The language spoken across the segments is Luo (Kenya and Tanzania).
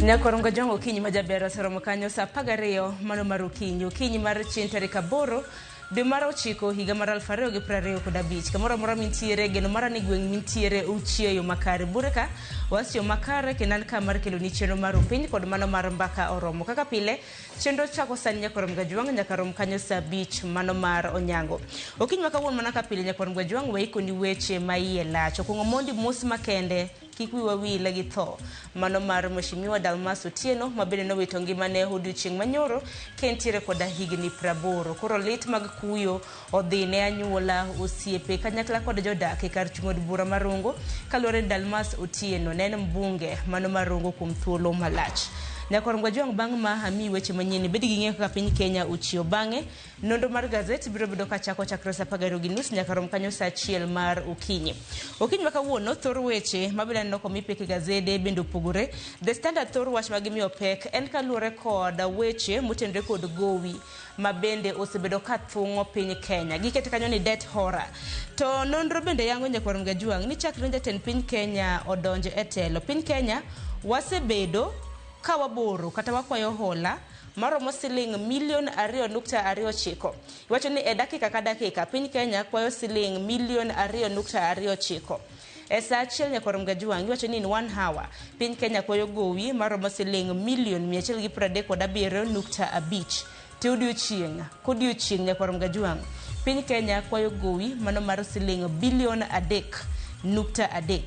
Nyakorongo Jong okinyi ma jaber oseromo kanyo saa 12 mano mar okinyi. Okinyi mar chieng' tarik 8 dwe mar 9 higa mar 2025. Kamoro amora mintiere, geno mara ni gweng' mintiere uchieyo makare. Bure ka wasechiewo makare kendo an ka mar keloni chenro mar opiny kod mano mar mbaka oromo. Kaka pile, chenro chako sani Nyakorom Gajwang' nyaka rom kanyo saa 5 mano mar onyango. Okinyi ma kawuono mana ka pile Nyakorom Gajwang' waikoni weche ma iye lach. Okuong'o mondi mos makende kik wiwa wil gi tho mano mar Mheshimiwa Dalmas Otieno ma bende nowito ngimane odiochieng' manyoro ka entiere koda higni 80. Koro lit mag kuyo odhi ne anyuola, osiepe, kanyakla kod jodak e kar chung' od bura ma Rongo kaluwore ni Dalmas Otieno ne en mbunge mano mar Rongo kuom thuolo malach. Nyakwar Ngwajwang' bang' ma amiyi weche manyien ibed gi ng'eyo kaka piny Kenya ochiewo bang'e nonro mar gazet biro bedo ka chako chakre saa 12:30 nyaka rom kanyo saa 1 mar okinyi. Okinyi ma kawuono thor weche mabende aneno komi pek e gazede bende opogore. The Standard thor wach ma gimiyo pek en kaluwore kod weche motenore kod gowi ma bende osebedo ka thung'o piny Kenya. Gikete kanyo ni debt horror. To nonro bende yango nyakwar Mgajuang' ni chakre jatend piny Kenya odonj e telo, piny Kenya wasebedo ka waboro kata wakwayo hola maromo siling milion 2.29. Iwacho ni e dakika ka dakika piny Kenya kwayo siling milion 2.29. E saa 1 nyakwar Mgajuang' iwacho ni in 1 hour piny Kenya kwayo gowi maromo siling milion 137.5. Te odiochieng' kodiochieng' nyakwar Mgajuang' piny Kenya kwayo gowi mano mar siling bilion 3.3.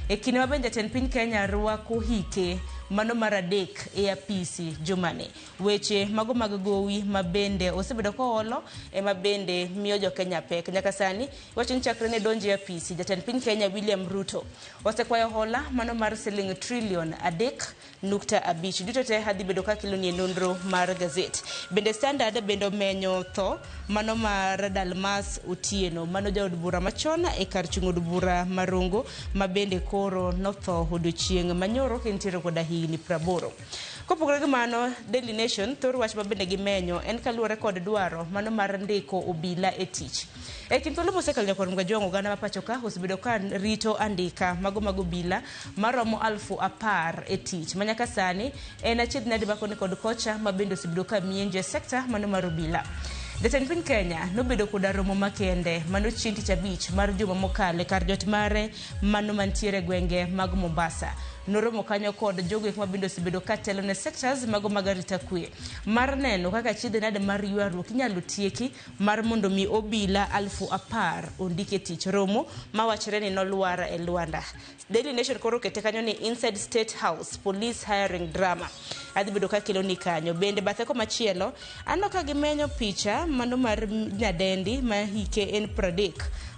E kinde ma bende jatend piny Kenya rwako hike mano mar 3 e apisi jumani. Weche mago mag gowi ma bende osebedo koolo ema bende miyo jo Kenya pek. Nyaka sani iwacho ni chakre ne donjo e apisi jatend piny Kenya William Ruto osekwayo hola mano mar siling trilion 3.5. Duto te adhi bedo ka keloni e nonro mar gazet. Bende Standard bende omenyo tho mano mar Dalmas Otieno, mano jaod bura machon e kar chung' od bura ma Rongo ma bende koro notho odiochieng' manyoro ka entiere koda higni 80. Kopogore gi mano, Daily Nation thor wach ma bende gimenyo en kaluwore kod dwaro mano mar ndiko obila e tich. E kind thuolo mosekalo nyakwar Mgajwang' oganda ma pacho ka osebedo ka rito andika mago mag obila maromo 10,000 e tich ma nyaka sani en achiedh nade ma koni kod kocha ma bende osebedo ka mienjo e sekta mano mar obila. Jatend piny Kenya nobedo koda romo makende mano chieng' tich abich mar juma mokalo e kar jot mare mano mantiere e gwenge mag Mombasa. Noromo kanyo kod jogo eko ma bende osebedo ka telo ne sectors mago mag arita kwe mar neno kaka achiedh nade mar ywaruok inyalo tieki mar mondo mi obila 10,000 ondik e tich. Romo mawachre ni nolwar e lwanda. Daily Nation koro okete kanyo ni Inside State House Police Hiring Drama. Adhi bedo ka kelo ni kanyo. Bende bathe komachielo, aneno ka gimenyo picha mano mar nyadendi ma hike en 30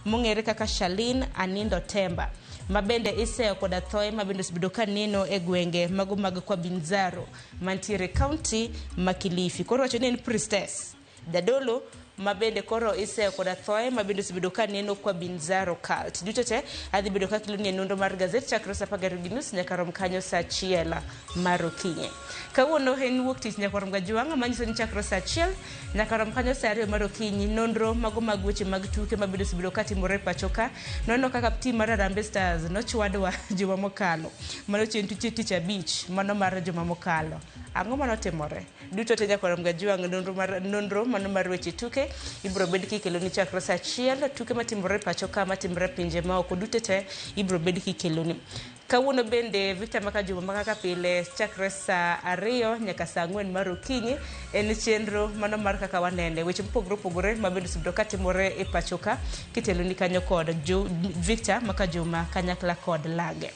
mong'ere kaka Charlene Anindo Temba ma bende iseyo koda thoe ma bende osebedo ka neno e gwenge mago mag Kwabinzaro mantiere county ma Kilifi. Koro wacho ni en priestess jadolo ma bende koro iseyo koda thoe ma bende osebedo ka neno kwa Binzaro cult. Duto te adhi bedo ka keloni e nonro mar gazet chakre saa 12:30 nyaka rom kanyo saa 1 mar okinyi. Kawuono en wuok tich nyakwar Mgajwang' manyiso ni chakre saa 1 nyaka rom kanyo saa 2 mar okinyi nonro mago mag weche mag tuke ma bende osebedo ka timore e pacho ka. Nono kaka tim mar Harambee Stars nochwadwa juma mokalo. Mano chieng' tich abich mano mar juma mokalo. Ang'o manotimore? Duto te nyakwar Mgajwang' nonro mar nonro mano mar weche tuke ibiro bed kikeloni chakre saa 1 tuke matimore pacho ka matimore pinje maoko duto te ibiro bed kikeloni. Kawuono bende Victor Makajuma ma kaka pile chakre saa 2 nyaka saa 4 mar okinyi en chenro mano mar kaka wanene weche mopogore opogore ma bende osebedo katimore e pacho ka kiteloni kanyo kod Victor Makajuma kanyakla kod Lage.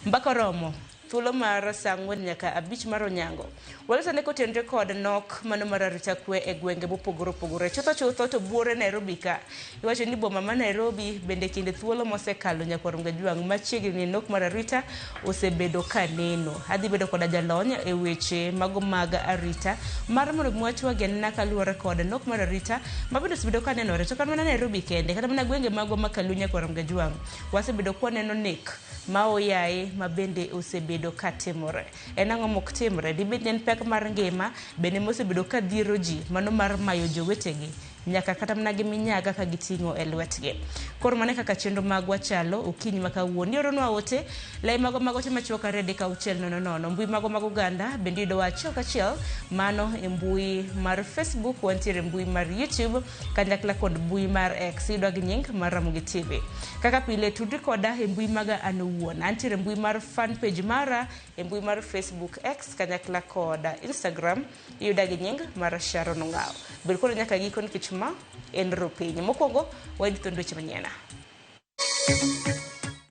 Mbaka oromo thuolo mar saa 4 nyaka 5 mar onyango. Walosane kotenre kod nok mano mar arita kwe e gwenge mopogore opogore. Chutho chutho to buore Nairobi ka. Iwacho ni boma ma Nairobi bende kinde thuolo mosekalo nyakwar Mgajwang' machiegni ni nok mar arita osebedo ka neno. Adhi bedo koda jalony e weche mago mag arita mar mondo mi watwag anena kaluwore kod nok mar arita ma bende osebedo ka nenore. To kata mana Nairobi kende, kata mana gwenge magwa ma Kaluo nyakwar Mgajwang' wasebedo kwaneno nek ma oyaye ma bende osebedo ka timore. En ang'o mok timre? Dibed ni en pek mar ngima bende mosebedo ka dhiero ji mano mar mayo jowetegi. nyaka kata mana gi minyaga ka giting'o e lwetgi. Koro mano e kaka chenro magwa chalo okinyi ma kawuono. Ioronwa ote lai mago mag ote machuok 2 3 6 0 0. Mbui mago mag oganda bende yudowa achiel kachiel mano e mbui mar Facebook, wantiere e mbui mar YouTube kanyakla kod mbui mar X iyudwa gi nying mar Ramogi TV. Kaka pile tudri koda e mbui maga an owuon. Antiere e mbui mar fan page mara e mbui mar Facebook, X kanyakla kod Instagram iyuda gi nying mar Sharon Ong'aw. Bed koda nyaka giko nikech ma en Ropiny. Mokwongo wayud thuond weche manyien.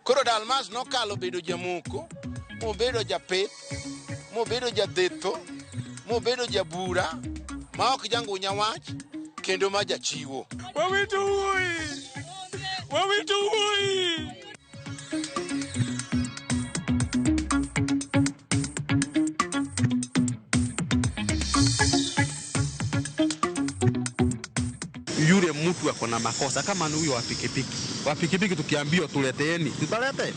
Koro Dalmas nokalo bedo jamoko, mobedo japith, mobedo jadhetho, mobedo jabura, ma ok jangunya wach, kendo ma jachiwo. Wawito wuoyi! Wawito wuoyi! Yule mtu ako na makosa kama ni huyo wa pikipiki. Wa pikipiki tukiambiwa tuleteeni, tutalete.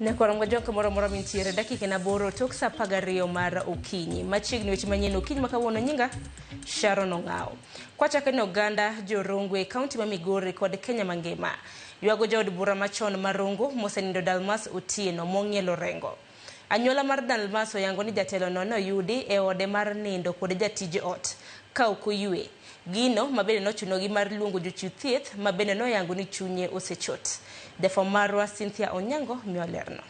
Nyakwar Mgajwang' kamoro amora mintiere dakika en 8 tok saa 12 mar okinyi. Machiegni weche manyien okinyi ma kawuono nyinga Sharon Ong'aw. Kwachako ni oganda Jorongo e kaunti ma Migori kod Kenya mangima ywago jaod bura machon ma Rongo mosenindo Dalmas Otieno mong'ielo Rengo. Anyuola mar Dalmas oyango ni jatelono ne oyudi e ode mar nindo kod jatij ot ka ok oywe. Gino mabende nochunogi mar luongo jochiw thieth mabende noyango ni chunye osechot. Jafwambo marwa Cynthia Onyango miyo lerno.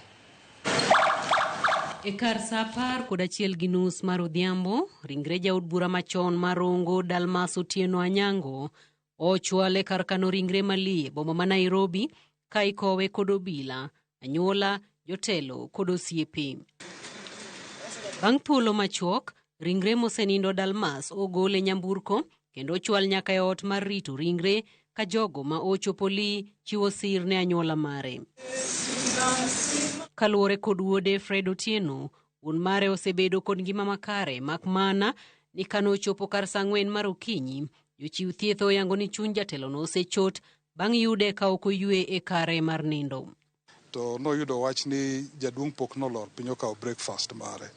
E kar saa 11:30 mar odhiambo, ringre jaod bura machon mar Rongo Dalmas Otieno Anyango ochwal e kar kano ringre malie boma ma Nairobi ka ikowe kod obila, anyuola, jotelo kod osiepe. Bang' thuolo machuok, ringre mosenindo Dalmas ogol e nyamburko kendo ochwal nyaka e ot mar rito ringre ka jogo ma ochopo li chiwo sir ne anyuola mare. Kaluwore kod wuode Fred Otieno, wuon mare osebedo kod ngima makare mak mana ni kanochopo kar saa 4 mar okinyi, jochiw thieth oyango ni chuny jatelono osechot bang' yude ka ok oywe e kare mar nindo. To noyudo wach ni jaduong' pok nolor piny okawo breakfast mare.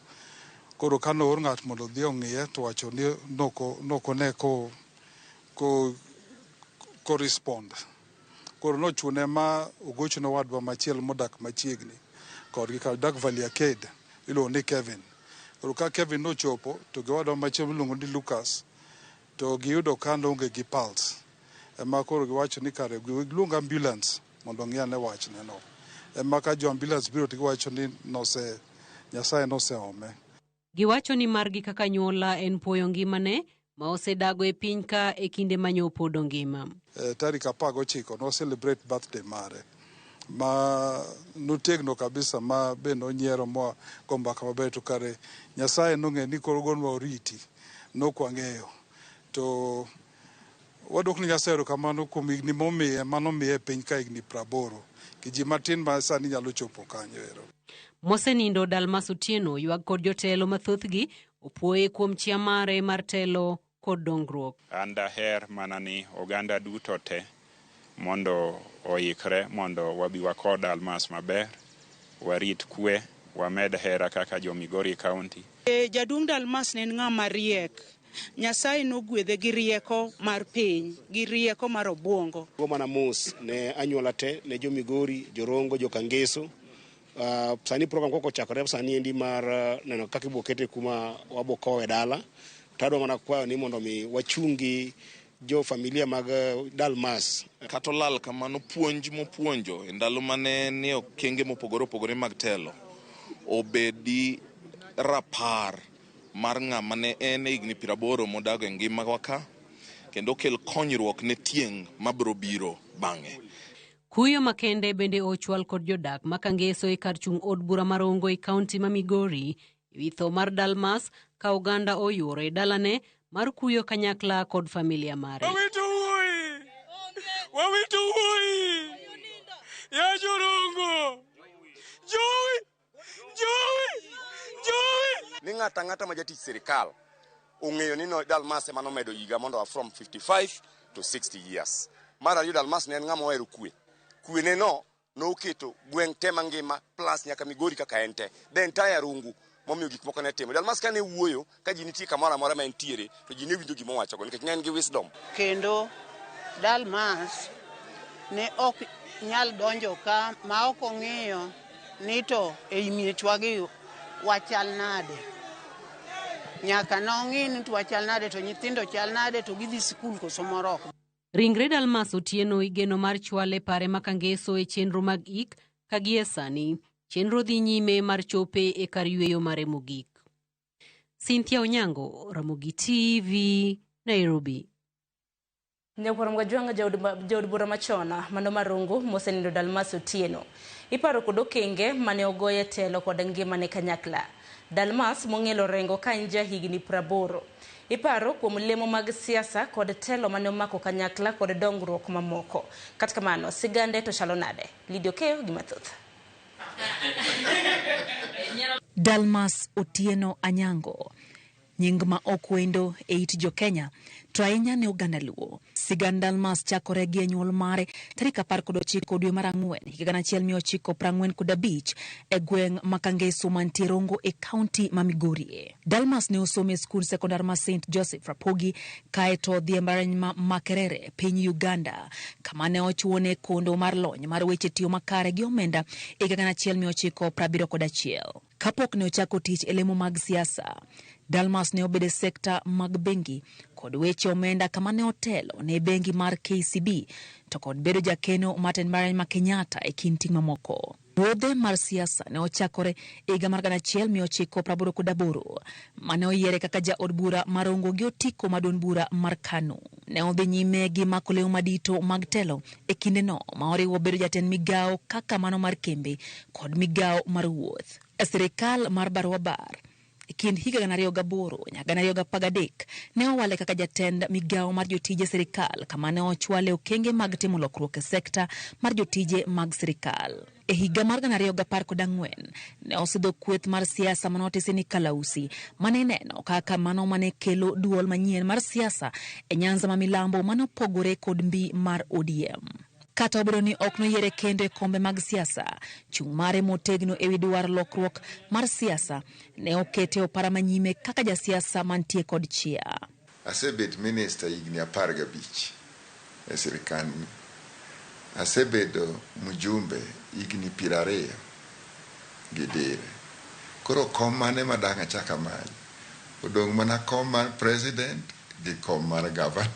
Koro ka noor ng'at mondo odhi ong'iye to wacho ni nokone ko respond. Koro nochune ma ogochone owadwa machielo modak machiegni kodgi ka dak Valley Arcade iluongo ni Kevin. Koro ka Kevin nochopo to gi owadwa machielo miluongo ni Lucas to giyudo ka noonge gi pulse. Ema koro giwacho ni kare giluong ambulance mondo ong'i ane wachne no. Ema ka jo ambulance biro to giwacho ni Nyasaye noseome. Giwacho ni margi kaka anyuola en puoyo ngimane ma osedago e piny ka e kinde mane pod ongima. Tarik 19 no celebrate birthday mare ma notegno kabisa ma be nonyiero ma go mbaka maber to kare Nyasaye nong'eyo ni koro gonwa oriti nokwang'eyo to waduok ni Nyasaye erokamano kuom higni momiye manomiye e piny ka higni 80 gi ji matin ma sani nyalo chopo kanyo ero. Mosenindo Dalmas Otieno ywak kod jotelo mathothgi opuoye kuom chia mare mar telo kod dongruok. An daher mana ni oganda duto te mondo oikre mondo wabi wako Dalmas maber, warit kwe, wamed hera kaka jo Migori County. Jaduong' Dalmas ne en ng'ama riek. Nyasaye nogwedhe gi rieko mar piny, gi rieko mar obuongo. Go mana mos ne anyuola te, ne jo Migori, jo Rongo, jo Kangeso. Sani program koko ochakore sani endi mar neno kaka ibo kete kuma wabo kowe dala. To adwa mana kwayo ni mondo mi wachungi jo familia mag Dalmas. Kata olal kamano puonj mopuonjo e ndalo mane nie okenge mopogore opogore mag telo obedi rapar mar ng'ama ne en e higni 80 modago e ngimawa ka kendo okel konyruok ne tieng' mabiro biro bang'e. Kuyo makende bende ochwal kod jodak ma Kangeso e kar chung' od bura mar Rongo e kaunti ma Migori ewi tho mar Dalmas ka oganda oyuoro e dalane mar kuyo kanyakla kod familia mare. Wawito wuoyi! Wawito wuoyi! Ya Jorongo! Jowi! Jowi! Jowi! Ni ng'ato ang'ata ma jatich sirikal ong'eyo ni no Dalmas ema nomedo higa mondo a from 55 to 60 years. Mar ariyo Dalmas ne en ng'ama ohero kwe. Kwe ne no noketo gweng' te mangima plus nyaka Migori kaka en te. The entire Rungu momiyo gik moko ne timo. Dalmas kane wuoyo ka ji nitie kamoro amora ma entiere to ji ne winjo gima owachogo nikech ne en gi wisdom. Kendo Dalmas ne ok nyal donjo ka ma ok ong'iyo ni to ei miechwagi wachal nade. Nyaka nong'i ni to wachal nade to nyithindo chal nade to gidhi sikul koso moro ok. Ringre Dalmas Otieno igeno mar chwale pare ma Kangeso e chenro mag ik ka gie sani chenro dhi nyime mar chope e kar yweyo mare mogik. Cynthia Onyango, Ramogi TV, Nairobi. Nyakwar Mgajwang' jaod bura machon mano Marungu mosenindo Dalmas Otieno. Iparo kod okenge mane ogoye telo kod ngimane kanyakla. Dalmas mong'elo rengo ka en jahigni 80. Iparo kuom lemo mag siasa kod telo mane omako kanyakla kod dongruok mamoko. Kata kamano, sigande to chalo nade? Lydia Okeyo gi mathoth. Dalmas Otieno Anyango, nying ma ok wendo e it jo-Kenya, to ahinya ne oganda Luo. Sigand Dalmas chakore gi e nyuol mare tarik 19 dwe mar 4 higa 1945 e gweng' ma Kangeso mantie Rongo e kaunti ma Migori. Dalmas ne osomo e skund sekondar ma St Joseph Rapogi kaeto odhi e mbalariany ma Makerere piny Uganda kama ne ochuone kondo mar lony mar weche tiyo makare gi omenda e higa 1971. Kapok ne ochako tich e lemo mag siasa, Dalmas ne obedo e sekta mag bengi kod weche omenda kama ne otelo ne bengi mar KCB to kod bedo jakeno mar tend mbalariany ma Kenyatta e kind ting' mamoko. Wuodhe mar siasa ne ochakore e higa mar 1988 mane oyiere kaka jaod bura mar Rongo gi otiko ma duond bura mar KANU. Ne odhi nyime gi mako lemo madito mag telo e kindeno ma oriwo bedo jatend migawo kaka mano mar kembe kod migawo mar wuoth. E sirikal mar Barua Bar e kind higa 2008 nyaka 2013 ne owale kaka jatend migawo mar jotije sirikal kama ne ochwale okenge mag timo lokruok e sekta mar jotije mag sirikal. E higa mar 2014 ne osidho kweth mar siasa manotisi ni Kalausi mane ineno kaka mano mane kelo duol manyien mar siasa e Nyanza ma Milambo mane opogore kod mbi mar ODM. Kata obedo ni ok noyiere kendo e kombe mag siasa, chung' mare motegno ewi dwaro lokruok mar siasa ne okete opara manyime kaka jasiasa mantie kod chia. Asebet minista higni 15 e sirikandni. Asebedo mjumbe higni 20 gi dire. Koro kom mane ma dang' achak amany? Odong' mana kom mar president gi kom mar gavana.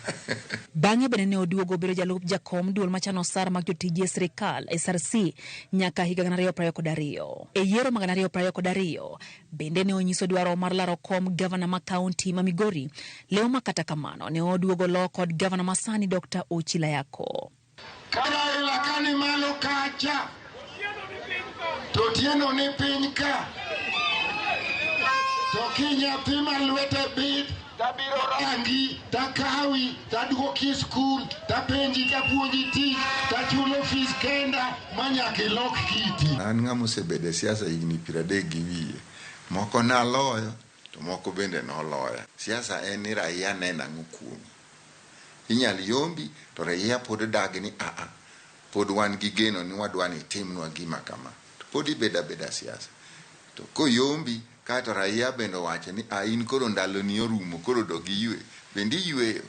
Bang'e bende ne oduogo bedo jalup jakom duol machano osara mag jotije e sirikal SRC nyaka higa 2022. E yiero mag 2022 bende ne onyiso dwaro mar laro kom gavana ma kaunti ma Migori, leo ma kata kamano ne oduogo lo kod gavana masani Dr. Ochila Yako. Ka Raila ka ni malo kacha, to Otieno ni piny ka, to kinyathi ma lwete bith tabiro rangi, takawi, taduoki skul, tapenji, tapuonji tich, tachulo fees kenda ma nyaka ilok kiti. An ng'ama osebedo e siasa higni 30 gi wiye. Moko naloyo, to moko bende noloya. Siasa en ni raia neno ang'o kuomi. Inyal yombi to raia pod dagi ni aa, pod wan gi geno ni wadwa ni itimnwa gima kama. To pod ibedo abeda siasa. To koyombi kaeto raia bende owacho ni a in koro ndaloni orumo koro dog iywe. Bende iyweyo.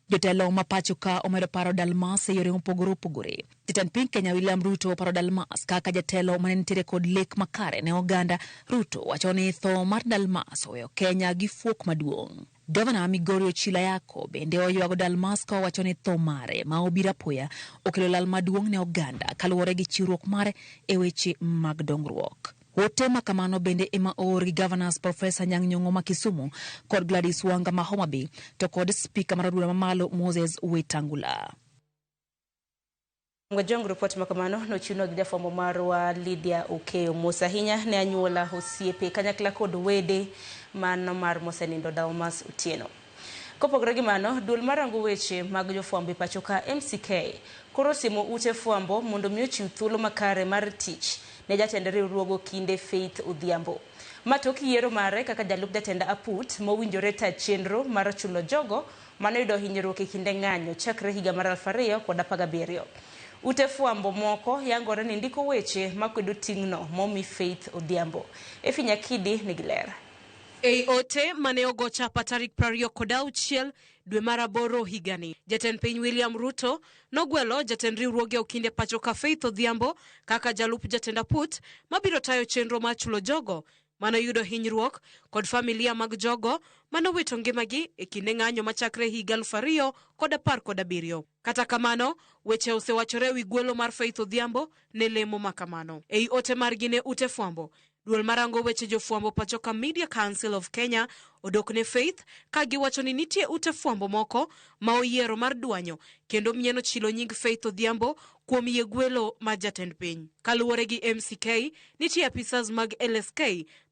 Jotelo ma pacho ka omedo paro Dalmas e yore mopogore opogore. Jatend piny Kenya William Ruto oparo Dalmas kaka jatelo mane nitiere kod lek makare ne oganda. Ruto wacho ni tho mar Dalmas oweyo Kenya gi fuok maduong'. Gavana ma Migori Ochila Yako bende oywago Dalmas ka owacho ni tho mare ma obiro apoya okelo lal maduong' ne oganda kaluwore gi chiwruok mare e weche mag dongruok. Ote ma kamano bende ema oor gi Governors Professor Anyang' Nyong'o ma Kisumu kod Gladys Wanga ma Homa Bay to kod Spika mar od bura mamalo Moses Wetangula. Ngojong ripot ma kamano nochiwnwa gi jafwambo marwa Lydia Okeyo. Mos ahinya ne anyuola, osiepe, kanyakla kod wede mano mar mosenindo Dalmas Otieno. Kopogore gi mano, duol marango weche mag jofwambo e pacho ka MCK koro osimo ute fwambo mondo mi ochiw thuolo makare mar tich ne jatend riwruogo kinde Faith Odhiambo. Ma tok yiero mare kaka jalup jatend aput mowinjore ta chenro mar chulo jogo manoyudo hinyruok e kinde ng'anyo chakre higa mar 2017. Ute fwambo moko yangore ni ndiko weche makwedo ting'no momi Faith Odhiambo. Efi Nyakidi nigi ler. Ei ote mane ogo chapa tarik 26 dwe mar aboro higani, jatend piny William Ruto nogwelo jatend riwruoge okinde pacho ka Faith Odhiambo kaka jalup jatend aput mabiro tayo chenro mar chulo jogo manoyudo hinyruok kod familia mag jogo manowito ngimagi e kinde ng'anyo machakre higa 2017. Kata kamano, weche osewachore ewi gwelo mar Faith Odhiambo ne lemo makamano. Ei ote margi ne ute fwambo, duol marango weche jofwambo pacho ka Media Council of Kenya odok ne Faith ka giwacho ni nitie ute fwambo moko ma oyiero mar dwanyo kendo mieno chilo nying Faith Odhiambo kuom yie gwelo mar jatend piny. Kaluwore gi MCK, nitie apisas mag LSK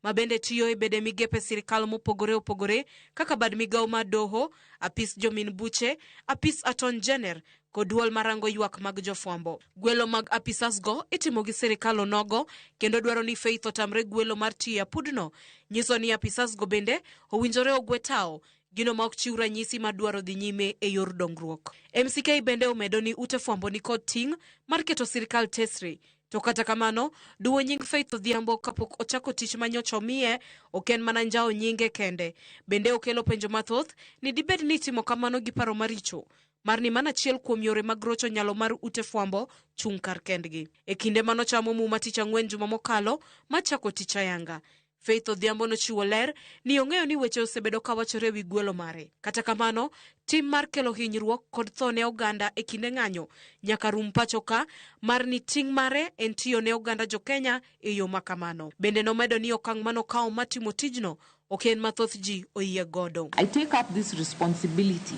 ma bende tiyo e bede migepe sirikal mopogore opogore kaka bad migawo mar doho, apis jomin buche, apis Attorney General kod duol marango ywak mag jofwambo. Gwelo mag apisas go itimo gi sirikal onogo kendo dwaro ni Faith otamre gwelo mar tiyo e apudno nyiso ni apisas go bende owinjore ogwe tao gino ma ok chiw ranyisi mar dwaro dhi nyime e yor dongruok. MCK bende omedo ni ute fwambo ni kod ting' mar keto sirikal tesre. To kata kamano, duwo nying Faith Odhiambo kapok ochako tich ma nyocha omiye ok en mana njawo nyinge kende. Bende okelo penjo mathoth ni dibed ni itimo kamano gi paro maricho mar ni mana achiel kuom yore mag rocho nyalo mar ute fwambo chung' kar kendgi. E kinde manochamo muma tich ang'wen juma mokalo machako tich ayanga, Faith Odhiambo nochiwo ler ni ong'eyo ni weche osebedo kawachore ewi gwelo mare. Kata kamano, tim mar kelo hinyruok kod tho ne oganda e kinde ng'anyo nyaka rum pacho ka mar ni ting' mare en tiyo ne oganda jo-Kenya e yo ma kamano. Bende nomedo ni okang' manokawo mar timo tijno ok en ma thoth ji oyie godo. I take up this responsibility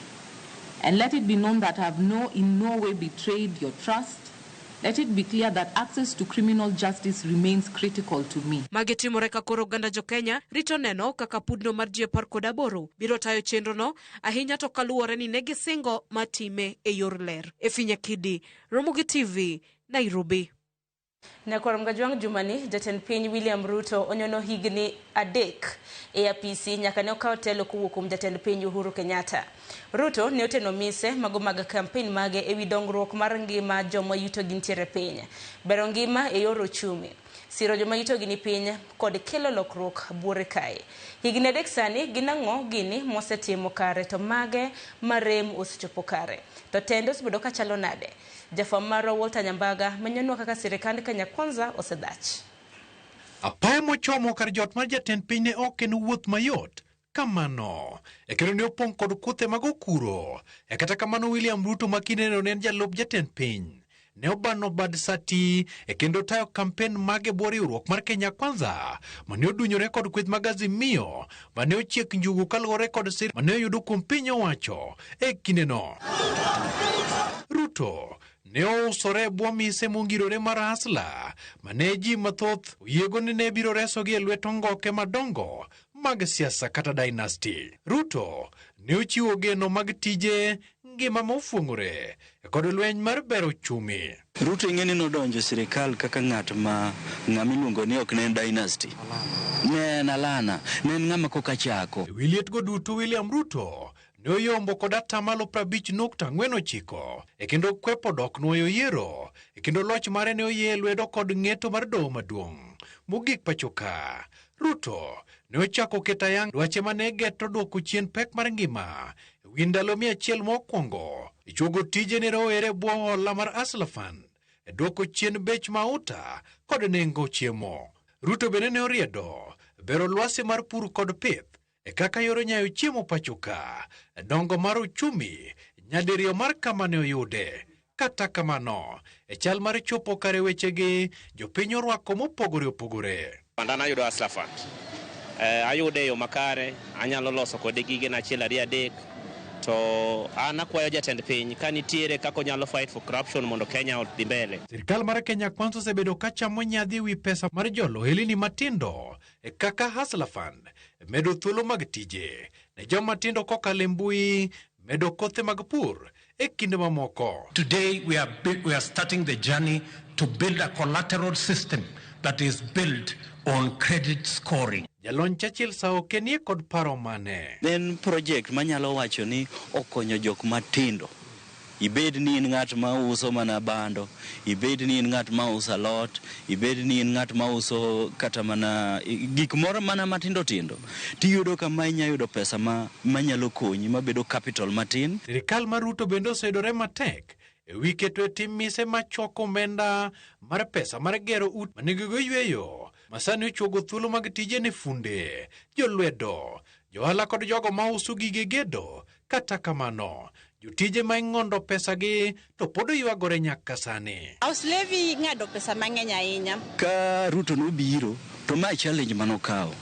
and let it be known that I have in no way betrayed your trust. Let it be clear that access to criminal justice remains critical to me. Magi timore ka koro oganda jo-Kenya rito neno kaka pudno mar ji 18 biro tayo chenrono ahinya to kaluwore ni ne gisingo mar time e yor ler. Efi Nyakidi, Ramogi TV, Nairobi. Nyakwar Mgajwang' jumani, jatend piny William Ruto onyono higni 3 e apisi nyaka ne okaw telo kowuok kuom jatend piny Uhuru Kenyatta. Ruto ne oteno mise mago mag kampen mage ewi dongruok mar ngima joma yutogi nitiere piny, bero ngima e yor ochumi, siro joma yutogi ni piny kod kelo lokruok buore kae. Higni 3 sani gin ang'o gini mosetimo kare to mage marem osechopo kare? To tende osebedo kachalo nade? Jafwambo marwa Walter Nyambaga menyonwa kaka sirikand Kenya Kwanza osedhach. Apaya mochomo kar jot mar jatend piny ne ok en wuoth mayot kamano. E kendo ne opong' kod kuthe mag okuro. E kata kamano William Ruto ma kindeno ne en jalup jatend piny ne obano bad sati e kendo tayo kampen mage bwo riwruok mar Kenya Kwanza mane odunyore kod kweth mag Azimio mane ochiek njugu kaluwore kod sir mane oyudo kuom piny owacho e kindeno. Ruto ne ousore e bwo mise mongirore mar Hustler mane ji mathoth oyiego ni ne biro resogi e lwet ongoke madongo mag siasa kata dynasty. Ruto ne ochiwo geno mag tije ngima mofuong'ore kod lweny mar bero uchumi. Ruto ing'e ni nodonjo e sirikal kaka ng'at ma ng'ama iluongo ni ok ne en dynasty. Ne en alana, ne en ng'ama koka chako. E wi lietgo duto William Ruto ne oyombo kod atamalo 50.49 e kendo kwepo dok nwoyo yiero e kendo loch mare ne oyie lwedo kod ng'eto mar doho maduong' mogik pacho ka. Ruto ne ochako keto ayanga dwache mane geto dwoko chien pek mar ngima e wi ndalo 100 mokwongo, ichuogo tije ne rowere bwo hola mar Hustler Fund, e dwoko chien bech mauta kod nengo chiemo. Ruto bende ne oriedo bero lwasi mar pur kod pith e kaka yor nyayo chiemo pacho ka, dongo mar uchumi nyadiriyo mar kama ne oyude. Kata kamano, e chal mar chopo kare wechegi, jopiny orwako mopogore opogore. An ayudo Hustler Fund. Ayude e yo makare, anyalo loso kode gigena 1 2 3. To an akwayo jatend piny ka nitiere kaka onyalo fight for corruption mondo Kenya odhi mbele. Sirkal mar Kenya Kwanza osebedo ka chamo nyadhi ewi pesa mar jolo ohelni matindo e kaka Hustler Fund, medo thuolo mag tije ne joma tindo kokalo e mbui, medo kothe mag pur e kinde mamoko. Today we are starting the journey to build a collateral system that is built on credit scoring. Jalony Churchill Saoke nie kod paro mane? En project manyalo wacho ni okonyo jok matindo. Ibed ni in ng'at ma uso mana bando, ibed ni in ng'at ma uso alot, ibed ni in ng'at ma uso kata mana gik moro mana matindo tindo, tiyudo ka ma inya yudo pesa ma manyalo konyi mabedo capital matin. Sirikal mar Ruto bende oseyudore matek e wi keto e tim mise machoko omenda mar pesa mar gero ute manigigo yweyo ma sani ochuogo thuolo mag tije ne funde, jolwedo, johala kod jogo mauso gige gedo. Kata kamano, jotije ma ing'ondo pesagi to pod ywagore nyaka sani. House levy ing'ado pesa mang'eny ahinya. Ka Ruto nobiro to ma challenge manokawo.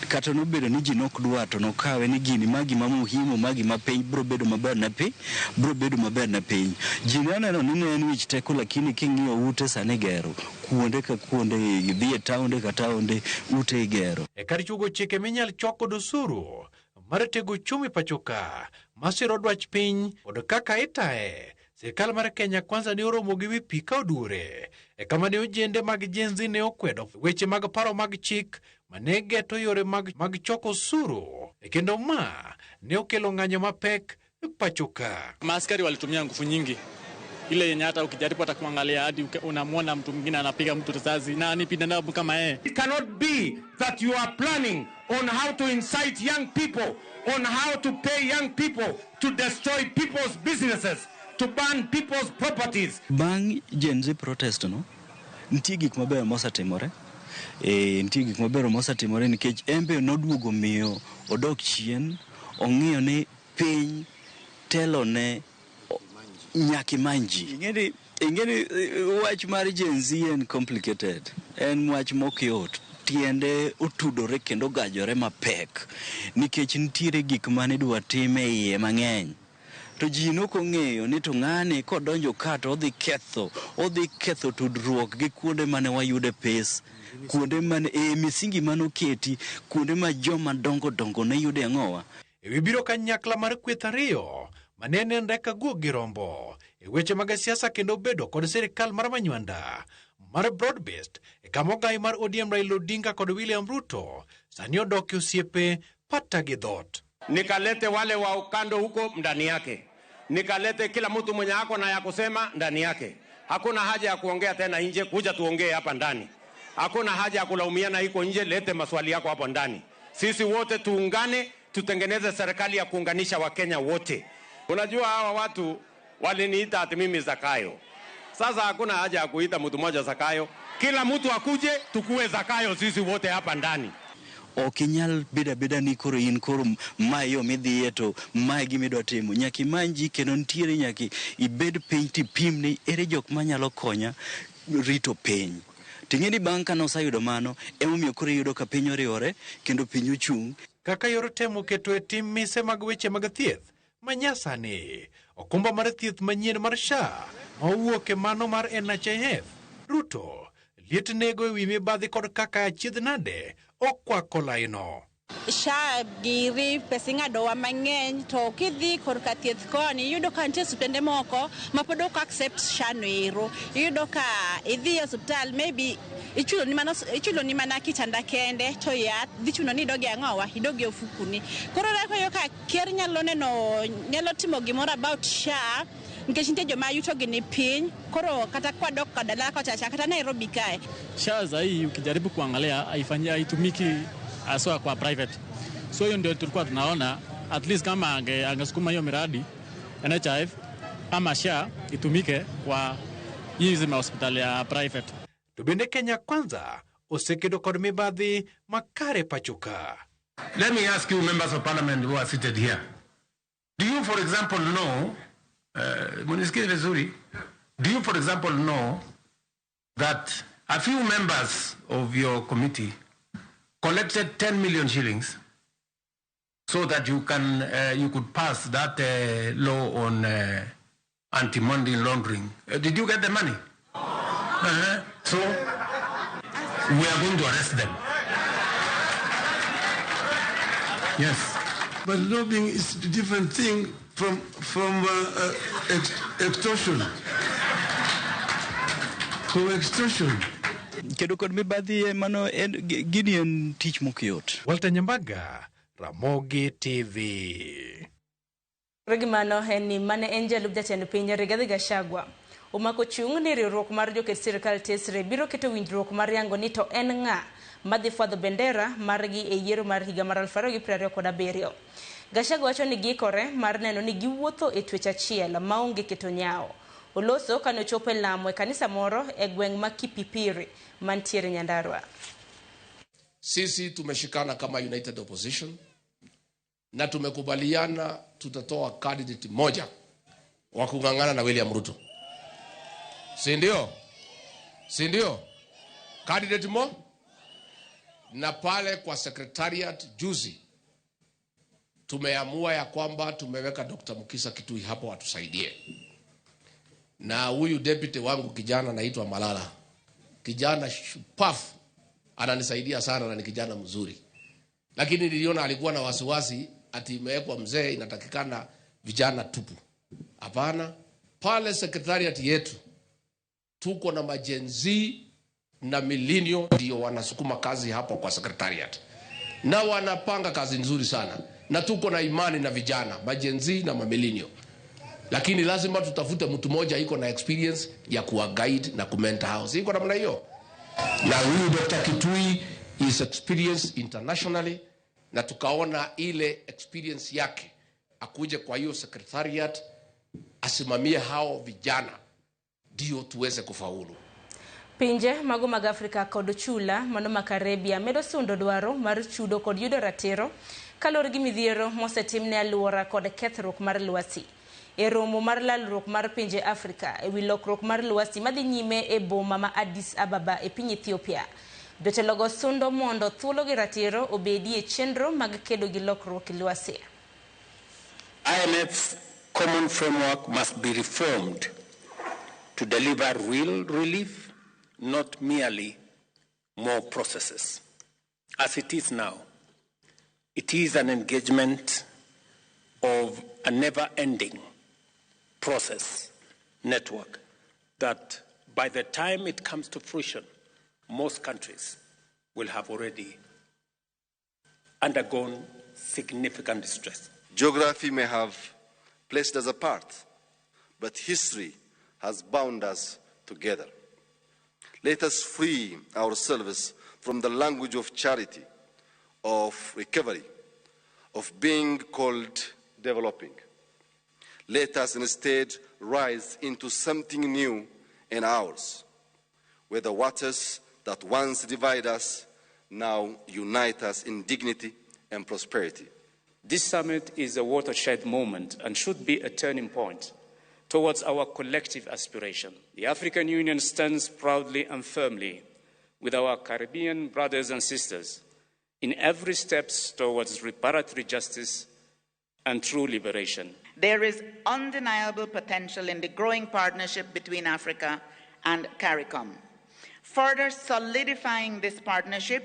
Kata nobedo ni ji nok dwar to nokawe ni gini ma gima muhimu ma gima piny biro bedo maber ne piny, biro bedo maber ne piny. Ji ne oneno ni ne en wich teko, lakini king'iyo ute sani gero kuonde ka kuonde, idhi e taonde ka taonde, ute igero. E kar chuogo chike minyal chok kod osuru mar tego uchumi pachoka masiro dwach piny kod kaka itaye, sirikal mar Kenya Kwanza ne oromo gi wi pi ka oduore e kama ne ojende mag Gen Z ne okwedo weche mag paro mag chik mane geto yore mag choko osuru, e kendo ma ne okelo ng'anyo mapek pachoka. Maaskari walitumia nguvu nyingi ile yenye hata ukijaribu hata kuangalia hadi unamwona mtu mwingine anapiga mtu risasi na ni binadamu kama yeye. It cannot be that you are planning on how to incite young people, on how to pay young people to destroy people's businesses, to burn people's properties. Bang' Gen Z protest no, nitie gik mabeyo mosetimore. Nitie gik mabeyo mosetimore nikech embe noduogo miyo odok chien, ong'iyo ni piny telo ne nyaka imany ji. Ing'eni wach mar Gen Z en complicated, en wach mok yot. Tiende otudore kendo ogajore mapek nikech nitiere gik mane idwa tim e iye mang'eny. To ji nok ong'eyo ni to ng'ani kodonjo ka to odhi ketho tudruok gi kuonde mane wayude pes, kuonde mane misingi mane oketi, kuonde ma joma dongo dongo ne yude ang'owa. E wi biro kanyakla mar kweth ariyo mane nenre ka guok gi rombo e weche mag siasa kendo bedo kod sirikal mar Manywanda mar broad-based e kama ogai mar ODM Raila Odinga kod William Ruto sani odok e osiepe pata gi dhot. Nikalete wale wa ukando huko ndani yake, nikalete kila mtu mwenye ako na ya kusema ndani yake. Hakuna haja ya kuongea tena nje, kuja tuongee hapa ndani. Hakuna haja ya kulaumiana iko nje, lete maswali yako hapo ndani. Sisi wote tuungane, tutengeneze serikali ya kuunganisha Wakenya wote. Unajua hawa watu waliniita ati mimi Zakayo. Sasa hakuna haja ya kuita mtu mmoja Zakayo. Kila mtu akuje tukue Zakayo sisi wote hapa ndani. Ok inyal bedo abeda ni koro in koro mae yo midhiye to mae gima idwa timo. Nyaka imany ji kendo nitiere nyaka ibed piny tipim ni ere jok manyalo konya rito piny. Ting'e ni bang' kane oseyudo mano, emomiyo koro iyudo ka piny oriwore kendo piny ochung'. Kaka yor temo keto e tim mise mag weche mag thieth manyasani, okumba mar thieth manyien mar SHA ma owuok e mano mar NHIF, Ruto liet nego e wi mibadhi kod kaka achiedh nade okwako laino. SHA giri pesa ing'adowa mang'eny to kidhi korka thieth koni iyudo ka nitie osiptende moko ma pod ok accept SHA no ero. Iyudo ka idhi e osiptal maybe ichulo ni mana kitanda kende to yath dhi chuno ni idog e ang'owa, idog e ofukuni. Koro iyudo ka ker nyalo neno, nyalo timo gimoro about SHA nikech nitie joma yutogi ni piny, koro kata kwadok dala kocha cha kata Nairobi kae. SHA za hii ukijaribu kuangalia haitumiki haswa kwa private. So hiyo ndio tulikuwa tunaona at least kama angesukuma hiyo miradi NHIF ama SHA itumike kwa hizi hospitali ya private. To bende Kenya Kwanza osekedo kod mibadhi makare pachoka. Let me ask you members of parliament who are seated here. Do you for example know, munisikie vizuri, do you for example know that a few members of your committee collected 10 million shillings so that you could pass that law on anti-money laundering? Did you get the money? Uh-huh. So we are going to arrest them. Yes. But lobbying is a different thing from extortion. From extortion. Kedo kod mibadhi mano en gini en tich mok yot. Walter Nyambaga, Ramogi TV. Gimano en ni mane en jalup jatend piny Rigathi Gachagua omako chung' ni riwruok mar joket sirikal Tesre biro keto winjruok mar yango ni to en ng'a madhi fwadho bendera margi e yiero mar higa mar 2027. Gachagua wacho ni giikore mar neno ni giwuotho e twech achiel maonge keto nyawo. Oloso kane ochopo e lamo e kanisa moro e gweng' ma Kipipiri mantiere Nyandarua. Sisi tumeshikana kama United Opposition na tumekubaliana tutatoa candidate moja wa kung'ang'ana na William Ruto, si ndio? Si ndio? Candidate mo na pale kwa secretariat juzi tumeamua ya kwamba tumeweka Dr. Mukisa Kitui hapo atusaidie, na huyu deputy wangu kijana anaitwa Malala, kijana shupafu, ananisaidia sana na ni kijana mzuri, lakini niliona alikuwa na wasiwasi ati imewekwa mzee, inatakikana vijana tupu. Hapana, pale secretariat yetu tuko na majenzi na milinio ndio wanasukuma kazi hapo kwa secretariat, na wanapanga kazi nzuri sana, na tuko na imani na vijana majenzi na mamilinio, lakini lazima tutafute mtu mmoja iko na experience ya kuwa guide na kumentor house iko namna hiyo. Na huyu Dr. Kitui is experienced internationally, na tukaona ile experience yake akuje kwa hiyo secretariat asimamie hao vijana ndio tuweze kufaulu. Pinje mago mag Afrika kod chula mano ma Karibia medo sundo dwaro mar chudo kod yudo ratiro kaluwore gi midhiero mosetim ne alwora kod kethruok mar lwasi. E romo mar lalruok mar pinje Afrika ewi lokruok mar lwasi madhi nyime e boma ma Addis Ababa e piny Ethiopia. Jotelogo sundo mondo thuolo gi ratiro obedi e chenro mag kedo gi lokruok lwasi. IMF's common framework must be reformed to deliver real relief, not merely more processes. As it is now, it is an engagement of a never-ending process network that by the time it comes to fruition, most countries will have already undergone significant distress. Geography may have placed us apart, but history has bound us together. Let us free ourselves from the language of charity, of recovery, of being called developing. Let us instead rise into something new and ours, where the waters that once divide us now unite us in dignity and prosperity. This summit is a watershed moment and should be a turning point towards our collective aspiration. The African Union stands proudly and firmly with our Caribbean brothers and sisters in every step towards reparatory justice and true liberation. There is undeniable potential in the growing partnership between Africa and CARICOM. Further solidifying this partnership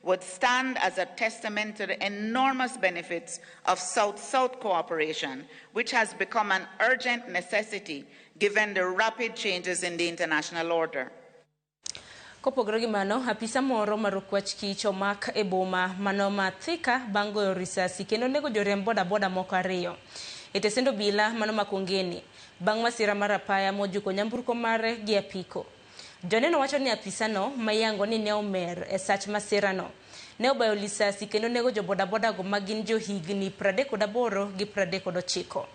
would stand as a testament to the enormous benefits of South-South cooperation, which has become an urgent necessity given the rapid changes in the international order. Kopogore gi mano, apisa moro mar okwach kich omak e boma mano ma Thika bang' goyo risasi kendo nego joriemb bodaboda moko ariyo. E tesend obila mano ma Kongeni bang' masira mar apaya mojuko nyamburko mare gi apiko. Joneno wacho ni apisano mayango ni ne omer e sach masirano ne obayo lisasi kendo nego jobodaboda go magin johigni 38 gi 39.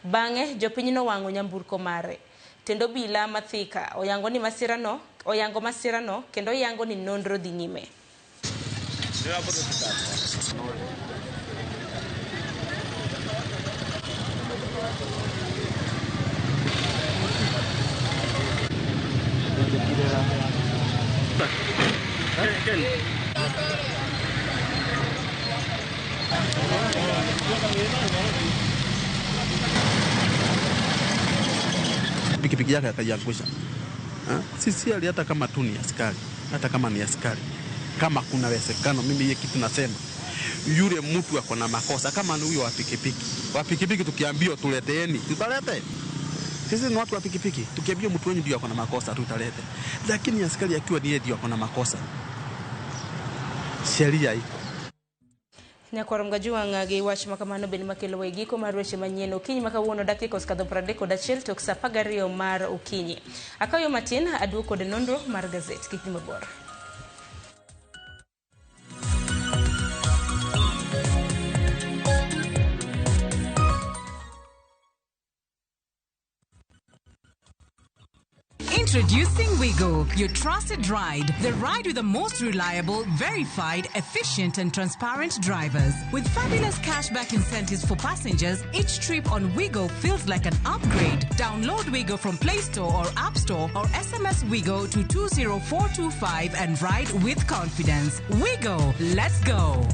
Bang'e jopiny nowang'o nyamburko mare. Tendo obila ma Thika oyango ni masirano oyango masirano kendo oyango ni nonro dhi nyime. Pikipiki yake akaiangusha. Sisi hata kama tu ni askari, hata kama ni askari, kama kuna uwezekano, mimi hiyo kitu nasema yule mtu ako na makosa kama ni huyo wa pikipiki. Wa pikipiki tukiambiwa tuleteeni, tutalete. Sisi ni watu wa pikipiki, tukiambia mtu wenyu ndio ako na makosa tutalete, lakini askari akiwa ni yeye ndio ako na makosa, sheria iko. Nyakwar Mgajuang' gi wach makamano bende makelo e giko mar weche manyien okinyi ma kawuono dakika osekadho 31 tok saa 12 mar okinyi. Akayo matin aduok kod nonro mar gazet kik dhi mabor. Introducing Wigo, your trusted ride. The ride with the most reliable, verified, efficient, and transparent drivers. With fabulous cashback incentives for passengers, each trip on Wigo feels like an upgrade. Download Wigo from Play Store or App Store or SMS Wigo to 20425 and ride with confidence. Wigo, let's go.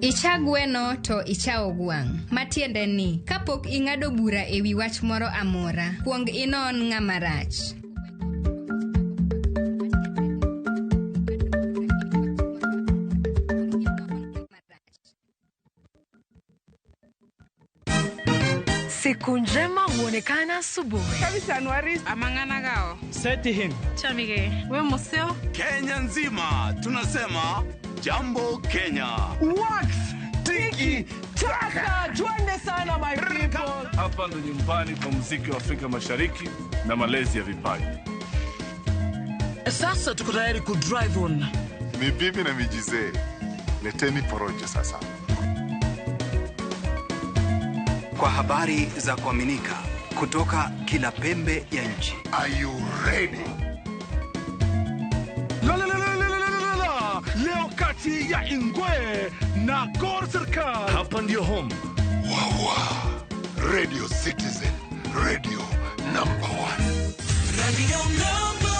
Icha gweno to ichawo gwang'. Matiende ni, kapok ing'ado bura e wi wach moro amora, kuong inon ng'ama rach. Siku njema huonekana asubuhi. Kenya nzima tunasema Jambo Kenya. Wax tiki taka, twende sana my people. Hapa ndo nyumbani kwa muziki wa Afrika Mashariki na malezi ya vipaji. Sasa tuko tayari ku drive on. Ni bibi na mijizee. Leteni porojo sasa. Kwa habari za kuaminika kutoka kila pembe ya nchi. Are you ready? La la la la la la la. Leo kati ya Ingwe na Gor Serikal. Hapa ndio home. Wawa. Radio Citizen. Radio number 1. Radio number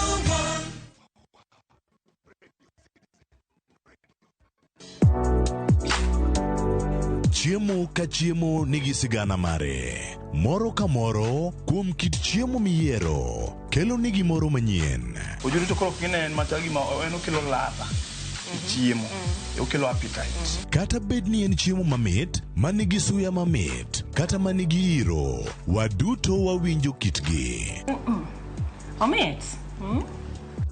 1. Chiemo ka chiemo nigi sigana mare. Moro ka moro kuom kit chiemo miyiero kelo ni gimoro manyien. Ojuri to koro kinen machal gima en okelo ladha e chiemo, okelo appetite. Kata bed ni en chiemo mamit, manigi suya mamit, kata manigi iro, waduto wawinjo kitgi. Omit.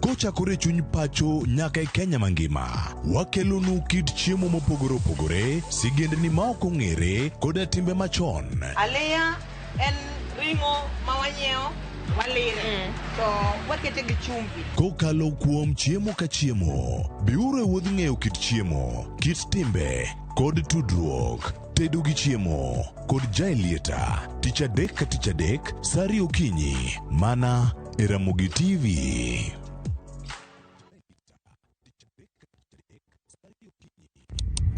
Kochakore chuny pacho nyaka e Kenya mangima, wakelonu kit chiemo mopogore opogore, sigendni ma ok ong'ere koda timbe machon. Aliya en ring'o ma wanyiewo walire to wakete gi chumbi. Kokalo kuom chiemo ka chiemo, biuru e wuodh ng'eyo kit chiemo, kit timbe kod tudruok. Tedo gi chiemo kod Jaelieta, tich adek ka tich adek, saa ariyo okinyi, mana e Ramogi TV.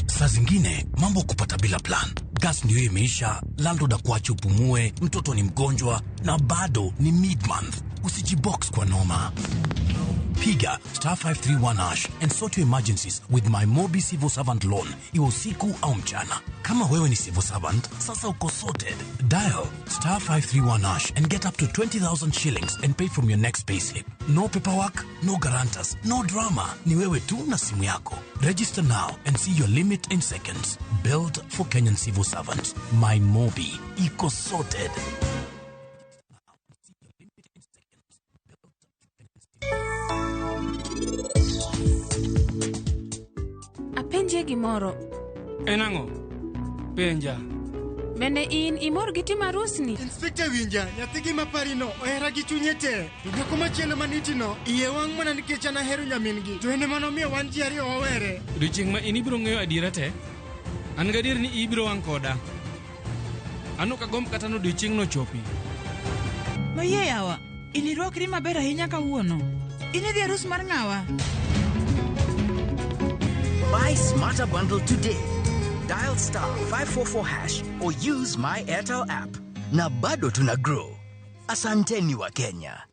Saa zingine mambo kupata bila plan. Gas ndio imeisha, landlord akuache upumue, mtoto ni mgonjwa na bado ni mid-month. Usijibox kwa noma. Piga star 531 hash and sort your emergencies with my Mobi Civil Servant Loan. Iwe usiku au mchana. Kama wewe ni civil servant, sasa uko sorted. Dial star 531 hash and get up to 20,000 shillings and pay from your next payslip. No paperwork, no guarantors, no drama. Ni wewe tu na simu yako. Register now and see your limit in seconds. Built for Kenyan civil servants. My Mobi. Iko sorted. Apenjie gimoro. En ang'o? Penja. Bende in imor gi timo arusni? Inspector winja, nyathigi maparino ohera gi chunye te. To nyako machielo manitino, iye wang' mana nikech an ahero nyamin-gi. To en ema nomiyo wan ji ariyo wawere. Odiochieng' ma in ibiro ng'eyo adiera te, an gadier ni ibiro wang' koda. An ok agomb kata ni odiochieng'no ochopi. Mayie yawa, in irwakri maber ahinya kawuono. In idhi arus mar ng'awa? Buy Smarter Bundle today. Dial star 544 hash or use my Airtel app. Na bado tuna grow. Asanteni wa Kenya.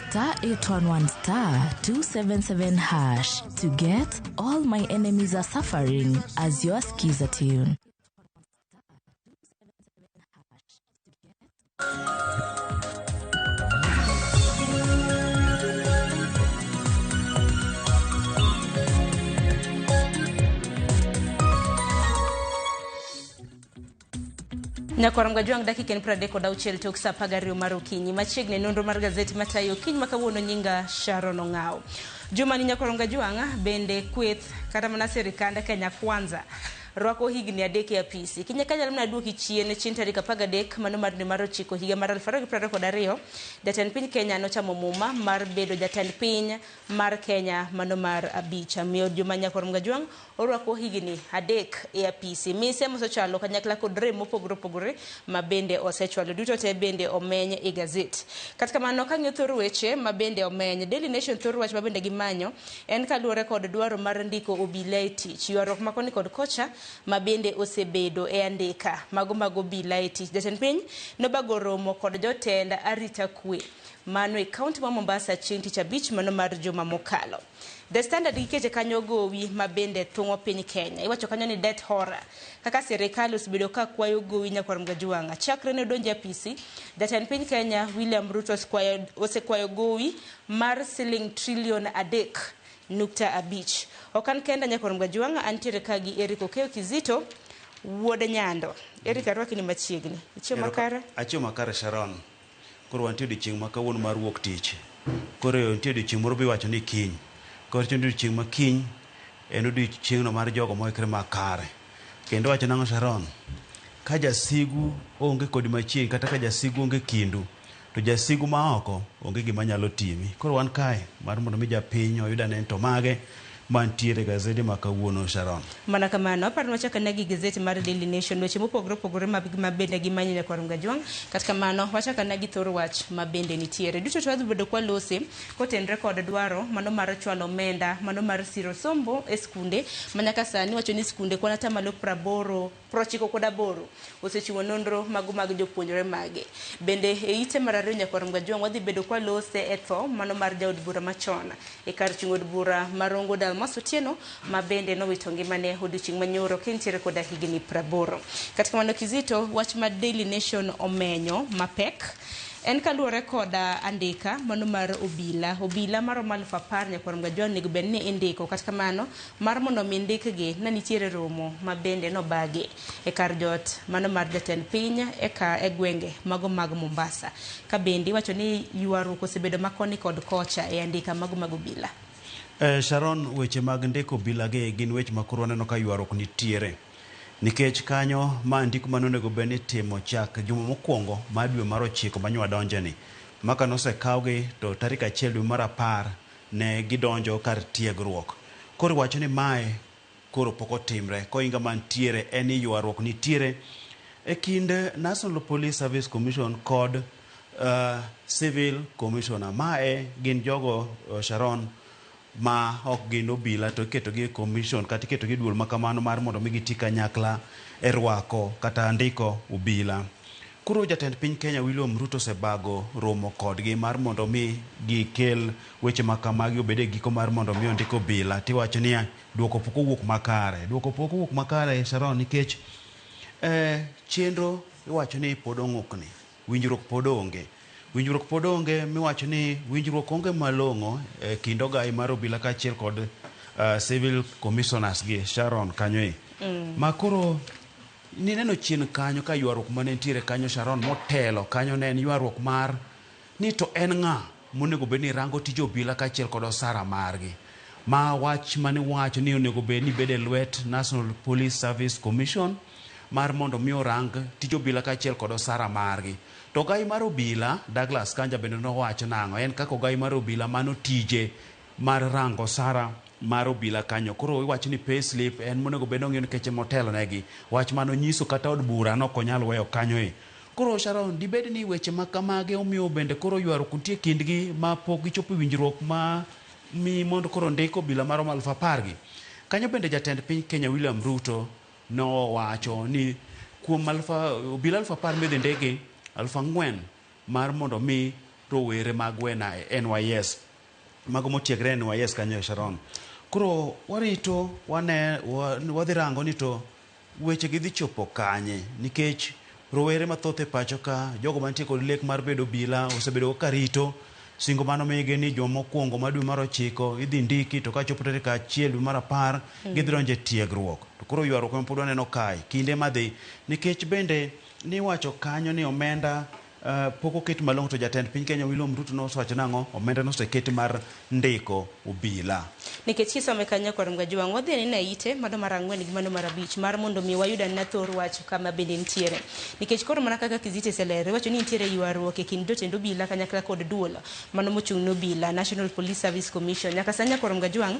Star 811 star 277 hash to get All My Enemies Are Suffering as your skiza tune. Nyakwar Mgajwang' dakika en 36 tok saa 12 mar okinyi. Machiegni nonro mar gazeti matayo okinyi ma kawuono nyinga Sharon Ong'awo. Juma ni Nyakwar Mgajwang' bende kweth kata mana sirikand Kenya Kwanza rwako higni 3 e apisi. Kinya kanyalo mana duoki chien chieng' tarik 13 mano mar dwe mar 9 higa mar 2022 jatend piny Kenya nochamo muma mar bedo jatend piny mar Kenya mano mar 5. Miyo Juma Nyakwar Mgajwang' orwako higni 3 e apisi. Mise mosechalo kanyakla kod rem mopogore opogore ma bende osechwalo duto te bende omeny e gazet. Kata kamano kang'iyo thor weche ma bende omeny, Daily Nation thor wach ma bende gimanyo en kaluwore kod dwaro mar ndiko obila e tich. Ywaruok ma koni kod kocha ma bende osebedo e andika mago mag obila e tich. Jatend piny nobago romo kod jotend arita kwe mano e kaunti ma Mombasa chieng' tich abich mano mar juma mokalo. The Standard gikeche kanyo gowi ma bende thung'o piny Kenya. Iwacho kanyo ni debt horror. Kaka sirikal osebedo ka kwayo gowi Nyakwar Mgajwang'. Chakre ne odonjo e apisi, jatend piny Kenya William Ruto osekwayo gowi mar siling trilion 3.5. Ok an kenda Nyakwar Mgajwang', antiere ka gi Eric Okeyo Kizito, wuod Nyando. Eric, arwaki ni machiegni. Ichiemo makare? Achiemo makare Sharon. Koro wantie odiochieng' ma kawuono mar wuok tich. Koro nitie odiochieng' moro biwacho ni kiny. Koro nitie odiochieng' ma kiny en odiochieng'no mar jogo moikre makare. Kendo wacho nang'o Sharon? Ka jasigu onge kodi machiegni kata ka jasigu onge kindu, to jasigu ma oko onge gima nyalo timi. Koro wan kae mar mondo mi japiny oyud ane to mage mantiere gazede ma kawuono Sharon. Mana kamano, aparo ni wachako ane gi gazeti mar Daily Nation, weche mopogore opogore ma bende gimanyo Nyakwar Mgajwang'. Kata kamano, wachako ane gi thor wach ma bende nitiere. Duto to wadhi bedo kwalose kotenre kod dwaro mano mar chwalo omenda, mano mar siro sombo e skunde, ma nyaka sani wacho ni skunde kwan atamalo 98 osechiwo nonro mago mag jopuonjre mage. Bende e ite mar ariyo Nyakwar Mgajwang' wadhi bedo kwalose e tho mano mar jaod bura machon e kar chung' od bura marongo Dalmas Otieno ma bende nowito ngimane odiochieng' manyoro ka entiere koda higni 80. Kata kamano Kizito, wach ma Daily Nation omenyo mapek en kaluwore kod andika mano mar obila. Obila maromo 10,000 Nyakwar Mgajwang' onego bed ni indiko. Kata kamano mar mondo mi ndikgi ne nitiere romo ma bende nobagi e kar jot mano mar jatend piny e gwenge mago mag Mombasa. Ka bende iwacho ni ywaruok osebedo makoni kod kocha e andika mago mag obila. Sharon, weche mag ndiko obila gi gin weche ma koro waneno ka ywaruok nitiere. Nikech kanyo ma ndiko mane onego bed ni itimo chak juma mokwongo mar dwe mar 9 ma nywa donjeni. Maka nosekawgi to tarik 1 dwe mar 10 ne gidonjo kar tiegruok. Koro iwacho ni mae koro pok otimre. Koinga mantiere en ni ywaruok nitiere e kind National Police Service Commission kod Civil Commissioner. Mae gin jogo Sharon ma ok gin obila to iketogi e commission kata iketogi e duol makamano mar mondo mi giti kanyakla e rwako kata ndiko obila. Koro jatend piny Kenya William Ruto osebago romo kodgi mar mondo mi gikel weche ma kamagi obed e giko mar mondo mi ondik obila. Tiwacho niya, duoko pok owuok makare. Duoko pok owuok makare Sharon nikech chenro iwacho ni pod ong'ukni. Winjruok pod onge. Winjruok pod onge miwacho ni winjruok onge malong'o e kind ogai mar obila kaachiel kod civil commissioners gi Sharon kanyo e. Ma koro nineno chien kanyo ka ywaruok mane nitiere kanyo Sharon motelo kanyo ne en ywaruok mar ni to en ng'a monego bed ni rango tij obila kaachiel kod osara margi. Ma wach mane wacho ni onego bed ni bedo e lwet National Police Service Commission mar mondo mi orang tij obila kaachiel kod osara margi. To ogai mar obila Douglas Kanja bende nowacho nang'o en kaka ogai mar obila mano tije mar rango osara mar obila kanyo. Koro iwacho ni pay slip en monego bed ni ong'iyo nikech motelo negi. Wach mano nyiso kata od bura nok onyal weyo kanyo e. Koro Sharon, dibed ni weche ma kamage omiyo bende koro ywaruok nitie kindgi ma pok gichopo e winjruok ma mi mondo koro ndik obila maromo 10,000 gi. Kanyo bende jatend piny Kenya William Ruto nowacho ni kuom obila 10,000 midhi ndiki 4,000 mar mondo mi rowere magwa e NYS mago motiegre e NYS kanyo Sharon. Koro warito wane wadhi rango ni to weche gi dhi chopo kanye nikech rowere mathoth e pacho ka jogo mantie kod lek mar bedo obila osebedo ka rito singo manomigi ni juma mokwongo ma dwe mar 9 idhi ndiki to kachopo tarik 1 dwe mar 10 gidhi donjo e tiegruok. To koro ywaruok ema pod waneno kae kinde madhi nikech bende niwacho kanyo ni omenda pok oket malong'o to jatend piny Kenya William Ruto nosewacho nang'o omenda noseketi mar ndiko obila. Nikech kisome kanyo kor Mgajwang' wadhi anena ite mano mar 4 gi mano mar 5 mar mondo mi wayud anena thor wach kama bende nitiere. Nikech koro mana kaka Kizito oselero iwacho ni nitiere ywaruok e kind jotend obila kanyakla kod duol mano mochung' ne obila National Police Service Commission. Nyaka sani nyakor Mgajwang'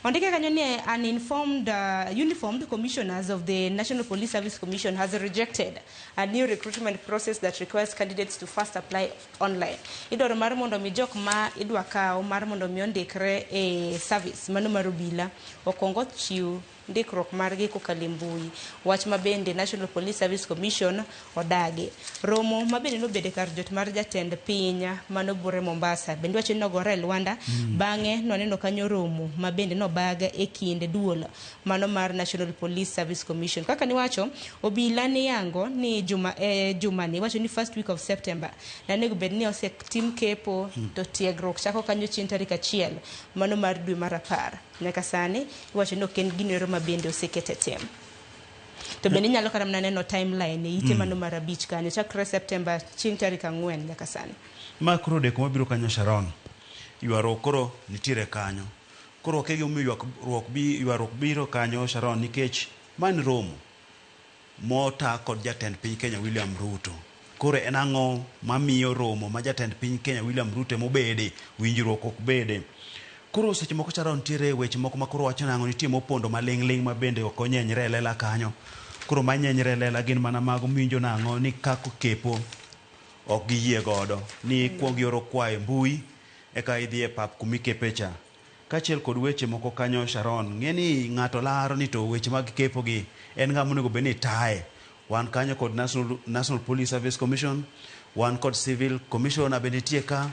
ondike kanyo ni an informed uniformed commissioners of the National Police Service Commission has rejected a new recruitment process that requires candidates to first apply online. Idwaro mar mondo mi jok ma idwa kawo mar mondo mi ondikre e service mano mar obila okwong ochiw ndikruok margi kokalo e mbui. Wach ma bende National Police Service Commission odagi. Romo ma bende nobedo e kar jot mar jatend piny manobure Mombasa bende wacho ni nogore e lwanda. Bang'e nwaneno kanyo romo ma bende nobag e kind duol mano mar National Police Service Commission. Kaka niwacho obila niyango ni juma jumani wacho ni first week of September nanego bed ni osetim kepo to tiegruok chako kanyo chieng' tarik 1 mano mar dwe mar 10. Nyaka sani iwacho ni ok en gino ero ma bende oseket e tim. To bende inyalo kata mana neno timeline e ite mano mar 5 kanyo chakre September chieng' tarik 4 nyaka sani. Ma koro deko mabiro kanyo Sharon. Ywaruok koro nitiere kanyo. Koro ok e gimomiyo ywaruok biro kanyo Sharon nikech ma en romo mota kod jatend piny Kenya William Ruto. Koro en ang'o mamiyo romo ma jatend piny Kenya William Ruto emobede winjruok ok bede. Koro seche moko Sharon nitiere weche moko ma koro wacho nang'o nitie mopondo maling' ling' ma bende ok onyenyre e lela kanyo. Koro manyenyre e lela gin mana mago miwinjo nang'o ni kako kepo ok giyie godo ni ikuong ioro kwayo e mbui eka idhi e pap kumikepe cha. Kaachiel kod weche moko kanyo Sharon, ng'e ni ng'ato laro ni to weche mag kepo gi en ng'ama onego bed ni taye. Wan kanyo kod National Police Service Commission, wan kod Civil Commissioner bende nitie ka,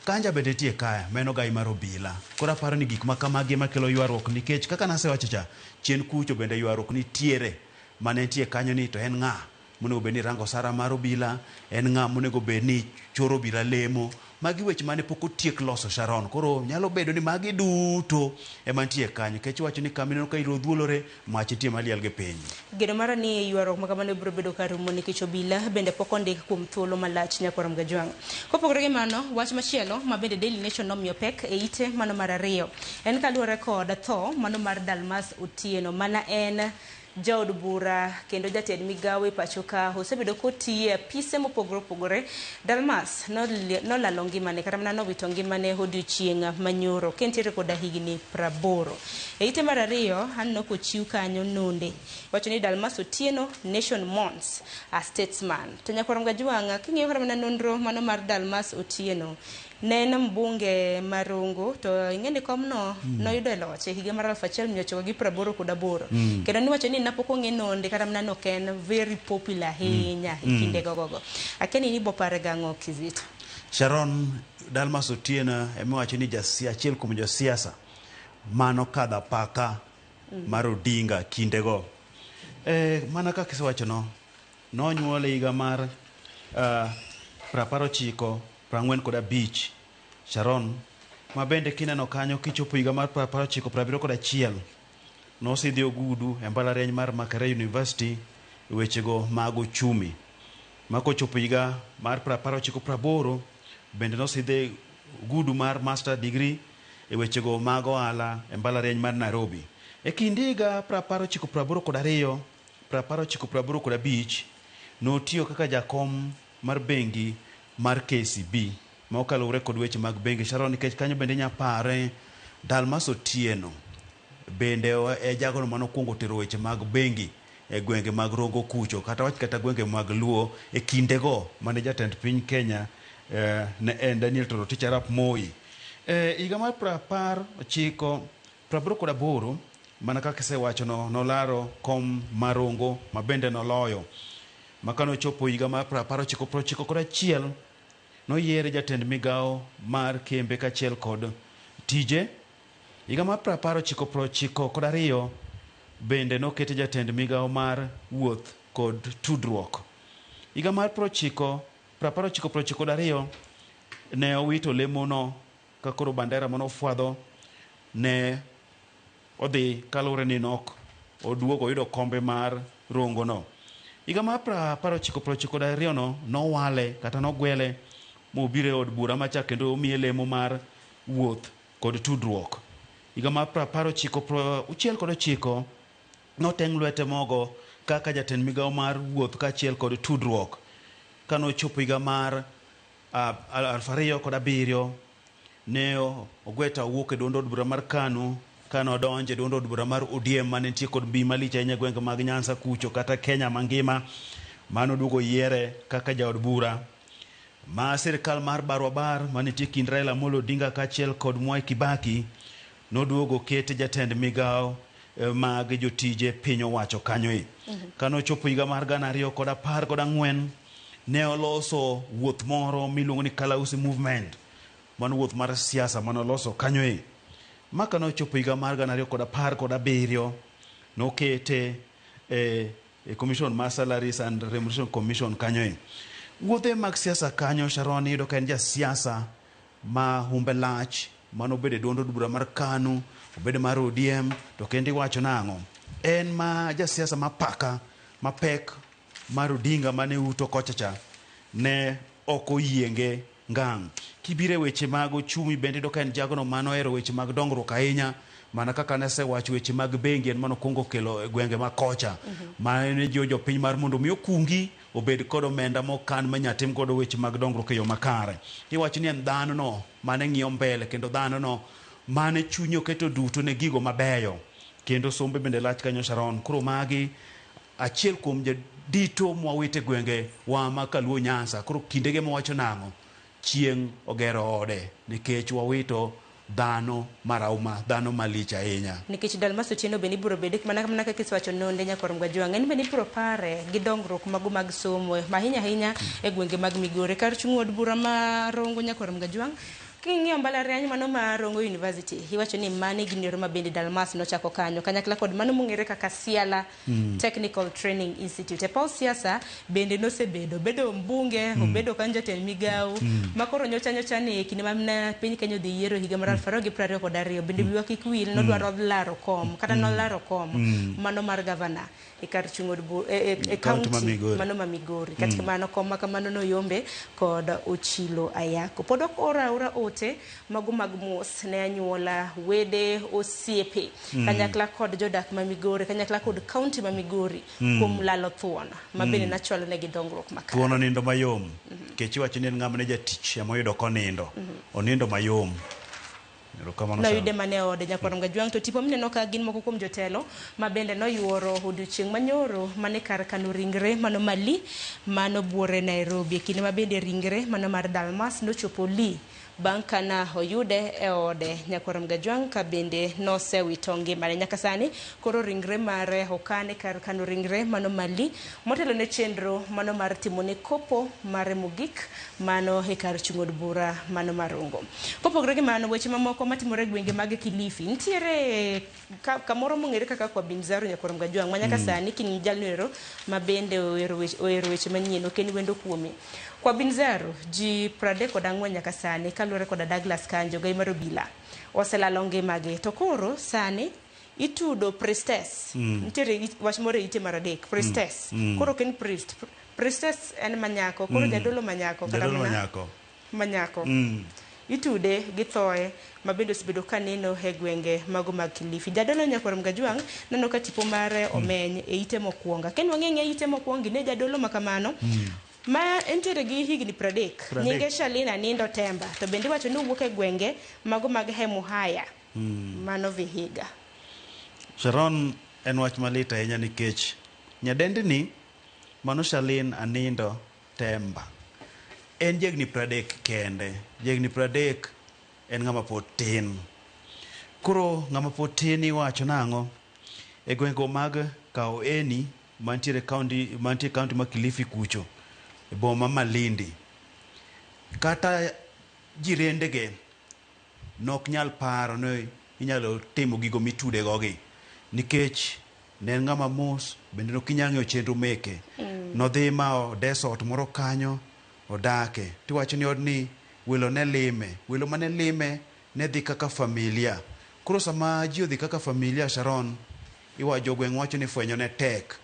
Kanja bende nitie ka, meno gai mar obila. Koro aparo ni gik ma kamagi ema kelo ywaruok nikech kaka nasewacho cha, chien kucho bende ywaruok nitiere mane nitie kanyo ni to en ng'a monego bed ni rango osara mar obila, en ng'a monego bed ni choro obila lemo. Magi weche mane pok otiek loso Sharon. Koro nyalo bedo ni magi duto ema nitie kanyo. Nikech iwacho ni kama ineno ka iro dhuolore, mach nitie maliel gi piny. Geno mara ni ywaruok ma kamano biro bedo ka rumo nikech obila bende pok ondik kuom thuolo malach nyakwar Mgajwang'. Kopogore gi mano, wach machielo ma bende Daily Nation nomiyo pek e ite mano mar 2 en kaluwore kod tho mano mar Dalmas Otieno mana en jaod bura kendo jatend migawo e pacho ka osebedo kotiye e apise mopogore opogore. Dalmas nolalo ngimane kata mana nowito ngimane odiochieng' manyoro ka entiere koda higni 80. E ite mar 2 aneno kochiw kanyo nonde wacho ni Dalmas Otieno nation mourns a statesman. To nyakwar Mgajwang' king'iyo kata mana nonro mano mar Dalmas Otieno ne en mbunge marongo to ing'e ni komno noyudo e loch e higa mar 1988. Kendo niwacho ni napok ong'e nonde kata mana nok en very popular ahinya e kinde gogogo. Akia ni ibopare gang'o Kizito? Sharon, Dalmas Otieno emiwacho ni achiel kuom josiasa manokadho apaka mar Odinga kindego. Mana kaka isewachono, nonyuole higa mar 1945 Sharon, ma bende kineno kanyo kichopo higa mar 1971 nosidhi ogudu e mbalariany mar Makerere University e wechego mag uchumi. Ma kochopo higa mar 1980 bende nosidhi ogudu mar master degree e wechego mag ohala e mbalariany mar Nairobi. E kind higa 1982 1985 notiyo kaka jakom mar bengi mar KCB ma okaluwore kod weche mag bengi Sharon, nikech kanyo bende inya pare Dalmas Otieno bende e jagono manokwongo tero weche mag bengi e gwenge mag Rongo kucho kata wach kata gwenge mag Luo e kindego mane jatend piny Kenya ne en Daniel Toroitich arap Moi. Higa mar 1988 mana kaka isewachono nolaro kom mar Rongo ma bende noloyo. Ma kanochopo higa mar 1991 Noyiere jatend migawo mar kembe kaachiel kod tije. Higa mar 1992 bende nokete jatend migawo mar wuoth kod tudruok. Higa mar 1992 ne owito lemono ka koro bandera manofwadho ne odhi kaluwore ni nok oduogo oyudo kombe mar Rongo no. Higa mar 1992 no nowale kata nogwele mobiro e od bura machak kendo omiye lemo mar wuoth kod tudruok. Higa mar 1969 noteng' lwete mogo kaka jatend migawo mar wuoth kaachiel kod tudruok. Kanochopo higa mar 2007 ne ogweta owuok e duond od bura mar KANU kane odonjo e duond od bura mar ODM mane nitie kod mbi malich ahinya e gwenge mag Nyanza kucho kata Kenya mangima. Mano duogo yiere kaka jaod bura ma sirikal mar barwa bar manitie kind Raila Amolo Odinga kaachiel kod Mwai Kibaki noduogo kete jatend migawo mag jotije piny owacho kanyo e. Kane ochopo higa mar 2014 ne oloso wuoth moro miluongo ni Kalausi Movement. Mano wuoth mar siasa mane oloso kanyo e. Ma kane ochopo higa mar 2017 nokete e Commission mar Salaries and Remuneration Commission kanyo e. Wuodhe mag siasa kanyo Sharon iyudo ka en jasiasa ma humbe lach mano obedo e duond od bura mar KANU, obedo mar ODM, to kendo iwacho nang'o? En ma jasiasa mapaka mapek mar Odinga mane uto kocha cha ne ok oyienge ngang'. Kibiro e weche mag ochumi bende iyudo ka en jagono mane ohero weche mag dongruok ahinya mana kaka nasewacho weche mag bengi en mane okwongo kelo e gwenge ma kocha. Mane jiwo jopiny mar mondo mi okungi obed kod omenda mokan ma tim godo weche mag dongruok e yo makare. Iwacho ni en dhano no mane ng'iyo mbele kendo dhano no mane chunye oketo duto ne gigo mabeyo kendo sombe bende lach kanyo Sharon. Koro magi achiel kuom jadito mwawito e gwenge wa ma Kaluo Nyanza. Koro kindege mawacho nang'o? Chieng' ogero ode nikech wawito dhano marahuma, dhano malich ahinya. Nikech Dalmas Otieno bende ibiro bede mana kaka isewacho nonde nyakwar Mgajwang', en bende ibiro pare gi dongruok mago mag somo ahinya ahinya e gwenge mag Migori. Kar chung' od bura ma Rongo nyakwar Mgajwang', king'iyo mbalariany mano ma Rongo University, iwacho ni mane gin yore ma bende Dalmas nochako kanyo kanyakla kod mano mong'ere kaka Siala Technical Training Institute. E paw siasa bende nosebedo, obedo mbunge, obedo kanyo jatend migawo, ma koro nyocha nyocha ni e kinde ma piny Kenya odhi yiero higa mar 2022, bende wiwa kik wil, nodwaro laro kom, kata nolaro kom mano mar gavana e kar chung' od e County ma county Migori. mano ma Migori. Kata kamano kom ma kamano noyombe kod Ochilo Ayako. Pod ok ora aora ote mago mag mos ne anyuola, wede, osiepe, kanyakla kod jodak ma Migori, kanyakla kod county ma Migori kuom lalo thuon ma bende nachwalo negi dongruok makare. Thuon onindo mayom. Nikech iwacho ni en ng'ama ne jatich ema oyudo konindo. Onindo mayom. Erokamano Noyude Sharon. mane ode nyakwar Mgajwang'. To tipo mineno ka gin moko kuom jotelo ma bende noyuoro odiochieng' manyoro mane kar kano ringre mano mali mano buore Nairobi. E kinde ma bende ringre mano mar Dalmas nochopo Lee bang' kana oyude e ode nyakwar Mgajwang' ka bende nosewito ngimane. Nyaka sani koro ringre mare okane kar kano ringre mano mali motelo ne chenro mano mar timone kopo mare mogik mano e kar chung' od bura mano mar Rongo. Kopogore gi mano, weche mamoko matimore e gwenge mag Kilifi, nitiere kamoro mong'ere kaka Kwa Binzaro nyakwar Mgajwang' ma nyaka sani kin jalno ero ma bende ohero weche manyien, ok en wendo kuome. Kwa Binzaro, ji 34 nyaka sani kaluwore koda Douglas Kanjo, gai mar obila, oselalo ngimagi. To koro sani itudo priestess. Nitiere wach moro e ite mar adek, priestess. Koro ok en priest. Priestess en manyako, koro jadolo manyako kata Jadolo manyako. Manyako. Itude gi thoe ma bende osebedo ka neno e gwenge mago mag Kilifi. Jadolo nyakwar Mgajwang' neno ka tipo mare omeny e ite mokwongo. Akia ni wang'e ng'e ite mokwongo ne jadolo ma kamano. Ma entiere gi higni 30. 30. Nyinge Shalina Nindo Temba. To bende iwacho ni owuok e gwenge mago mag Hemuhaya. Mano Vihiga. Sharon en wach malit ahinya nikech nyadendini mano Shalin Anindo Temba en jahigni 30 kende. Jahigni 30 en ng'ama pod tin. Koro ng'ama pod tin iwacho nang'o? E gwengego mag Kaoeni mantiere county, mantie county ma Kilifi kucho e boma ma Malindi. Kata jirendege nok nyal paro ni inyalo timo gigo mitude gogi nikech ne en ng'ama mos bende nok inyal ng'eyo chenro meke. Nodhi ma odeso ot moro kanyo odake. Tiwacho ni odni welo ne lime. Welo mane lime ne dhi kaka familia. Koro sama ji odhi kaka familia Sharon, iwa jogweng' wacho ni fwenyo ne tek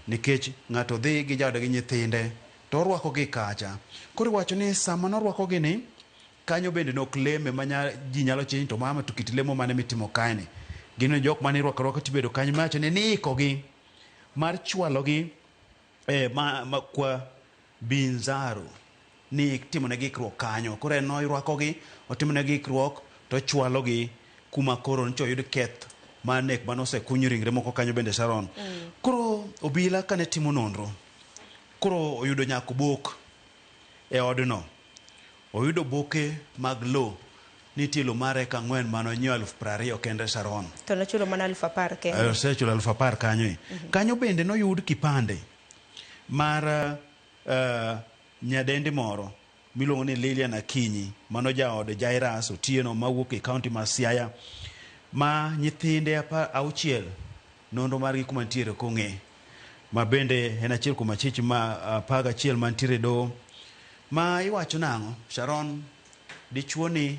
nikech ng'ato dhi gi jaode gi nyithinde to orwakogi kacha. Koro iwacho ni sama norwakogi ni kanyo bende nok leme ma ji nyalo chiny to mama to kit lemo mane mitimo kaeni. Gin jok mane irwako arwaka tibedo kanyo miwacho ni niikogi mar chwalogi ma kwa Binzaro ni timonegi ikruok kanyo. Koro en norwakogi, otimonegi ikruok to chwalogi kuma koro nyocha oyud keth mar nek mane osekuny ringre moko kanyo bende Sharon. Koro obila kane timo nonro, koro oyudo nyaka obok e odno. Oyudo boke mag lo. Nitie lo mar eka 4 mane onyiewo 20,000 kende Sharon. To nochulo mana 10,000 kende. Osechulo 10,000 kanyo. Kanyo bende noyud kipande mar nyadendi moro miluongo ni Lilian Akinyi, mano jaod Jairus Otieno mawuok e kaunti ma Siaya, ma nyithinde 6 nonro margi kuma nitiere ok ong'e, ma bende en achiel kuom achich ma 11 mantiere doho. Ma iwacho nang'o Sharon, dichuo ni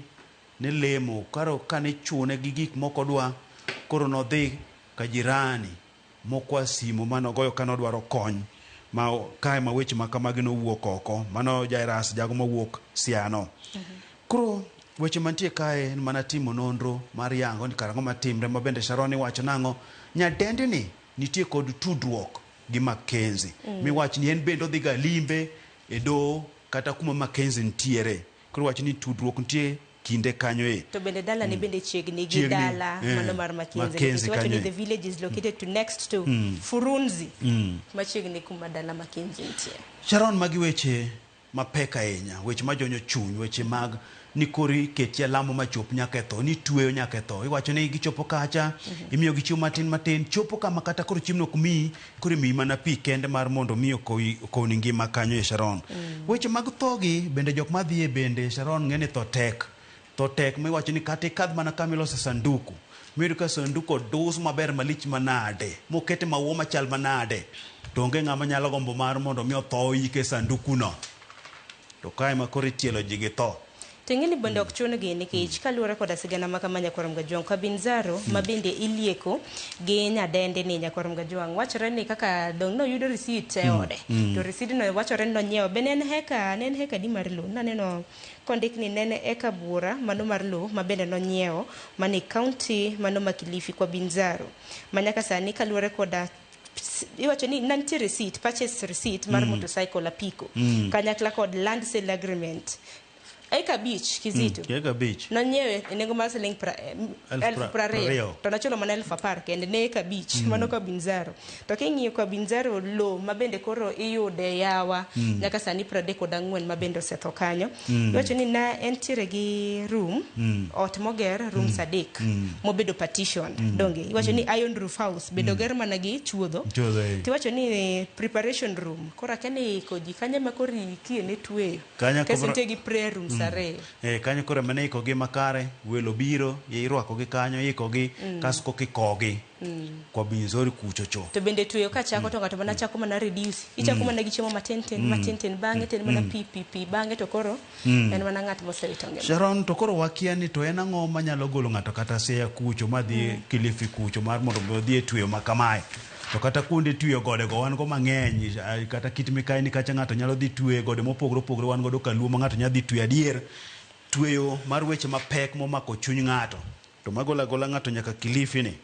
ne lemo karo kane chune gi gik moko dwa, koro nodhi ka jirani mokwa simo manogoyo kane odwaro kony ma kae ma weche ma kamagi nowuok oko. Mano Jairus jago mawuok Siano. Koro weche mantie kae en mana timo nonro mar yango ni karang'o matimre ma bende Sharon iwacho nang'o nyadendi ni nitie kod tudruok gi Mackenzie. Miwach ni en bende odhi ga limbe e doho kata kuma Mackenzie nitiere. Koro wach ni tudruok nitie kinde kanyo e. To bende dala ni bende chiegni gi dala mano mar Mackenzie. Wacho ni the village is located to next to Furunzi. Machiegni kuma dala Mackenzie nitie. Sharon, magi weche mapek ahinya, weche majonyo chuny, weche mag ni kori ketie lamo machop nyaka e tho, ni tweyo nyaka e tho. Iwacho ni gichopo kacha, imiyo gi chiemo matin matin, chopo kama kata koro chiemo ok miyi, koro imiyi mana pi kende mar mondo mi okowni ngima kanyo e Sharon. Weche mag tho gi bende jok madhi e bende Sharon ng'e ni tho tek. Tho tek miwacho ni kata ikadh mana kama ilose sanduku, miyud ka sanduku odus maber malich manade, mokete maua machal manade, to onge ng'ama nyalo gombo mar mondo mi otho oike sanduku no. To kae ma koro itielo ji gi tho. To ing'e ni bende ok chun gi nikech kaluwore koda sigana ma kama Nyakwar Mgajwang' ka Binzaro ma bende ilieko gi nyadende ni Nyakwar Mgajwang' wachore ni kaka dong' noyudo receipt e ode. To receipt no wachore ni nonyiewo be ne en heka ne en heka di mar lowo. Naneno kondik ni nene eka buora mano mar lowo ma bende nonyiewo mane county mano ma Kilifi kwa Binzaro. Ma nyaka sani kaluwore koda iwacho ni nantie receipt, purchase receipt mar motorcycle apiko kanyakla kod land sale agreement. Eka 5 Kizito. Eka 5. Nonyiewe e nengo mar siling 20,000 to nochulo mana 10,000 kende ne eka 5 mano kwa Binzaro. To king'iyo kwa Binzaro lo ma bende koro iyude yawa nyaka sani 34 ma bende osetho kanyo. Iwacho ni na entiere gi room ot moger rooms 3 mobedo partition donge. Iwacho ni iron roof house bedo ger mana gi chuodho. Tiwacho ni preparation room koro akeni koji kanye ma koro ikie ne tweyo. Kaso nitie gi prayer room Kanyo koro mane ikogi makare, welo biro, irwakogi kanyo, ikogi, kasto koka ikogi kwa Binzori kuchocho. To bende tweyo ka chako to ng'ato mana chako mana reduce. Ichako mana gi chiemo matin tin, matin tin, bang'e to en mana pi pi pi, bang'e to koro en mana ng'at mosewito ngima. Sharon, to koro wakia ni to en ang'o manyalo golo ng'ato kata Siaya kucho madhi Kilifi kucho mar mondo odhi e tweyo ma kamae. To kata kuonde tweyo gode go wan go mang'eny, kata kit mikayi ni kacha ng'ato nyalo dhi tweyo gode mopogore opogore, wan godo kaluo ma ng'ato nyalo dhi tweyo adier. Tweyo mar weche mapek momako chuny ng'ato. To magola gola ng'ato nyaka Kilifi ni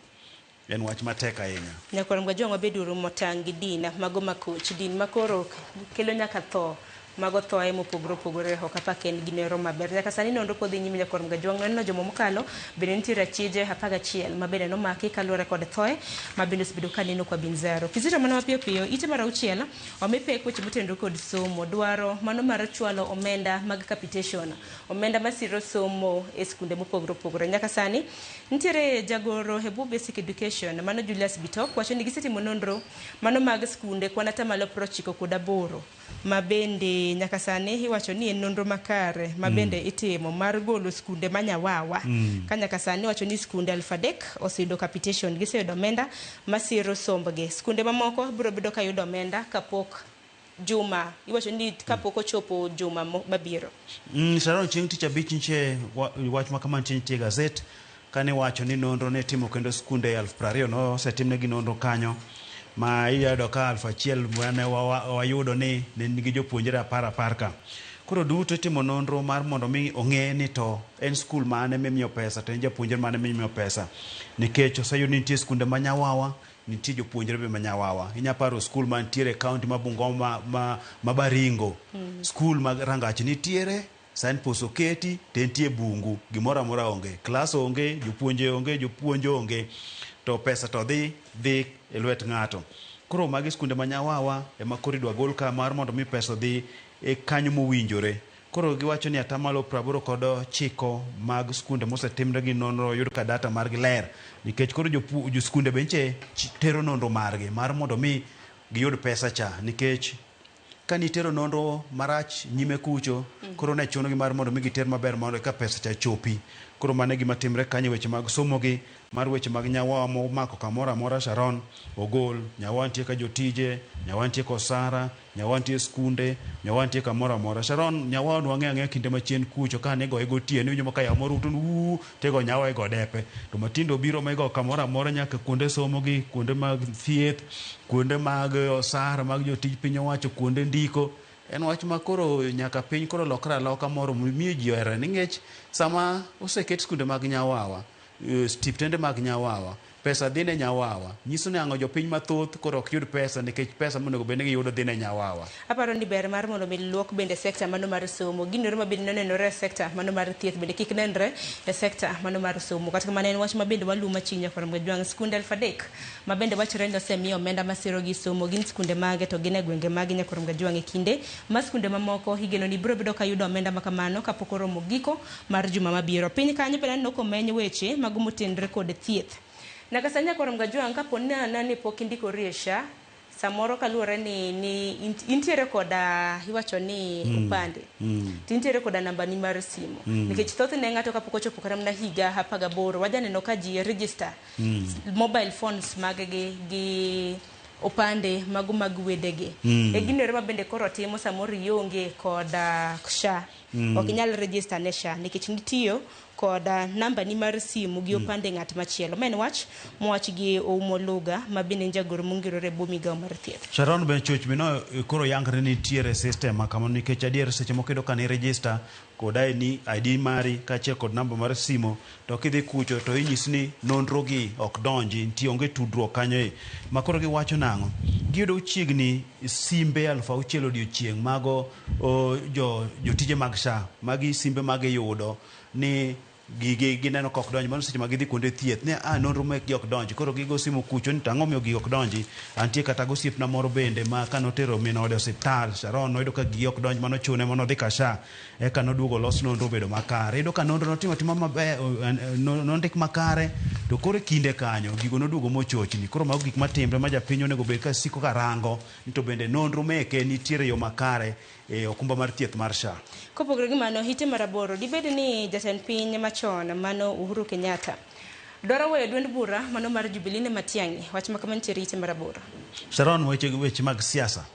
en wach matek ahinya. Nyakwar Mgajwang' wabeduru motang' gi din mago makoch, din makoro kelo nyaka tho. Mago thoe mopogore opogore ok apar en gi nero maber. Nyaka sani nonro pod dhi nyime Nyakwar Mgajwang'. Noneno juma mokalo bende nitiere achije 11 ma bende nomaki kaluwore kod thoe ma bende osebedo ka neno kwa Binzaro. Kizito mana mapiyo piyo ite mar 6 omi pek weche motenore kod somo dwaro mano mar chwalo omenda mag capitation, omenda masiro somo e skunde mopogore opogore. Nyaka sani nitiere jagoro e bwo basic education mano Julius Bitok wacho ni gisetimo nonro mano mag skunde kwan 98 ma bende bende nyaka sani iwacho ni en nonro makare ma bende itimo mar golo skunde ma Nyawawa. Ka nyaka sani iwacho ni skunde 3,000 oseyudo capitation, giseyudo omenda masiro sombgi. Skunde mamoko biro bedo ka yudo omenda kapok juma, iwacho ni kapok ochopo juma mabiro. Sharon, chieng' tich abich nche wach ma kama nitie e gazet kane wacho ni nonro ne timo kendo skunde 20,000 nosetimnegi nonro kanyo ma iyudo ka 1,000 mane wayudo ni ne nigi jopuonjre 10 ka. Koro duto itimo nonro mar mondo mi ong'e ni to en skul mane mimiyo pesa to en japuonjre mane mimiyo pesa, nikech oseyud ni nitie skunde ma Nyawawa, nitie jopuonjre be ma Nyawawa. Inya paro skul mantiere e kaunti ma Bungoma ma Baringo, skul mag Rangach nitiere, signpost oketi to entie bungu, gimoro amora onge, klas onge, jopuonje onge, jopuonj onge, to pesa to dhi e lwet ng'ato. Koro magi skunde ma Nyawawa ema koro idwa gol ka mar mondo mi pesa odhi e kanyo mowinjore. Koro giwacho ni 89% mag skunde mosetimre gi nonro oyud ka data margi ler, nikech koro jo skunde be nche tero nonro margi mar mondo mi giyud pesa cha, nikech ka nitero nonro marach nyime kucho, koro ne chunogi mar mondo mi giter maber mondo eka pesa cha chopi. Koro mano e gima timre kanyo e weche mag somo gi mar weche mag Nyawawa momako kamoro amora. Sharon ogol Nyawawa nitie ka jotije, Nyawawa nitie kosara, Nyawawa nitie skunde, Nyawawa nitie kamoro amora. Sharon, Nyawawa nwang'e ang'eya kinde machien kucho ka nigoye gotieno, iwinjo ka yamo ruto uu tigo Nyawawa igo depe, to matindo obiro ma igo kamoro amora nyaka kuonde somo gi, kuonde mag thieth, kuonde mag osara mag jotij piny owacho, kuonde ndiko. En wach ma koro nyaka piny koro lokre aloka moro miyo ji oherore, nikech sama oseket skunde mag Nyawawa, stiptende mag Nyawawa, pesa dhi ne Nyawawa, nyiso ni ang'o jopiny mathoth koro ok yud pesa, nikech pesa monego bed ni giyudo dhi ne Nyawawa. Aparo ni ber mar mondo mi luok bende sekta mano mar somo. Gino ma bende nonenore e sekta mano mar thieth bende kik nenre e sekta mano mar somo. Kata kamano en wach ma bende waluwo machiegni nyaka Jwang'. Skunde 3,000 ma bende wachore ni osemiyo omenda masiro gi somo gin skunde mage to gin e gwenge mage nyaka Jwang' e kinde ma skunde mamoko igeno ni biro bedo ka yudo omenda ma kamano kapok oromo giko mar juma mabiro. Piny kanyo bende aneno komeny weche mago motenore kod thieth. Nyaka sani nyaka Jwang' kapo ni ni pok indikori e SHA, samoro kaluwore ni intiere koda iwacho ni opande, to intiere koda nambani mar simu, nikech thothne ng'ato kapok ochopo kata mana higa 18 wajaneno ka ji register mobile phones mag gi opande mago mag wedegi. E gino ero ma bende koro timo samoro ionge koda SHA, ok inyal register ne SHA nikech nitiyo koda nambani mar simu gi opande ng'at machielo. Ma en wach mowach gi Oumo Luga ma bende en jagoro mongirore e bwo migawo mar thieth. Sharon, be chochni no koro yangre ni nitiere system ma kamano, nikech adier seche moko iyudo ka ni register kod ID mari kaachiel kod namba mar simo, to kidhi kucho to inyisi ni nonro gi ok donji, nitie onge tudruok kanyo e ma koro giwacho nang'o, giyudo chiegni simbe 6,000 odiochieng' mago jotije mag SHA, magi simbe magiyudo ni gigi gineno ka ok donji. Mano seche ma gidhi kuonde thieth ni a nonro mekgi ok donji, koro gigo simu kucho ni to ang'o miyo gigi ok donji. Antie kata gosiepna moro bende ma kanotero min ode e osiptal, Sharon, noyudo ka gigi ok donji, mano chune manodhi ka SHA eka noduogo los nonro obedo makare. Iyudo ka nonro notimo atima maber, nondik makare, to koro e kinde kanyo gigo noduogo mochochni. Koro mago gik matimre ma japiny onego bed ka siko ka rango ni to bende nonro meke nitiere yo makare e okumba mar thieth mar SHA. Kopogore gi mano, hite mar 8, dibed ni jatend piny machon mano Uhuru Kenyatta dwaro weyo duond bura mano mar Jubilee ne Matiang'i. Wach ma kama nitiere ite mar 8. Sharon, weche mag siasa,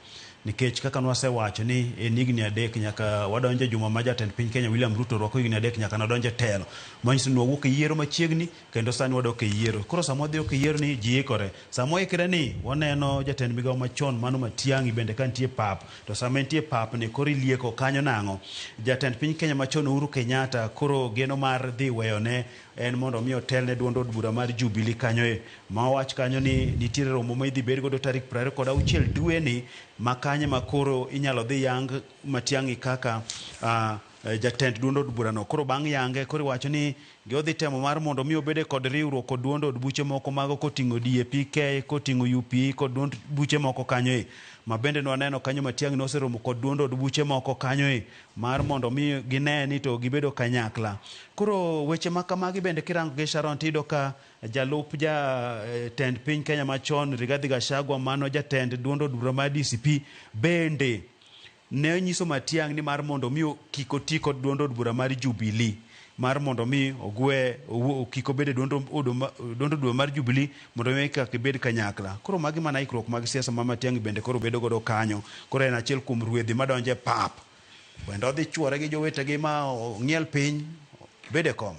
nikech kaka nwasewacho ni en higni 3 nyaka wadonje juma ma jatend piny Kenya William Ruto rwako higni 3 nyaka nodonje telo, manyiso ni wawuok e yiero machiegni kendo sani wadok e yiero. Koro sama wadhi ok e yiero ni ji ikore, sama waikre ni waneno jatend migawo machon mano Matiang'i bende ka nitie pap, to sama entie pap ni koro ilieko kanyo nang'o. Jatend piny Kenya machon Uhuru Kenyatta koro geno mar dhi weyone en mondo mi otel ne duond od bura mar Jubilee kanyo e ma wach kanyo ni nitiere romo ma idhi bed godo tarik 26 dweni ma kanye ma koro inyalo dhi yang Matiang'i kaka jatend duond od burano. Koro bang' yange koro iwacho ni giodhi temo mar mondo mi obede kod riwruok kod duond od buche moko mago koting'o DAP-K, koting'o UPE kod duond buche moko kanyo e ma bende nwaneno kanyo Matiang'i noseromo kod duond od buche moko kanyo e mar mondo mi gine ni to gibedo kanyakla. Koro weche ma kamagi bende kirango gi Sharon tiyudo ka jalup jatend piny Kenya machon Rigathi Gachagua mano jatend duond od bura mar DCP bende Ne onyiso Matiang'i ni mar mondo mi kik oti kod duond od bura mar Jubilee mar mondo mi ogwe kik obed e duond od bura mar Jubilee mondo mi kik gibed kanyakla. Koro magi mana ikruok mag siasa ma Matiang'i bende koro bedo godo kanyo. Koro en achiel kuom ruedhi madonjo e pap. Bende odhi chuore gi jowetegi ma ong'iel piny, obed e kom.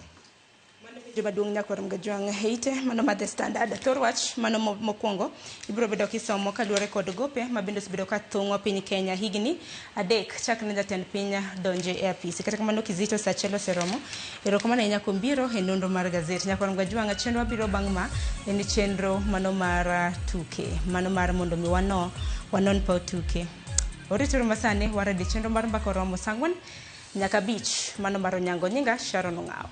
Maduong' nyakwar Mgajwang' heite mano ma The Standard. Thor wach mano mokwongo ibiro bedo kisomo kaluwore kod gope ma bende osebedo ka thung'o piny Kenya higni 3 chakre jatend piny donje e apisi. Kata kamano Kizito saa achiel oseromo. Erokamano ahinya kuom biro e nonro mar gazet. Nyakwar Mgajwang' chenro mabiro bang' ma en chenro mano mar tuke, mano mar mondo mi wanon paw tuke. Orituru masani waradi chenro mar mbaka oromo saa 4 nyaka 5 mano mar Onyango. Nyinga Sharon Ong'awo.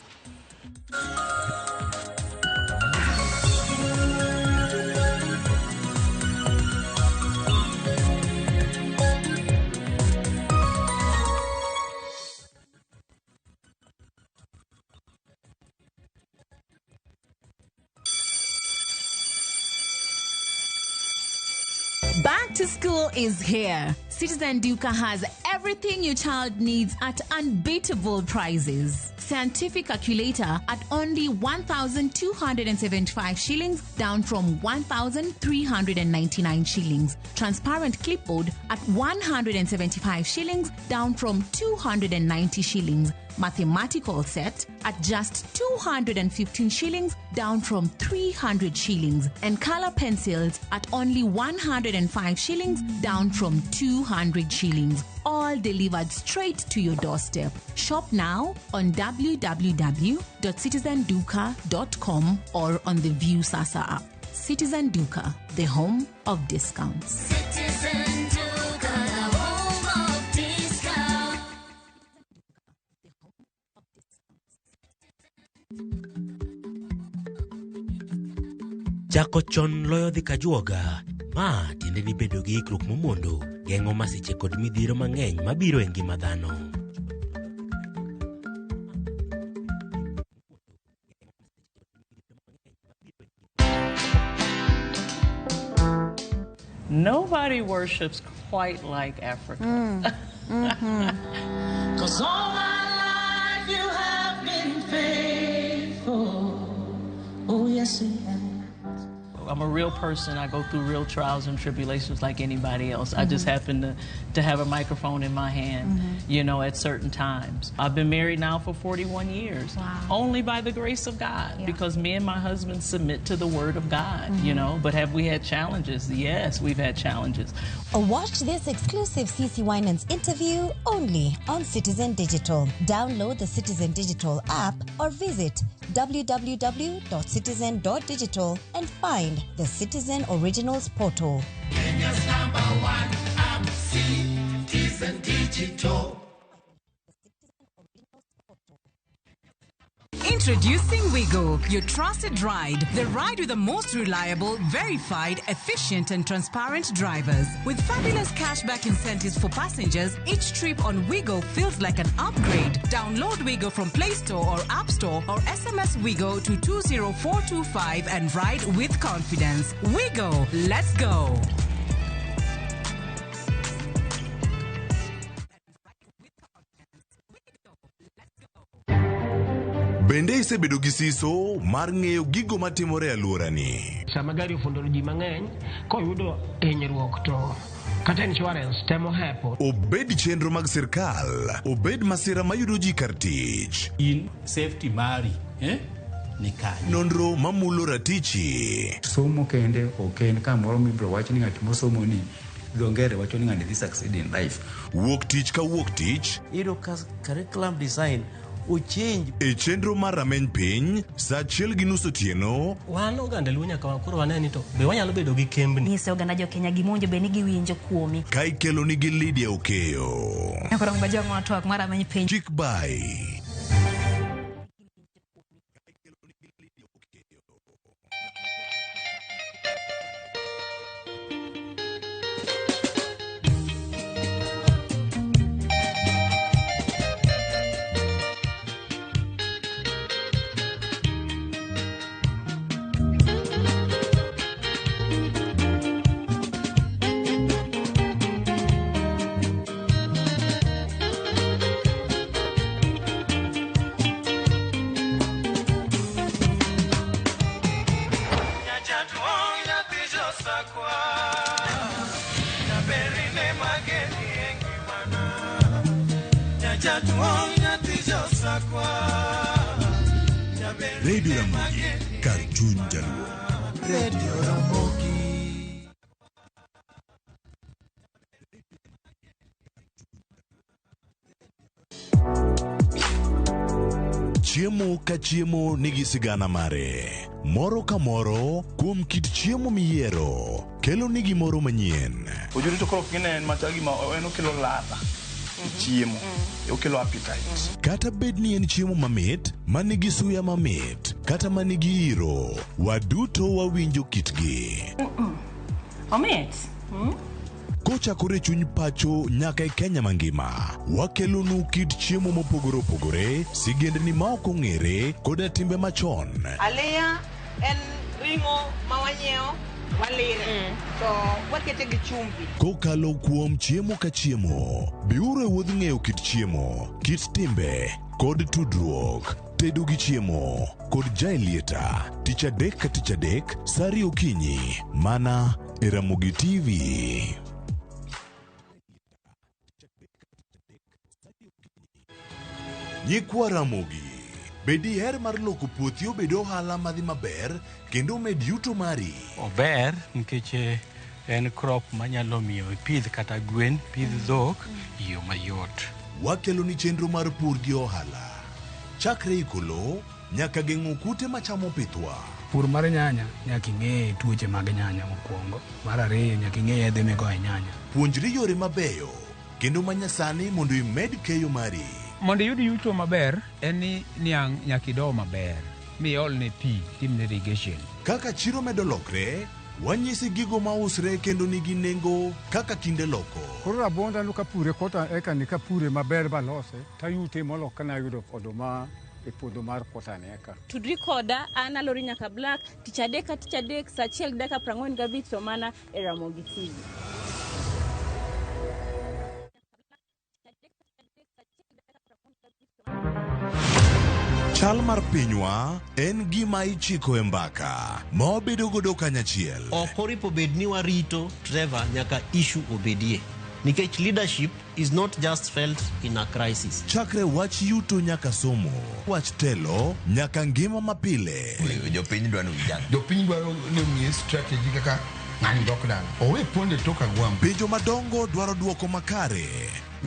Back to school is here. Citizen Duka has everything your child needs at unbeatable prices. Scientific calculator at only 1,275 shillings, down from 1,399 shillings. Transparent clipboard at 175 shillings, down from 290 shillings. Mathematical set at just 215 shillings, down from 300 shillings. And color pencils at only 105 shillings, down from 200 shillings. All delivered straight to your doorstep. Shop now on www.citizenduka.com or on the Viusasa app. Citizen Duka, the home of discounts. Citizen Duka, the home of discounts. Chako chon loyo dhi kajuoga. Ma tiende ni bedo gi ikruok momondo geng'o masiche kod midhiero mang'eny mabiro e ngima dhano. Nobody worships quite like Africa. 'Cause all my life you have been faithful. Oh, yes, you have. I'm a real person. I go through real trials and tribulations like anybody else. I just happen to have a microphone in my hand, you know, at certain times. I've been married now for 41 years. Wow. Only by the grace of God, because me and my husband submit to the word of God, you know. But have we had challenges? Yes, we've had challenges. Watch this exclusive CC Winans interview only on Citizen Digital. Download the Citizen Digital app or visit www.citizen.digital and find the Citizen Originals portal. Kenya's number one app, Citizen Digital. Introducing Wigo, your trusted ride. The ride with the most reliable, verified, efficient, and transparent drivers. With fabulous cashback incentives for passengers, each trip on Wigo feels like an upgrade. Download Wigo from Play Store or App Store or SMS Wigo to 20425 and ride with confidence. Wigo, let's go. Bende isebedo gi siso mar ng'eyo gigo matimore e alworani? Sama gari ofundo ji mang'eny, koyudo hinyruok to kata insurance temo hepo. Obed chenro mag sirkal, obed masira mayudo ji kar tich. In safety mari, ni kanye. Nonro mamulo ratichi. Somo kende ok en kamoro mibiro wach ni ng'at mosomo ni dho ngere wacho ni ng'ani dhi succeed in life. Wuok tich ka wuok tich. Iyudo ka curriculum design ochange. E chenro mar rameny piny, saa 1:30 otieno. Wan oganda Luo nyaka koro wane ni to be wanyalo bedo gi kembni. Nyiso oganda jo Kenya gima owinjo bed ni giwinjo kuomi. Ka ikelo nigi Lydia Okeyo. Koro ng'ajo twak mar rameny piny. Chik bai. Radio Ramogi, kar chuny jaluo. Radio Ramogi. Chiemo ka chiemo nigi sigana mare. Moro ka moro kuom kit chiemo miyiero kelo ni gimoro manyien. Ojuri to koro gine en machal gima en okelo ladha e chiemo, okelo appetite. Kata bed ni en chiemo mamit, manigi suya mamit, kata manigi iro, waduto wawinjo kitgi. Omit. Kochakore e chuny pacho nyaka e Kenya mangima, wakelonu kit chiemo mopogore opogore, sigendni ma ok ong'ere, koda timbe machon. Aliya en ring'o ma wanyiewo walire to wakete gi chumbi. Kokalo kuom chiemo ka chiemo, biuru e wuodh ng'eyo kit chiemo, kit timbe, kod tudruok. Tedo gi chiemo kod Jaelieta, tich adek ka tich adek, sa ariyo okinyi, mana e Ramogi TV. Nyikwa Ramogi, be diher mar loko puothi obed ohala madhi maber kendo omed yuto mari? Ober nikech en crop manyalo miyo ipidh kata gwen, pidh dhok e yo mayot. Wakeloni chenro mar pur gi ohala. Chakre iko lowo nyaka geng'o kute machamo pithwa. Pur mar nyanya nyaka ing'e tuoche mag nyanya mokwongo. Mar ariyo nyaka ing'e yedhe migoyo e nyanya. Puonjri yore mabeyo kendo manyasani mondo imed keyo mari. Mondo iyud yuto maber en ni niang' nyaka ido maber miolne pi timne irrigation. Kaka chiro medo lokre, wanyisi gigo mausre kendo nigi nengo kaka kinde loko. Koro rabuonda no kapure kota eka ni kapure maber balose tayute molo kana yudo oduma e puodho mar kota ni eka. Tudri koda an Alori Nyaka Black tich adek ka tich adek saa achiel gi dakika 45 to mana e Ramogi TV. Chal mar pinywa en gima ichiko e mbaka ma wabedo godo kanyachiel. Ok oripo bed ni warito Trevor nyaka issue obedie. Nikech leadership is not just felt in a crisis. Chakre wach yuto nyaka somo, wach telo nyaka ngima mapile. Jopiny dwaro ni ujang. Jopiny dwaro ni omiye strategy kaka ng'ani dok dala. Owe ponde tok agwambo. Penjo madongo dwaro duoko makare.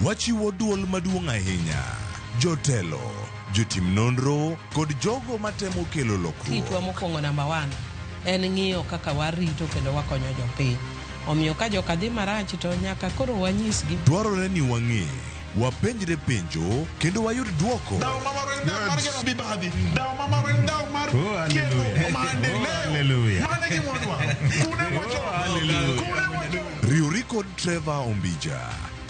Wachiwo duol maduong' ahinya. Jotelo, jotim nonro kod jogo matemo kelo lokruok. Tijwa mokwongo namba 1 en ng'iyo kaka warito kendo wakonyo jopiny. Omiyo ka joka dhi marach to nyaka koro wanyisgi. Dwarore ni wang'e, wapenjre penjo kendo wayud duoko. Riwri kod Trevor Ombija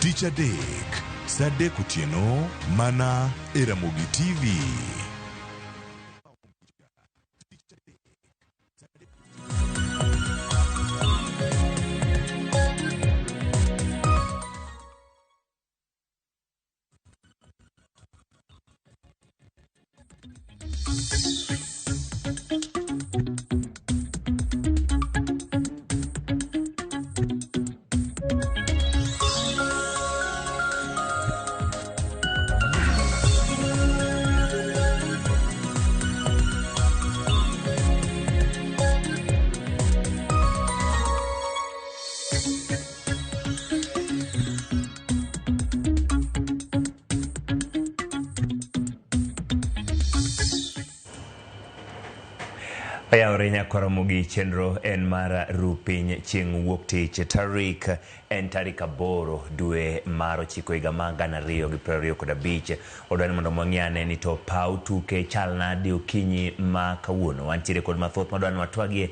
tich adek saa adek otieno mana e Ramogi TV. Oyawore nyakwar Ramogi, chenro en mar ru piny chieng' wuok tich tarik en tarik 8 dwe mar 9 higa mar 2025. Wadwaro ni mondo wang'i ane ni to paw tuke chal nade okinyi ma kawuono. Wantiere kod mathoth madwaro ni watwagie,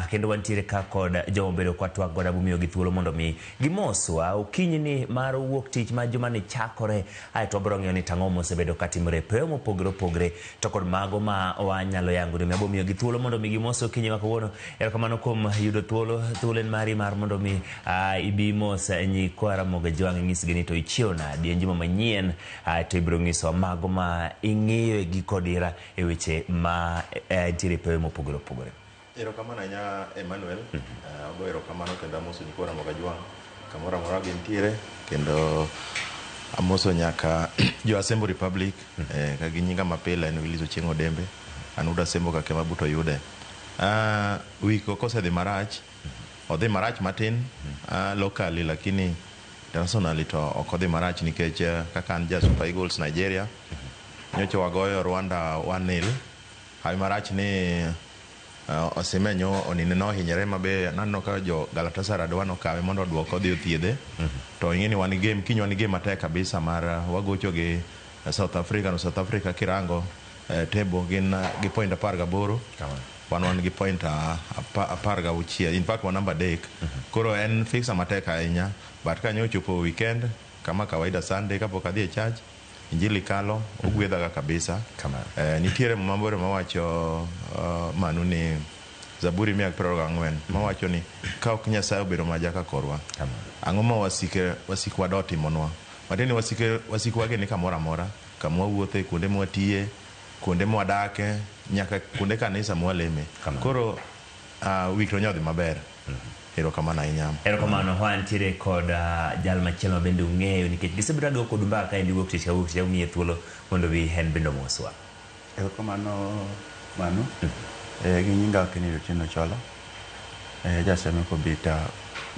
kendo wantiere ka kod joma obedo kwa twak godo abomiyogi thuolo mondo mi gimoswa okinyi ni mar wuok tich ma juma ni chakore. Aeto wabiro ng'iyo ni tang'o mosebedo katimore e pewe mopogore opogore to kod mago ma wanyalo yango ni abomiyogi thuolo mondo mi gimos okinyi ma kawuono. Erokamano kuom yudo thuolo, thuolo en mari mar mondo mi ibi mos nyikwa Ramogi Jwang' inyisgi ni to ichiew nadi en juma manyien, to ibiro nyisowa mago ma ing'iyo e giko dira e weche ma nitiere e pewe mopogore opogore. Erokamano ahinya Emmanuel. Ago erokamano kendo amoso nyikwa Ramogi Jwang' kamoro amora gintiere, kendo amoso nyaka jo Asembo Republic, ka gi nyinga mapile en Willis Ochieng' Odembe. An uda Sembo Kakema buto yude. Week kosedhi marach, odhi marach matin locally, lakini internationally to ok odhi marach nikech kaka an ja Super Eagles Nigeria, nyocha wagoyo Rwanda 1-0. Hawi marach ni Osimhen onine nohinyore mabe naneno ka jo Galatasaray dwa nokawe mondo oduok odhi othiedhe. To ing'e ni wan gi game, kiny wan gi game matek kabisa mar wagocho gi South Africa. No South Africa kirango table gin gi point 18, wan gi point 16, in fact wan namba 3. Koro en fixture matek ahinya, but kanyo ochopo weekend kama kawaida Sunday kapok adhi e church, injili kalo ogwedhaga kabisa. Nitiere muma moro mawacho manu ni Zaburi 124 mawacho ni ka ok Nyasaye obedo majaka korwa, ang'o ma wasikwa dotimonwa? Matiende ni wasikwa gi ni kamoro amora, kama wawuothe, kuonde mwatiye, kuonde mwadake, nyaka kuonde kanisa mwaleme. Koro week to nyodhi maber. Erokamano ahinya. Erokamano. Wantiere kod jal machielo ma bende ung'eyo nikech gisebedo ka gigo kodu mbaka kaendi wuok tich ka wuok tich, omiye thuolo mondo bi en bende omoswa. Erokamano Manu. Gi nyinga Kennedy Otieno Chola. Jaseme Kobita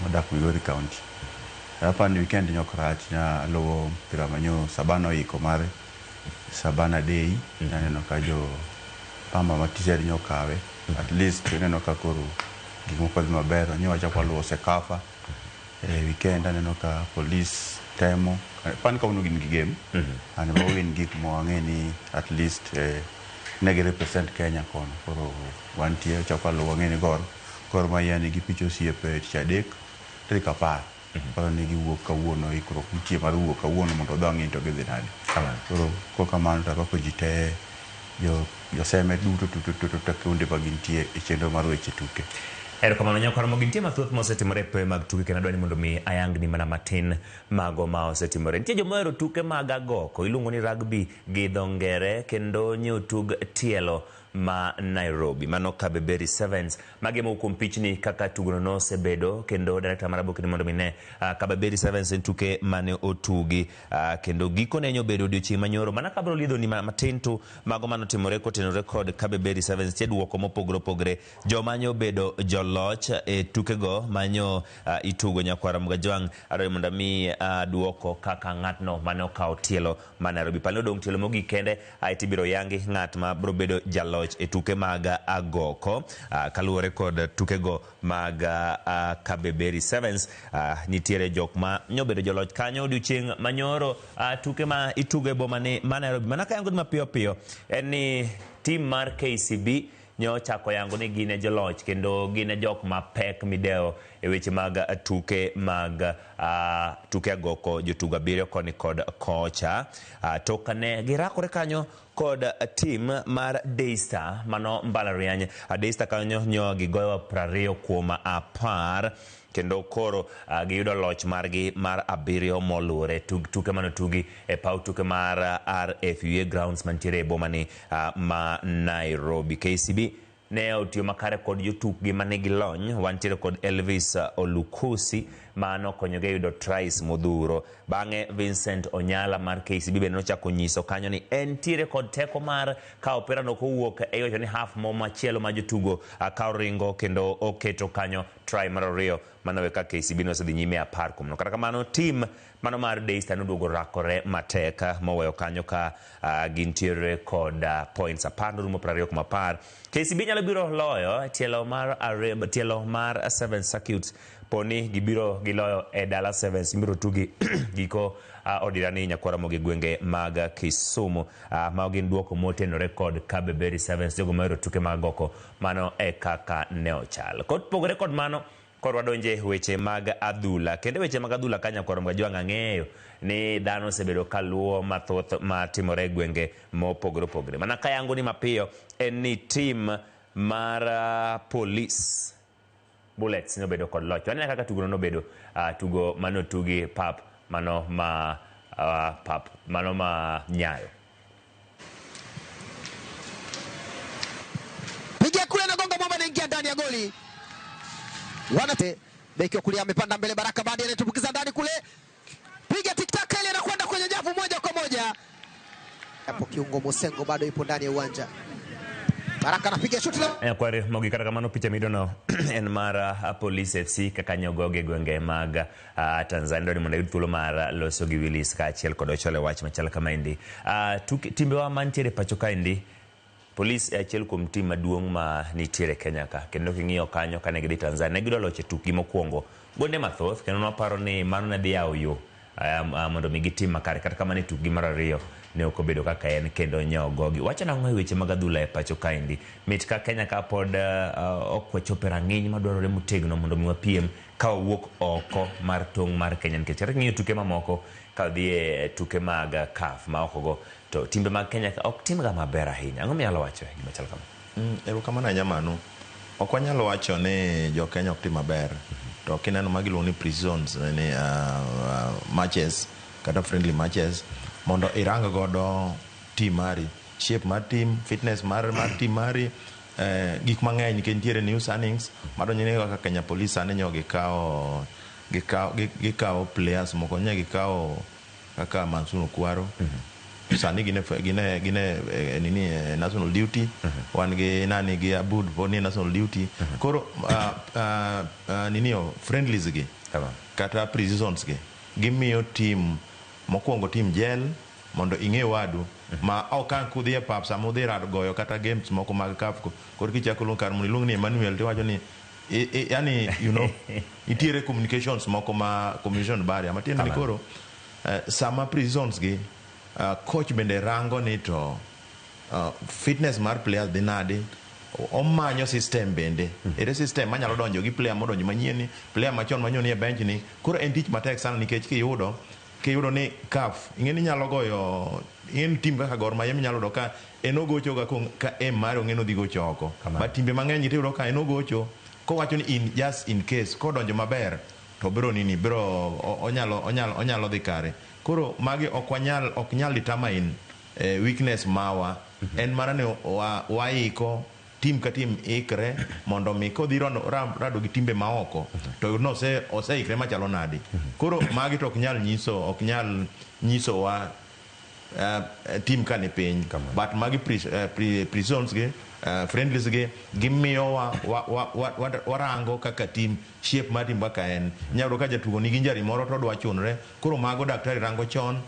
modak Migori County. Apani weekend nyok rach nya luwo mpira manyo Sabana oiko mare Sabana Day. Naneno ka jo Pamba ma TZ nyokawe. At least ineno ka koro gik moko dhi maber. Nyo wachako waluwo Sekafa. Weekend aneno ka police temo. Apani kawuono gin gi game. And ba win gik mo ang'e ni at least ne gi represent Kenya kono. Koro wantie wachako waluwo ang'e ni Gor Mahia nigi picha osiepe tich adek tarik 10. Koro ne giwuok kawuono, ikruok nitie mar wuok kawuono mondo odhi ang'i to gidhi nade. Koro kokamano to arwako ji te joseme duto te kuonde ma gintie e chenro mar weche tuke. Erokamano nyakwar Ramogi, nitie mathoth mosetimore e pewe mag tuke kendo adwa ni mondo mi ayangni mana matin mago ma osetimore. Nitie joma ohero tuke mag agoko, iluongo ni rugby gi dho ngere, kendo nyiewo tug tielo ma Nairobi, mano Kabeberi Sevens. Magi moko kuom pichni kaka tugono nosebedo, kendo director mar aboki ni mondo mi ne Kabeberi Sevens en tuke mane otugi, kendo gikone nyobedo odiochieng' manyoro. Mana kabro lidho ni matin to mago manotimore kotenore kod Kabeberi Sevens, nitie duoko mopogore opogore. Joma nyobedo joloch e tukego manyo itugo nyakwar Ramogi Ajwang', adwaro mondo ami duoko kaka ng'atno mane okawo tielo ma Nairobi. Pale odong' tielo mogik kende, aeto ibiro yangi ng'at ma biro bedo jaloch e tuke mag agoko. Kaluwore kod tukego mag Kabeberi Sevens, nitiere jok ma nyobedo joloch kanyo odiochieng' manyoro. Tuke ma itugo e boma ni ma Nairobi. Mana kayango mapiyo piyo en ni tim mar KCB nyochako yango ni gin e joloch kendo gin e jok mapek midewo e weche mag tuke mag tuke agoko, jotugo 7 koni kod kocha. Tok kane girakore kanyo kod tim mar Daystar mano mbalariany. Daystar kanyo nyo gigoyo 20 kuom 10 kendo koro giyudo loch margi mar 7 moluwore. Tuke manotugi e paw tuke mar RFUA grounds mantiere e boma ni ma Nairobi. KCB ne otiyo makare kod jotukgi manigi lony. Wantiere kod Elvis Olukusi mano konyogi yudo tries modhuro. Bang'e Vincent Onyala mar KCB bende nochako nyiso kanyo ni entiere kod teko mar kawo opira no kowuok e iwacho ni half mo machielo ma jotugo kawo ringo kendo oketo kanyo try mar 2 mano ka KCB nosedhi nyime 10 kuom no. Kata kamano tim mano mar Daystar noduogo rakore matek moweyo kanyo ka gintiere kod points 10 norumo 20-10. KCB nyalo biro loyo tielo mar tielo mar 7 circuits poni gibiro giloyo e dala Sevens ibiro tugi giko odirani nyakwar Ramogi gwenge mag Kisumu. Mago gin duoko motenore kod Kabeberi Sevens, jogo mohero tuke mag goko. Mano e kaka ne ochal. Kopogore kod mano, koro wadonje weche mag adhula. Kendo weche mag adhula ka nyakwar Ramogi Ajwang' ang'eyo ni dhano osebedo kaluwo mathoth matimore e gwenge mopogore opogore. Mana kayango ni mapiyo en ni tim mar Police Bullets nobedo kod loch. Waneno kaka tugono nobedo tugo manotugi pap mano ma pap mano ma Nyayo. Piga kule na gonga mwamba anaingia ndani ya goli. Wanate beki wa kulia amepanda mbele, Baraka Badi anatumbukiza ndani kule. Piga tik-tak ile anakwenda kwenye nyavu moja kwa moja. Hapo kiungo Mosengo bado yupo ndani ya uwanja. Baraka anapiga shuti la Kwari mogi kata kamano picha midono en mar Police FC kaka nyogogi e gwenge mag Tanzania dwani mondo ayud thuolo mar loso gi Willis kaachiel kod Ochole wach machal kamaendi. Timbewa mantiere pacho kaendi, Police e achiel kuom tim maduong' ma nitiere Kenya ka, kendo king'iyo kanyo kane gidhi Tanzania ne giyudo loch e tukgi mokwongo gonde mathoth, kendo nwaparo ni mano ne dhi yawo yo mondo mi gitim makare. Kata kamano e tukgi mar ariyo ne ok obedo kaka en kendo nyogogi. Wacho nang'o e weche mag adhula e pacho kaendi? Mit ka Kenya ka pod ok wachopo e rang'iny madwarore motegno mondo mi wapiem ka wawuok oko mar tong' mar Kenya, nikech kata king'iyo tuke mamoko ka wadhi e tuke mag CAF ma oko go, to timbe mag Kenya ka ok timga maber ahinya. Ang'o minyalo wacho e gima chal kama? Erokamano ahinya Manu. Ok wanyal wacho ni jo Kenya ok tim maber. To kineno magi iluongo ni pre-seasons, ni matches kata friendly matches mondo irang godo team mari, shape mar team, fitness mar team mari, gik mang'eny nikech nitiere new signings madonjo ni kaka Kenya Police sani nyo gikawo players moko, nyo gikawo kaka Mansour Okwaro. Sani gine nini national duty. Wan gi nani gi Abud pod nie national duty. Koro nini o friendlies gi kata pre-seasons gi gimiyo team mokwongo team gel mondo ing'e wadu ma ok ka kudhi e pap sama udhi rado goyo kata games moko mag CAF koro kichako luong kar mondo iluong ni Emmanuel tiwacho ni yani nitiere communications moko ma communication barrier matiende ni koro sama pre-seasons gi coach bende rango ni to fitness mar players dhi nade, omanyo system bende. Ere system manyalo donjo gi player modonjo manyien ni, player machon manyo ni e bench ni. Koro en tich matek sana nikech kiyudo ni CAF ing'e ni nyalo goyo ing'e ni team kaka Gor Mahia minyalo yudo ka en ogocho ga ka aim mare ong'e ni odhi gocho oko. But timbe mang'eny tiyudo ka en ogocho kowacho ni in just in case kodonjo maber to biro nini biro onyalo dhi kare. Koro magi ok wanyal ok nyal determine weakness mawa. En mana ni waiko team ka team ikre mondo mi kodhi rado gi timbe maoko to yud ni oseikre machalo nadi. Koro magi to ok nyal nyisowa team ka ni piny. But magi pre-seasons gi friendlies gi gimiyowa warango kaka team shape mar team kaka en. Inyalo yudo ka jatugo nigi injury moro to odwa chunre. Koro mago daktari rango chon,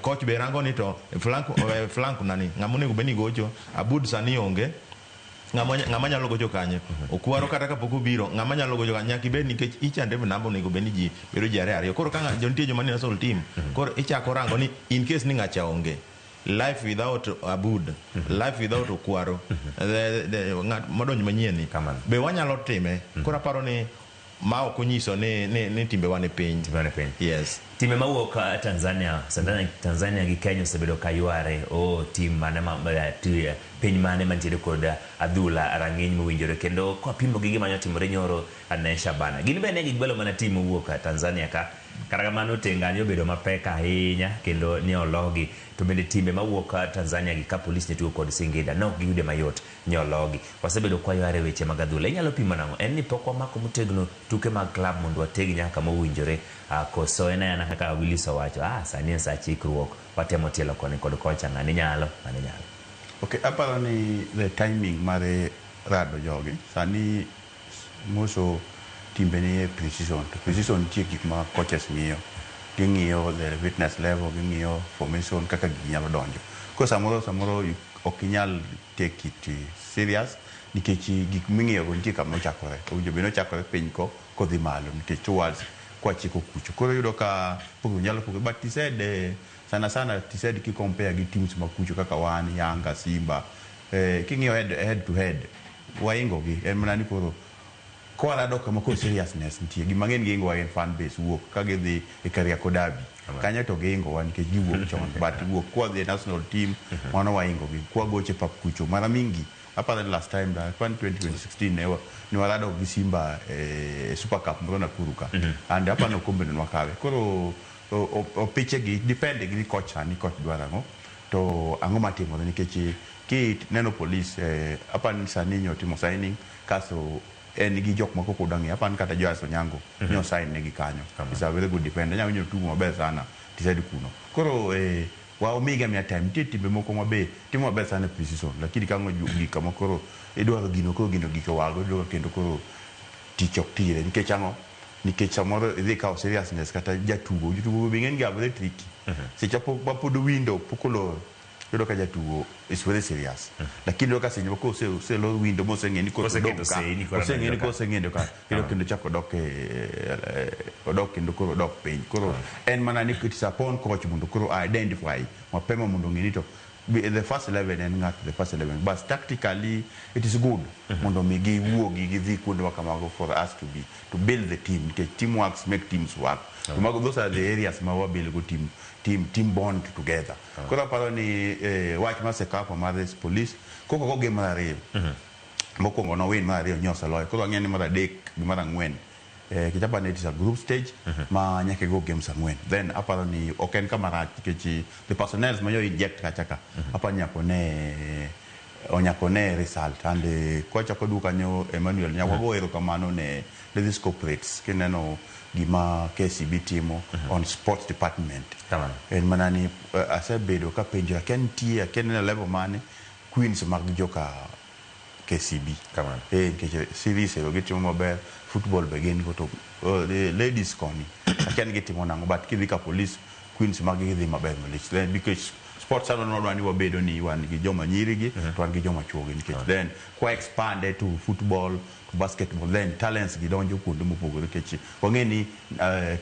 coach be rango ni to flank nani ng'ama onego bed ni gocho, Abud sani onge. Ng'ama nyalo gocho kanye? Okwaro kata kapok obiro, ng'ama nyalo gocho kanye? Nyaka ibed nikech each and every number onego bed ni ji bedo ji ariyo ariyo. Koro ka nitie joma ni national team, koro ichako rango ni in case ni ng'acha onge. Life without Abud, life without Okwaro, ng'at modonjo manyien ni, be wanyalo time? Koro aparo ni ma ok onyiso ni timbewa ni piny. Timbewa ni piny. Yes. Timbe mawuok Tanzania gi Kenya osebedo ka yware, team mane ma piny mane mantiere kod adhula rang'iny mowinjore, kendo kwapimo gi gima nyotimore nyoro ne Shabana. Gin be ne gigwelo mana team mowuok Tanzania ka. Kata kamano tengani obedo mapek ahinya kendo ne ologi. To bende timbe mawuok Tanzania gi ka Police ne tugo kod Singida ne ok giyude mayot, ne ologi. Wasebedo kwa yware weche mag adhula. Inyalo pimo nang'o? En ni pok wamako motegno tuke mag club mondo wateg nyaka mowinjore. Koso en ayana kaka Willis owacho, sani en sa chikruok, watemo tielo koni kod kocha, ng'ani nyalo, ng'ani nyalo. Okay, aparo ni the timing mar rado jogi, sani moso timbe ni e pre-season. To pre-season nitie gik ma coaches ng'iyo. Ging'iyo the fitness level, ging'iyo formation, kaka gigi nyalo donjo. Koro samoro ok inyal take it serious, nikech gik ming'iyo go nitie kama ochakore. Owinjo bed ni ochakore piny ko kodhi malo, nikech towards kwachiko kucho. Koro iyudo ka pogruok nyalo pogore. But TZ, sana sana TZ ki compare gi teams ma kucho kaka wan, Yanga, Simba, king'iyo head to head, waingo gi. En mana ni koro kwarado kama koro seriousness nitie. Gima ng'eny giingo wa en fan base wuok ka gidhi e Kariakoo Derby. Kanyo to giingo wa nikech giwuok chon. But wuok kwa dhi e national team, mano waingo gi. Kwa goche pap kucho. Mara mingi, aparo ni last time, aparo ni 2016 ne warado gi Simba e Super Cup moro Nakuru ka. And aparo ni okombe no nwakawe. Koro opiche gi depend gi coach sani, coach dwaro ang'o. To ang'o matimore nikech ki neno Police, aparo ni sani nyotimo signing, kasto en gi jok moko pod ang'eyo. Aparo ni kata Joas Onyango nyo sign negi kanyo. Is a very good defender. Nyalo winjo tugo maber sana TZ kuno. Koro Wa omiga miya time. Nitie timbe moko ma be timo maber sana e pre-season, lakini ka ang' ogik kama koro idwaro gino koro gino ogik e wago, iyudo ka kendo koro tich ok tire. Nikech ang'o? Nikech samoro idhi ikawo seriousness kata jatugo. Jotugo be ing'eni ga very tricky. Seche ma pod window pok olor, iyudo ka jatugo is very serious. Lakini iyudo ka seche moko oselor window moseng'e ni koro Oseketo odong' ka. sei ni koro Oseng'e ni adonjo ka. koro oseng'e ka. Iyudo kendo chako dok e odok kendo koro odok piny. Koro en mana ni it is upon coach mondo koro identify mapema mondo ong'e ni to the first 11 en ng'at the first 11. But tactically it is good mondo mi giwuogi gidhi kuonde ma kamago for us to be to build the team nikech teamwork make teams work. To mago those are the areas ma wa build go team bond together. Koro aparo ni wach mar CECAFA mar police koko go game mar ariyo. Mokwongo no win, mar ariyo nyosa loyo. Koro ang'e ni mar adek gi mar ang'wen nikech aparo ni it is a group stage ma nyaka igo games ang'wen. Then aparo ni ok en kama rach nikech the personnel ma nyo inject kacha ka aparo ni nyaka one onyako ne result and kwachako duogo kanyo Emmanuel nyaka wago erokamano ne these corporates kineno gima KCB timo on sports department. En mana ni asebedo kapenjo akia nitie akia ni e level mane queens mag joka KCB. Nikech series ero gitimo maber, football be gin go to ladies koni akia ni gitimo nang'o but kidhi ka police queens mag gi dhi maber malich. Then because sports ano nwadwa ni wabedo ni wan gi joma nyiri gi to wan gi joma chuo gi nikech then kwa expand to football to basketball then talents gi donjo kuonde mopogore nikech wang'e ni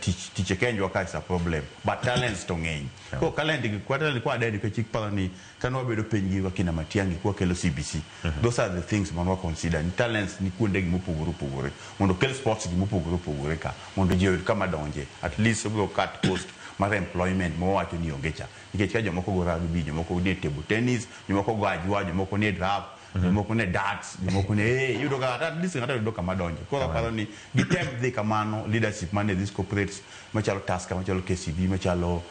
tich tich e Kenya ka is a problem but talents to ng'eny. Koro talent gi kwa talent kwa identify nikech iparo ni kane wabedo piny gi wakina Matiang'i kwakelo CBC. Those are the things man wa consider ni talents ni kuonde gi mopogore opogore mondo okel sports gi mopogore opogore ka mondo ji oyud kama donje at least obiro cut cost mar employment ma wawacho ni onge cha nikech ka jomoko go rugby, jomoko nie table tennis, jomoko go ajwa, jomoko nie draft, jomoko ne darts, jomoko ne iyudo ka at least ng'ato yudo kama donje. Koro aparo ni gitem dhi kamano leadership mane these corporates machalo Tusker, machalo KCB, machalo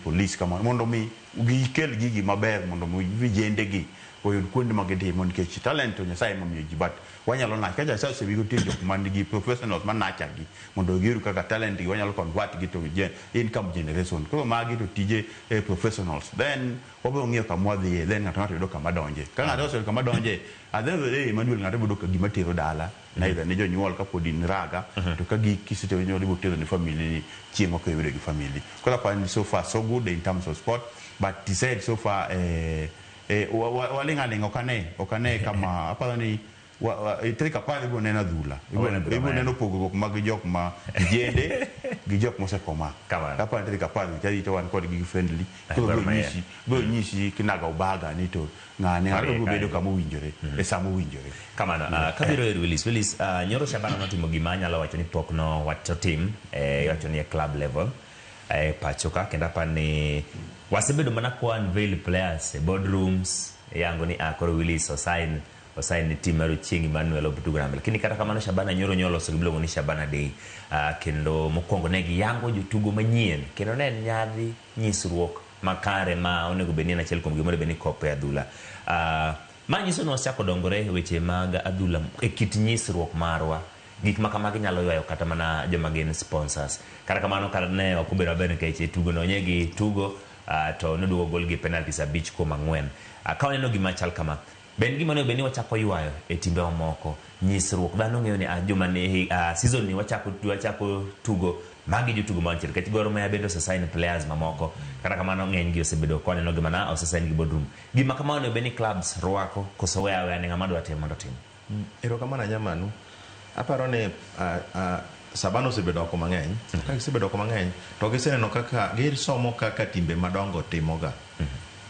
police kamano mondo mi gikel gigi maber mondo mi vijende gi oyud kuonde ma gitimo nikech talent to Nyasaye emomiyo ji but wanyalo nurture ka Nyasaye osemiyo nitie jok man gi professionals ma nurture gi mondo giyud kaka talent gi wanyalo convert gi to income generation. Koro magi to tije professionals then wabiro ng'iyo kama wadhiye then ng'ato ng'ato yudo kama donje. Ka ng'ato oseyudo kama donje at the end of the day Emmanuel ng'ato yudo ka gima tero dala either ne jonyuol kapod in raga to ka gi kisetero jonyuol ibiro tero ne family ni chieng' mok iyudo gi family. Koro aparo ni so far so good in terms of sport but he said so far waling' aling'a ok ane kama aparo ni tarik 10 ibiro neno adhula ibiro neno pogruok mag jok ma vijende gi jok mosekoma. Aparo ni tarik 10 charito wan kodgi gi friendly koro biro nyisi kinaga ubaga ni to ng'ane ng'ato biro bedo kama owinjore e sama owinjore. Kamano, kabiro ir Willis, nyoro Shabana notimo gima anyalo wacho ni pok no otim, iwacho ni e club level pacho ka kendo aparo ni wasebedo mana kwa unveil players e boardrooms yango ni koro Willis osign ne team mar Ochieng Emmanuel obitugo namba, lakini kata kamano Shabana nyoro nyoloso gimiluongo ni Shabana Day, kendo mokwongo ne giyango jotugo manyien kendo ne en nyadhi nyisruok makare ma onego bed ni en achiel kuom gima onego bed ni kopo e adhula. Ma nyiso ni wasechako dongore e weche mag adhula e kit nyisruok marwa. Gik ma kamagi nyalo ywayo kata mana joma gin sponsors. Kata kamano kata ne ok obedo maber nikech e tugo no nye gi tugo to noduogo gol gi penalties 5 kuom 4. Ka waneno gima chal kama, be en gima onego bed ni wachako ywayo e timbe mamoko nyisruok dhano ng'eyo ni juma ni season ni wachako tugo magi jotugo mantie nikech Gor Mahia bende osesign players mamoko kata kamano ng'eny gi osebedo ka waneno gi mana osesign gi boardroom. Gima kamano onego bed ni clubs rwako koso weyo aweya ne ng'ama dwa timo mondo otim? Erokamano Nyamanu. Aparo ni Shabana osebedo oko mang'eny. Ka gisebedo oko mang'eny, to giseneno kaka gisomo kaka timbe madongo timoga.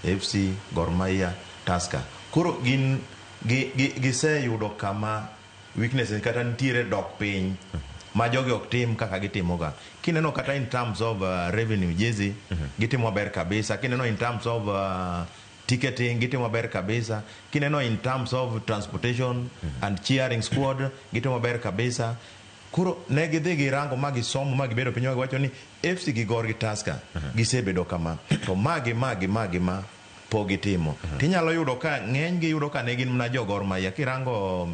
FC, Gor Mahia, Tusker. Koro gin giseyudo kama weaknesses kata nitiere dok piny ma jogi ok tim kaka gitimoga. Kineno kata in terms of revenue jersey, gitimo maber kabisa. Kineno in terms of ticketing, gitimo maber kabisa. Kineno in terms of transportation and cheering squad, gitimo maber kabisa. Koro ne gidhi girango ma gisomo ma gibedo piny ma giwacho ni FC gi Gor gi Tusker gisebedo kama to magi magi magi ma pok gitimo. Tinyalo yudo ka ng'eny gi yudo ka ne gin mana jo Gor Mahia kirango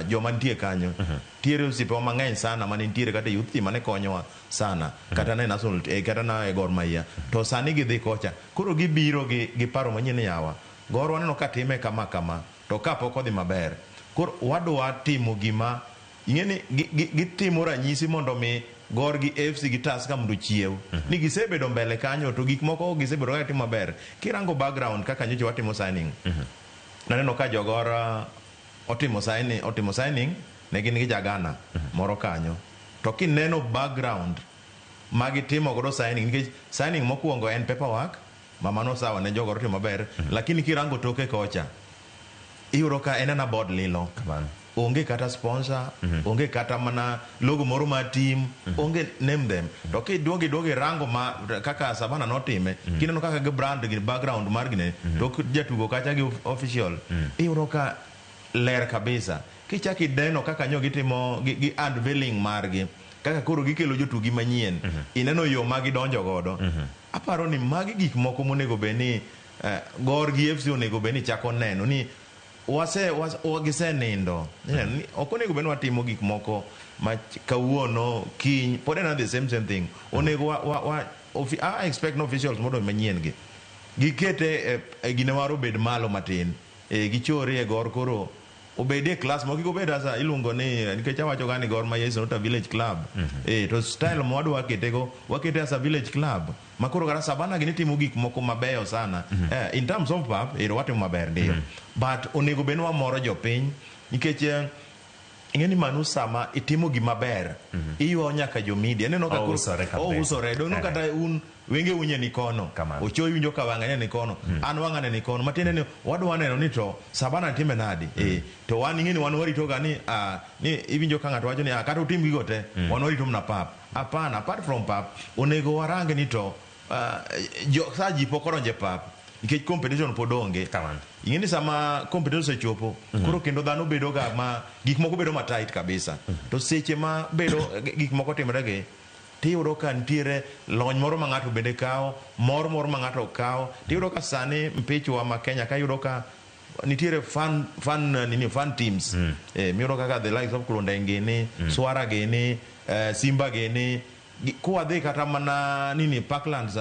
joma nitie kanyo. Nitiere osiepewa mang'eny sana mane nitiere kata e youth team mane konyowa sana kata na e national kata na e Gor Mahia to sani gidhi kocha. Koro gibiro gi paro manyien ni yawa Gor waneno ka time kama kama to ka pok odhi maber. Koro wadwa timo gima ing'e ni gitimo ranyisi mondo mi Gor gi AFC gi Tusker mondo ochiew. Ni gisebedo mbele kanyo to gik moko gisebedo ka gitimo maber. Kirango background kaka nyocha watimo signing. Naneno ka jogor otimo signing ne gin gi ja Ghana moro kanyo. To kineno background magitimo godo signing nikech signing mokwongo en paperwork ma mano sawa ne jogor otimo maber lakini kirango toke kocha iyudo ka en ana board lilo. Onge kata sponsor, onge kata mana logo moro mar team, onge name them. To kiduogo iduogo irango ma kaka Savannah notime, kineno kaka gi brand gi background mar gine, tok jatugo kacha gi official, iyudo ka ler kabisa. Kichako ineno kaka nyo gitimo gi unveiling margi, kaka koro gikelo jotugi manyien, ineno yo ma gidonjo godo. Aparo ni magi gik moko monego bed ni Gor gi FC onego bed ni chako neno ni gisenindo. Ok onego bed ni watimo gik moko ma kawuono kiny pod en the same thing. Onego I expect no officials mondo manyien gi gikete gine mar obed malo matin. Gichore e Gor koro obed e class moko kik obed asa iluongo ni nikech awacho ga ni Gor Mahia is not a village club. To style mwadwa kete go wakete as a village club. Makoro kata Savannah gini timo gik moko mabeyo sana. In terms of pap, ero watimo maber ndiyo. But onego bed ni wamoro jopiny nikech ing'e ni mano sama itimo gima ber, iywayo nyaka jo media. Ineno ka koro Ousore kabisa. ousore. Donge kata un wenge unye ni kono. Ocho iwinjo ka wang'e ni kono. An wang'ane ni kono. Matiende ni wadwa neno ni to Savannah time nadi. To wan ing'e ni wan warito ga ni ni iwinjo ka ng'ato wacho ni kata utim gigo te, wan warito mana pap. Hapana, apart from pap, onego warang ni to sa ji pok odonjo e pap nikech competition pod onge. Ing'e ni sama competition osechopo, koro kendo dhano bedo ga ma gik moko bedo ma tight kabisa. To seche ma bedo gik moko timore gi, tiyudo ka nitiere lony moro ma ng'ato bende kawo, mor moro ma ng'ato kawo. Tiyudo ka sani mpichwa ma Kenya ka iyudo ka nitiere fan teams. Miyudo kaka the likes of Klondeng gini, Swara gini, Simba gini, kwadhi kata mana nini Parklands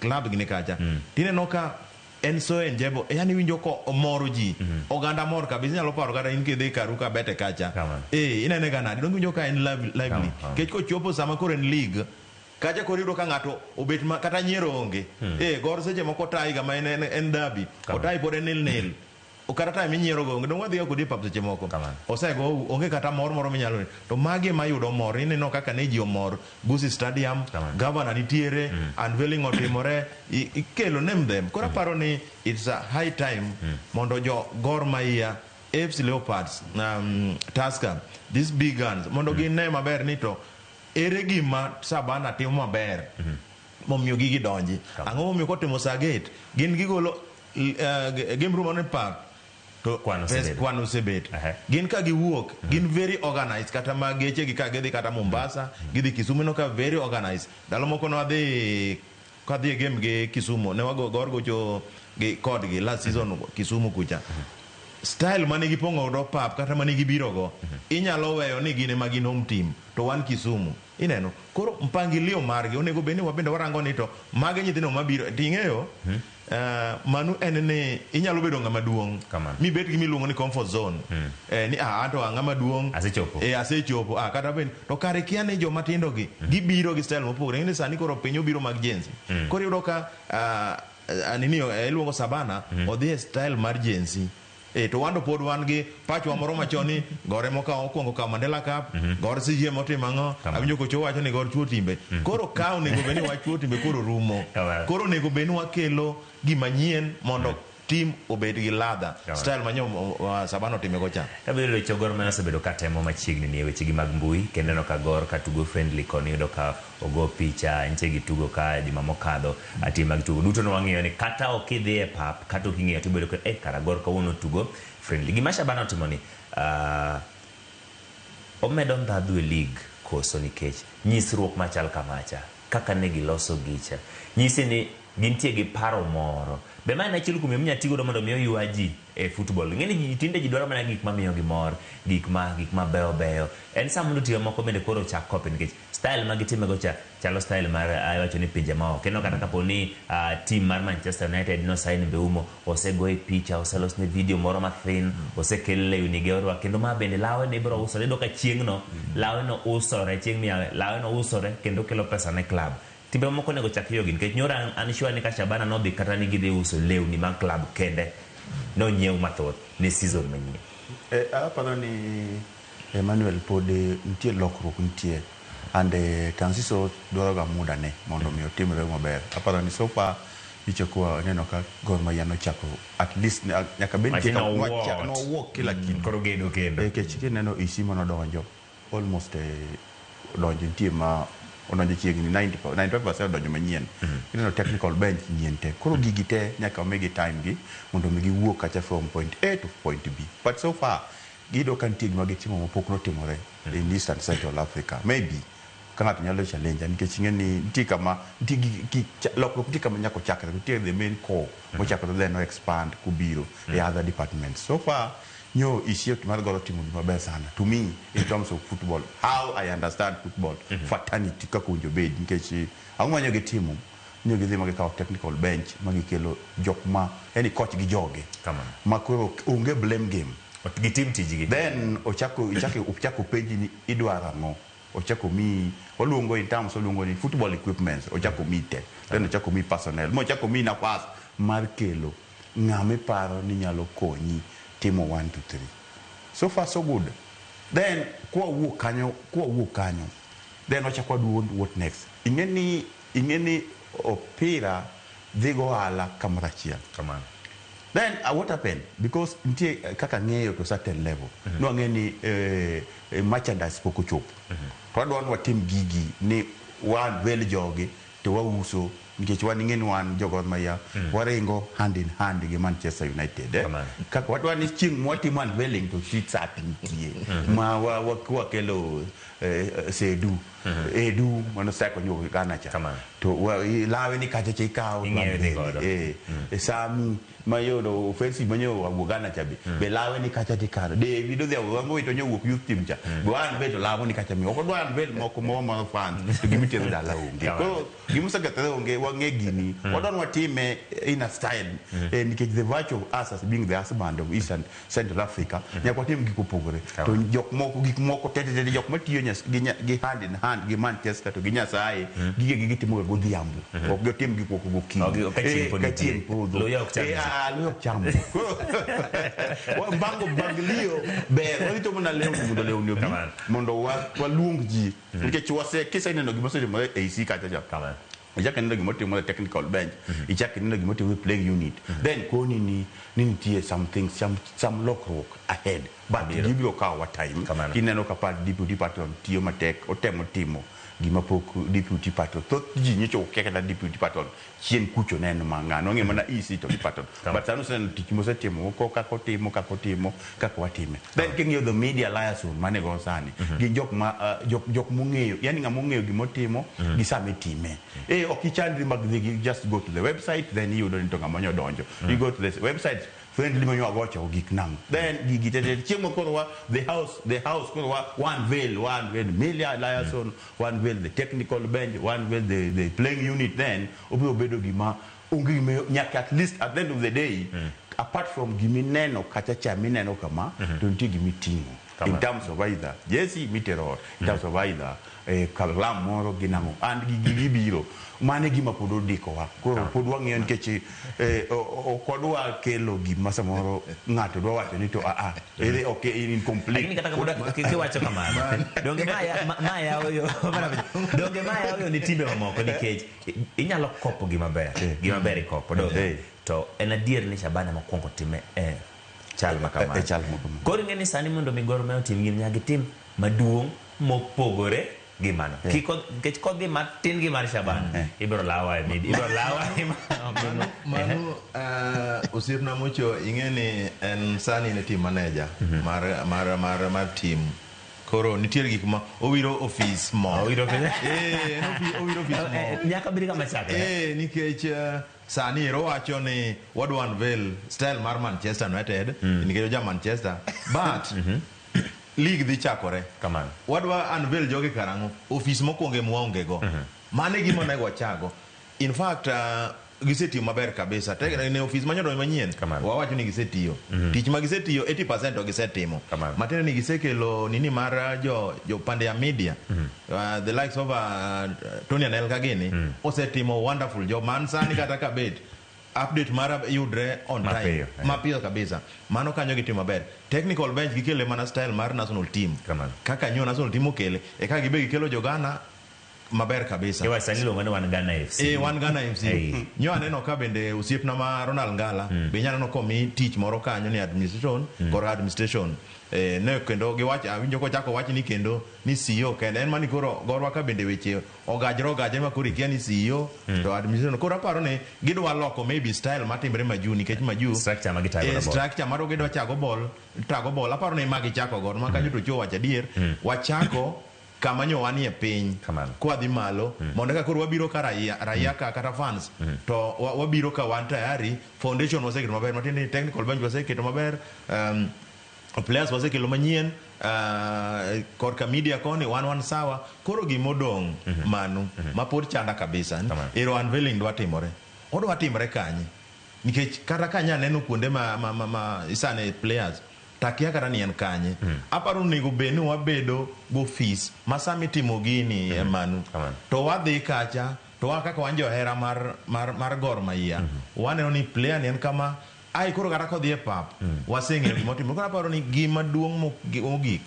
club gini kacha. Tineno ka en so enjoyable, yani iwinjo ko omoro ji. Oganda mor kabisa, inyalo paro kata in kidhi karu ka bete kacha. Inene ga nade, donge iwinjo ka en lively. Nikech kochopo sama koro en league, kacha koro iyudo ka ng'ato obet ma kata nyiero onge. Gor seche moko otai ga ma en derby. Otai pod en nil nil. Kata time inyiero go onge, donge wadhi ga kodi e pap seche moko. Osego onge kata mor moro minyalo. To magi ema yudo mor, ineno kaka ne ji omor Gusii Stadium, governor nitiere, unveiling otimore, ikelo name them. Koro aparo ni it's a high time mondo jo Gor Mahia, AFC Leopards, Tusker, these big guns, mondo gine maber ni to ere gima Savannah timo maber momiyo gigi donji. Ang'o momiyo kotimo Saget, gin gigolo game room mane pap to Kwan osebet. Kwan osebet. Gin ka giwuok, gin very organized, kata ma geche gi ka gidhi kata Mombasa, gidhi Kisumu, ineno ka very organized. Ndalo moko ne wadhi kadhi e game gi Kisumu, ne wago Gor gocho gi kodgi last season Kisumu kucha. Style mane gipong'o godo pap kata mane gibiro go, inyalo weyo ni gin ema gin home team to wan Kisumu. Ineno, koro mpangilio margi onego bed ni wabende warango ni to magi nyithindo mabiro ting'eyo mano en ni inyalo bedo ng'ama duong' mibet gi miluongo ni comfort zone. Ni anto ng'ama duong' asechopo. Asechopo. Kata bed to kare kia ni joma tindo gi gibiro gi style mopogore. Ing'e ni sani koro piny obiro mag Gen Z. Koro iyudo ka nini iluongo Savannah odhi e style mar Gen Z. To wan to pod wan gi pachwa moro machon ni Gor ema okawo okwongo kawo Mandela Cup, Gor CCM otimo ang'o, awinjo kocho wacho ni Gor chuo timbe. Koro ka onego bed ni wachuo timbe koro rumo. Koro onego bed ni wakelo gima nyien mondo team obed gi ladha. Style manyo Savannah otime go cha. Kabiro lecho Gor Mahia osebedo ka temo machiegni ni e weche gi mag mbui kendo ineno ka Gor ka tugo friendly koni iyudo ka ogo picha nitie gi tugo ka juma mokadho tim mag tugo duto ne wang'iyo ni kata ok idhi e pap kata ok ing'iyo tibedo ka kara Gor kawuono tugo friendly. Gima Shabana otimo ni omedo ndhadhu e league koso nikech nyisruok machal kamacha kaka ne giloso gicha nyisi ni Gintie gi paro moro. Be ma en achiel kuom yo minyalo tigodo mondo mi oywa ji e football. Ing'e ni ji tinde ji dwaro mana gik mamiyo gi mor, gik ma gik mabeyo beyo. En sa mondo timbe moko bende koro ochak kopi nikech style ma gitime go cha chalo style mar iwacho ni pinje maoko. Ineno kata kapo ni team mar Manchester United no sign Mbeumo, osegoye picha, oselosne video moro mathin, osekel lewni ge orwak kendo ma bende lawe ne ibiro usore. Iyudo ka chieng'no lawe no usore, chieng' miyawe lawe no usore kendo kelo pesa ne club. Timbe mamoko onego chak yogi nikech nyoro an, an sure ni ka Shabana nodhi kata ni gidhi uso lewni mag club kende nonyiew mathoth ne season manyien. Aparo ni Emmanuel pod nitie lokruok nitie and transition dwaro ga muda ne mondo mi otimre maber. Aparo ni so far nyicha kwa neno ka Gor Mahia nochako at least nyaka bed nitie nowuok kila kitu. Koro gedo kendo. Nikech kineno EC manodonjo almost odonjo nitie ma odonjo chiegni 90, 95% odonjo manyien. Ineno technical bench nyien te. Koro gigi te nyaka omigi time gi mondo mi giwuok kacha from point A to point B. But so far giyudo ka nitie gima gitimo mapok notimore in East and Central Africa. Maybe ka ng'ato nyalo challenge nikech ing'e ni nitie kama nitie gi lokruok nitie kama nyaka ochakre nitie the main core mochakore then o expand kobiro e other departments. So far nyo Isiot mar Gor otimo gima ber sana to me in terms of football how I understand football fraternity kaka owinjo bed nikech ang'o ma nyo gitimo nyo gidhi ma gikawo technical bench ma gikelo jok ma yani coach gi joge ma koro onge blame game gitim tijgi then ochako ichako ochako penji ni idwaro ang'o ochako miyi waluongo in terms waluongo ni football equipments ochako miyi te then ochako miyi personnel ma ochako miyi nafas mar kelo ng'ama iparo ni nyalo konyi timo 1 2 3 so far so good then kwa wuok kanyo then wachako waduogo what next ing'e ni opira dhi go ohala kamoro achiel kamano then what happened because nitie kaka ng'eyo to certain level nwang'e ni merchandise pok ochopo to wadwa ni watim gigi ni wan wel jogi to wauso nikech wan ing'e ni wan jo Gor Mahia waringo hand in hand gi Manchester United kaka wadwa ni chieng' mwatimo unveiling to sat nitie ma wakelo Sedu Edu mano seko nyuok Ghana cha to lawe ni kacha cha ikawo Sami mayudo offensive manyo wuok Ghana cha be lawe ni kacha tikano David odhi wango wito nyo wuok youth team cha be wan be to lawo ni kacha mi ok odwa unveil moko mo fans to gimitero dala onge koro gimosekethore onge wang'e gini wadwa ni watime in a style nikech the virtue of us as being the husband of East and Central Africa nyaka watim gik mopogore to jok moko gik moko tete jok matiyo gi hand in hand gi Manchester to gi Nyasaye gige gi gitimo ga godhiambo ok gitim gik moko gokinyi ka chieng' podho luya ok cham luya ok cham mbango mpangilio ber warito mana lewni mondo lewni obi mondo waluong ji nikech wase kiseneno gima osetimore e EC kacha cha ichako ineno gima otimore e technical bench ichako ineno gima otimore e playing unit then koni ni nitie something some lokruok ahead but gibiro kawowa time kineno ka deputy patron tiyo matek otemo timo gima pok deputy patron thoth ji nyocha okia kata deputy patron chien kucho ne en mang'ano wang'e mana EC to gi patron but sani oseneno tich mosetimo kaka otimo kaka watime then king'iyo the media liaison mane go sani gi jok ma jok mong'eyo yani ng'ama ong'eyo gimotimo gi sama itime ok ichandri mag dhi just go to the website then iyudo ni to ng'ama nyo donjo you go to the website friendly manyo agocho gik nang'o then gigi tete chieng' moro koro wa the house koro wa one veil media liaison one veil the technical bench one veil the playing unit then obiro bedo gima onge gima nyaka at least at the end of the day apart from gimineno kacha cha mineno kama to nitie gimiting'o in terms of either jersey mitero in terms of either kalam moro gi nang'o and gigi gibiro mano e gima pod odikowa koro pod wang'iyo nikech ok wadwa kelo gima samoro ng'ato dwa wacho ni to ere ok incomplete lakini kata kamano kiwacho kamano donge ma yawo yo donge ma yawo yo ni timbe mamoko nikech inyalo kopo gima ber ikopo donge to en adier ni Shabana mokwongo time chal ma kamano koro ing'e ni sani mondo mi Gor Mahia otim gini nyaka gitim maduong' mopogore gi mano nikech kodhi matin gi mar Shabana ibiro lawa e media ibiro lawa mano osiepna Mucho ing'e ni en sani en team manager mar team Koro nitiere gik ma owiro ofis mo. Owiro ofis. Eh, en owiro ofis mo. Nyaka bed kama chakre. Eh, nikech sani ero wacho ni wadwa unveil style mar Manchester United nikech oja Manchester but league dhi chakore. Kamano. Wadwa unveil jogi karang'o? Ofis mokwongo ema waonge go. Mano e gima onego wachago. In fact, gisetiyo maber kabisa. Tek ne ofis manyodonjo manyien. Wawacho ni gisetiyo. Tich ma gisetiyo 80% to gisetimo. Matiende ni gisekelo nini mar jo pande ya media. The likes of Tony Anelka gini osetimo wonderful job. Man sani kata ka bet update mara yudre on time. Mapiyo, eh. Mapiyo kabisa. Mano kanyo gitimo maber. Technical bench gikele mana style mar national team. Kaka nyo national team okele. E ka gibe gikelo jo Ghana maber kabisa. Ewa sani iluongo ni wan Ghana FC. Eh, wan Ghana FC. Nyo aneno ka bende osiepna ma Ronald Ngala be nyalo komi tich moro kanyo ni administration kor administration. Ne kendo giwacho awinjo kochako wach ni kendo ni CEO kende en mani koro gorwa ka bende weche ogajre ma koro ikia ni CEO to administration koro aparo ni gidwa loko maybe style matimre maju nikech maju structure ma gitago ball. Structure maro gidwa chago ball tago ball aparo ni magi chako gor ma kanyo to chuo wacho adier wachako kama nyo wanie piny kwadhi malo mondo ka koro wabiro ka raia ka kata fans to wabiro ka wan tayari foundation waseketo maber matiende ni technical bench waseketo maber players wasekelo manyien korka media koni wan sawa koro gimodong' manu ma pod chanda kabisa ero unveiling dwa timore odwa timore kanye nikech kata ka anya neno kuonde ma isane players takia kata ni en kanye aparo onego bed ni wabedo gofis ma sama itimo gini e manu to wadhi kacha to wan kaka wan johera mar Gor Mahia waneno ni player ni en kama ai koro kata kodhi e pap waseng'eyo gima otimo koro aparo ni gima duong' mogik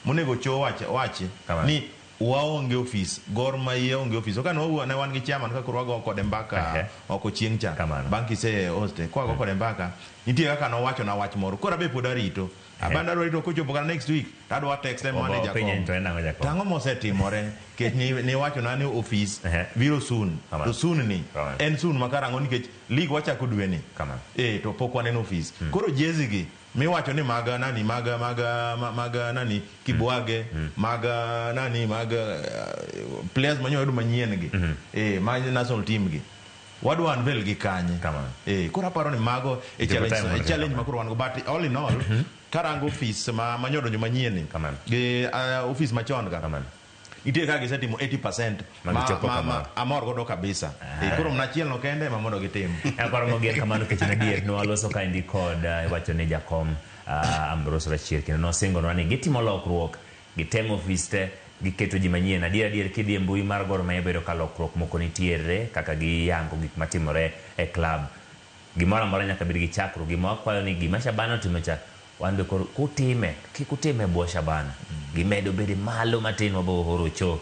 monego cho wachi ni waonge ofis Gor Mahia onge ofis ok ne wan gi chairman ka koro wago kode mbaka oko chieng' cha bang' kise host kwa go kode mbaka nitie kaka nowacho na wach moro koro abe pod arito abanda rito kochopo kata next week tadwa text e manager kom tang'o mosetimore kech ni wacho na ni ofis biro soon to soon ni en soon ma karang'o nikech league wachako dwe ni to pok waneno ofis koro jezi gi miwacho ni maga nani maga nani Kibwage maga nani maga players manyo yudo manyien gi ma national team gi wadwa unveil gi kanye koro aparo ni mago e challenge ma koro wan go but all in all karango office ma manyodonjo manyien ni gi office machon ga nitie kaka gisetimo 80% ma amor godo kabisa koro mna achiel no kende ma mondo gitim aparo mogien kamano nikech en adier nwaloso kaendi kod iwacho ni jakom Ambrose Rachier kendo nosingonwa ni gitimo lokruok gitemo ofis te giketo ji manyien adier kidhi e mbui mar Gor Mahia bedo ka lokruok moko nitiere kaka giyango gik matimore e club gimoro amora nyaka bed gi chakruok gima wakwayo ni gima Shabana otimo cha wan be koro kutime kik utime bwo Shabana gimedo bedo malo matin wabo horo cho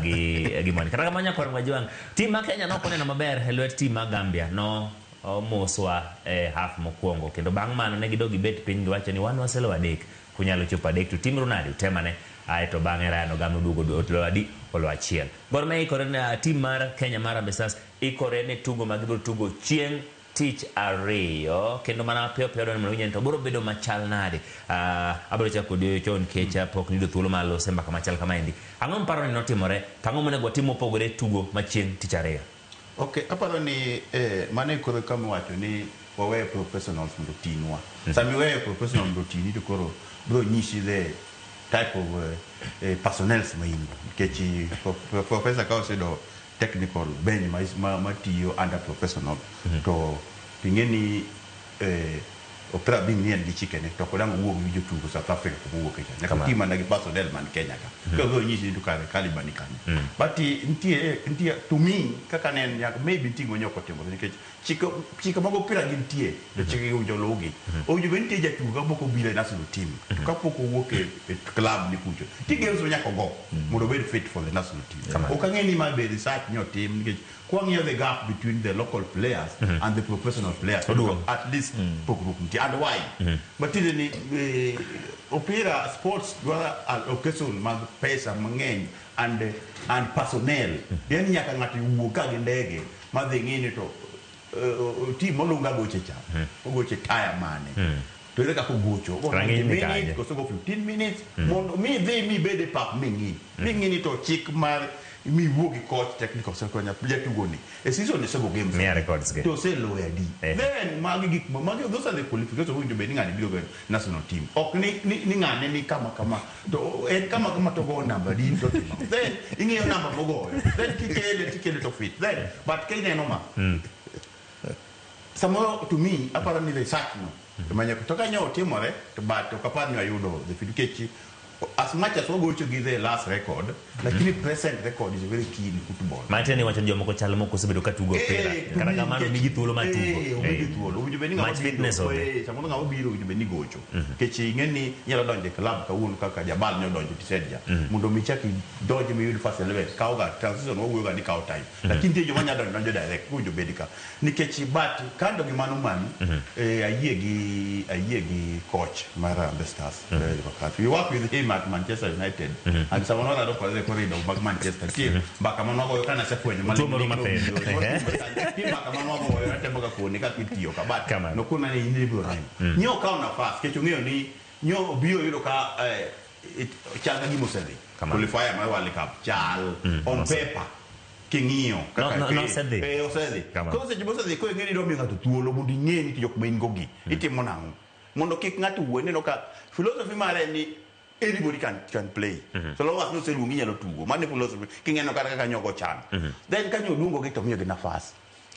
gi mani kata kamano nyakwar Mwajwang' tim ma Kenya nok oneno maber e lwet tim ma Gambia no omoswa e half mokwongo kendo bang' mano ne gidog gibet piny giwacho ni wan waselo adek kunyalo chopo adek to timru nade utemane ae to bang'e Ryan Ogam noduogo olo adi olo achiel Gor Mahia ikore ne tim mar Kenya mar Harambee Stars ikore ne tugo ma gibiro tugo chieng' tich ariyo kendo mana piyo piyo dwani mondo winje to biro bedo machal nade abiro chako kodi chon nikech pok niyudo thuolo mar loso e mbaka machal kamaendi ang'o miparo ni notimore to ang'o monego watim mopogore tugo ma chieng' tich ariyo Okay, aparo ni mano e koro kama iwacho ni waweyo professionals mondo otinwa. Sama iweyo professional mondo otini to koro biro nyisi the type of personnels ma in go. Nikech professor ka oseyudo technical bench ma tiyo under professional to ing'e ni opira bing ni en gi chikene to ok odang' owuog gi jotugo South Africa kuma owuoke cha. Nyaka oti mana gi personnel man Kenya ka. Koro biro nyisi ni to kare caliber ni kanye. But nitie to me kaka ne en nyaka maybe nitie gima ok otimore nikech chike mag opira gintie to chike gi owinjo luwgi. Owinjo bed nitie jatugo kapok obiro e national team to kapok owuok e club ni kucho nitie games ma nyaka ogo mondo obed fit for the national team. Ok ang'e ni ma be research ni otim nikech kwang'iyo the gap between the local players and the professional players at least pogruok nitie and why matiende ni opira sports dwaro allocation mag pesa mang'eny and personnel yani nyaka ng'ato wuog ka gi ndege madhi ng'i ni to team molunga goche cha ogoche taya mane. To ere kaka ogocho? Ogo Rang'iny 90 ni minutes, kanye? koso ogo 15 minutes mondo mi dhi mibed e pap ming'i. Ming'i ni to chik mar miwuo gi coach technical sector jatugo ni. E season osego games. Miya records gi. To oseloyo adi. Then magi gik ma magi those are the qualifications owinjo bed ni ng'ani biro bedo national team. Ok ni ng'ane ni kama kama to en kama kama to go namba di to timo. Then ing'iyo namba mogoyo. Then kikele tikele to fit. Then but ka ineno ma samoro to me aparo ni research no ema nyaka to ka nyo otimore to but ok apar ni wayudo the fit nikech as much as wagocho gi the last record lakini present record is very key in football. Matiende ni wacho ni jomoko chal moko osebedo ka tugo opira. Kata kamano migi thuolo mar tugo. Omigi thuolo owinjo bed ni ng'ama Match biro, fitness onge. Samoro ng'ama biro owinjo bed ni gocho nikech ing'e ni inyalo donjo e club kawuono kaka Jabal ne odonjo Tisedia mondo mi ichak idonj miyud first 11 kawo ga transition wawuoyo ga ni kawo time lakini nitie joma nyalo donjo direct owinjo bed ka nikech but kando gi mano mani ayie gi coach mar Harambee Stars McCarthy. We work with him at Manchester United and samoro warado kode e corridor mag Manchester nitie mbaka mane wagoyo ka nasefwenyo Tuo moro mathin. Nitie mbaka mane wagoyo atemo ga kone kaka itiyo ka but nokona ni in ibiro neno nyo okawo nafas nikech ong'eyo ni nyo obiro yudo ka chal ka gima osedhi qualifier mar World Cup chal on paper king'iyo No, nosedhi. Osedhi. Kamano. Koro seche mosedhi koro ing'e ni idwa miyo ng'ato thuolo mondo ing'e ni to jok ma in go gi itimo nang'o mondo kik ng'ato wuo ineno ka philosophy mare en ni anybody can play so long as noseluongi inyalo tugo mano e philosophy king'eno kata kaka nyogo chan then ka nyoluongo gi to miyogi nafas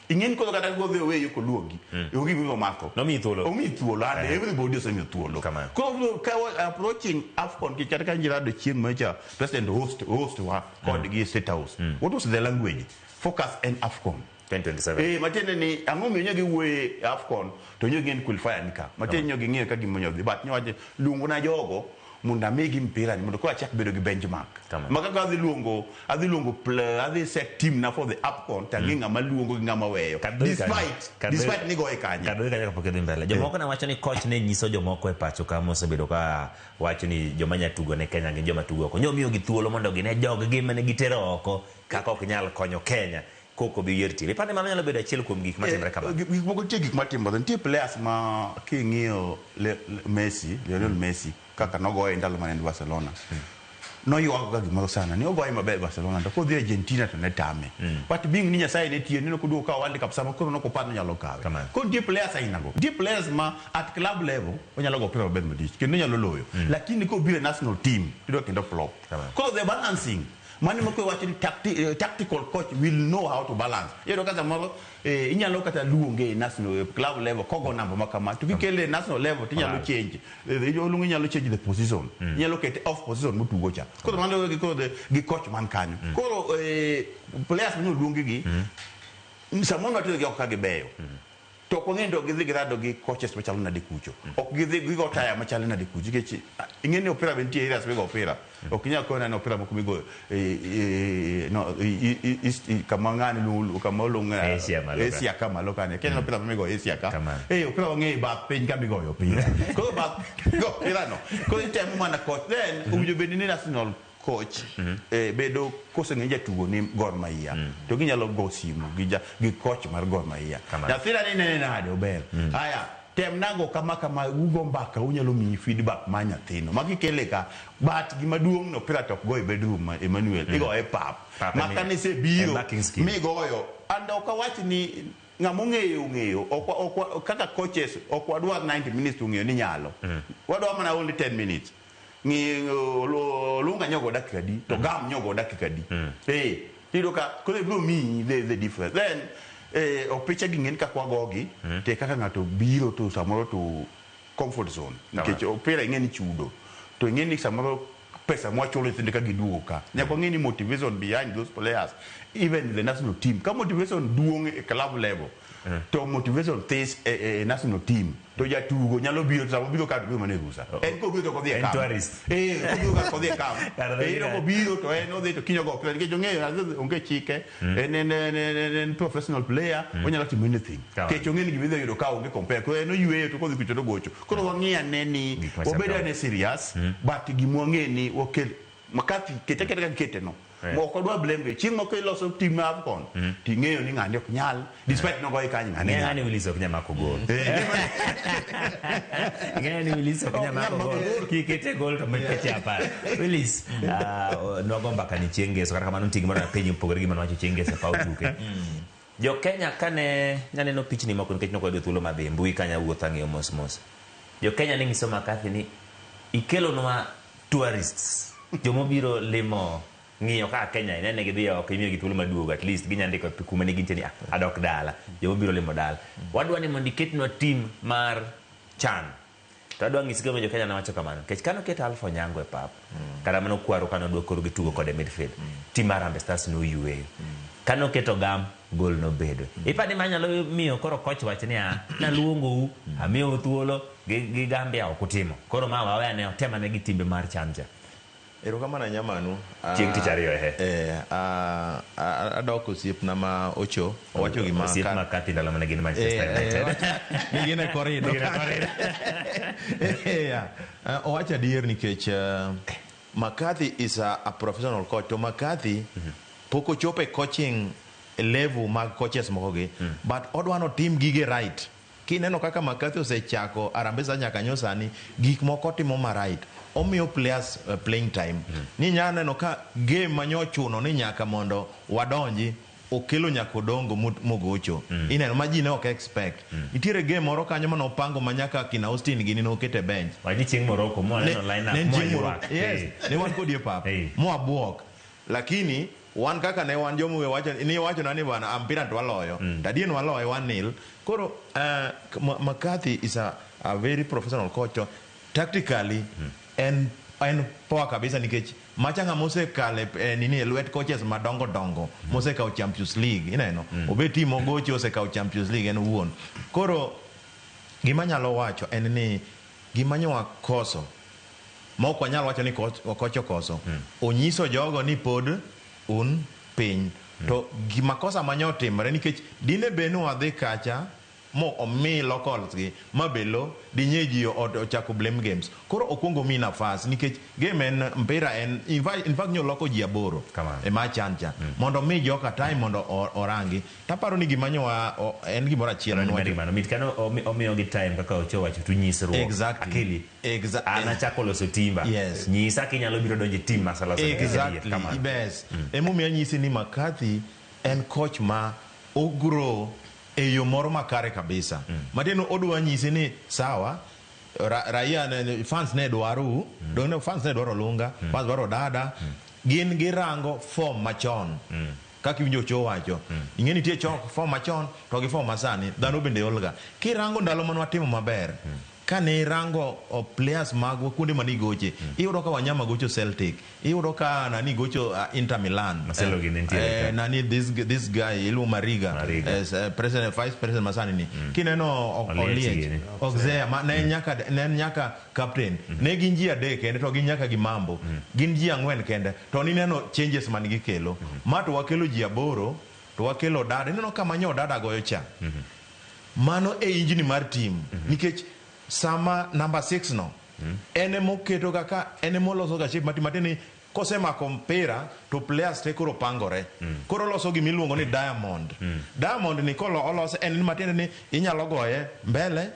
ing'e ni koro kata kodhi oweyo koluongi onge gima mako Nomiyi thuolo. omiyi thuolo and everybody osemiyo thuolo koro ka wa approaching AFCON ki kata ka Gerardo chieng' macha president host wa kod gi State House what was the language focus en AFCON 2027 matiende ni ang'o miyo nyo giwuoye e AFCON to nyo gin qualifier ni ka matiende nyo ging'iyo ka gima nyo dhi but nyo wacho luongona jogo mondo amigi mpira ni mondo koro achak bedo gi benchmark ma kaka adhi luongo adhi set team na for the AFCON to ang'e ng'ama luongo gi ng'ama weyo despite ni goye kanye Kadoi kanyo kapok idhi mbele. Jomoko ne wacho ni coach ne nyiso jomoko e pacho ka mosebedo ka wacho ni joma nya tugo ne Kenya gin joma tugo oko. Nyo miyogi thuolo mondo gine jog-gi mane gitero oko kaka ok nyal konyo Kenya kok obi yier team. Iparo ni mano nyalo bedo achiel kuom gik matimore kamano. Gik moko nitie gik matimore nitie players ma king'iyo Messi Lionel Messi kaka nogoye ndalo mane en Barcelona noywago ga gimoro sana ni ogoye maber Barcelona to kodhi Argentina to ne tame but being ni Nyasaye ne tiyo neno koduogo kawo World Cup sama koro nokopar ni onyalo kawe koro nitie players aina go nitie players ma at club level onyalo go opira maber malich kendo onyalo loyo lakini kobiro e national team tiyudo kendo flop koro the balancing mano ema koro iwacho ni tactical coach will know how to balance iyudo ka samoro inyalo kata luonge e national club level kogo namba ma kama to kikele e national level tinyalo change oluongo inyalo change the position inyalo kete off position motugo cha koro mano gi koro gi coach man kanyo koro players mane oluongi gi samoro watero gi oko ka gibeyo to ok wang'eyo ni to gidhi girado gi coaches machalo nade kucho ok gidhi gigo taya machalo nade kucho nikech ing'e ni opira be nitie areas migo opira ok inyal kona ni opira moko migo no, kama ng'ani kama oluong Asia malo ka. Asia ka malo kani Kenya opira migo Asia ka opira wang'eyo bath piny ka migoyo opira koro bath go opira no koro itemo mana coach then owinjo bed ni national coach bedo koseng'e jatugo ni Gor Mahia to ginyalo go simu gi coach mar Gor Mahia nyathina ni nene nade ober haya tem nago kama kama ugo mbaka unyalo miyi feedback mar nyathino ma kikele ka but gima duong' no opira to ok go e bedroom Emmanuel igoye e pap ma kane isebiro migoyo and ok awach ni ng'ama ong'eyo ong'eyo ok kaka coaches ok wadwar 90 minutes to ong'eyo ni nyalo wadwar mana only 10 minutes ng'i Olunga nyogo dakika adi to Gam nyogo dakika adi iyudo ka koro ibiro miyi the difference then opiche gi ng'eni kaka wagogi te kaka ng'ato biro to samoro to comfort zone nikech opira ing'e ni chudo to ing'e ni samoro pesa mwachulo nyithindo ka giduogo ka nyaka wang'e ni motivation behind those players even the national team ka motivation duong' e club level to motivation this e national team to jatugo nyalo biro to sama obiro ka to biro mana e rusa en kobiro to kodhi e En camp tourist. Kobiro ka kodhi e camp iyudo kobiro to en odhi to kiny ogo opira nikech ong'eyo onge chike en professional player onyalo timo anything nikech ong'e ni gima idhi yudo ka onge compare koro en oyweyo to kodhi kucho to gocho koro wang'i ane ni wabed ane serious but gima wang'e ni wakel McCarthy kete kete kaka ikete no Ok wadwa blame gi chieng' moko iloso team mar AFCON ting'eyo ni ng'ani ok nyal despite nogoye kanyo ng'ani Ng'e ng'ani Willis ok nyal mako gol. Ing'eyo ni Willis ok nyal mako gol. Kikete gol to mikeche apar. Willis, nwago mbaka ni chieng' ngeso kata kamano nitie gimoro apenji mopogore gi mane wacho chieng' ngeso e paw tuke. Jo Kenya kane naneno pichni moko nikech nok wayudo thuolo madhi e mbui kanyo awuotho ang'iyo mos mos. Jo Kenya ne nyiso McCarthy ni ikelonwa tourists jomobiro limo ng'iyo kaka Kenya inene gidhi oko imiyogi thuolo maduogo at least ginya ndiko kuma ne gintie ni "Ah, adok dala jomobiro limo dala wadwa ni mondo iketnwa team mar CHAN to adwa ng'isi gimomiyo jo Kenya ne wacho kamano nikech kane oket Alpha Onyango e pap kata mano Kwaro kane odwa koro gitugo kode midfield team mar Harambee Stars noyueyo kane oketo Gam gol nobedo ipani ma nyalo miyo koro coach wach niya naluongou amiyou thuolo gi Gambia ok utimo koro ma wawe ane otem ane gi timbe mar CHAN cha. Erokamano ahinya Manu. Chieng' tich ariyo ehe. Adok osiepna ma Ocho, owacho gima Osiep McCarthy ndalo mane gin Manchester United. Ne gin e corridor. Gin e corridor. Yeah. Owacho adier nikech McCarthy is a professional coach to McCarthy pok ochopo e coaching level mag coaches moko gi but odwa notim gige right. Kineno kaka McCarthy osechako Harambee Stars nyaka nyo sani, gik moko otimo ma right. Omiyo players playing time. Ni nya neno ka game ma nyochuno ni nyaka mondo wadonji, okelo nyaka Odongo mogocho. Ineno ma ji ne ok expect. Nitiere game moro kanyo mane opango ma nyaka kina Austin gini nokete e bench. Wach chieng' Morocco, mwaneno line up, Ne en chieng' mwaywak. Morocco. Yes, ne wan kodi e pap. Mwabuok. Lakini wan kaka ne wan jomo wacho ni wacho na ni bana mpira to waloyo. Mm. Tadien waloyo 1-0. Koro McCarthy is a very professional coach. To tactically en poa kabisa nikech macha ng'ama osekale nini e lwet coaches madongo dongo mosekawo Champions League ineno. Obet team ogocho osekawo Champions League en owuon. Koro gima nyalo wacho en ni gima nyo wakoso ma ok wanyal wacho ni coach okoso. Onyiso jogo ni pod un piny. To gima kosa manyo timore nikech dine bed ni wadhi kacha mo omi locals gi mabelo dinye ji ochako blame games. Koro okwongo mi nafas nikech game en mpira en in fact nyo loko ji 8 e match cha mondo mi joka time mondo orangi. Taparo ni gima nyo en gimoro achiel en wacho. Mit kano omiyo gi time kaka Ocho wacho tu nyisruok. Exactly. Akili. An achako loso timba. Yes. Nyisa kinyalo biro donjo e team masaloso. Exactly. Bes. Emomiyo anyisi ni McCarthy en coach ma ogrow e yo moro makare kabisa. Matiende odwa nyisi ni sawa raia ne, fans ne dwaro donge fans ne dwaro Olunga, fans dwaro Dada, gin girango form machon. Kaka iwinjo Ocho wacho. Ing'e nitie chok form machon to gi form masani dhano bende olga. Kirango ndalo mane watimo maber, kane irango players magwa kuonde mane igoche, iyudo ka Wanyama gocho Celtic, iyudo ka nani gocho Inter Milan. Marcelo gini nitiere ka. Nani this guy iluongo Mariga, Mariga. President, vice president masani ni. Kineno Oliech Oliech, gini. Oxea, ma ne nyaka, ne en nyaka captain. Ne gin ji 3 kende to gin nyaka gi Mambo. Gin ji 4 kende to nineno changes man gikelo. Ma to wakelo ji 8 to wakelo Dada. Ineno kama nyo Dada goyo cha. Mano e injini mar team. Nikech sama number 6 no, en emoketo kaka, en emoloso ga shape matin matin ni kosemako mpira to players te koro pangore. Koro oloso gima iluongo ni diamond. Diamond ni kolo olose en ni matiende ni inyalo goye mbele,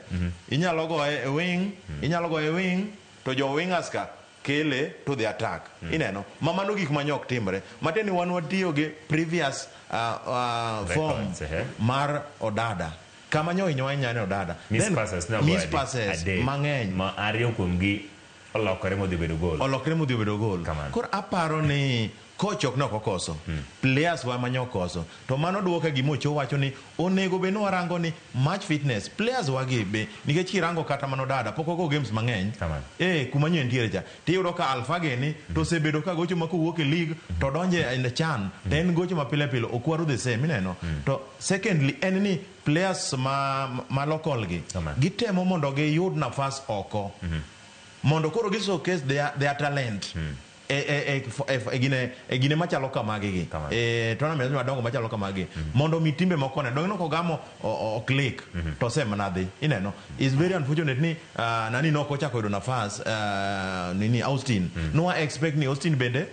inyalo goye e wing, inyalo goye e wing, to jo wingers ka kele to the attack. Ineno, ma mano gik ma nyok timre. Matiende ni wan watiyo gi previous form Records, eh. mar Odada. Kama nyo hinyo ahinya ne Odada. Miss Then, passes ne miss ogoyo passes adek. mang'eny. Ma ariyo kuomgi olokore modhi obedo goal. Olokore modhi obedo goal. Koro aparo ni coach ok ne ok okoso. Players wa ma nyo okoso. To mano duoke gima Ocho wacho ni onego bed ni warango ni match fitness players wa gi be nikech kirango kata mano Dada pok ogo games mang'eny. Kuma nyo entiere cha. Tiyudo ka Alpha gini to osebedo ka gocho ma kowuok e league to donje in the CHAN. To en gocho ma pile pile okwaro the same ineno. To secondly en ni players ma local gi gitemo mondo giyud nafas oko. Mondo koro gi showcase their talent. E gine machalo kamagi gi. Tournament madongo machalo kamagi. Mondo mi timbe moko ne. Donge nokogamo o click to osemana dhi. Ineno. It's very unfortunate ni nani nok ochako yudo nafas nini Austin. Nwa expect ni Austin bende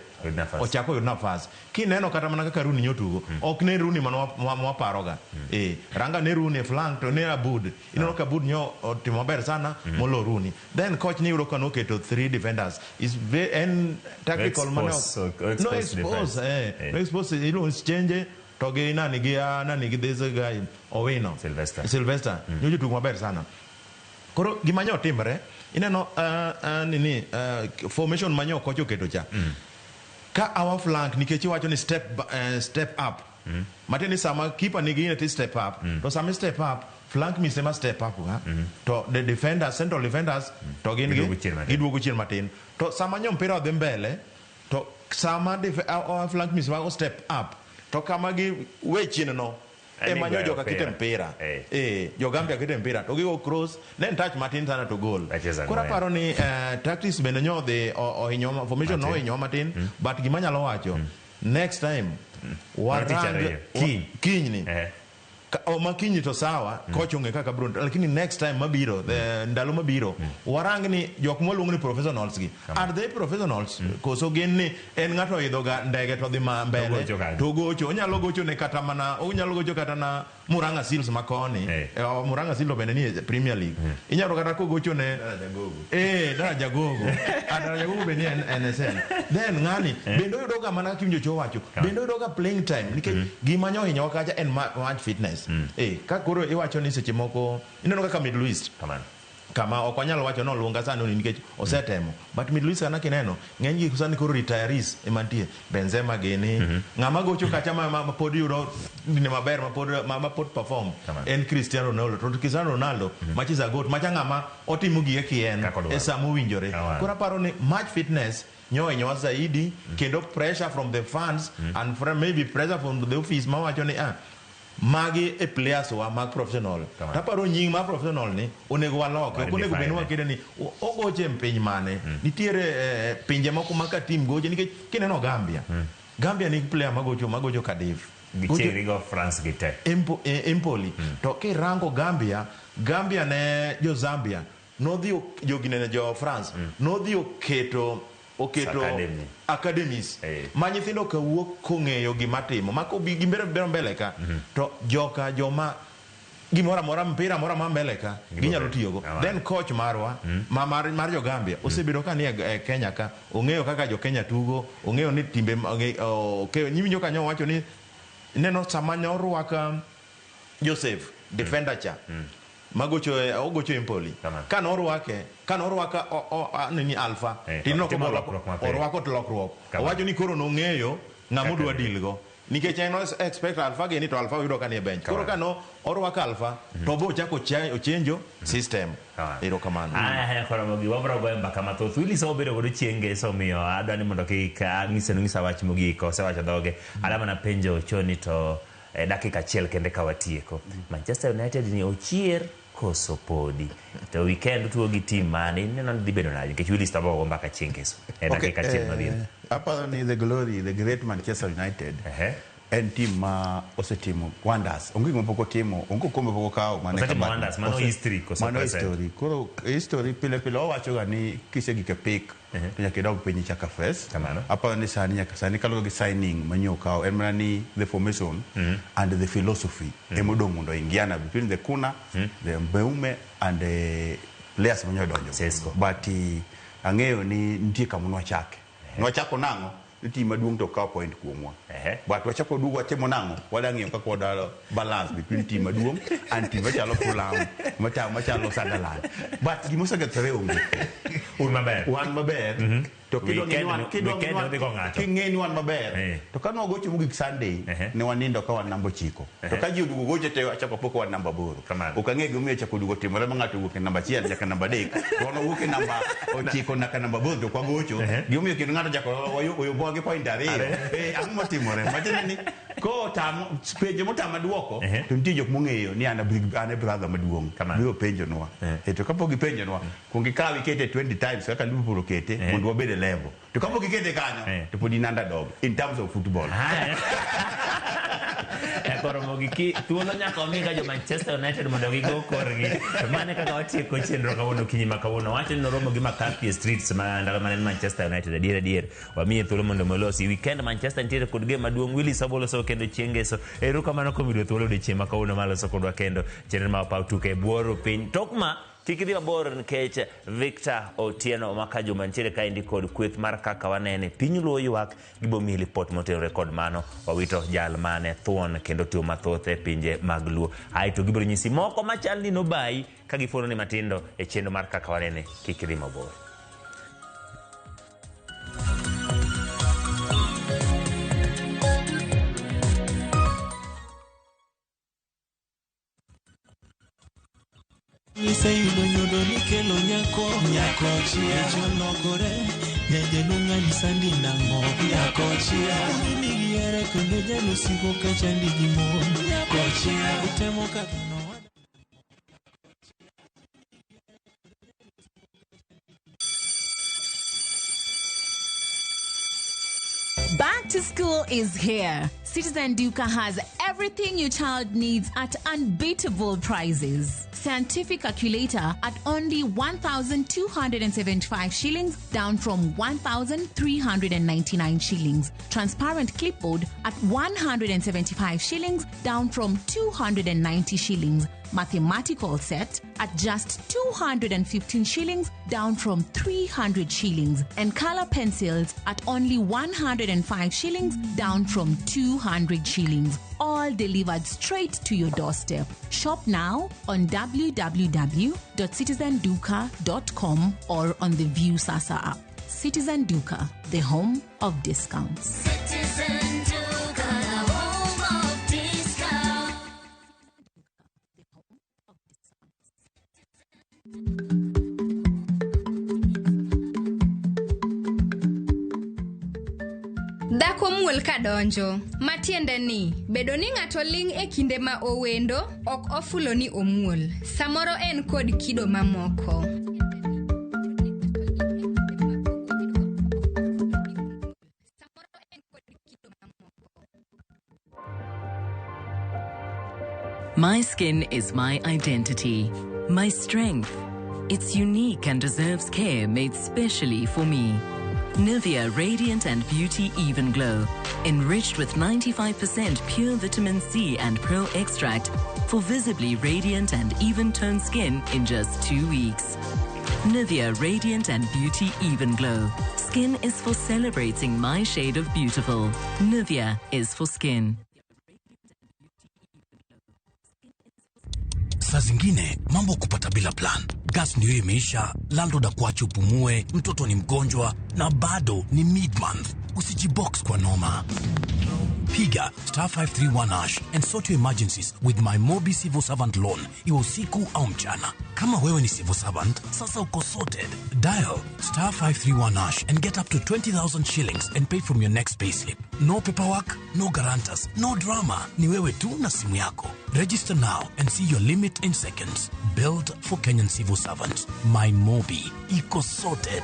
Ochako oyud nafas. Kineno kata mana kaka Rooney nyotugo, ok ne Rooney mane waparoga. Ranga ne Rooney e flank to ne Abud. Ineno ka Abud nyo otimo maber sana molo Rooney. Then coach ni yudo ka noketo 3 defenders. Is en tactical mane Expose, no expose expose, defense. No expose, iluongo ni change to gi nani gi nani gi this guy Owino. Sylvester. Nyocha otugo maber sana. Koro gima nyo timre, ineno nini formation manyo koch oketo cha. Ka our flank nikech iwacho ni step up. Matiende ni sama keeper nigi ine ti step up. To sama step up, flank mise ma step up ga. To the defenders, central defenders to gin gi Giduogo chien matin. Giduogo chien matin. To sama nyo mpira odhi mbele, to sama our flank mise ma step up, to kama gi we chien no, Ani ema nyo goyo joka kete mpira. mpira. Jo Gambia kete mpira. To gigo cross, ne en touch matin sana to goal. Acheza Koro ng'wen. aparo ni tactics bende nyo odhi ohinyo, formation no Matin. ohinyo matin, but gima anyalo wacho, next time, Mar tich warang ariyo. Kiny. Kinyni. Ma kinyi to sawa, koch ong'e kaka bro, lakini next time mabiro, ndalo mabiro, warang ni jok mwaluongo ni professionals gi. Are they professionals? Koso gin ni en ng'ato oidho ga ndege to dhi ma mbele, To gocho kanyo. to gocho, onyalo gocho ne kata mana, onyalo gocho kata na Murang'a Seals makoni. Murang'a Seals bende ni e Premier League. Inyalo kata kogocho ne Daraja Gogo. Daraja Gogo bende ni NSL. Then ng'ani bende oyudo ga mana kaka iwinjo wacho. Bende oyudo ga playing time nikech gima nyo hinyowa kacha en match fitness. Ka koro iwacho ni seche moko ineno kaka Middle East. Kama ok wanyal wacho ni oluonga sani ni nikech osetemo. But Middle East kana kineno, ng'eny gi sani koro retirees ema nitie. Benzema gini, ng'ama gocho kacha ma pod yudo gine maber, ma pod perform en Cristiano Ronaldo. To Cristiano Ronaldo, macha is a goat, macha ng'ama otimo gige kien Kaka odwaro. e sama owinjore. Koro aparo ni match fitness nyo hinyowa zaidi, kendo pressure from the fans and from maybe pressure from the office mawacho ni magi e players wa mag professional. Taparo nying mar professional ni onego waloke. Ok onego bed ni wakede ni ogoche e piny mane. Nitiere pinje moko ma ka team goche nikech kineno Gambia. Gambia nigi player magocho Cardiff. Gichiegni go France gi te. Empoli. To kirango Gambia, Gambia ne jo Zambia nodhi joginene jo France nodhi oketo Academy. academies ma nyithindo ka wuok kong'eyo gima timo ma kobi gimbere bero mbele ka to joka joma gimoro amora mpira moro amora mbele ka ginyalo tiyogo. Then coach marwa ma mar jo Gambia osebedo ka ni e Kenya ka ong'eyo kaka jo Kenya tugo, ong'eyo ni timbe iwinjo ka nyo wacho ni neno sama ne orwak Joseph defender cha magocho ogocho Empoli ka norwake ka norwaka nini Alpha tineno Otimo ka lokruok mapiyo. orwako to lokruok owacho ni koro nong'eyo ng'ama odwa deal go nikech en expect Alpha gini to Alpha oyudo ka ni e bench. Koro ka no orwako Alpha to bo ochako ochenjo system. Erokamano. Koro mogi wabro goyo mbaka mathoth. Willis obedo godo chieng' ngeso omiyo adwa ni mondo kik ang'ise ng'isa wach mogik osewacho dhoge. Adwa mana penjo Ochoni to dakika achiel kende ka watieko. Manchester United ni ochier koso podi. To weekend tuo gi team mane ineno ni dhi bedo nade nikech Willis to go mbaka chieng' ngeso. Dakika achiel mabiro. Aparo ni the glory, the great Manchester United en team ma osetimo wonders. Onge gima pok otimo, onge okombe pok okawo mane Osetimo kamano. wonders, mano history koso Mano present? history. Koro history pile pile wawacho ga ni kisegik e pik to nyaka idog piny ichak afresh. Aparo ni sani nyaka sani kaluwore gi signing manyien okaw en mana ni the formation and the philosophy emodong' mondo ingiana between the Kuna, the Mbeumo and the players manyo donjo. But ang'eyo ni nitie kama nwachake. Nwachako nang'o? Ni team maduong' to kawo point kuomwa. But wachako duogo watimo nang'o? Wadwa ng'iyo kaka wadwa balance between team maduong' and team machalo Fulham, machalo Sunderland. But gima osekethore onge. Un maber. Wan maber. To kidwa ng'e ni wan- kidwa ng'e ni Weekend wan- odhi go ng'ato. king'e ni wan maber. To ka nwagocho mogik Sunday, ne wanindo ka wan namba 9. To ka ji oduogo gocho te achako po ka wan namba 8. Ok ang'e gimomiyo ochako oduogo timore ma ng'ato owuok e namba 1 nyaka namba 3. To wan wawuok e namba 9 nyaka namba 8 to ok wagocho. Gimomiyo kendo ng'ato ochako oyombowa gi point 2. Ang'o motimore? Matiende ni kotamo penjo motama duoko to nitie jok mong'eyo ni an e brother maduong'. Biro penjonwa. To kapok gipenjonwa, kuong ikaw ikete 20 times kaka Liverpool okete mondo wabed e level. To kapok ikete kanyo to pod in underdog in terms of football. Nyakoromogi ki thuolo nyaka omiga jo Manchester United mondo gigo korgi. To mano e kaka watieko chenro kawuono okinyi ma kawuono. Wacho ni noromo gi McCarthy Streets ma ndalo mane en Manchester United adier adier. Wamiye thuolo mondo molosi. Weekend Manchester nitiere kod game maduong'. Willy Sobo loso kendo chieng' ngeso. Erokamano kuom yudo thuolo odiochieng' ma kawuono mar loso kodwa kendo chenro mar paw tuke e bworo piny. Tok ma kik idhi mabor nikech Victor Otieno ma Juma nitiere kaendi kod kweth mar kaka wanene piny luo ywak gibomiyi lipot motenore kod mano. Wawito jal mane thuon kendo tiyo mathoth e pinje mag luo. Aeto gibiro nyisi moko machal ni nobayi ka gifuono ni matindo e chenro mar kaka wanene kik idhi mabor. Iseyudo nyodo nikelo nyako nyako chia Jolokore nyajaluo ng'ani sandi nang'o nyako chia Nigi hera kendo jaluo siko ka chandi gi mon nyako chia Utemo kaka Back to school is here. Citizen Duka has everything your child needs at unbeatable prices. Scientific calculator at only 1,275 shillings, down from 1,399 shillings. Transparent clipboard at 175 shillings, down from 290 shillings. Mathematical set at just 215 shillings, down from 300 shillings. And color pencils at only 105 shillings, down from 200 shillings. All delivered straight to your doorstep. Shop now on www.citizenduka.com or on the View Sasa app. Citizen Duka, the home of discounts. Citizen Duka, the home of discount. Dhako muol kadonjo, matiende ni bedo ni ng'ato ling' e kinde ma owendo ok ofulo ni omuol. Samoro en kod kido mamoko. My skin is my identity, my strength. It's unique and deserves care made specially for me. Nivea Radiant and Beauty Even Glow, enriched with 95% pure vitamin C and pearl extract for visibly radiant and even-toned skin in just 2 weeks. Nivea Radiant and Beauty Even Glow. Skin is for celebrating my shade of beautiful. Nivea is for skin. Saa zingine mambo kupata bila plan. Gas ndio imeisha, landlord akuache upumue, mtoto ni mgonjwa na bado ni mid-month. Usijibox kwa noma. Piga star 531 hash and sort your emergencies with my Mobi Civil Servant Loan, iwe usiku au mchana. Kama wewe ni civil servant, sasa uko sorted. Dial star 531 hash and get up to 20,000 shillings and pay from your next payslip. No paperwork, no guarantors, no drama. Ni wewe tu na simu yako. Register now and see your limit in seconds. Built for Kenyan civil servants. My Mobi. Iko sorted.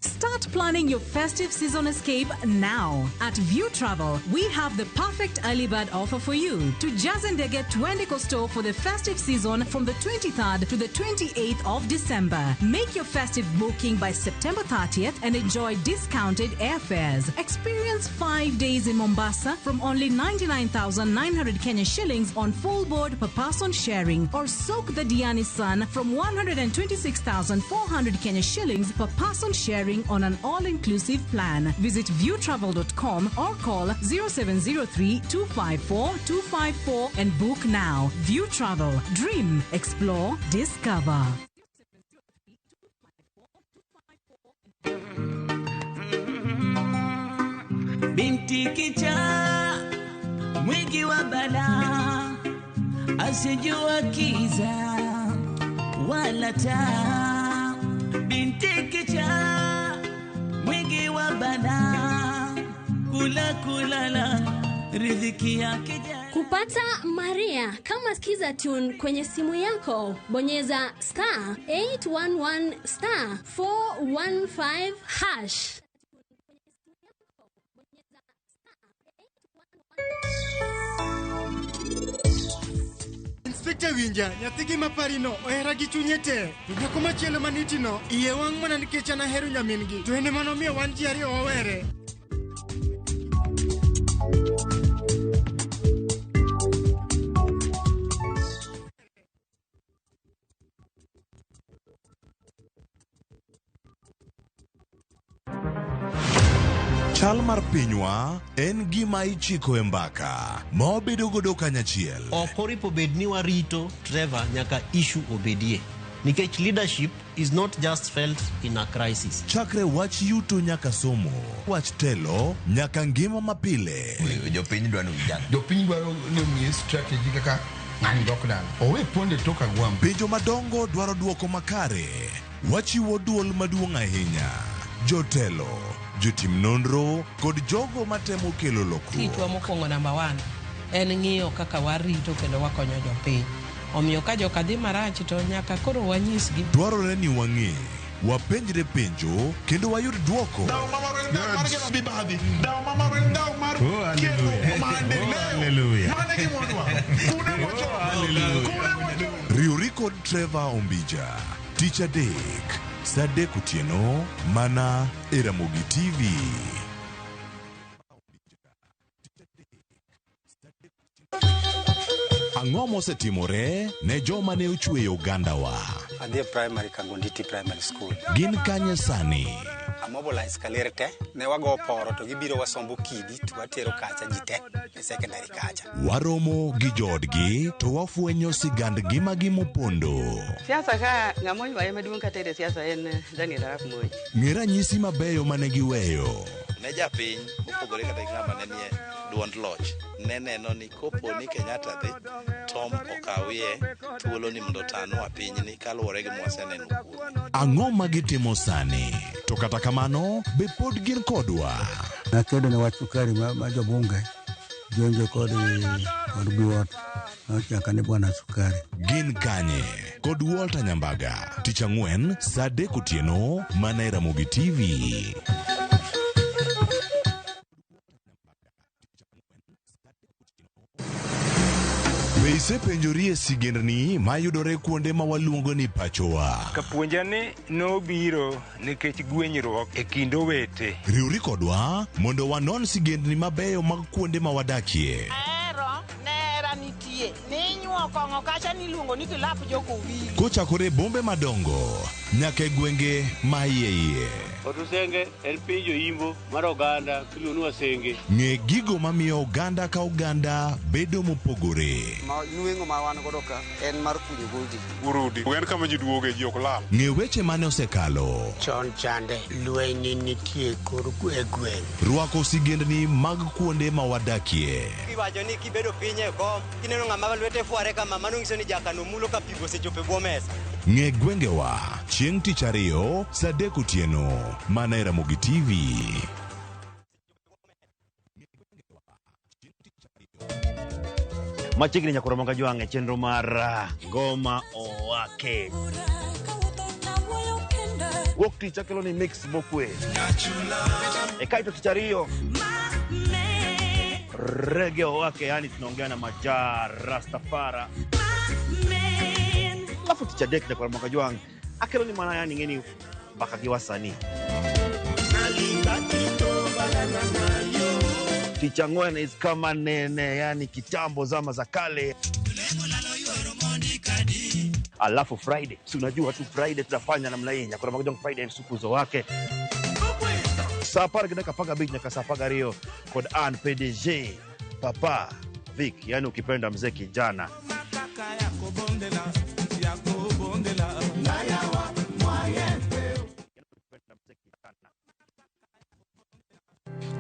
Start planning your festive season escape now. At View Travel, we have the perfect early bird offer for you. To Jazendege Twende Costo for the festive season from the 23rd to the 28th of December. Make your festive booking by September 30th and enjoy discounted airfares. Experience 5 days in Mombasa from only 99,900 Kenya shillings on full board per person sharing, or soak the Diani Sun from 126,400 Kenya shillings per person sharing on an all-inclusive plan. Visit viewtravel.com or call 0703 254 254 and book now. View Travel. Dream, explore, discover. Binti kichaa mwingi wa balaa, asijua kiza wala taa. Binti kichaa mwingi wa balaa, kula kulala riziki yake. Kupata Maria kama Skiza Tune kwenye simu yako, bonyeza star 811 star 415 hash. Inspector winja, nyathigi ma parino ohera gi chunye te. To nyako machielo manitino, iye wang' mana nikech an ahero nyamin-gi. To en ema nomiyo wan ji ariyo wawere. Chal mar pinywa en gima ichiko e mbaka ma wabedo godo kanyachiel. Ok oripo bed ni warito Trevor nyaka issue obedie. Nikech leadership is not just felt in a crisis. Chakre wach yuto nyaka somo, wach telo nyaka ngima mapile. Jopiny dwaro ni ujang. Jopiny dwaro ni omiye strategy kaka ng'ani dok dala. Owe ponde tok agwambo. Penjo madongo dwaro duoko makare. Wachiwo duol maduong' ahinya. Jotelo, jotim nonro kod jogo matemo kelo lokruok. Tijwa mokwongo namba 1 en ng'iyo kaka warito kendo wakonyo jopiny. Omiyo ka joka dhi marach to nyaka koro wanyisgi. Dwarore ni wang'e, wapenjre penjo kendo wayud duoko. Riwri kod Trevor Ombija tich adek saa adek otieno mana e Ramogi TV. Ang'o mosetimore ne joma ne ochweyo ogandawa? Adhi e primary Kangonditi Primary School. Gin kanye sani? Amobilize kaler te, ne wago poro to gibiro wasombo kidi to watero kacha ji te e secondary kacha. Waromo gi joodgi to wafwenyo sigand ngimagi mopondo. Siasa ka ng'ama oywaye maduong' kata e siasa en Daniel Arap Moi. Ng'e ranyisi mabeyo mane giweyo. Ne japiny mopogore kata gi ng'ama ne nie duond loch ne neno ni kopo ni Kenyatta dhi Tom okawie thuolo ni mondo otanwa pinyni kaluwore gi mwaseneno kuome. Ang'o ma gitimo sani? To kata kamano, be pod gin kodwa? Nakedo ne wach sukari ma jobunge jonjo kod biwot nochaka ni bwana sukari. Gin kanye? Kod Walter Nyambaga. Tich ang'wen saa adek otieno mana e Ramogi TV. Be isepenjori e sigendni mayudore kuonde ma waluongo ni pachowa? Kapuonja ni nobiro nikech gwenyruok e kind owete. Riwri kodwa mondo wanon sigendni mabeyo mag kuonde ma wadakie. Ahero nera nitie ninyuo kong'o kacha niluongo ni kilap jokowili. Kochakore e bombe madongo nyaka e gwenge ma iye iye. Otusenge en piny joimbo mar oganda miluongo ni Wasenge. Ng'e gigo mamiyo oganda ka oganda bedo mopogore. Ma nweng'o ma wan godo ka en mar kunyo goldi. Urudi. En kama ji duoge ji ok lal. Ng'e weche mane osekalo. Chon chande lweny nitie kor e gweng'. Rwako sigendni mag kuonde ma wadakie. Iwacho ni kibedo piny e kom, kineno ng'ama lwete fware kama, mano nyiso ni jakano mulo ka pi osechopo e bwo mesa. Ng'e gwengewa chieng' tich ariyo saa adek otieno mana e Ramogi TV. Machiegni nyakoro manga jwang' e chenro mar Ngoma Owake. Wuok tich akelo ni mix mokwe. E kaito tich ariyo Reggae Owake, yani tunaongea na Maja Rastafara. Alafu tich adek nyakoro manga jwang' akelo ni mana yani ng'eni mbaka gi wasanii. Tich ang'wen is kama nene, yani kitambo zama za kale. Alafu Friday, si unajua tu Friday tutafanya namna hii. Nyakoro manga jwang' Friday sukuzo wake. Saa apar gi dakika 15 nyaka saa 12 kod an PDG Papa Vic, yani ukipenda mzee kijana.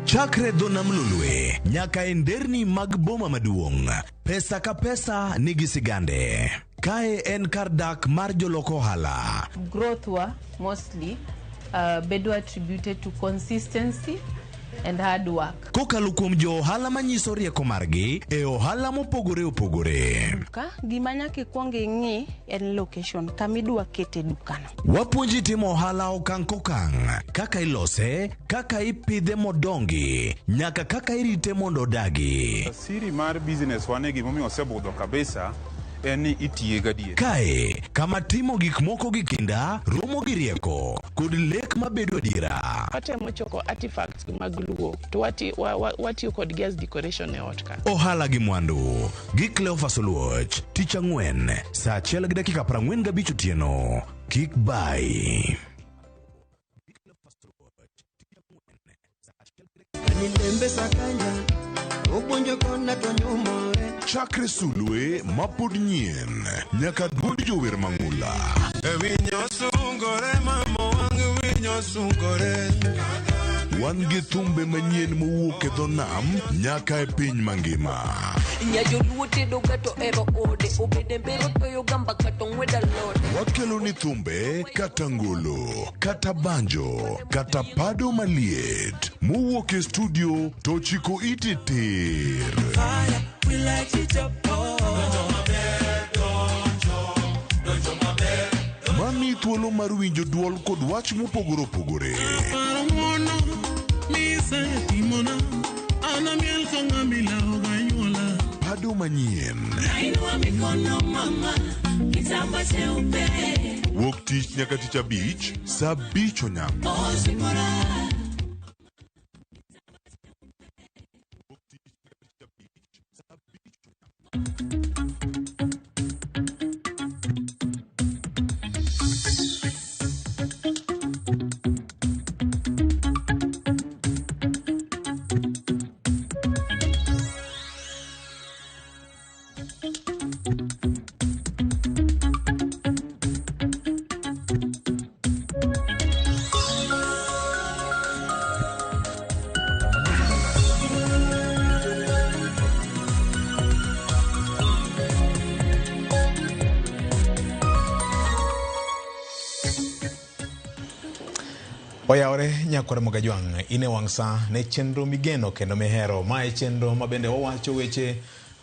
Chakre dho nam Lolwe nyaka e nderni mag boma maduong', pesa ka pesa nigi sigande. Kae en kar dak mar jolok ohala. Growth wa mostly bedo attributed to consistency and hard work. Kokalo kuom jo ohala manyiso rieko margi e ohala mopogore opogore. Duka, gima nyaka ikwong ing'i en location kamidwa kete dukano. Wapuonji timo ohala okang' kokang', kaka ilose, kaka ipidhe modongi, nyaka kaka irite mondo odagi. Siri mar business wane gimomiyo osebudho kabisa en ni itiye gadier. Kae kama timo gik moko gi kinda romo gi rieko kod lek mabedo adiera. Watemo choko artifacts mag Luo to watiyo kodgi as decoration e ot ka. Ohala gi mwandu gi Cleophas Oluoch tich ang'wen saa 1:45 otieno. Kik bai. Chakre sulwe mapod nyien nyaka duond jower mang'ula. Wan gi thumbe manyien mowuok e dho nam nyaka e piny mangima. Wakelo ni thumbe kata ngolo, kata banjo, kata pado maliet mowuok e studio to chiko ite tir. Mami thuolo mar winjo duol kod wach mopogore opogore. Pado manyien. Wuok tich nyaka tich abich saa 5 onyango. Oyawore nyakwar Mogajwang' ine wang' sa ne chenro migeno kendo mihero. Mae chenro ma bende wawacho weche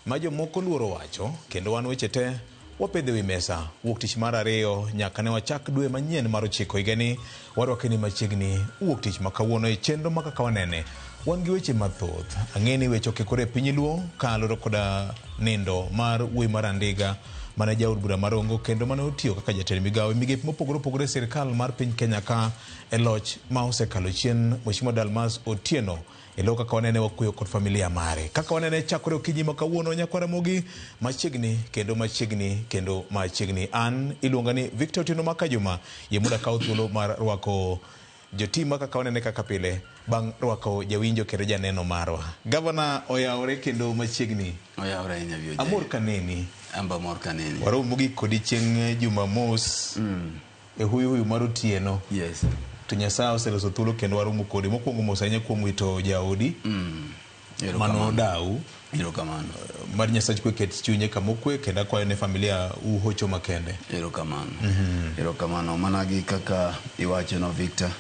ma jomoko luoro wacho kendo wan weche te wapedho ewi mesa. Wuok tich mar ariyo nyaka ne wachak dwe manyien mar 9 higani warwake ni machiegni wuok tich ma kawuono e chenro ma kaka wanene. Wan gi weche mathoth. Ang'e ni weche okikore e piny Luo kaluwore koda nindo mar wuoyi mar Andiga mane jaod bura mar Rongo kendo mane otiyo kaka jatend migawo e migepe mopogore opogore e sirkal mar piny Kenya ka e loch ma osekalo chien Mheshimiwa Dalmas Otieno. E lo kaka wanene wakweyo kod familia mare. Kaka wanene chakore okinyi ma kawuono nyakwar Ramogi machiegni kendo machiegni kendo machiegni. An iluonga ni Victor Otieno Makajuma. Yie mondo akaw thuolo mar rwako jotima kaka wanene kaka pile bang' rwako jawinjo kendo janeno marwa. Gavana oyawore kendo machiegni. Oyawore ahinya VOJ. Amor kaneni. Amba mor kaneni. Waromo mogik kodi chieng' Jumamos. E huyu huyu mar otieno. Yes. To Nyasaye oseloso thuolo kendo waromo kodi. Mokwongo mos ahinya kuom wito jaodi. Mano dau. Erokamano. Mar Nyasaye kwe ket chunye kama okwe kendo akwayo ne familia uhocho makende. Erokamano. Erokamano. Mana gi kaka iwacho no Victor.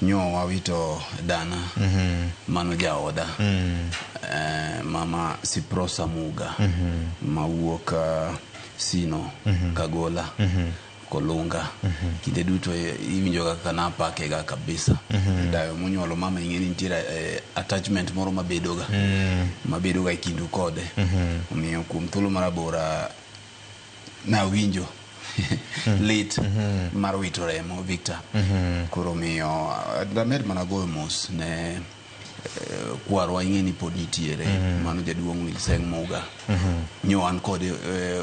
Nyo wawito dana. Mano jaoda. Mama Siprosa Muga. Mawuok Sino. Kagola. Kolunga. Kinde duto iwinjo kaka napake ga kabisa. Dayo monyuolo mama ing'e ni nitiere attachment moro mabedoga. Mabedoga e kindu kode. Omiyo kuom thuolo marabora nawinjo lit mar wito remo Victor. Koro miyo damed mana goyo mos ne kwarwa ing'e ni pod nitiere. Mano jaduong' Wilseng Muga. Nyo an kode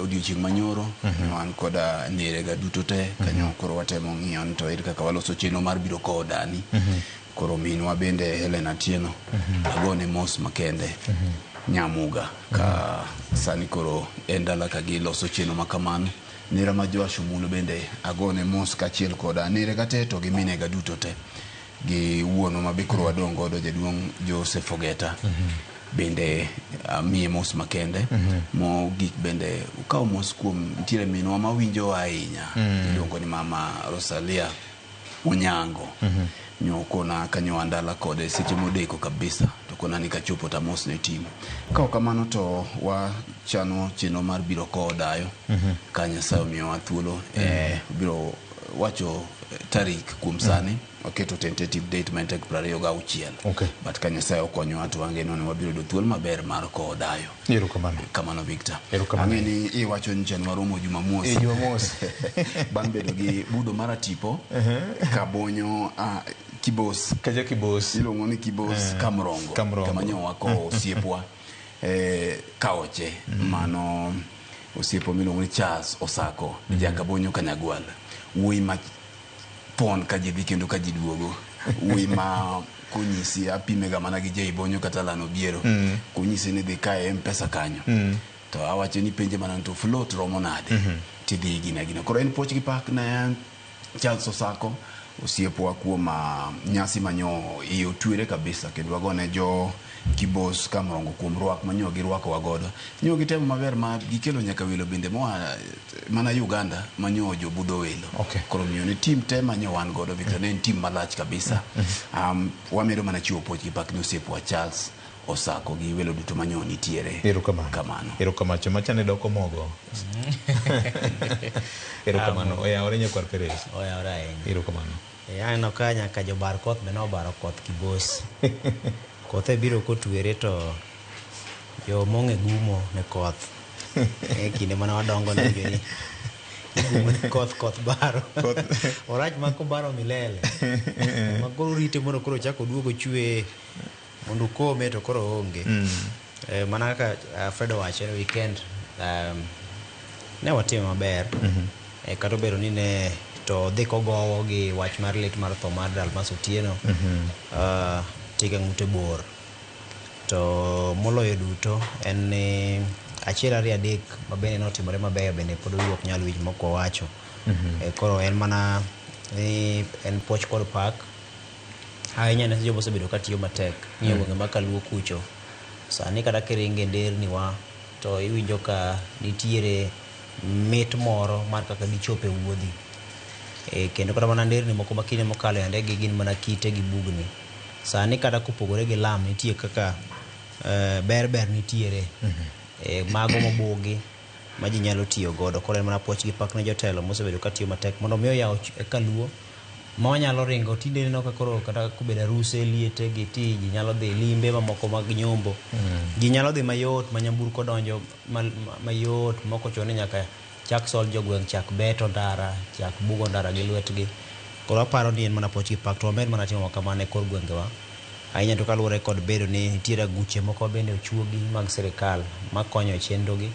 odiochieng' manyoro. Nyo an koda nerega duto te. Kanyo koro watemo ng'iyo ni to ere kaka waloso chenro mar biro kowo dani. Koro minwa bende Helen Atieno. Agone mos makende. Nyamuga. Ka sani koro en dala ka giloso chenro ma kamano. Nera ma Joash Omulo bende agone mos kaachiel koda nerega te to gi minega duto te. Gi wuonwa ma be koro wadong' godo jaduong' Joseph Ogeta. Bende amiye mos makende. Mogik bende ukaw mos kuom nitiere minwa mawinjowa ahinya. Iluongo ni Mama Rosalia Onyango. Nyokona kanyo an dala kode seche modeko kabisa to kona ni kachopo to amos ne tim. Ka ok kamano to wachano chenro mar biro kowo dayo. Ka Nyasaye omiyowa thuolo biro wacho tarik kuom sani waketo tentative date ma en tarik 26. Okay. But ka Nyasaye okonyowa to wangeno ni wabiro yudo thuolo maber mar kowo dayo. Erokamano. Kamano Victor. Erokamano. Ang'e ni iwacho ni chon waromo Jumamos. Eh, Jumamos. Bang' bedo gi budho mar atipo, Kabonyo, Kibos. Kaja Kibos. Iluongo ni Kibos Kamrongo. Kamrongo. Kama nyo wakowo osiepwa kaoche. Mano osiepwa miluongo ni Charles Osako, Jakabonyo Kanyagwal. Wuoyi ma pon ka ji dhi kendo ka ji duogo. Wuoyi ma konyisi apimega mana gi Jay Bonyo kata Lano Biero. Konyisi ni dhi kae M-Pesa kanyo. To awacho ni penje mana ni to float romo nade. Tidhi gina gina. Koro en puoch gi pak ne Charles Osako osiepwa kuom nyasi manyo iye otwere kabisa kendo wagone jo Kibos Kamrongo kuom rwak manyo girwakowa godo. Nyo gitemo maber ma gikelo nyaka welo bende moa mana Uganda manyo jobudho welo. Okay. Koro miyo ni team te manyo wan godo Victor ne en team malach kabisa. Wamedo mana chiwo puoch gi pak ni osiepwa Charles Osako gi welo duto manyo nitiere. Erokamano. Kamano. Erokamano. Choma chane doko mogo. Erokamano. Oyawore nyakwar Perez. Oyawore ahinya. Erokamano. Aneno ka nyaka jobar koth be nobaro koth Kibos. Kothe biro kotwere to jomong'e gumo ne koth. E kinde mane wadongo ne winjo ni igumo ne koth, koth baro. Orach ma kobaro milele. Ma koro rite mondo koro ochak oduog ochwe mondo ukome to koro oonge. Mana kaka Fred owacho ni weekend ne watimo maber. Kata obedo ni ne to dhi kogowo gi wach mar lit mar tho mar Dalmas Otieno. Tiga ng'ute bor. To moloyo duto en ni achiel ariyo adek mabende notimore mabeyo bende pod ok nyal winj mok wawacho. Koro en mana ni en puoch kod pak ahinya ne joma osebedo katiyo matek ng'iyo gwenge ma Kaluo kucho. Sani kata kiringo e nderni wa to iwinjo ka nitiere mit moro mar kaka gichopo e wuodhi. Kendo kata mana nderni moko ma kinde mokalo yande gi gin mana kite gi bugni. Sani kata kopogore gi lam nitie kaka ber ber nitiere. Mago mobugi ma ji nyalo tiyo godo. Koro en mana puoch gi pak ne jotelo mosebedo katiyo matek mondo mi oyaw Kaluo ma wanyalo ringo. Tinde ineno ka koro kata kobedo aruse, liete gi ti ji nyalo dhi limbe mamoko mag nyombo. Ji nyalo dhi mayot ma nyamburko donjo mayot mok ochuno ni nyaka chak sol jogweng' chak beto ndara, chak bugo ndara gi lwetgi. Koro aparo ni en mana puoch gi pak to wamed mana timo kamano e kor gwengewa. Ahinya to kaluwore kod bedo ni nitiere aguche moko bende ochuogi mag sirikal makonyo e chenro gi.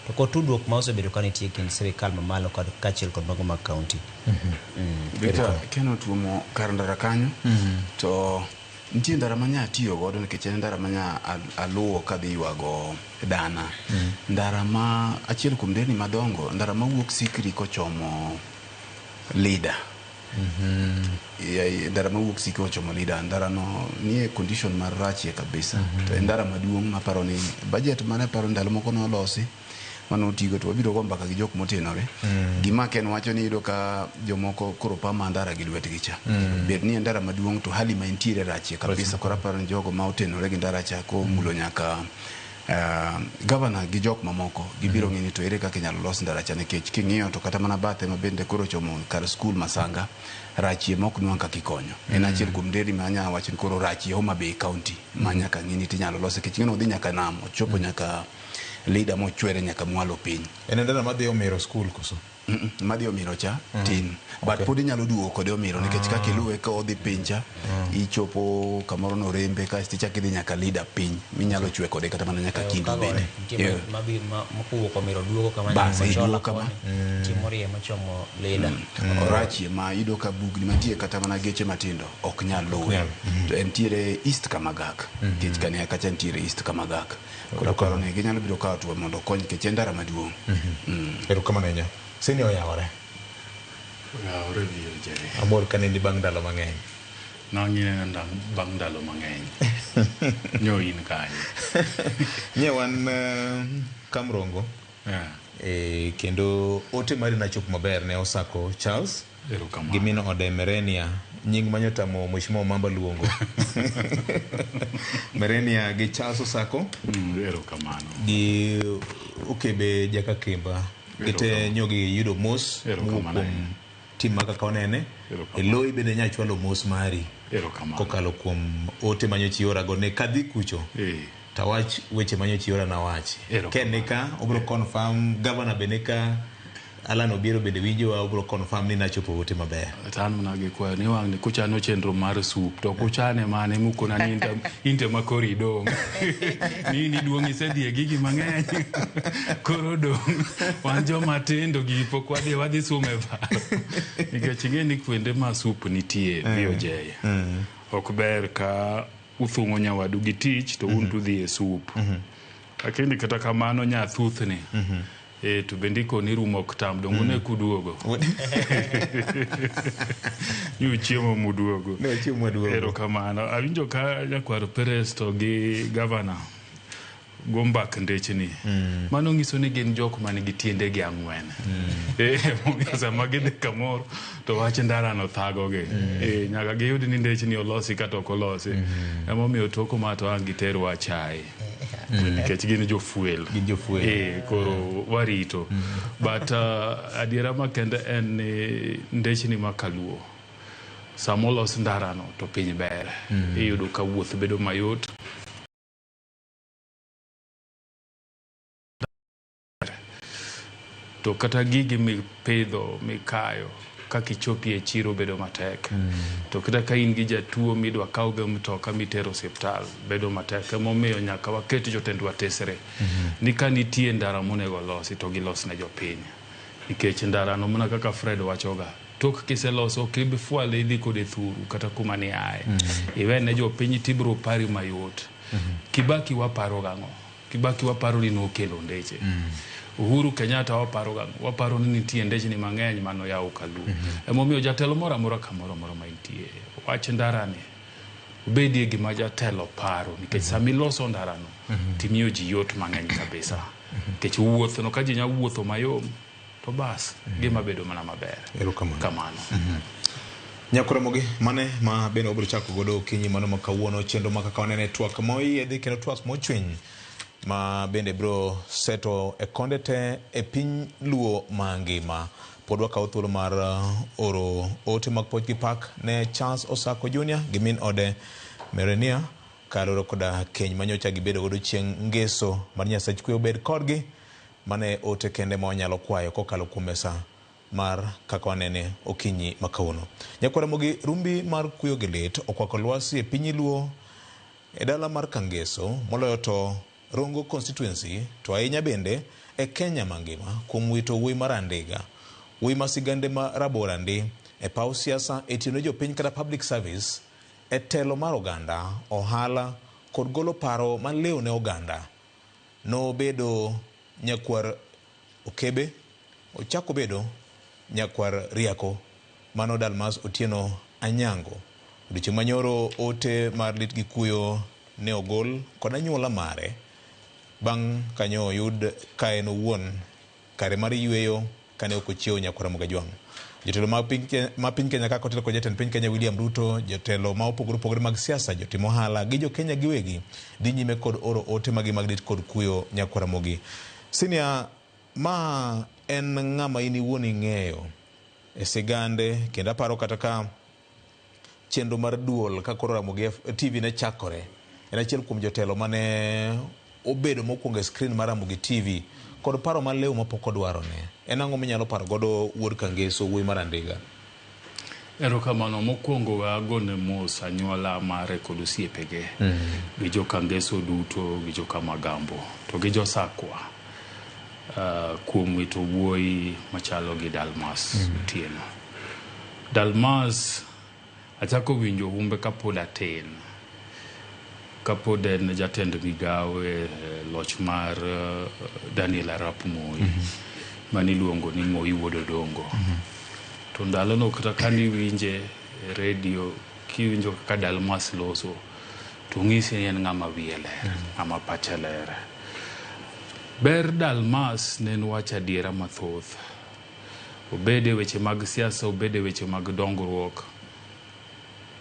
To kod tudruok ma osebedo ka nitie kind sirikal mamalo kod kaachiel kod mago mag kaunti. Victor, keno tuomo kar ndara kanyo, to nitie ndara manya tiyo godo nikech en ndara manya aluwo kadhi ywago dana. Ndara ma achiel kuom nderni madongo, ndara mawuok Sikri kochomo Lida. Ndara mawuok Sikri kochomo Lida, ndara no nie condition marachie kabisa. To en ndara maduong' maparo ni budget mane paro ndalo moko nolosi manotigo to wabiro go mbaka gi jok motenore. Gima ken wacho ni iyudo ka jomoko koro pama ndara gi lwetgi cha. Bed ni en ndara maduong' to hali ma entiere rachie kabisa. Koro aparo ni jogo ma otenore gi ndara cha komulo nyaka gavana gi jok mamoko gibiro ng'e ni to ere kaka inyalo los ndara cha nikech king'iyo to kata mana bathe ma bende koro chomo kar skul Masanga rachie mok nwang' kaka ikonyo. En achiel kuom nderni ma anya wacho ni koro rachie Homa Bay County ma nyaka ng'i ni tinyalo lose nikech ing'e ni odhi nyaka nam ochopo nyaka Lida mochwere nyaka mwalo piny. En ndara madhi Omiro skul koso? Madhi Omiro cha tin. But pod inyalo duogo kode Omiro nikech kaka iluwe ka odhi piny cha ichopo kamoro norembe kaeto ichako idhi nyaka Lida piny minyalo chwe kode kata mana nyaka Kindu bende. Nitie mokowuok Omiro duogo kama Bas, nyaka iduogo Ochola kama. koni. Nitie morie mochomo Lida. Orachie ma iyudo ka bugni mantie kata mana geche matindo ok nyal luwe. To entiere East Kamagak. Nikech kania kacha nitiere East Kamagak. Koro aparo ni ginyalo biro kawo hatua mondo okony nikech en ndara maduong'. Erokamano ahinya. Seni oyawore. Oyawore VLJ. Amor ka nendi bang' ndalo mang'eny. Nang'ine bang' ndalo mang'eny. Nyo in kanye? Nye wan Kamrongo. Kendo ote mari nachopo maber ne Osako Charles. Erokamano. Gi min ode Merenia. Nying manyotamo Mheshimiwa Mamba luongo. Merenia gi Charles Osako. Erokamano. Gi Okebe Jakakimba. Gite nyogi yudo mos mowuok kuom tim ma kaka onene. E loyi bende nya chwalo mos mari kokalo kuom ote manyocha iorago ne kadhi kucho tawach weche manyocha iora nawachi. Ken nika obro confirm, governor be nika, Alan Obiero bende winjowa, obro confirm ni nachopo ote maber. To an mana gi kwayo ni wang'ni kuchano chenro mar sup to kuchane mane mukona ni inte ma koro idong' ni in iduong' isedhi e gigi mang'eny koro dong' wan joma tindo gigi pok wadhi wadhi sumo e paro nikech ing'e ni kuonde ma sup nitie VOJ ok ber ka uthung'o nyawadu gi tich to un to udhi e sup lakini kata kamano nyathuthni e to bende ikoni rumo ok tam donge une kuduogo ni uchiemo muduogo. Ne wachiemo mwaduogo. Erokamano. Awinjo ka nyakwar Perez to gi gavana go mbak ndechni. Mano nyiso ni gin jok man gi tiendegi ang'wen. Momiyo sama gidhi kamoro to wach ndarano thagogi. Nyaka giyud ni ndechni olosi kata ok olosi. Emomiyo toko ma to ang' giterwa chae. Nikech gin jofuel. Gin jofuel. Koro warito. But adiera makende en ni ndechni ma kaluo sama olos ndarano to piny ber. Iyudo ka wuoth bedo mayot. To kata gigi mipidho mikayo kaka ichopi e chiro bedo matek. To kata ka in gi jatuo midwa kaw gi mtoka mitero osiptal bedo matek. Emomiyo nyaka waket jotendwa tesre. Ni ka nitie ndara monego olosi to gilos ne jopiny. Nikech ndarano mana kaka Fred wachoga, tok kiseloso ok ibi fwale idhi kode thuru kata kuma niaye. Iwene jopiny tibiro pari mayot. Kibaki waparo gang'o? Kibaki waparo ni nokelo ndeche. Uhuru Kenyatta waparo gang'o? Waparo ni nitie ndechni mang'eny manoyawo kaluo. Emomiyo jatelo moro amora kamoro amora ma intie, wach ndarani obedie gima jatelo paro nikech sama iloso ndarano timiyo ji yot mang'eny kabisa. Nikech wuothno ka ji nya wuotho mayom to bas gima bedo mana maber. Erokamano. Kamano. Nyakwaramogi mane ma bende wabiro chako godo okinyi mano ma kawuono chenro ma kaka wanene twak moyiedhi kendo twak mochwiny ma bende biro seto e konde te e piny luo mangima. Pod wakawo thuolo mar oro ote mag puoch gi pak ne Charles Osako Junior gi min ode Merenia kaluwore koda keny manyocha gibedo godo chieng' ngeso mar Nyasach kwe obed kodgi. Mane ote kende ma wanyalo kwayo kokalo kuom mesa mar kaka wanene okinyi ma kawuono. Nyakwaramogi rumbi mar kuyo gi lit okwako lwasi e piny luo e dala mar Kangeso moloyo to Rongo constituency to ahinya bende e Kenya mangima kuom wito wuoyi mar Andiga. Wuoyi ma sigande ma rabora ndi e paw siasa e tiyo ne jopiny kata public service e telo mar oganda, ohala kod golo paro maliw ne oganda. Nobedo nyakwar Okebe, ochako bedo nyakwar Riako mano Dalmas Otieno Anyango. Odiochieng' manyoro ote mar lit gi kuyo ne ogol kod anyuola mare bang' kanyo oyud ka en owuon kare mar yueyo kane ok ochiewo nyakwar Ramogi Ajwang'. Jotelo ma piny Kenya kaka otelo kod jatend piny Kenya William Ruto, jotelo ma opogore opogore mag siasa, jotim ohala gi jo Kenya giwegi dhi nyime kod oro ote magi mag lit kod kuyo nyakwar Ramogi. Senior, ma en ng'ama in iwuon ing'eyo e sigande kendo aparo kata ka chenro mar duol ka koro Ramogi TV ne chakore en achiel kuom jotelo mane obedo mokwongo e screen mar Ramogi TV kod paro maliw mapok odwarone. En ang'o minyalo paro godo wuod Kangeso wuoyi mar Andiga? Erokamano. Mokwongo we agone mos anyuola mare kod osiepege gi jo Kangeso duto gi jo Kamagambo to gi jo Sakwa kuom wito wuoyi machalo gi Dalmas Otieno. Dalmas achako winjo humbe kapod atin. Kapod en jatend migawo e loch mar Daniel Arap Moi maniluongo ni Moi wuod Odongo. To ndalono kata kaniwinje e redio kiwinjo kaka Dalmas loso to ng'isi ni en ng'ama wiye ler, ng'ama pache ler. Ber Dalmas ne en wacho adiera mathoth. Obed e weche mag siasa, obed e weche mag dongruok.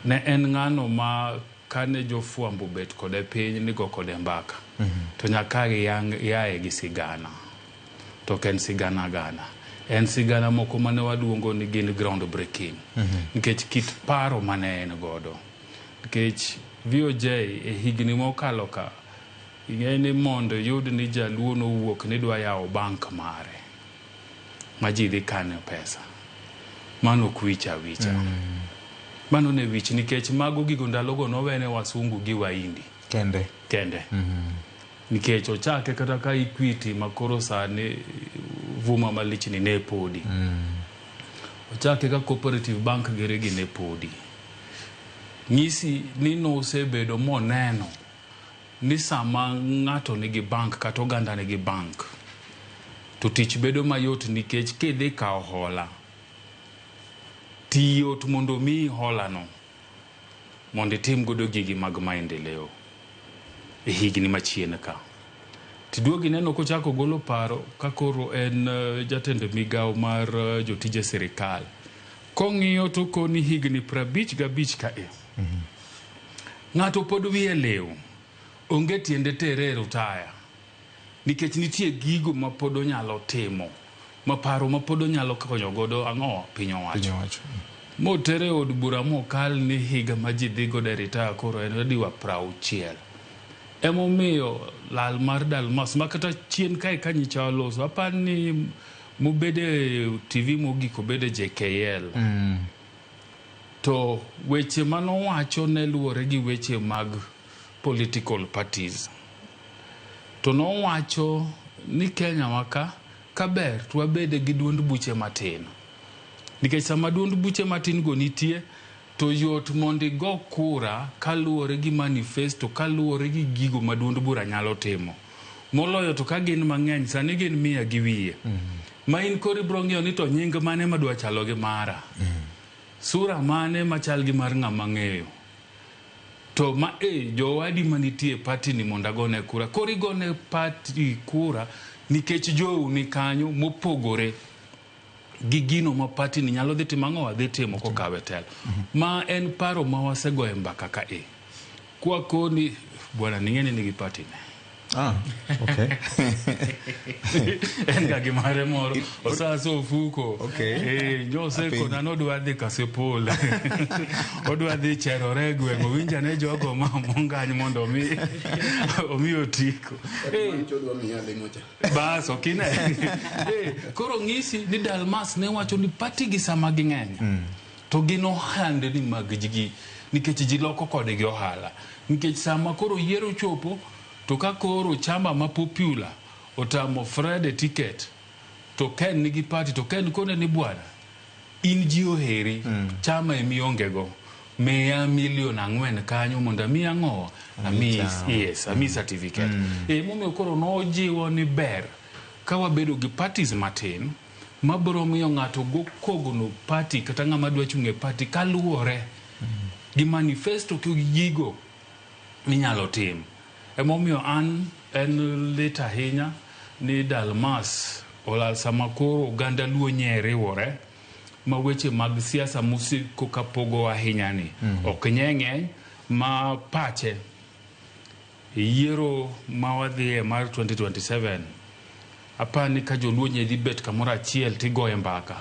Ne en ng'ano ma kane jofwambo obet kode piny nigo kode mbaka to nyaka yaye gi sigana. To ok en sigana gana. En sigana moko mane waluongo ni gin ground breaking. Nikech kit paro mane en godo. Nikech VOJ e higni mokalo ka, ing'e ni mondo iyud ni jaluo nowuok ni dwa yawo bank mare ma ji dhi kane pesa. Mano ok wich awicha. Mano ne wich nikech mago gigo ndalogo nowene wasungu gi waindi. Kende. Kende. Nikech ochake kata ka Equity ma koro sani vuma malich ni ne podi. Ochake ka Cooperative Bank giri gi ne podi. Nyisi ni nosebedo moneno ni sama ng'ato nigi bank kata oganda nigi bank to tich bedo mayot nikech kidhi kawo hola tiyot mondo omiyi hola no mondo itim godo gigi mag maendeleo e higni machien ka. Tiduogo ineno kochako golo paro ka koro en jatend migawo mar jotije sirikal. Kong'iyo to koni higni 55 ka e. Ng'ato pod wiye liw. Onge tiende tere e rutaya. Nikech nitie gigo ma pod onyalo timo. Ma paro ma pod onyalo konyo godo ang'o piny owacho. Piny owacho. Motere e od bura mokal ni higa ma ji dhi godo e ritaya koro en adiwa 60. Emomiyo lal mar Dalmas ma kata chien kae ka nyicha waloso apar ni mobede TV mogik obede JKL. To weche manowacho ne luwore gi weche mag political parties. To nowacho ni Kenya wa ka kaber to wabede gi duond buche matin. Nikech sama duond buche matin go nitie to yot mondo igo kura kaluwore gi manifesto kaluwore gi gigo ma duond bura nyalo timo. Moloyo to ka gin mang'eny sani gin 100 gi wiye. Ma in koro ibiro ng'iyo ni to nying mane madwa chalo gi mara. Sura mane machal gi mar ng'ama ng'eyo. To ma e jowadi manitie e party ni mondo agone kura. Koro igone party kura nikech jou ni kanyo mopogore gi gino ma party ni nyalo dhi timo ang'o dhi timo kokawe telo. Ma en paro ma wasegoye mbaka ka e. Kwa koni bwana ning'e ni nigi party ne. Ah, okay. En ga gimare moro osaso ofuko. Okay. Nyosekona nodwa dhi Kasipul. Odwa dhi cherore e gweng' owinja ne jogo ma mongany mondo omi otiko. Bas okine. Koro ng'isi ni Dalmas ne wacho ni party gi sama ging'eny. To gin ohandni mag ji nikech ji loko kodgi ohala. Nikech sama koro yiero chopo to ka koro chama ma popular otamo Fred e ticket to Ken nigi party to Ken kone ni bwana in ji oheri chama emionge go miya milion 4 kanyo mondo ami ang'o ami yes ami certificate. Emomiyo koro nojiwo ni ber ka wabedo gi parties matin mabiro miyo ng'ato go kogno party kata ng'ama dwa chung' e party kaluwore gi manifesto gi gigo minyalo tim. Emomiyo an en lit ahinya ni Dalmas olal sama koro oganda Luo nye riwore ma weche mag siasa mosiko kapogo ahinya ni ok nye ng'eny ma pache yiero ma wadhiye mar 2027 apani ka joluo nye dhi bet kamoro achiel tigoye mbaka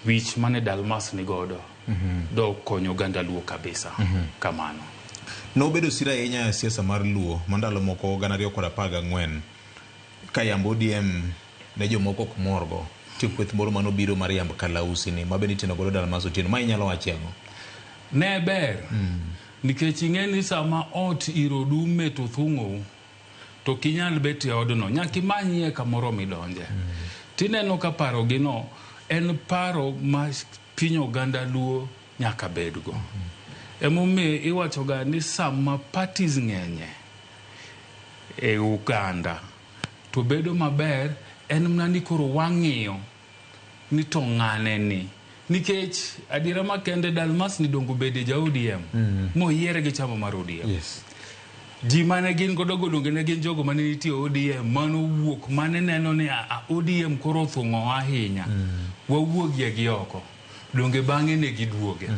wich mane Dalmas ni godo do konyo oganda Luo kabisa. Kamano. Nobedo sira ahinya e siasa mar Luo ma ndalo moko 2014 ka yamb ODM ne jomoko ok morgo. Nitie kweth moro manobiro mar yamb Kalausi ni ma bende iteno godo Dalmas Otieno. Ma inyalo wache ang'o? Ne ber. Nikech ing'e ni sama ot iro dume to thung'ou to ok inyal bet e odno. Nyaka imanyie kamoro midonje. Tineno ka paro gino en paro ma piny oganda Luo nyaka bedgo. Emomiyo iwachoga ni sama parties ng'enye e Uganda to bedo maber en mana ni koro wang'iyo ni to ng'ane ni. Nikech adiera makende Dalmas ni dongo bede ja ODM moyiere gi chama mar ODM. Yes. Ji mane gin godo go donge ne gin jogo mane nitie ODM manowuok mane neno ni ODM koro othung'o ahinya. Wawuogie gi oko. Donge bang'e ne giduoge.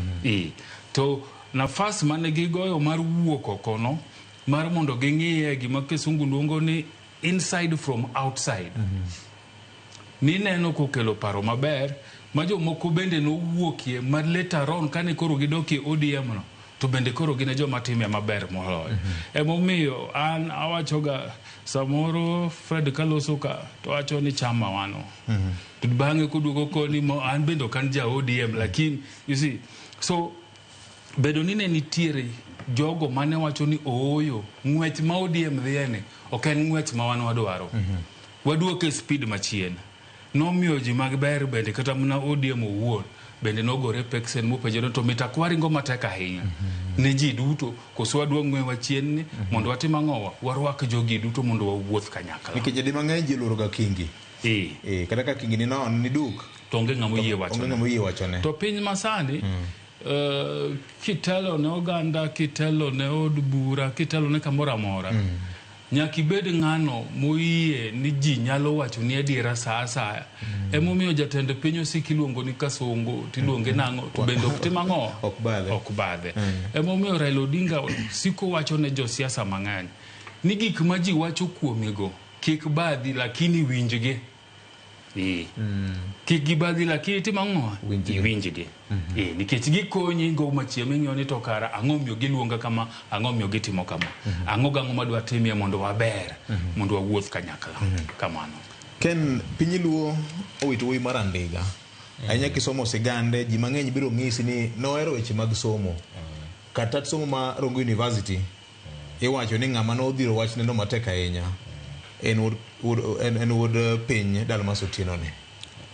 To nafas mane gigoyo mar wuok oko no mar mondo ging'iye gima kisungu luongo ni inside from outside. Nineno kokelo paro maber ma jomoko bende nowuokie ma later on kane koro gidokie ODM no to bende koro gin e joma time maber moloyo. Emomiyo an awachoga samoro Fred kaloso ka to wacho ni chama wano. To bang'e koduogo koni mo an bende ok an ja ODM lakini you see so bedo ni ne nitiere jogo mane wacho ni ooyo ng'wech ma ODM dhiye ni ok en ng'wech ma wan wadwaro. Waduoke speed machien. Nomiyo ji mag ber bende kata mana ODM owuon bende nogore peksen mopenjo ni to mita kwaringo matek ahinya ne ji duto koso waduog ng'wewa chien ni mondo watim ang'owa warwak jogi duto mondo wawuoth kanyakla. Nikech di mang'eny ji oluoro ga kingi. Eh. Kata ka kingi ni non ni duk. To onge ng'ama oyie wachone. Onge ng'ama oyie wachone. To piny masani kitelo ne oganda, kitelo ne od bura, kitelo ne kamoro amora, nyaka ibed ng'ano moyie ni ji nyalo wacho ni adiera sa asaya. Emomiyo jatend piny osik iluongo ni Kasongo, tiluonge nang'o, to bende ok tim ang'o? Ok badhe. Emomiyo Raila Odinga siko wacho ne josiasa mang'eny ni gik ma ji wacho kuomigo kik badhi lakini winjgi. Kik gibadhi lakini tim ang'o? Iwinjgi. Nikech gikonyi go machiemo ing'iyo ni to kara ang'o miyo giluonga kama, ang'o miyo gitimo kama. Ang'o gang'o madwa timie mondo waber, mondo wawuoth kanyakla. Kamano. Ken, piny Luo owito wuoyi mar andiga. Ahinya kisomo sigande, ji mang'eny biro ng'isi ni nohero weche mag somo. Kata somo ma Rongo University, iwacho ni ng'ama nodhiro wachne no matek ahinya en wuod piny Dalmas Otieno ni.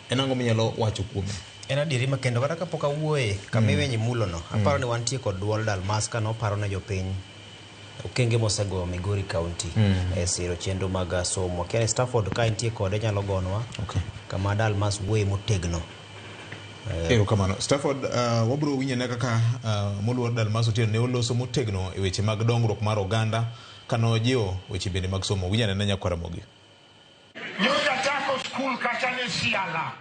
En ang'o minyalo wacho kuome? En adieri ma kendo kata kapok awuoye kama iwenye mulono, aparo ni wantie kod duol Dalmas ka noparo ne jopiny okenge mosegoyo Migori County e siro chenro mag somo. Akia ni Stafford ka entie kode nyalo gonwa kama Dalmas wuoye motegno. Erokamano. Stafford, wabiro winjo kaka moluor Dalmas Otieno ne oloso motegno e weche mag dongruok mar oganda kanojiwo weche bende mag somo. Winjo anena nyakwar Ramogi. Nyocha chako skul kacha ni Siala.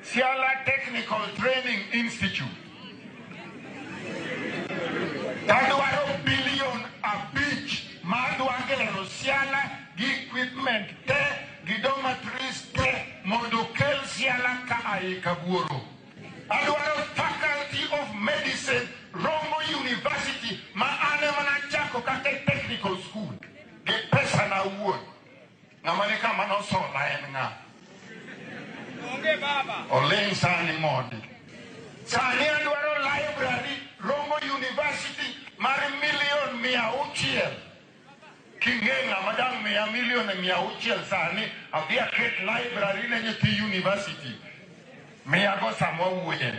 Siala Technical Training Institute. Tadwaro bilion 5 madwa gero Siala gi equipment te gi dormitories te mondo kel Siala ka ae Kabuoro. Adwaro Faculty of Medicine Rongo University ma an ema nachako kaka technical school gi pesa na awuon. Ng'ama ni kama nosola en ng'a? Oling' sani mondi. Sani adwaro library Rongo University mar milion 600. King'e ng'ama dang' miya milion 600 sani, adhi aket library ne nyithi university. Miyago sama wawuoye.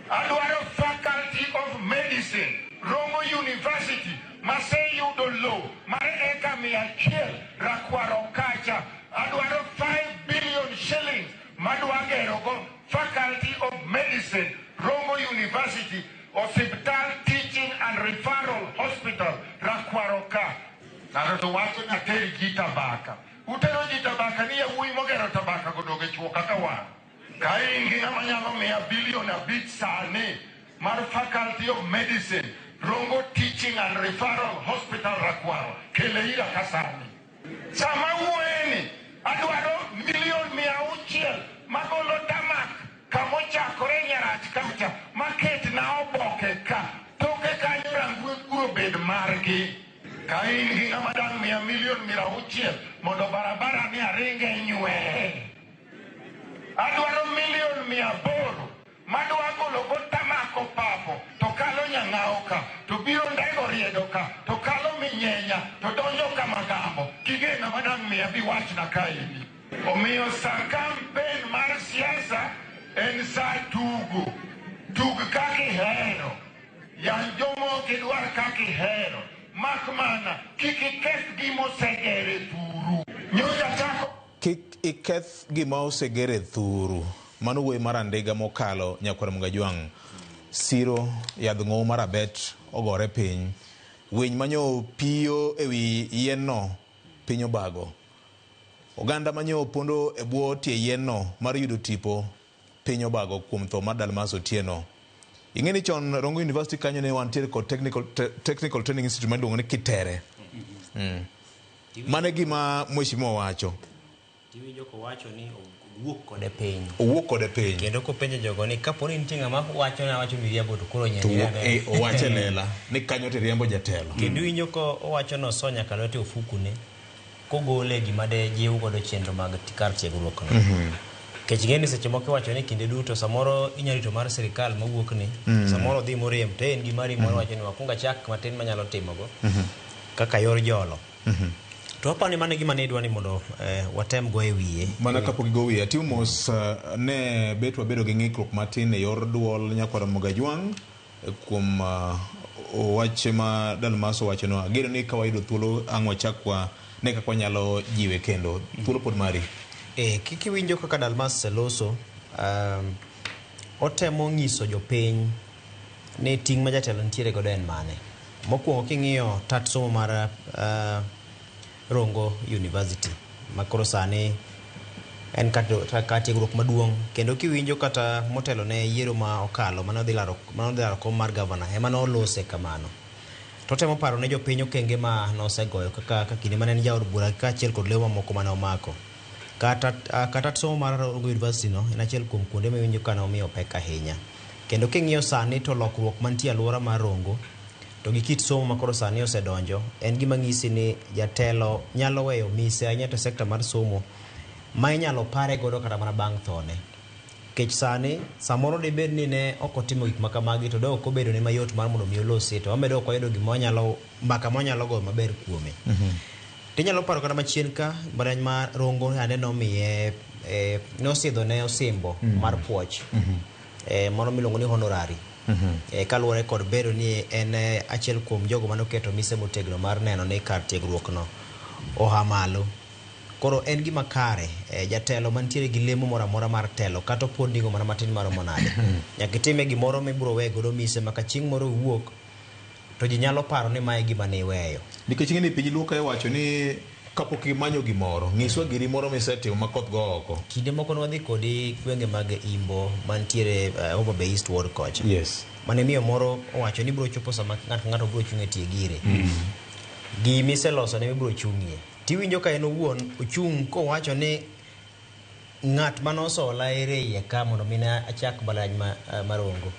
Adwaro Faculty of Medicine Rongo University maseyudo lowo mar eka 100 Rakwaro kacha. Adwaro 5 billion shillings madwa gerogo Faculty of Medicine Rongo University Hospital Teaching and Referral Hospital Rakwaro ka. Ng'ato to wacho ni ater ji Tabaka. Utero ji Tabaka ni yawuoyi mogero Tabaka go doge chuo kaka wan. Ka in gi ng'ama nyalo miya bilion 5 sani mar Faculty of Medicine Rongo Teaching and Referral Hospital Rakwaro, kele ira ka sani. Sama wuoyeni adwaro milion 600 magolo tamak kamochakore Nyarach kacha maket na oboke ka toke kanyo Rangwe kuro bed margi. Ka in gi ng'ama dang' miya milion 600 mondo barabara ni aringe nywe. Adwaro milion 800 madwa golo go tamako papo to kalo Nyang'ao ka to biro Ndego riedo ka to kalo Minyenya to donjo Kamagambo. Kige ng'ama dang' miya bi wachna kaendi. Omiyo sa kampen mar siasa en sa tugo. Tug kaka ihero. Yany jomoko idwar kaka ihero. Mak mana kik iketh gima osegere thuru. Nyocha chako Kik iketh gima osegere thuru. Mano wuoyi mar andiga mokalo nyakwar Mugajwang'. Siro yadh ng'owu mar abet ogore piny. Winy manyo piyo ewi yien no piny obago. Oganda manyo pondo e bwo tie yien no mar yudo tipo piny obago kuom tho mar Dalmas Otieno. Ing'e ni chon Rongo University kanyo ne wantiere kod Technical Training Institute miluongo ni Kitere. Mano e gima mheshimiwa wacho. Tiwinjo kowacho ni owuok kode piny. Owuok kode piny. Kendo kopenjo jogo ni kapo ni nitie ng'ama wacho ni awacho miriambo to koro To nyenye wuok- eh, owacho e lela ni kanyo to iriembo jatelo. Kendo iwinjo ko owacho ni oso nyaka lwete e ofukune kogole gima de jiw godo chenro mag kar tiegruok no. Nikech ing'e ni seche moko iwacho ni kinde duto samoro inyalo rito mar sirikal mawuok ni, samoro odhi morem to en gi mari moro wacho ni wakwong achak matin manyalo timogo kaka yor jolo. To aparo ni mano e gima ne idwa ni mondo watem go e wiye. Mana kapok igo wiye, atimo mos ne bet wabedo gi ng'ikruok matin e yor duol nyakwar Ramogi Ajwang' kuom wach ma Dalmas owachono. Ageno ni ka wayudo thuolo ang' wachak wa ne kaka wanyalo jiwe kendo. Thuolo pod mari. Kik iwinjo kaka Dalmas loso, otemo nyiso jopiny ni ting' ma jatelo nitiere godo en mane. Mokwongo king'iyo tat somo mar Rongo University ma koro sani en kar tiegruok maduong' kendo kiwinjo kata motelo ne yiero ma okalo mane odhi laro kom mar gavana ema nolose kamano. To otemo paro ne jopiny okenge ma nosegoyo kaka kinde mane en jaod bura kaachiel kod lewo mamoko mane omako. Kata somo mar Rongo University no en achiel kuom kuonde miwinjo ka nomiyo pek ahinya. Kendo king'iyo sani to lokruok mantie e alwora mar Rongo to gi kit somo ma koro sani osedonjo en gima nyisi ni jatelo nyalo weyo mise ahinya to sekta mar somo ma inyalo pare godo kata mana bang' thone. Nikech sani samoro dibed ni ne ok otimo gik ma kamagi to de ok obedo ne mayot mar mondo mi olosi to wamedo ok wayudo gima wanyalo mbaka ma wanyalo goyo maber kuome. Tinyalo paro kata machien ka mbalariany ma Rongo ane nomiye nosidho ne osimbo mar puoch moro miluongo ni honorary. Kaluwore kod bedo ni en achiel kuom jogo mane oketo mise motegno mar neno ni kar tiegruok no oha malo. Koro en gima kare jatelo mantiere gi lemo moro amora mar telo kata opod ningo mana matin maromo nade. Nyaka itime gimoro mibiro weyo godo mise ma ka chieng' moro iwuok to ji nyalo paro ni mae gima ne iweyo. Nikech ing'e ni piny Luo ka iwacho ni kapok imanyo gimoro, nyiswa giri moro misetimo ma koth go oko. Kinde moko ne wadhi kodi gwenge mag Imbo mantiere Homa Bay East Ward kocha. Yes. Mane miyo moro owacho ni biro chopo sama ng'ato ka ng'ato biro chung' e tie gire. Gimi iseloso ne ibiro chung'ie. Tiwinjo ka en owuon ochung' kowacho ni ng'at manosola ere iye ka mondo mi ne achak mbalariany ma Rongo.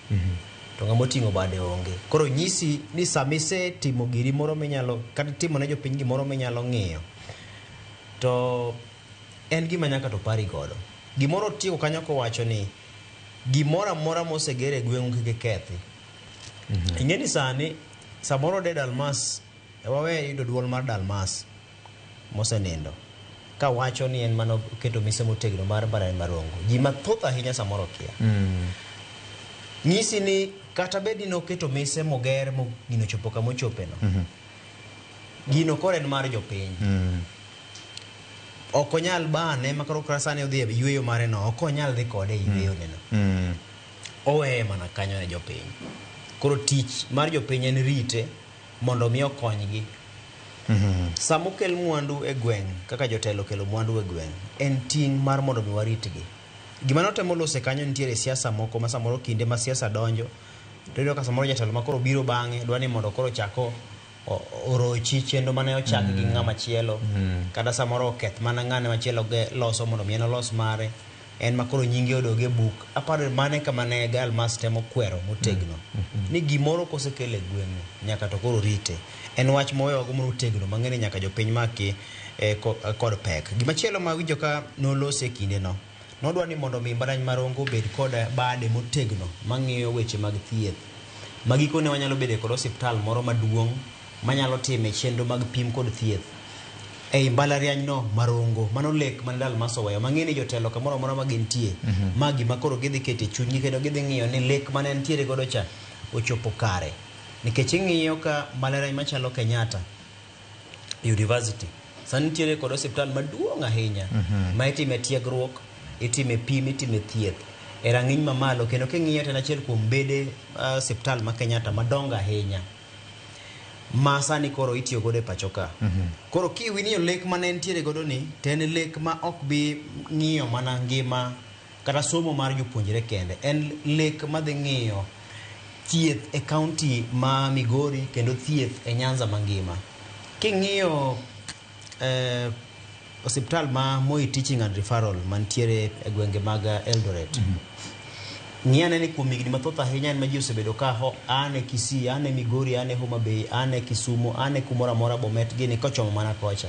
To ng'ama oting'o bade onge. Koro nyisi ni sama isetimo giri moro minyalo kata timo ne jopiny gimoro minyalo ng'iyo to en gima nyaka to pari godo. Gimoro otieko kanyo kowacho ni gimoro amora moseger e gweng'u kik ikethi. Ing'e ni sani samoro de Dalmas wawe yudo duol mar Dalmas mosenindo kawacho ni en mano keto mise motegno mar mbalariany ma Rongo. Ji mathoth ahinya samoro kia. Nyisi ni kata bed ni noketo mise moger mo gino chopo kama ochope no. Gino koro en mar jopiny. Ok onyal bane ma koro kata sani odhi e yueyo mare no, ok onyal dhi kode e yueyo ne no. Oweye mana kanyo ne jopiny. Koro tich mar jopiny en rite mondo mi okonygi. Sama okel mwandu e gweng' kaka jotelo okelo mwandu e gweng' en ting' mar mondo mi waritgi. Gima notemo lose kanyo nitiere siasa moko ma samoro kinde ma siasa donjo to iyudo ka samoro jatelo ma koro biro bang'e dwa ni mondo koro ochak orochi chenro mane ochak gi ng'ama chielo kata samoro oketh mana ng'ane machielo loso mondo mi en olos mare en ma koro nyinge odog e buk. Aparo ni mano e kama ne Dalmas temo kwero motegno ni gimoro kosekel e gweng'u nyaka to koro rite. En wach mowewago motegno mang'e ni nyaka jopiny maki kod pek. Gimachielo ma awinjo ka nolose e kinde no, nodwa ni mondo mi mbalariany ma Rongo obed kod bade motegno mang'iyo weche mag thieth. Ma gikone wanyalo bedo kod osiptal moro maduong' manyalo time chenro mag pim kod thieth ei mbalariany no ma Rongo. Mano lek mane Dalmas oweyo mang'e ni jotelo kamoro amora ma gintie ma gima koro gidhi keto e chunygi kendo gidhi ng'iyo ni lek mane entiere godo cha ochopo kare. Nikech ing'iyo ka mbalariany machalo Kenyatta University sani nitiere kod osiptal maduong' ahinya ma itime tiegruok, itime pim, itime thieth e rang'iny mamalo kendo king'iyo to en achiel kuom bede osiptal ma Kenyatta madongo ahinya ma sani koro itiyo godo e pacho ka. Koro kiwinjo lek mane entiere godo ni to en lek ma ok bi ng'iyo mana ngima kata somo mar jopuonjre kende. En lek madhi ng'iyo thieth e kaunti ma Migori kendo thieth e Nyanza mangima. King'iyo osiptal ma Moi Teaching and Referral mantiere e gwenge mag Eldoret. Ng'i ane ni kuom higni mathoth ahinya en ma ji osebedo ka ho ane Kisii, ane Migori, ane Homa Bay, ane Kisumu, ane kumoro amora Bomet gini kochomo mana kocha.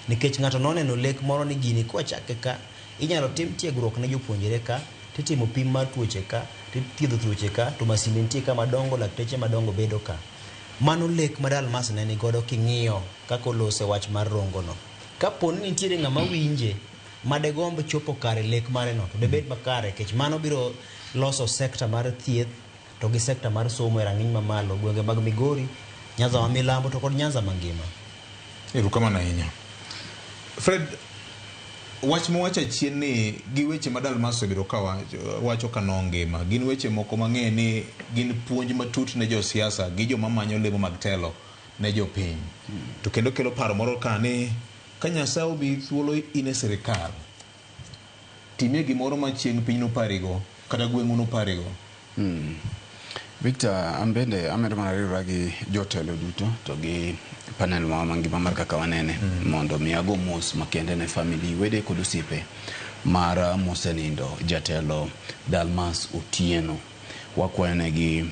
Nikech ng'ato noneno lek moro ni gini kwachake ka, inyalo tim tiegruok ne jopuonjre ka, titimo pim mar tuoche ka, tithiedho tuoche ka, to masinde nitie ka madongo, lakteche madongo bedo ka. Mano lek ma Dalmas ne nigodo king'iyo kaka olose wach mar Rongo no. Kapo ni nitiere ng'ama winje madegomb chopo kare lek mare no, to debed makare nikech mano biro loso sekta mar thieth to gi sekta mar somo e rang'iny mamalo gwenge mag Migori, Nyanza ma milambo to kod Nyanza mangima. Erokamano ahinya. Fred, wach mowacho achien ni gi weche ma Dalmas osebedo ka wacho ka nongima gin weche moko mang'e ni gin puonj matut ne josiasa gi joma manyo lemo mag telo ne jopiny. To kendo kelo paro moro ka ni ka Nyasaye omiyi thuolo in e sirikal, timie gimoro ma chieng' piny noparigo kata gweng'u noparigo. Victor, an bende amedo mana riwora gi jotelo duto to gi panel ma mangima mar kaka wanene mondo mi ago mos makende ne family, wede kod osiepe mar mosenindo jatelo Dalmas Otieno. Wakwayo negi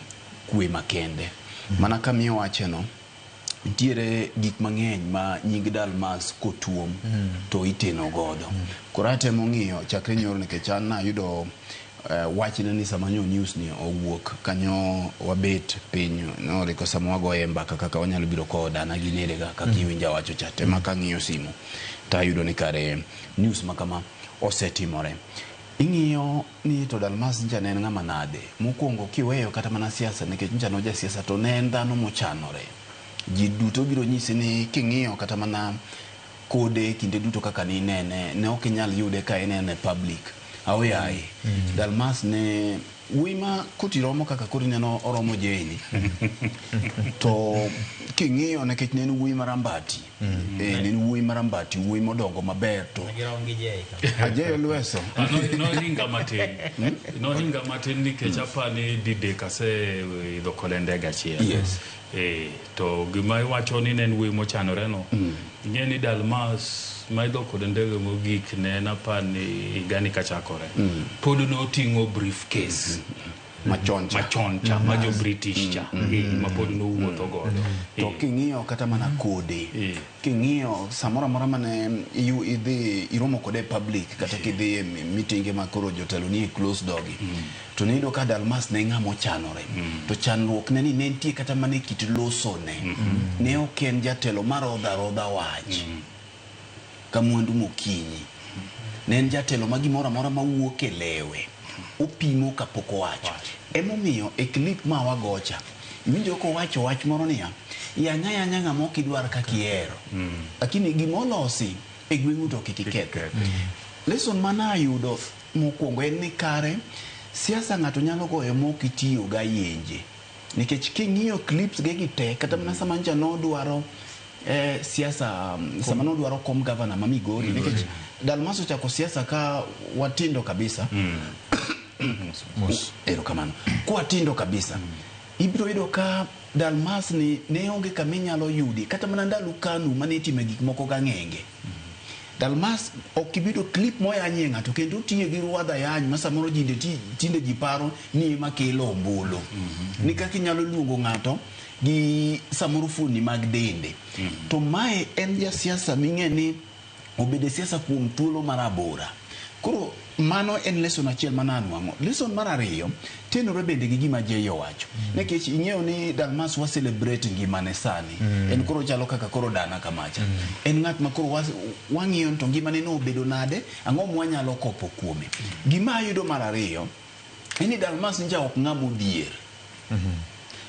kwe makende. Mana kamiyo wacheno, nitiere gik mang'eny ma nying Dalmas kotuom to iteno godo. Koro atemo ng'iyo chakre nyoro nikech an nayudo wachne ni sama nyo news ni owuok kanyo wabet piny noriko sama wagoye mbaka kaka wanyalo biro kowo dana gi nerega kaka iwinjo awacho cha tema kang'iyo simu tayudo ni kare news ma kama osetimore. Ing'iyo ni to Dalmas ncha ne en ng'ama nade? Mokwongo kiweyo kata mana siasa nikech ncha no jasiasa to ne en dhano mochanore. Ji duto biro nyisi ni king'iyo kata mana kode kinde duto kaka ninene ne ok inyal yude ka inene public. Aoyaye. Dalmas ne wuoyi ma koti romo kaka koro ineno oromo Jane. To king'iyo nikech ne en wuoyi marambati. Ne en wuoyi marambati, wuoyi modongo maber to Girom gi Jay kama. Ajeyo Lweso. Nohinga matin. Nohinga matin nikech apani didek aseidho kode ndege achiel. Yes. To gima iwacho ni ne en wuoyi mochanore no. Ing'e ni Dalmas ma idho kode ndege mogik ne en apani higani kachakore. Pod noting'o briefcase. Machon cha. Machon cha, ma jo British cha. Ma pod nowuotho godo. To king'iyo kata mana kode, king'iyo samoro amora mane idhi iromo kode e public kata kidhi e meeting ma koro jotelo nie close door gi, to niyudo ka Dalmas ne ng'ama ochanore. To chandruok ne ni ne nitie kata mana e kit losone. Ne ok en jatelo marodho arodha wach ka mwandu mokinyi. Ne en jatelo ma gimoro amora mawuok e lewe opimo kapok owacho. Emomiyo e clip ma wagocha, iwinjo kowacho wach moro niya, yanya yanya ng'ama ok idwar kaka ihero. Lakini gimolosi e gweng'u to kik iketh. Lesson manayudo mokwongo en ni kare siasa ng'ato nyalo goyo mok itiyo gayenje. Nikech king'iyo clips ge gi te, kata mana sama ncha nodwaro siasa, sama nodwaro kom gavana ma Migori, nikech Dalmas ochako siasa ka watindo kabisa. Erokamano. Kwatindo kabisa. Ibiro yudo ka Dalmas ni ne onge kama inyalo yudi kata mana ndalo KANU mane itime gik moko gang'enge. Dalmas ok ibido clip moyanyie ng'ato kendo otiyo gi ruadha yany ma samoro jinde tinde ji paro ni ema kelo ombulu. Ni kaka inyalo luongo ng'ato gi samoro fuoni mag dende. To mae en jasiasa ming'e ni obedo e siasa kuom thuolo marabora. Koro mano en lesson achiel mananwang'o. Lesson mar ariyo tenore bende gi gima Jay owacho. Nikech ing'eyo ni Dalmas wa celebrate ngimane sani. En koro chalo kaka koro dana kamacha. En ng'at ma koro wang'iyo ni to ngimane no obedo nade, ang'o mwanyalo kopo kuome. Gima ayudo mar ariyo en ni Dalmas nja ok ng'ama odhier.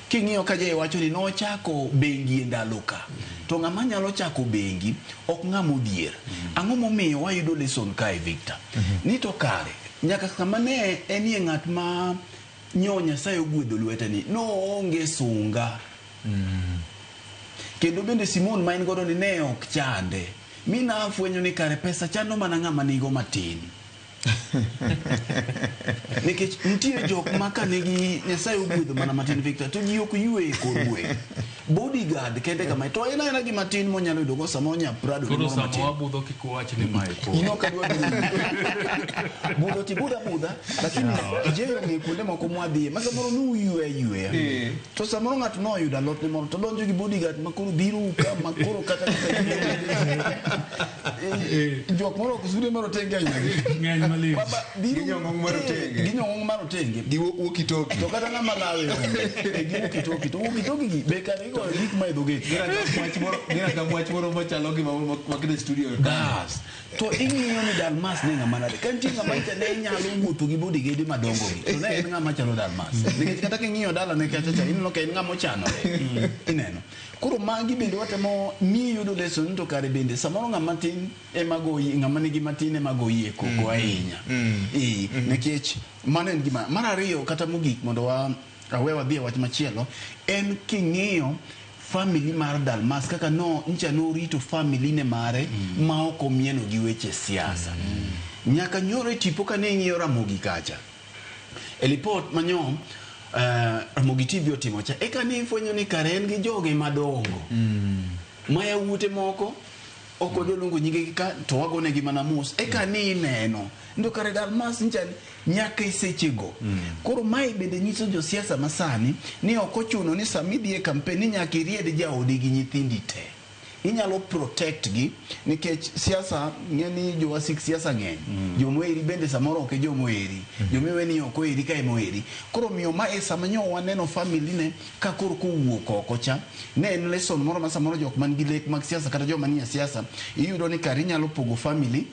King'iyo ka Jay wacho ni nochako bengi e ndalo ka, to ng'ama nyalo chako bengi ok ng'ama odhier. Ang'o momiyo wayudo lesson kae Victor? Ni to kare nyaka kama ne enie ng'at ma nyo Nyasaye ogwedho lwete ni noonge sunga. Kendo bende Simon ma en godo ni ne ok chande. Mi nafwenyo ni kare pesa chando mana ng'ama nigo matin. Nikech nitie jok ma ka nigi Nyasaye ogwedho mana matin Victor to ji ok ywe e kor gweng'. Bodyguard kende kama to en aena gima tin monyalo yudo go samoro nya Prado ne Koro moro sama matin. wabudho kik wawach ni mae pok. In ok adwa dhi. Budho ti budha budha, lakini jeyo ng'e kuonde moko mwadhiye ma samoro nuywe yweya. To samoro ng'ato noyudo alot ne moro to donjo gi bodyguard ma koro biro ka ma koro kata jok moro ok sude mar otenge ahinya gi. Ng'eny malich. Baba biro Gi nyong'ong mar otenge. Gi nyong'ong mar otenge. Gi walkie talkie. To kata ng'ama lawe onge. Gi walkie talkie. To walkie talkie gi be kare igoyo gik ma e dho gate. Gira wach moro machalo gi makinde studio ka. Bas. To ing'iyo ni Dalmas ne ng'ama nade. Ka nitie ng'ama icha ne nyalo wuotho gi bodyguard madongo gi. To ne en ng'ama chalo Dalmas. Nikech kata king'iyo dalane kacha cha ineno ka en ng'ama ochanore. Ineno. Koro magi bende watemo miyi yudo lesson to kare bende samoro ng'ama tin ema goyi ng'ama nigi matin ema goyi e koko ahinya. Ee, nikech mano en gima mar ariyo kata mogik mondo wa awe wadhi e wach machielo en king'iyo family mar Dalmas kaka no ncha norito family ne mare ma ok omieno gi weche siasa. Nyaka nyoro e tipo kane ing'iyo Ramogi kacha e lipot manyo Ramogi TV otimo cha eka ne ifwenyo ni kare en gi joge madongo ma yawuote moko ok odwa luongo nyingegi ka to wagonegi mana mos eka ni ineno ndo kare Dalmas ncha nyaka e sechego. Koro mae bende nyiso josiasa masani ni ok ochuno ni sama idhi e campaign ni nyaka iried jaodi gi nyithindi te. Inyalo protect gi nikech siasa ng'e ni jowasik siasa ng'eny. Jomoheri bende samoro ok e jomoheri. Jomiwe ni ok oheri ka ema oheri. Koro miyo ma e sama nyo waneno family ne ka koro kowuok oko cha ne en lesson moro ma samoro jok man gi lek mag siasa kata joma nie siasa iyudo ni kare inyalo pogo family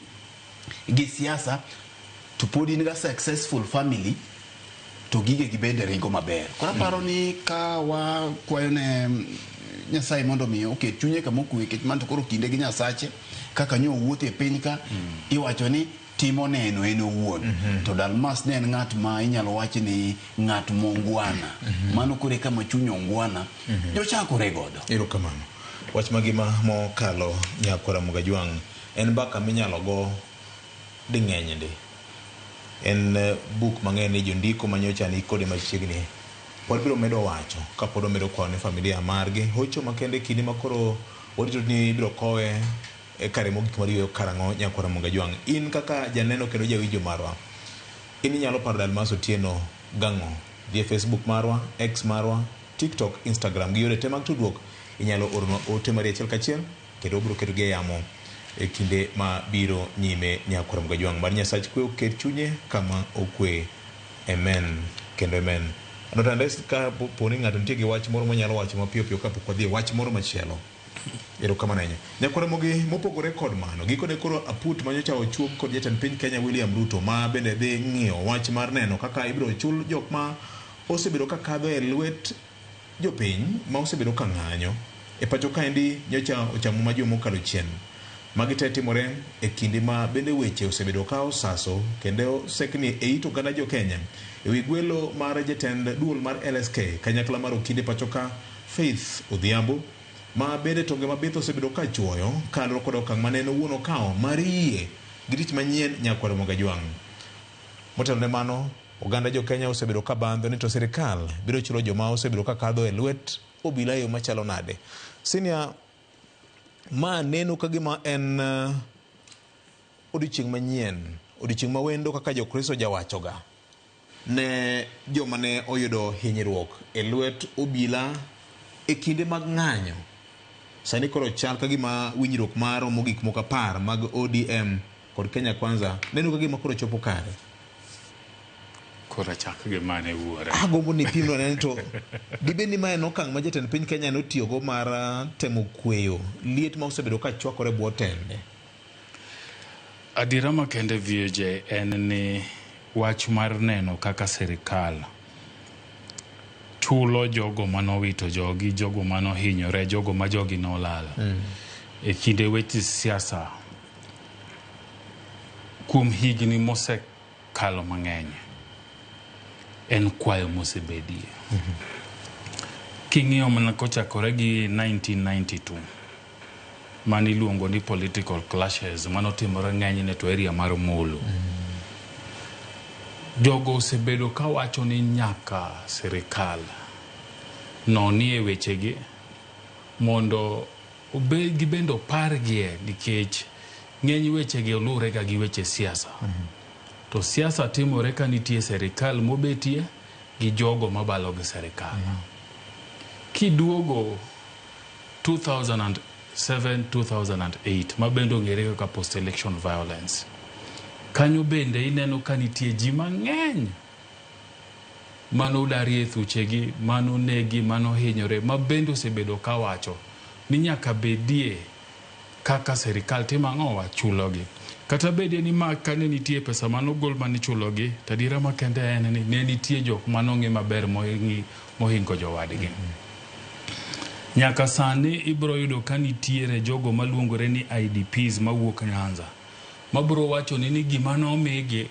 gi siasa to pod in ga successful family to gigegi bende ringo maber. Koro aparo ni ka wakwayo ne Nyasaye mondo mi oket chunye kama okwe nikech mano to koro kinde gi Nyasache kaka nyo owuotho e piny ka iwacho ni timo neno en owuon. To Dalmas ne en ng'at ma inyalo wach ni ng'at mongwana. Mano koro e kama chuny ongwana jochakore godo. Erokamano. Wach magima mokalo nyakwara Mugajwang' en mbaka minyalo go ding'eny ndi. En buk mang'eny ni jondiko manyocha ni kode machiegni pod biro medo wacho kapod omedo kwayo ne familia margi hocho makende kinde ma koro warito ni ibiro kowe e kare mogik mar yueyo karang'o nyakwara Mugajwang'. In kaka janeno kendo jawinjo marwa, in inyalo paro Dalmas Otieno gang'o? Dhi e Facebook marwa, X marwa, TikTok, Instagram gi yore te mag tudruok inyalo oronwa ote mari achiel kachiel kendo wabiro ketogi e yamo e kinde ma biro nyime nyakwara Mugajwang'. Mad Nyasach kwe oket chunye kama okwe. Amen kendo amen. Anotandes ka po ni ng'ato nitie gi wach moro monyalo wacho mapiyo piyo kapok wadhi e wach moro machielo. Erokamano ahinya. Nyakwara Ramogi, mopogore kod mano, gikone koro aput manyocha ochuog kod jatend piny Kenya William Ruto ma bende dhi ng'iyo wach mar neno kaka ibiro chul jok ma osebedo ka kadho e lwet jopiny ma osebedo ka ng'anyo e pacho kaendi nyocha ochamo ma juma mokalo chien. Magi te timore e kinde ma bende weche osebedo ka osaso kendo osekni e it oganda jo Kenya e wi gwelo mar jatend duol mar LSK kanyakla mar okinde pacho ka Faith Odhiambo ma bende tonge mabith osebedo ka chuoyo kaluwore kod okang' mane en owuon okawo mar yie gi tich manyien nyakwar Mogajwang'. Motelo ne mano, oganda jo Kenya osebedo ka bandho ni to sirikal biro chulo joma osebedo ka kadho e lwet obila e yo machalo nade. Senior, ma neno ka gima en odiochieng' manyien, odiochieng' ma wendo kaka Jokristo jawachoga ne joma ne oyudo hinyruok e lwet obila e kinde mag ng'anyo. Sani koro chal ka gima winjruok maromo gik moko 10 mag ODM kod Kenya Kwanza neno ka gima koro chopo kare. Koro achak gi mane wuora. Agombo ni pimno nene to dibed ni ma en okang' ma jatend piny Kenya notiyogo mar temo kweyo liet ma osebedo ka chwakore e bwo tende. Adiera makende VOJ en ni wach mar neno kaka sirikal chulo jogo manowito jogi, jogo manohinyore, jogo ma jogi nolal e kinde weche siasa kuom higni mosekalo mang'eny en kwayo mosebedie. King'iyo mana kochakore gi 1992 mane iluongo ni political clashes manotimore ng'enyne to area mar Molo. Jogo osebedo kawacho ni nyaka sirikal nonie wechegi Mondo obe, gibende opargie nikech ng'eny wechegi oluwre ga gi weche siasa. To siasa timore ka nitie serikal mobetie gi jogo mabalo gi serikal. Kiduogo 2007 2008 ma bende ong'ere kaka post election violence, kanyo bende ineno ka nitie ji mang'eny manodari e thuchegi, manonegi, manohinyore, ma bende osebedo kawacho ni nyaka bedie kaka serikal timo ang'owa chulogi. Kata bedie ni ma kane nitie pesa manogol manichulogi, to adiera makende en ni ne nitie jok manong'i maber mohingo jowadgi. Nyaka sani ibiro yudo ka nitiere jogo maluongore ni IDPs mawuok Nyanza, mabiro wacho ni gima nomigi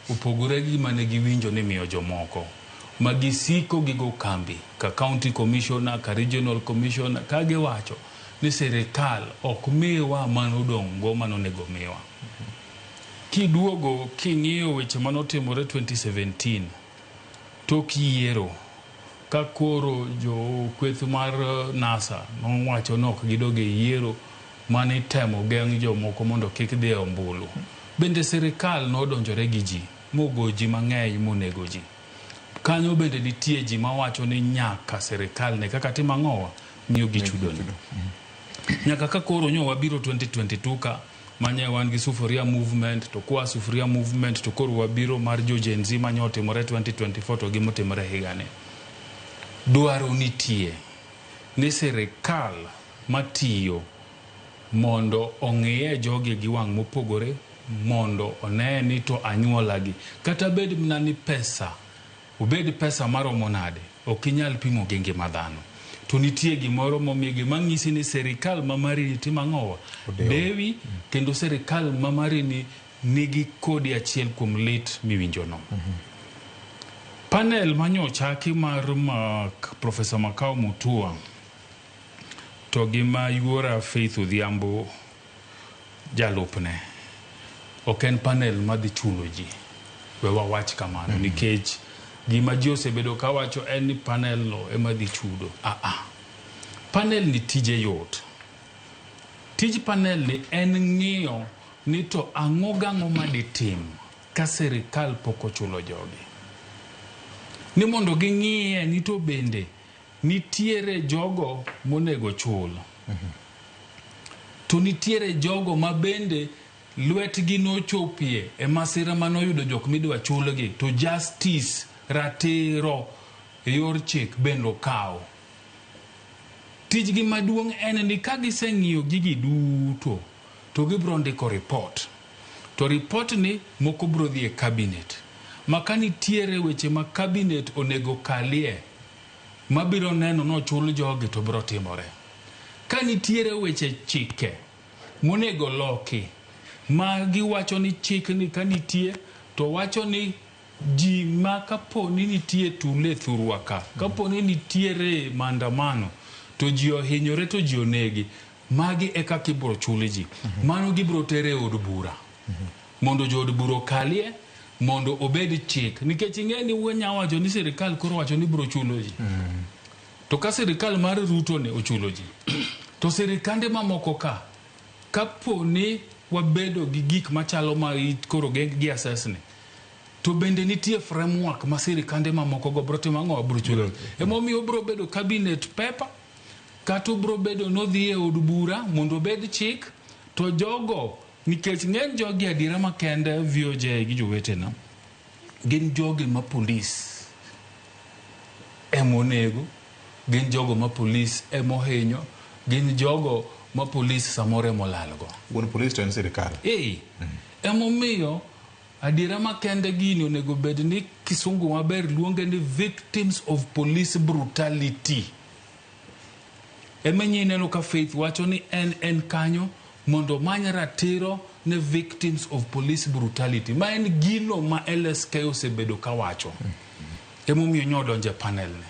opogore gi gima ne giwinjo ni imiyo jomoko. Ma gisiko gigo kambi ka county commissioner, ka regional commissioner, ka giwacho ni sirikal ok miwa manodong' go manonego miwa. Kiduogo king'iyo weche manotimore 2017 tok yiero ka koro jo kweth mar NASA nowacho ni ok gidog e yiero manitemo geng' jomoko mondo kik dhi e ombulu. Bende sirikal nodonjore gi ji mogo ji mang'eny monego ji. Kanyo bende nitie ji mawacho ni nyaka sirikal ne kaka timo ang'owa miyo gi chudo ni. Nyaka ka koro nyo wabiro 2022 ka manye wan gi Sufuria movement to kwa Sufuria movement to koro wabiro mar jo Gen Z manye otimore 2024 to gimotimore higani. Dwaro nitie ni sirikal matiyo mondo ong'iye jogi gi wang' mopogore mondo one ni to anyuola gi kata bed mana ni pesa obed pesa maromo nade ok inyal pimo gi ngima dhano to nitie gimoro momigi mang'isi ni sirikal ma mari timo ang'owa dewi kendo sirikal ma mari ni nigi kodi achiel kuom lit miwinjono. Panel manyochaki mar Professor Makau Mutua to gi ma yuora Faith Odhiambo jalupne ok en panel madhi chulo ji we wawach kamano nikech gima ji osebedo kawacho en ni panel no ema dhi chudo. Panel ni tije yot. Tij panel ni en ng'iyo ni to ang'o gang'o maditim ka sirikal pok ochulo jogi. Ni mondo ging'iye ni to bende nitiere jogo monego chul. To nitiere jogo ma bende lwetgi nochopie e masira manoyudo jok midwa chulgi to justice ratiro e yor chik bende okaw. Tijgi maduong' en ni ka giseng'iyo gigi duto to gibiro ndiko report. To report ni moko biro dhi e cabinet. Ma ka nitiere weche ma cabinet onego kalie mabiro neno nochul jogi to biro timore. Ka nitiere weche chike monego loki ma giwacho ni chik ni ka nitie to wacho ni ji ma kapo ni nitie tule thurwa ka, kapo ni nitiere maandamano to ji ohinyore to ji onegi, magi e kaka ibiro chul ji. Mano gibiro tere e od bura mondo jood bura okalie mondo obed chik nikech ing'e ni wanya wacho ni sirikal koro wacho ni biro chulo ji. To ka sirikal mar Ruto ni ochulo ji to sirikande mamoko ka kapo ni wabedo gi gik machalo ma koro geng gi assess ni to bende nitie framework ma sirikande mamoko go biro timo ang'o biro chulo. Emomiyo obiro bedo cabinet paper kata obiro bedo nodhi e od bura mondo obed chik to jogo nikech ng'eny jogi adiera makende VOJ gi jowetena gin jogi ma polis emonego, gin jogo ma polis emohinyo, gin jogo ma polis samoro emolalgo. Wuon polis to en sirikal. Emomiyo adiera makende gini onego bed ni kisungu maber luonge ni victims of police brutality. Ema ineno ka Faith wacho ni en kanyo mondo omany ratiro ne victims of police brutality. Ma en gino ma LSK osebedo kawacho. Emomiyo nyodonje panel ni.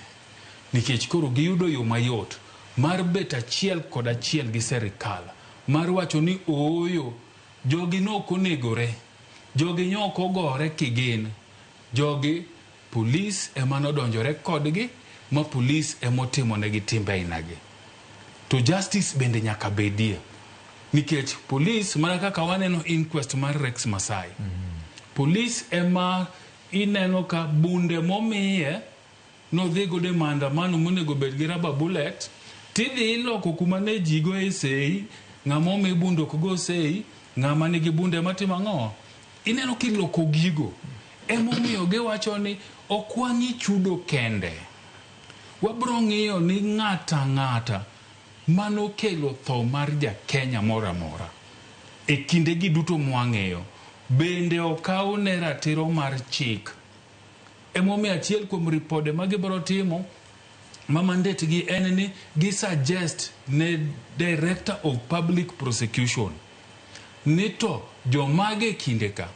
Nikech koro giyudo yo mayot mar bet achiel kod achiel gi serikal mar wacho ni ooyo jogi nok onegore, jogi nyok ogore kigin, jogi polis ema nodonjore kodgi ma polis emotimonegi timbe ainagi. To justice bende nyaka bedie. Nikech police mana kaka waneno inquest mar Rex Masai. Police ema ineno ka bunde momiye nodhi godo e maandamano monego bed gi rubber bullet tidhi iloko kuma ne ji goye sei, ng'ama omi bunde ok go sei, ng'ama nigi bunde matimo ang'o? Ineno kiloko gigo. Emomiyo giwacho ni ok wang'i chudo kende. Wabro ng'iyo ni ng'ata ng'ata manokelo tho mar ja Kenya moro amora e kindegi duto mwang'eyo bende okawne ratiro mar chik. Emomiyo achiel kuom ripode ma gibiro timo ma mandate gi en ni gi suggest ne Director of Public Prosecution ni to jomage kinde ka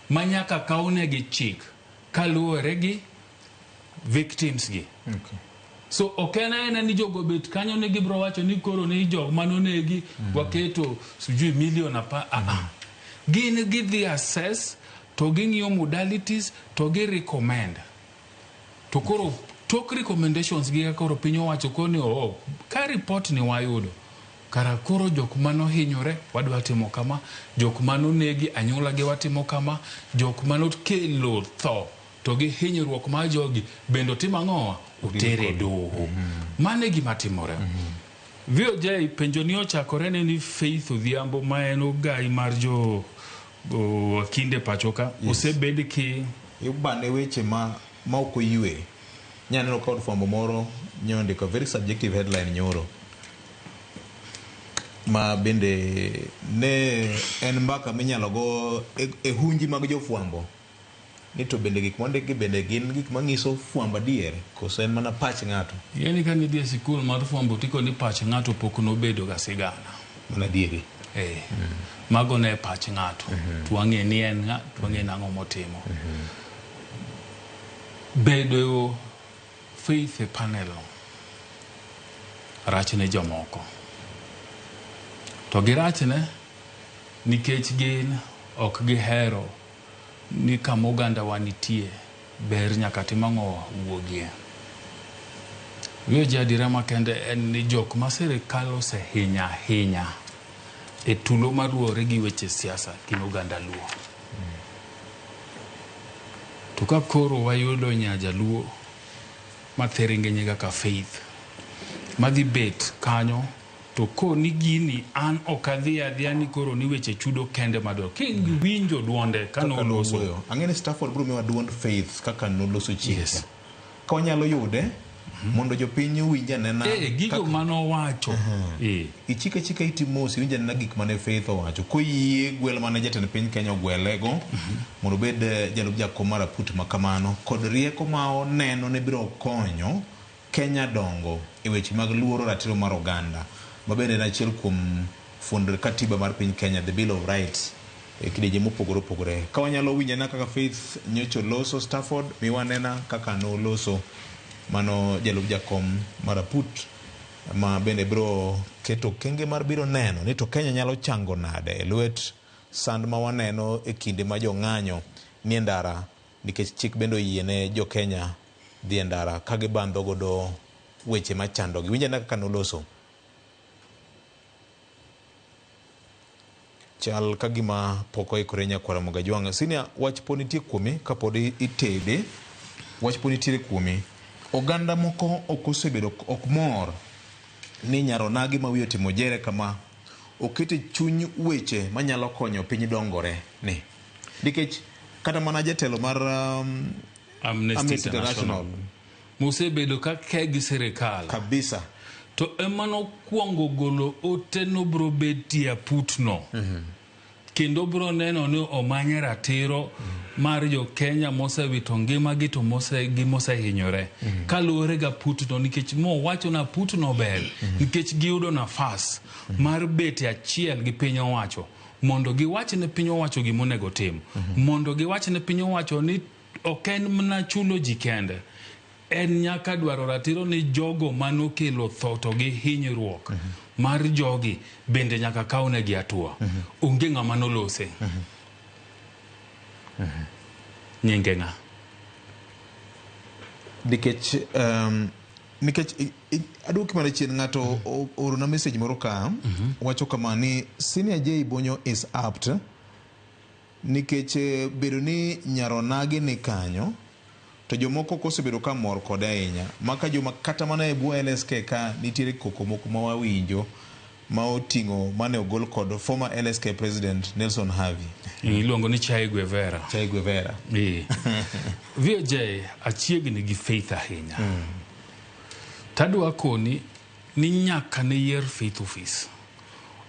ma nyaka kawnegi chik kaluwore gi victims gi. Okay. So ok en aena ni jogo bet kanyo ni gibiro wacho ni koro ni jok manonegi waketo sijui milion apar. Ah. Gin gidhi assess to ging'iyo modalities to gi recommend. To koro tok recommendations gi koro piny owacho koni oh, ka report ni wayudo kara koro jok manohinyore wadwa timo kama, jok manonegi anyuola gi watimo kama, jok manokelo tho to gi hinyruok mar jogi bende otim ang'owa otere doho. Mano e gima timore. VOJ penjo ni ochakore ne ni Faith Odhiambo ma en ogai mar jo wakinde pacho ka osebed ki Ibane weche ma ok oywe. Nyaneno ka od fwambo moro nyondiko very subjective headline nyoro ma bende ne en mbaka minyalo go e hunji mag jofwambo ni to bende gik mondik gi bende gin gik manyiso fwambo adier koso en mana pach ng'ato. Ing'eni ka nidhi e sikul mar fwambo tiko ni pach ng'ato pok nobedo ga sigana. Mana adieri. Mago ne pach ng'ato. To wang'e ni en ng'a, to wang'e nang'o motimo. Bedo Faith e panel no rach ne jomoko. To girachne nikech gin ok gihero ni kama oganda wa nitie ber nyaka tim ang'o wuogie. VOJ adiera makende en ni jok ma sirikal osehinyo ahinya e tulo maluwore gi weche siasa gin oganda Luo. To ka koro wayudo nya Jaluo mathiringinyi kaka Faith madhi bet kanyo to koni gini an ok adhi adhiya ni koro ni weche chudo kende madwaro. Kiwinjo duonde kane Kaka oloso. nowuoyo. Ang'e ni Stafford biro miwa duond Faith kaka noloso chien. Yes. Ka wanyalo yude mondo jopiny owinj anena Gigo manowacho. Ichike chika iti mos iwinj anena gik mane Faith owacho. Koyie gwel mane jatend piny Kenya ogwelego mondo obed jalup jakom mar aput ma kamano kod rieko ma oneno ne biro konyo Kenya dongo e weche mag luoro ratiro mar oganda ma bende en achiel kuom fund katiba mar piny Kenya, the Bill of Rights, e kidienje mopogore opogore. Ka wanyalo winjo anena kaka Faith nyocha oloso Stafford, miwa anena kaka noloso mano jalup jakom mar aput ma bende biro keto okenge mar biro neno ni to Kenya nyalo chango nade e lwet sand ma waneno e kinde ma jong'anyo nie ndara nikech chik bende oyiene jo Kenya dhi e ndara ka gibandho godo weche machandogi. Winj anena kaka noloso. Chal ka gima pok oikore nyakwar Ramogi Ajwang'. Senior, wach pod nitie kuomi kapod itede. Wach pod nitiere kuomi. Oganda moko ok osebedo ok mor ni nyar onagi ma wiye otimo jere kama okete chuny weche manyalo konyo piny dongore ni. Nikech kata mana jatelo mar Amnesty International mosebedo ka ke gi sirikal kabisa to ema nokwongo golo ote nobro betie aputno. Kendo bro neno ni omanye ratiro mar jo Kenya mosewito ngimagi to gi mosehinyore. Kaluwore gi aputno nikech mowacho ni aputno ber nikech giyudo nafas mar bet e achiel gi piny owacho mondo giwach ne piny owacho gima onego tim. Mondo giwach ne piny owacho ni ok en mana chulo ji kende. En nyaka dwaro ratiro ni jogo manokelo tho to gi hinyruok mar jogi bende nyaka kawnegi hatua. Onge ng'ama nolose. Nyinge ng'a? Nikech Nikech aduoki mana chien ng'ato oorona message moro ka wacho kama ni Senior J Bonyo is apt nikech bedo ni nyaronagi ni kanyo to jomoko ok osebedo ka mor kode ahinya maka joma kata mana e bwo LSK ka nitiere koko moko ma wawinjo ma oting'o mane ogol kod former LSK president Nelson Havi. Iluongo ni Chai Guevara. Chai Guevara. VJ achiegni gi Faith ahinya. Tadwa koni ni nyaka ne yier Faith office.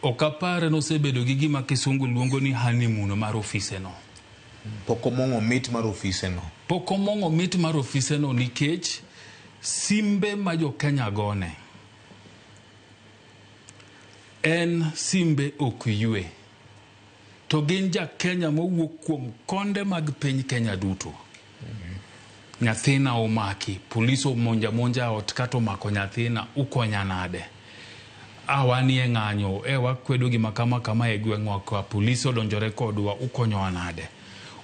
Ok apar nosebedo gi gima kisungu luongo ni honeymoon mar ofise no. Pok omong'o mit mar ofise no. Pok omong'o mit mar ofise no nikech simbe ma jo Kenya gone en simbe ok ywe. To gin ja Kenya mowuok kuom konde mag piny Kenya duto. Nyathina omaki, polis omonja monja ot kata omako nyathina, ukonya nade? A wanie ng'anyo, e wakwedo gima kama kama e gweng'wa ka, polis odonjore kodwa, ukonyowa nade?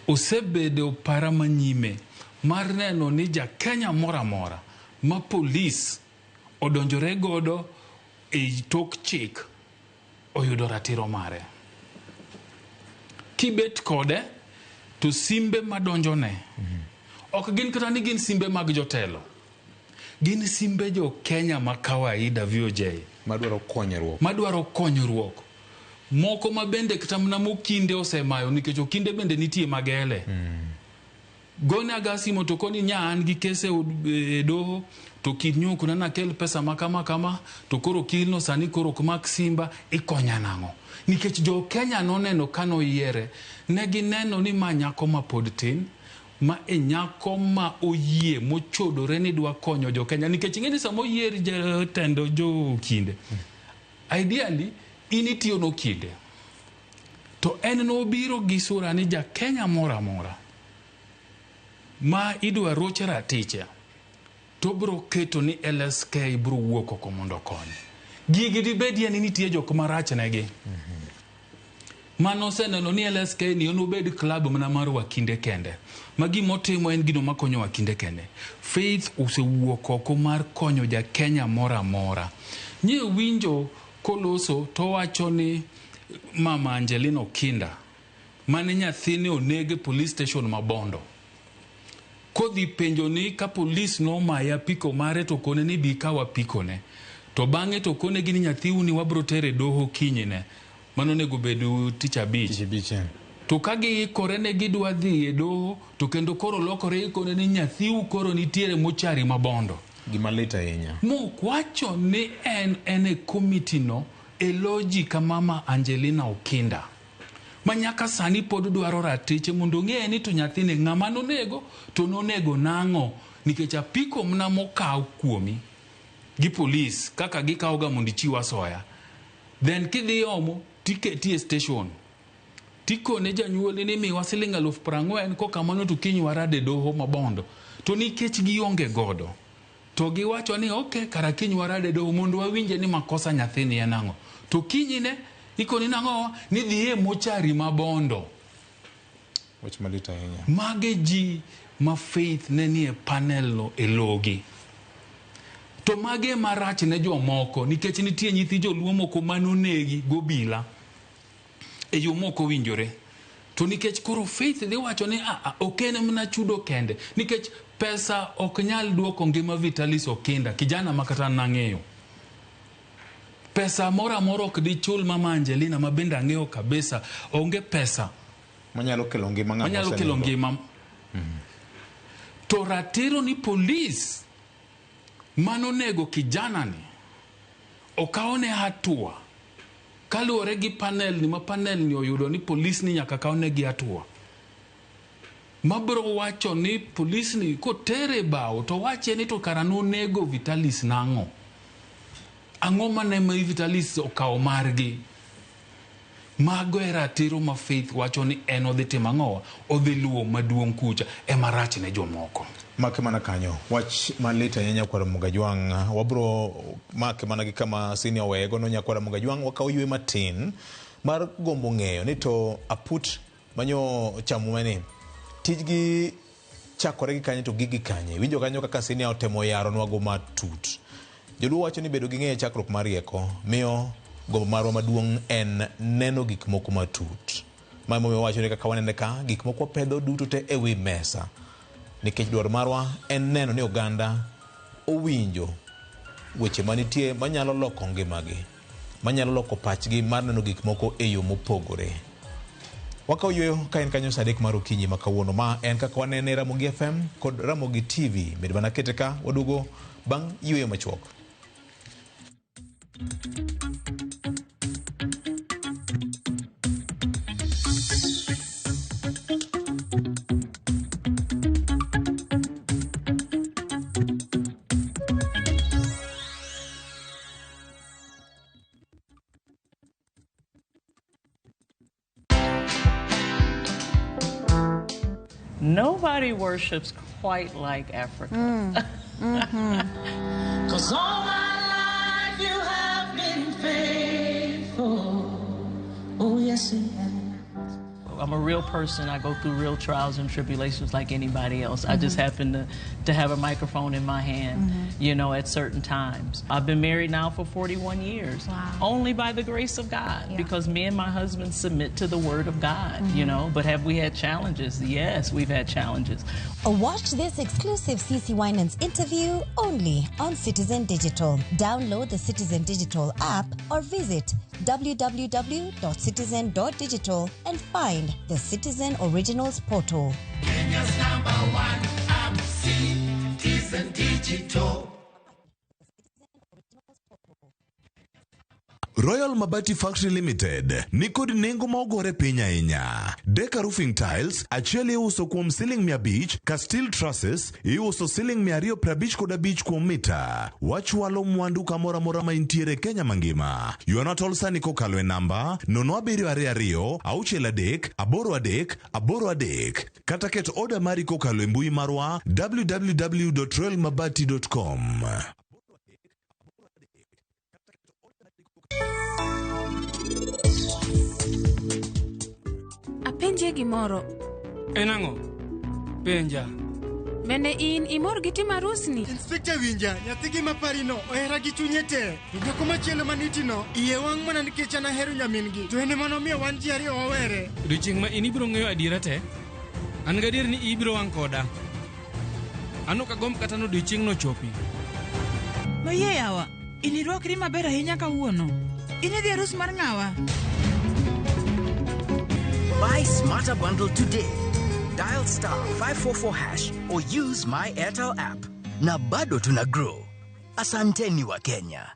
Osebedo para manyime mar neno ni ja Kenya moro amora ma polis odonjore godo e tok chik oyudo ratiro mare. Kibet kode to simbe madonjone ok gin kata ni gin simbe mag jotelo, gin simbe jo Kenya ma kawaida VOJ madwaro konyruok, madwaro konyruok moko ma bende kata mana mokinde osemayo nikech okinde bende nitie magele. Gone aga simo to koni nya an gi kese e doho to kinyo kuna nakel pesa ma kama kama to koro kilno sani koro ok mak simba ikonya nang'o? Nikech jo Kenya noneno kanoyiere ne gineno ni ma nyako ma pod tin ma e nyako ma oyie mochodore ni dwa konyo jo Kenya nikech ing'e ni sama oyier jatend jo kinde ideally in itiyo no kinde to en nobiro gi sura ni ja Kenya moro amora ma idwa roch ratiche to bro keto ni LSK bro wuok oko mondo okony. Gigi dibedie ni nitie jok marach negi. Mano oseneno ni LSK ni onobed club mana mar wakinde kende. Ma gimotimo en gino makonyo wakinde kende. Faith osewuok oko mar konyo ja Kenya moro amora. Nye winjo koloso to wacho ni Mama Angelina Okinda mane nyathine oneg e police station ma Bondo. Kodhi penjo ni ka polis nomaye apiko mare to kone ni bi kaw apiko ne. To bang'e to kone gi ni nyathiu ni wabro tere doho kinyne. Mano onego bed tich abich. Tich abich. To ka giikore ne gidwa dhi e doho to kendo koro lokore ikone ni nyathiu koro nitiere mochari ma Bondo. Gima lit ahinya. Mok wacho ni en e komiti no e loji ka Mama Angelina Okinda. Ma nyaka sani pod dwaro ratiche mondo ong'e ni to nyathine ng'ama nonego to nonego nang'o nikech apiko mna mokaw kuomi gi polis kaka gikawo ga mondo ichiw asoya then kidhi omo tiketi e station tikone janyuolni ni miwa siling 40,000 kokamano to kiny warade doho ma Bondo to nikech gionge godo to giwacho ni okay kara kiny warade doho mondo wawinje ni makosa nyathini en ang'o to kinyne ikoni nang'o ni dhiye mochari ma Bondo. Wach malit ahinya. Mage ji ma Faith ne nie panel no e logi. To mage marach ne jomoko nikech nitie nyithi joluo moko manonegi gobila e yo mok owinjore. To nikech koro Faith dhi wacho ni a ok en mana chudo kende nikech pesa ok nyal duoko ngima Vitalis Okinda kijana ma kata nang'eyo. Pesa moro amora ok dichul Mama Angelina ma bende ang'eyo kabisa onge pesa manyalo kelo ngima ng'ama manyalo kelo ngima. To ratiro ni polis manonego kijana ni okawne hatua kaluwore gi panel ni ma panel ni oyudo ni polis ni nyaka kawnegi hatua. Mabro wacho ni polis ni kotere bao to wache ni to kara nonego Vitalis nang'o? Ang'o mane ma Vitalis okawo margi? Mago e ratiro ma Faith wacho ni en odhi timo ang'owa? Odhi luwo maduong' kucha ema rach ne jomoko. Make mana kanyo wach malit ahinya nyakwar Mugajwang'. Wabro make mana gi kama senior oweye no nyakwar Mugajwang'. Wakawo ywe matin mar gombo ng'eyo ni to aput manyo chamo mani tijgi chakore gi kanye to gik gi kanye. Winjo kanyo kaka Senior otemo yaronwago matut. Joluo wacho ni bedo gi ng'eyo chakruok mar rieko miyo gombo marwa maduong' en neno gik moko matut. Ma emomiyo wacho ni kaka wanene ka gik moko wapedho duto te e wi mesa. Nikech dwaro marwa en neno ni oganda owinjo weche manitie manyalo loko ngimagi, manyalo loko pachgi mar neno gik moko e yo mopogore. Wakawo yueyo ka en kanyo saa 3 mar okinyi ma kawuono. Ma en kaka wanene Ramogi FM kod Ramogi TV. Bed mana kete ka waduogo bang' yueyo machuok. Nobody worships quite like Africa. Cause all my life you have been faithful. Oh, yes, you have. I'm a real person. I go through real trials and tribulations like anybody else. I just happen to have a microphone in my hand, you know, at certain times. I've been married now for 41 years. Wow. Only by the grace of God, because me and my husband submit to the word of God, you know. But have we had challenges? Yes, we've had challenges. Watch this exclusive CC Winans interview only on Citizen Digital. Download the Citizen Digital app or visit www.citizen.digital and find the Citizen Originals portal. Kenya's number one app, Citizen Digital. Royal Mabati Factory Limited ni kod nengo ma ogore piny ahinya. Deka Roofing Tiles achiel iuso kuom siling 500 ka steel trusses iuso siling 255 kuom mita. Wachwalo mwandu kamoro amora ma intiere Kenya mangima. Ywana tol sani kokalo e namba 0722 63 83 83 kata ket oda mari kokalo e mbui marwa www.royalmabati.com. Apenjie gimoro. En ang'o? Penja. Bende in imor gi timo arusni? Inspekta winja, nyathigi ma parino ohera gi chunye te. To nyako machielo manitino, iye wang' mana nikech an ahero nyamin-gi. To en ema nomiyo wan ji ariyo wawere. Odiochieng' ma in ibiro ng'eyo adiera te, an gadier ni ibiro wang' koda. An ok agomb kata ni odiochieng'no ochopi. Mayie yawa, in irwakri maber ahinya kawuono. In idhi arus mar ng'awa? Buy Smarter Bundle today. Dial star 544 hash or use my Airtel app. Na bado tuna grow. Asanteni wa Kenya.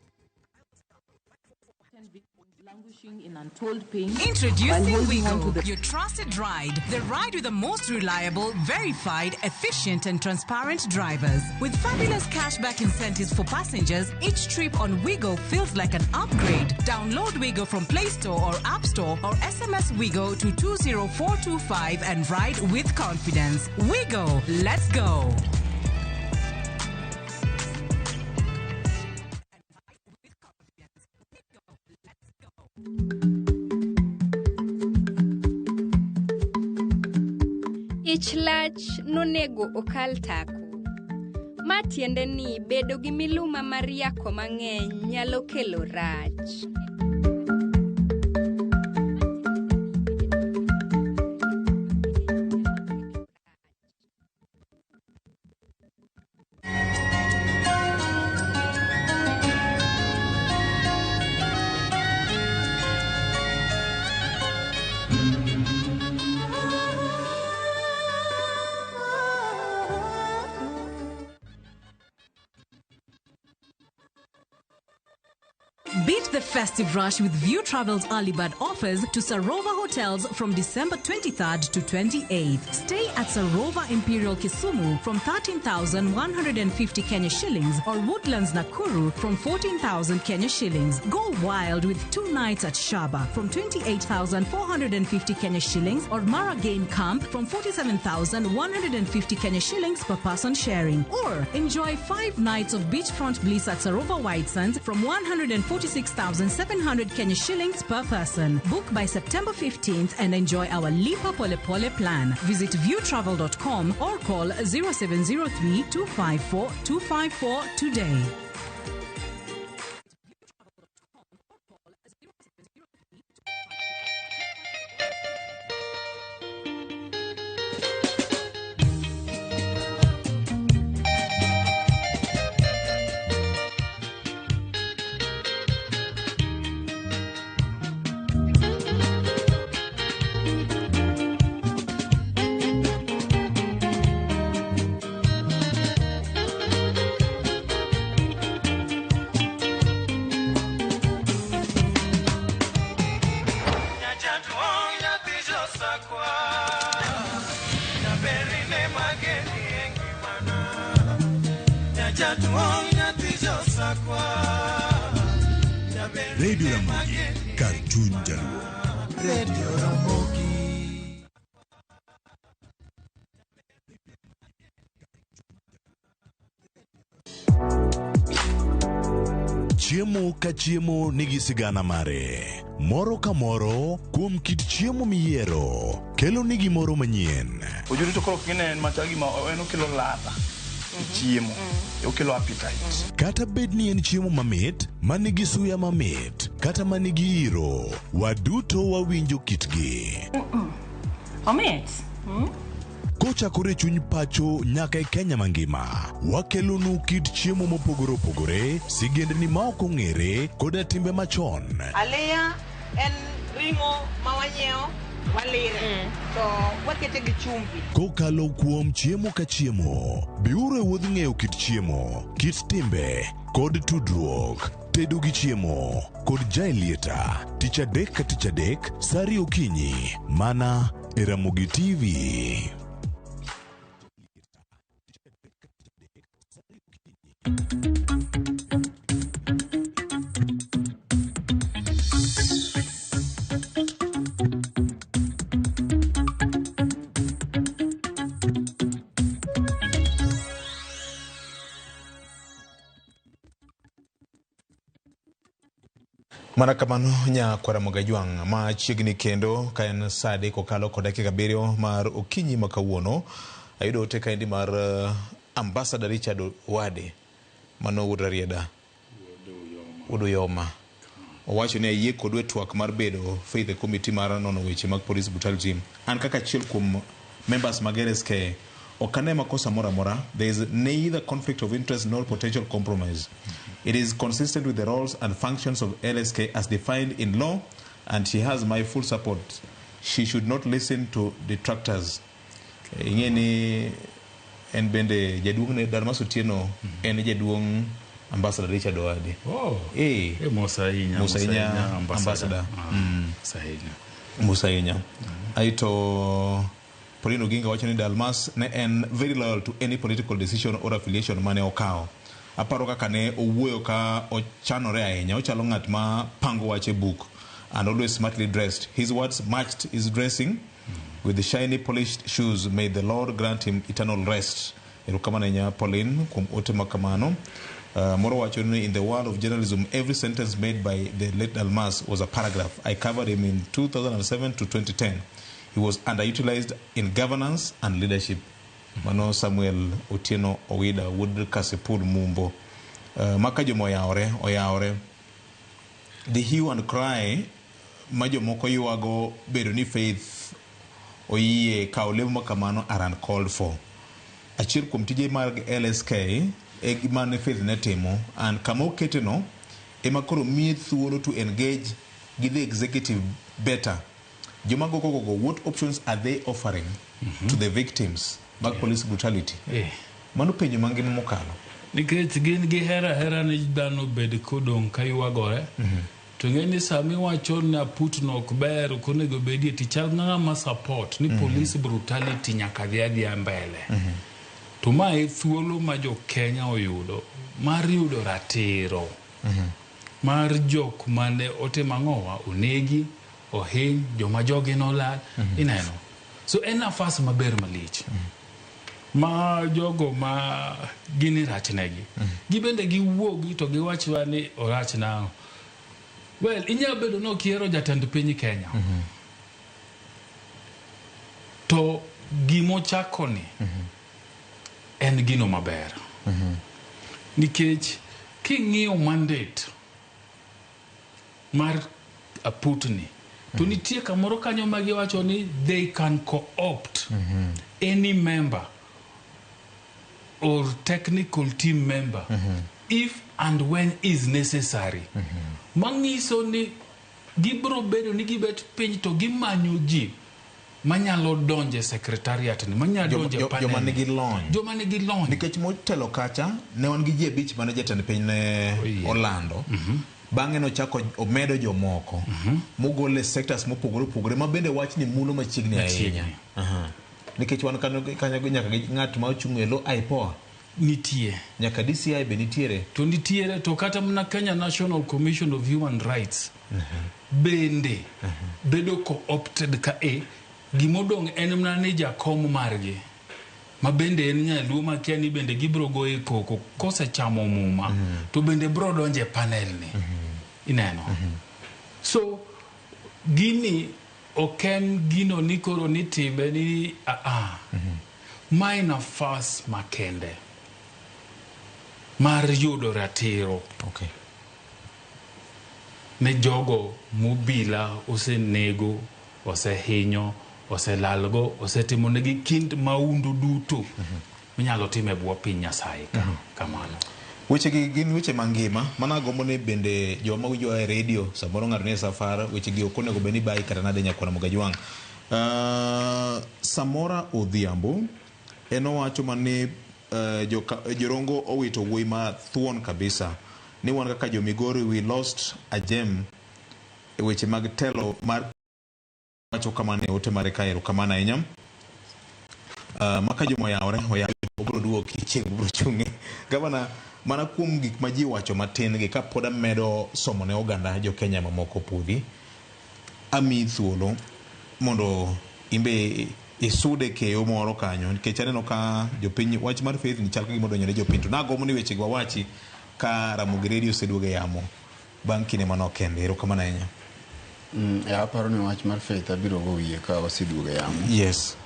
In untold pain. Introducing while holding on to Wigo, the your trusted ride. The ride with the most reliable, verified, efficient, and transparent drivers. With fabulous cashback incentives for passengers, each trip on Wigo feels like an upgrade. Download Wigo from Play Store or App Store or SMS Wigo to 20425 and ride with confidence. Wigo, let's go. Ich lach nonego okal tako. Ma tiende ni bedo gi miluma mar yako mang'eny nyalo kelo rach. Beat the festive rush with View Travel's early bird offers to Sarova Hotels from December 23rd to 28th. Stay at Sarova Imperial Kisumu from 13,150 Kenya shillings or Woodlands Nakuru from 14,000 Kenya shillings. Go wild with 2 nights at Shaba from 28,450 Kenya shillings or Mara Game Camp from 47,150 Kenya shillings per person sharing. Or enjoy 5 nights of beachfront bliss at Sarova White Sands from 46,700 Kenya shillings per person. Book by September 15th and enjoy our Lipa Pole Pole plan. Visit viewtravel.com or call 0703 254 254 today. Radio Ramogi, kar chuny jaluo. Radio Ramogi. Chiemo ka chiemo nigi sigana mare. Moro ka moro kuom kit chiemo miyiero kelo ni gimoro manyien. Ojuri to koro king'e en machal gima en okelo ladha e chiemo, okelo appetite. Kata bed ni en chiemo mamit, manigi suya mamit, kata manigi iro, waduto wawinjo kitgi. Omit. Kochakore chuny pacho nyaka e Kenya mangima, wakelonu kit chiemo mopogore opogore, sigendni ma ok ong'ere, koda timbe machon. Aliya en ring'o ma wanyiewo walire to wakete gi chumbi. Kokalo kuom chiemo ka chiemo, biuru e wuodh ng'eyo kit chiemo, kit timbe, kod tudruok. Tedo gi chiemo kod Jaelieta, tich adek ka tich adek, sa ariyo okinyi, mana e Ramogi TV. Mana kamano nya Kwaramogi Jwang' machiegni kendo ka en sa adek okalo kod dakika abiriyo mar okinyi ma kawuono. Ayudo ote kaendi mar Ambassador Richard Wade mano wuod Rarieda, wuod Uyoma. Owacho ni ayie kodu e twak mar bedo Faith e committee mar nono weche mag police brutality. An kaka achiel kuom members mag LSK ok ane makosa moro amora. There is neither conflict of interest nor potential compromise. It is consistent with the roles and functions of LSK as defined in law, and she has my full support. She should not listen to detractors. Ing'e ni en bende jaduong' ne Dalmas Otieno en jaduong' Ambassador Richard Owade. Oh. Eh. Mos ahinya. Mos ahinya, Ambassador. Ambassador. Mos ahinya. Mos ahinya. Aito Pauline Oginga wacho ni Dalmas ne en very loyal to any political decision or affiliation mane okawo. Aparo kaka ne owuoyo ka ochanore ahinya, ochalo ng'at ma pango wach e buk and always smartly dressed. His words matched his dressing with the shiny polished shoes. May the Lord grant him eternal rest. Erokamano ahinya Pauline kuom ote ma kamano. Moro wacho ni in the world of journalism, every sentence made by the late Dalmas was a paragraph. I covered him in 2007 to 2010. He was underutilized in governance and leadership. Mano Samuel Otieno Owida wuod Kasipul Mumbo. Maka joma oyawore, oyawore. The hue and cry ma jomoko ywago bedo ni Faith oyie kawo lemo ma kamano are uncalled for. Achiel kuom tije mag LSK e gima ne Faith ne timo, and kama okete no ema koro miye thuolo to engage gi the executive better. Joma go go go, what options are they offering to the victims mag police brutality? Mano penjo mangima mokalo. Nikech gin gihero ahera ni dhano obed kodong' ka ywagore. To ing'e ni sama iwacho ni aputno ok ber, ok onego bedie, tichal ng'ama support ni police brutality nyaka dhi adhiya mbele. To ma e thuolo ma jo Kenya oyudo mar yudo ratiro mar jok mane otimo ang'owa, onegi, ohiny, joma jogi nolal, ineno. So en nafas maber malich. Ma jogo ma gini rachnegi. Gibende giwuogi to giwachwa ni orach nang'o. Well, inyalo bedo ni ok ihero jatend piny Kenya. To gimochako ni en gino maber. Nikech king'iyo mandate mar aputni to nitie kamoro kanyo ma giwacho ni they can co-opt any member or technical team member if and when is necessary. Manyiso ni gibiro bedo ni gibet piny to gimanyo ji manyalo donje secretariat ni, manyalo donje panel joma ni. nigi lony. Joma nigi lony. Nikech motelo kacha ne wan gi ji 5 mane jatend piny ne olando. Bang'e nochako omedo jomoko mogol e sectors mopogore opogore ma bende wachni mulo machiegni ahinya. Nikech wan kanyo nyaka gi ng'at ma ochung' e lo IPOA nitie, nyaka DCI be nitiere. To nitiere, to kata mana Kenya National Commission of Human Rights bende bedo co-opted ka e gimodong' en mana ni jakom margi ma bende en nyaluo makia ni bende gibiro goye koko kosechamo muma to bende biro donjo e panel ni. Ineno. So gini ok en gino ni koro nitime ni mae nafas makende mar yudo ratiro. Ne jogo mobila osenego, osehinyo, oselalgo, osetimo negi kind maundu duto minyalo tim e bwo piny Nyasaye ka kamano. Weche gi gin weche mangima mana agombo ni bende joma winjo e redio samoro ng'ato nie safar weche gi ok onego bed ni bayi kata nade nyakwara Mogajwang'. Samora Odhiambo en owacho mane Jorongo owito wuoyi ma thuon kabisa ni wan kaka jo Migori we lost a gem e weche mag telo mar wacho kamano e ote mare ka erokamano ahinya. Maka juma oyawore oyawore obiro duoki chieng' obiro chung'e. Gavana, mana kuom gik ma ji wacho matin gi kapod amedo somo ne oganda jo Kenya mamoko pudhi, amiyi thuolo mondo imbe isude keyo moro kanyo nikech aneno ka jopiny wach mar Faith ni chal ka gima odonjore jopiny to nagombo ni weche gi wawachi ka Ramogi Radio oseduogo e yamo bang' kinde manok kende. Erokamano ahinya. Aparo ni wach mar Faith abiro go wiye ka waseduogo e yamo. Yes.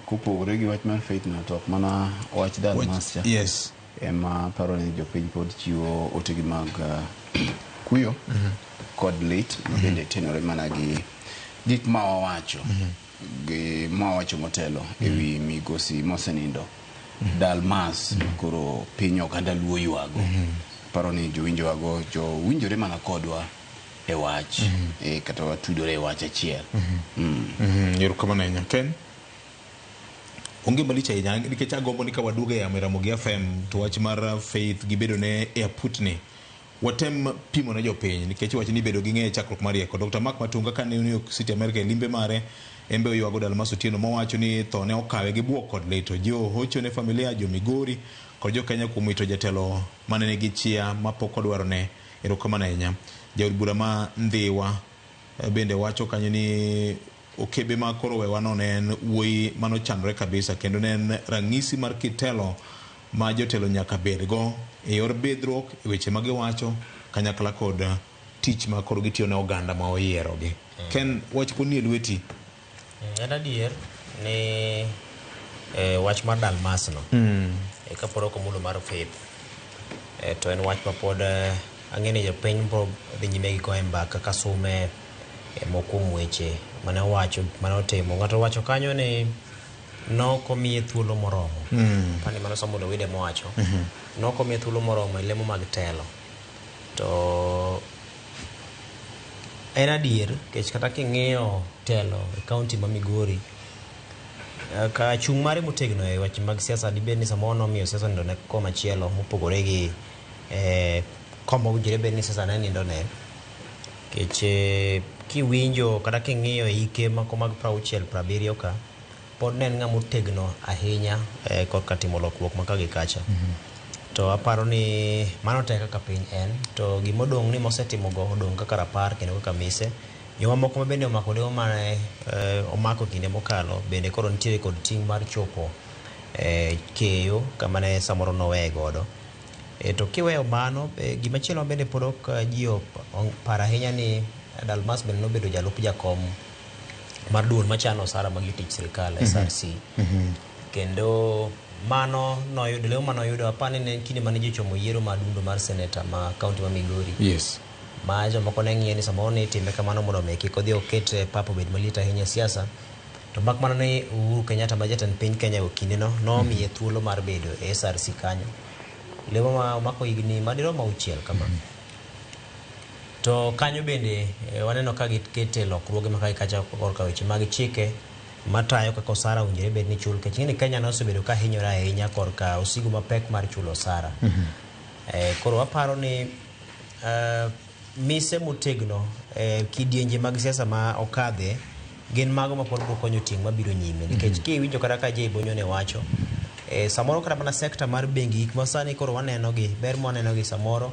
Kopogore gi wach mar Faith no to ok mana wach Dalmas cha. Yes. Ema aparo ni jopiny pod chiwo otegi mag kuyo kod lit ma bende tenore mana gi gik ma wawacho gi ma wawacho motelo e wi migosi mosenindo Dalmas koro piny oganda Luo ywago. Aparo ni jowinjowago jowinjore mana kodwa e wach kata watudore e wach achiel. Erokamano ahinya. Ken? Onge malich ahinya nikech agombo ni ka waduogo e yamo e Ramogi FM to wach mar Faith gi bedo ne e aputni watem pimo ne jopiny nikech wach ni bedo gi ng'eyo chakruok mar rieko. Dr. Mark Matunga kane New York City America e limbe mare en be oywago Dalmas Otieno mowacho ni tho ne okawe gi buok kod lit. Ojiwo hocho ne familia jo Migori kod jo Kenya kuom wito jatelo mane nigi chia mapok odwaro ne. Erokamano ahinya. Jaod bura ma Ndhiwa bende wacho kanyo ni okebe ma koro wewa no ne en wuoyi manochandore kabisa kendo ne en ranyisi mar kitelo ma jotelo nyaka bedgo e yor bidhruok e weche ma giwacho kanyakla kod tich ma koro gitiyo ne oganda ma oyierogi. Ken, wach pod nie lweti. En adier ni wach mar Dalmas no kapod ok omulo mar Faith to en wach ma pod ang'e ni jopiny biro dhi nyime gi goye mbaka kasume moko kuom weche mane owacho mane otimo. Ng'ato owacho kanyo ni nok omiye thuolo moromo. Apani mano Samuel Owide mowacho. Nok omiye thuolo moromo e lemo mag telo. To en adier nikech kata king'iyo telo e kaunti ma Migori ka chung' mare motegno e weche mag siasa dibed ni samoro nomiyo siasa onindo ne komachielo mopogore gi koma owinjore bed ni siasa ne nindo ne. Nikech kiwinjo kata king'iyo ike moko mag 60 70 ka pod ne en ng'ama otegno ahinya korka timo lokruok ma ka gi kacha. To aparo ni mano te kaka piny en to gimodong' ni mosetimogo odong' kaka rapar kendo kaka mise. Jomamoko ma bende omako lemo mane omako kinde mokalo bende koro nitiere kod ting' mar chopo keyo kama ne samoro noweye godo. To kiweyo mano, gimachielo bende pod ok ji oparo ahinya ni Dalmas bende nobedo jalup jakom mar duol machano osara mag jotich sirikal, SRC. Kendo mano noyudo leo manoyudo apani ne en kinde mane ji ochomo yiero mar dundo mar seneta ma kaunti ma Migori. Ma jomoko ne ng'iye ni samoro ne itime kamano mondo mi kik odhi oket pap obed maliet ahinya e siasa. To mak mana ni Uhuru Kenyatta ma jatend piny Kenya e kindeno nomiye thuolo mar bedo e SRC kanyo. Lemo ma omako higni madirom 6 kama. To kanyo bende waneno ka gikete lokruoge ma kae kacha korka weche mag chike matayo kaka osara owinjore bed ni chul. Nikech ing'e ni Kenya nosebedo ka hinyore ahinya korka osigo mapek mar chulo osara. Koro aparo ni mise motegno kidienje mag siasa ma okadhe gin mago ma pod biro konyo tieng' mabiro nyime. Nikech kiwinjo kata ka Jay Bonyo ne wacho, samoro kata mana sekta mar bengi gik ma sani koro waneno gi, ber mwaneno gi samoro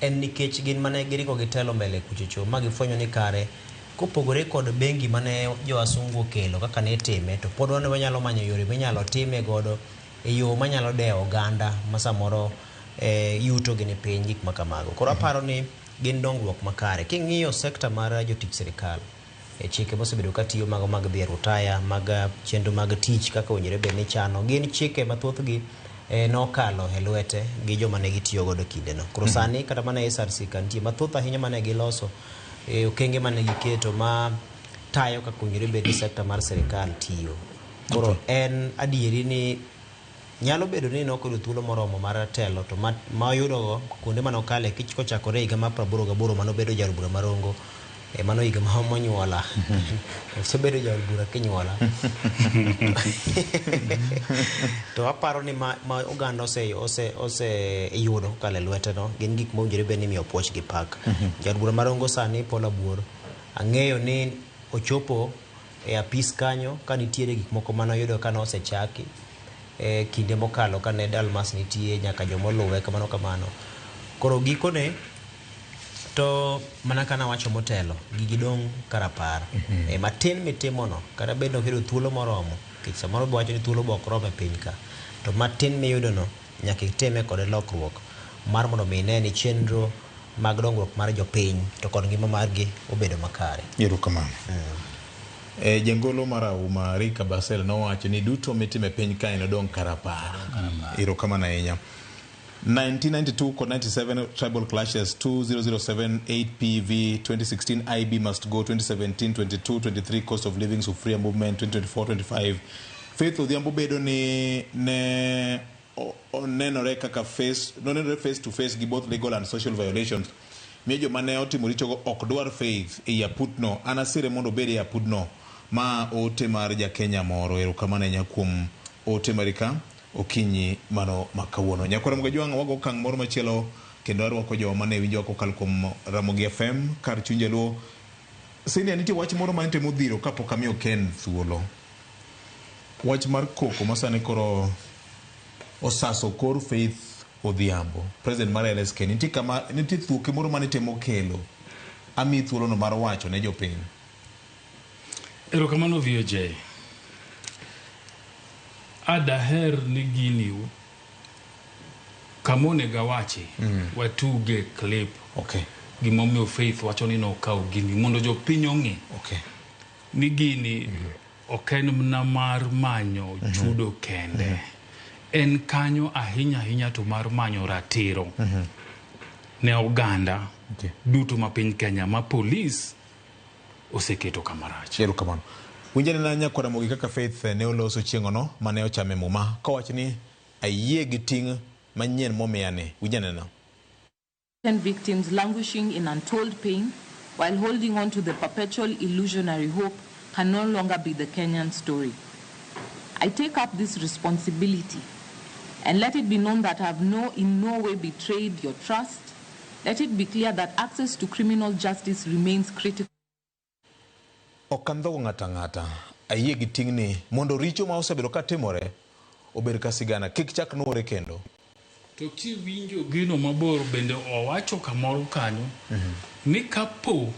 en nikech gin mane giringo gitelo mbele kuchocho ma gifwenyo ni kare kopogore kod bengi mane jowasungu okelo kaka ne itime, to pod wan wanyalo manyo yore minyalo time godo e yo manyalo dewo oganda ma samoro yuto gi ni piny, gik ma kamago. Koro aparo ni gin dongruok makare. King'iyo sekta mar jotich sirikal, chike mosebedo katiyo mago mag dhi e rutaya, mag chenro mag tich kaka owinjore bed ni chano, gin chike ma thothgi nokalo e lwete gi joma ne gitiyo godo kindeno. Koro sani kata mana SRC ka nitie mathoth ahinya mane giloso, okenge mane giketo ma tayo kaka owinjore bed ni sekta mar sirikal tiyo. Koro en adieri ni nyalo bedo ni nokoyudo thuolo moromo mar telo, to ma oyudogo kuonde mane okale kochakore higa mar 88 manobedo jaod bura ma Rongo, mano higa ma monyuola. Osebedo jaod bura kinyuola. To aparo ni ma oganda oseyudo kokalo e lwete no gin gik mowinjore bed ni imiyo puoch gi pak. Jaod bura ma Rongo sani Paul Abuor, ang'eyo ni ochopo e apis kanyo ka nitiere gik moko manoyudo ka nosechaki kinde mokalo kane Dalmas nitie nyaka jomoluwe kamano kamano. Koro gikone to mana kana wacho motelo, gigi dong' karapar. Matin mitimono kata bed ni ok iyudo thuolo moromo, nikech samoro be wacho ni thuolo be ok rom e piny ka, to matin miyudono nyaka itime kode lokruok mar mondo mi ine ni chenro mag dongruok mar jopiny to kod ngima margi obedo makare. Erokamano. Jangolo mar Auma Rika Basel nowacho ni duto mitimo e piny kae nodong' karapar. Erokamano ahinya. 1992 kod 97 tribal clashes, 2007 8PV, 2016 IB must go, 2017 22 23 cost of living Sufuria movement, 2024 25 Faith Odhiambo bedo ni ne onenore kaka face nonenore face to face gi both legal and social violations. Miyo joma ne otimo richogo ok dwar Faith ei aputno. An asire mondo obed e apudno. Ma ote mar ja Kenya moro. Erokamano ahinya kuom ote mari ka okinyi mano ma kawuono. Nyakwara Mgajwang' wago okang' moro machielo kendo arwako jowa mane winjowa kokalo kuom Ramogi FM kar chuny jaluo. Senior, nitie wach moro mane temo dhiro kapok amiyo Ken thuolo. Wach mar koko ma sani koro osaso kor Faith Odhiambo, president mar LSK. Nitie kama nitie thuoke moro mane temo kelo. Amiyi thuolono mar wacho ne jopiny. Erokamano VOJ. Adaher ni gini kama onego awachi watuge clip. Gimomiyo Faith wacho ni nokawo gini mondo jopiny ong'e ni gini ok en mana mar manyo chudo kende. En kanyo ahinya ahinya to mar manyo ratiro ne oganda duto ma piny Kenya ma polis oseketo kama rach. Erokamano. Winjane nyakwara Ramogi kaka Faith ne oloso chieng'ono mane ochame muma kowacho ni ayie gi ting' manyien momiyani. Winjanena. Victims languishing in untold pain while holding on to the perpetual illusionary hope can no longer be the Kenyan story. I take up this responsibility and let it be known that I have in no way betrayed your trust. Let it be clear that access to criminal justice remains critical. Ok andhogo ng'ato ang'ata. Ayie gi ting'ni mondo richo ma osebedo ka timore obed ka sigana kik chak nuore kendo. To kiwinjo gino mabor bende owacho kamoro kanyo ni kapo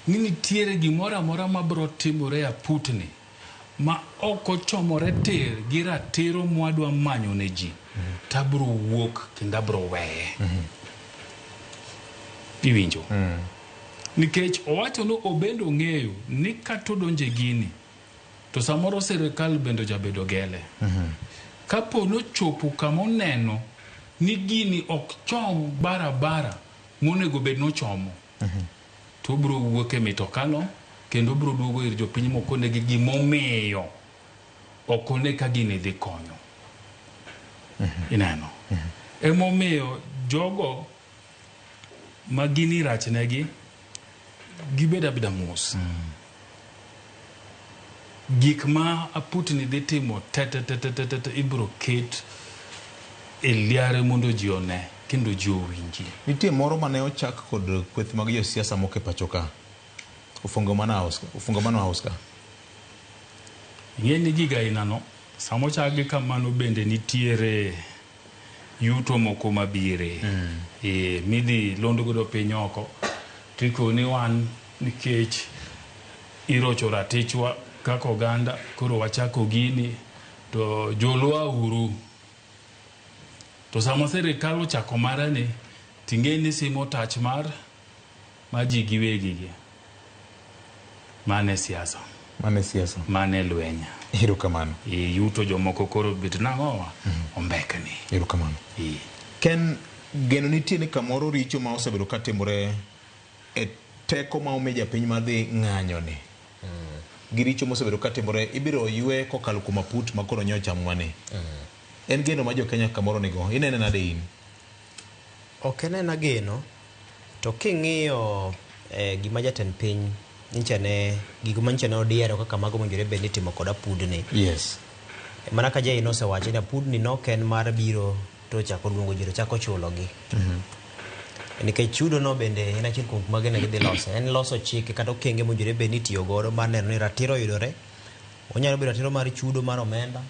ni nitiere gimoro amora mabiro timore e aputni ma ok ochomore tir gi ratiro mwadwa manyo ne ji, to abiro wuok kendo abiro weye. Iwinjo? Nikech owacho ni obende ong'eyo ni kata odonjo e gini, to samoro sirikal bende ojabedo gele. Kapo nochopo kama oneno ni gini ok chom barabara monego bed nochomo, to obiro wuok e mitokano kendo obiro duogo ir jopiny mokonegi gimomiyo ok one ka gini dhi konyo. Ineno? Emomiyo jogo ma gini rachnegi gibed abeda mos. Gik ma aputni dhi timo te te te te te te te ibiro ket e liare mondo ji one kendo ji owinji. Nitie moro mane ochak kod kweth mag josiasa moko e pacho ka. Ufungamano House, Ufungamano House ka. Ing'e ni gigo ainano sama ochakgi kamano bende nitiere yuto moko mabire. Midhi lond godo piny oko tikoni wan nikech irocho ratichwa kaka oganda koro wachako gini to jolwa uru. To sama sirikal ochako marani ting'e ni simo tach mar ji giwegi gi. Mane siasa. Mane siasa. Mane lweny. Erokamano. Yuto jomoko koro bet nang'owa ombekni. Erokamano. Ken, geno nitie ni kamoro richo ma osebedo katimore e teko ma omi japiny madhi ng'anyo ni. Gi richo mosebedo katimore ibiro ywe kokalo kuom aput ma koro nyocha chamwa ni. En geno ma jo-Kenya kamoro nigo. Inene nade in? Ok enena geno, to king'iyo gima jatend piny nyicha ne gigo manyicha ne odiero kaka mago mowinjore bed ni itimo kod apudni. Yes. Mana ka Jay nosewacho ni apudni ne ok en mar biro to chako luongo ji to chako chulogi. Nikech chudo no bende en achiel kuom gik ma gine gidhi loso. En loso chike kata okenge mowinjore bed ni itiyo godo mar neno ni ratiro oyudore. Onyalo bedo ratiro mar chudo mar omenda,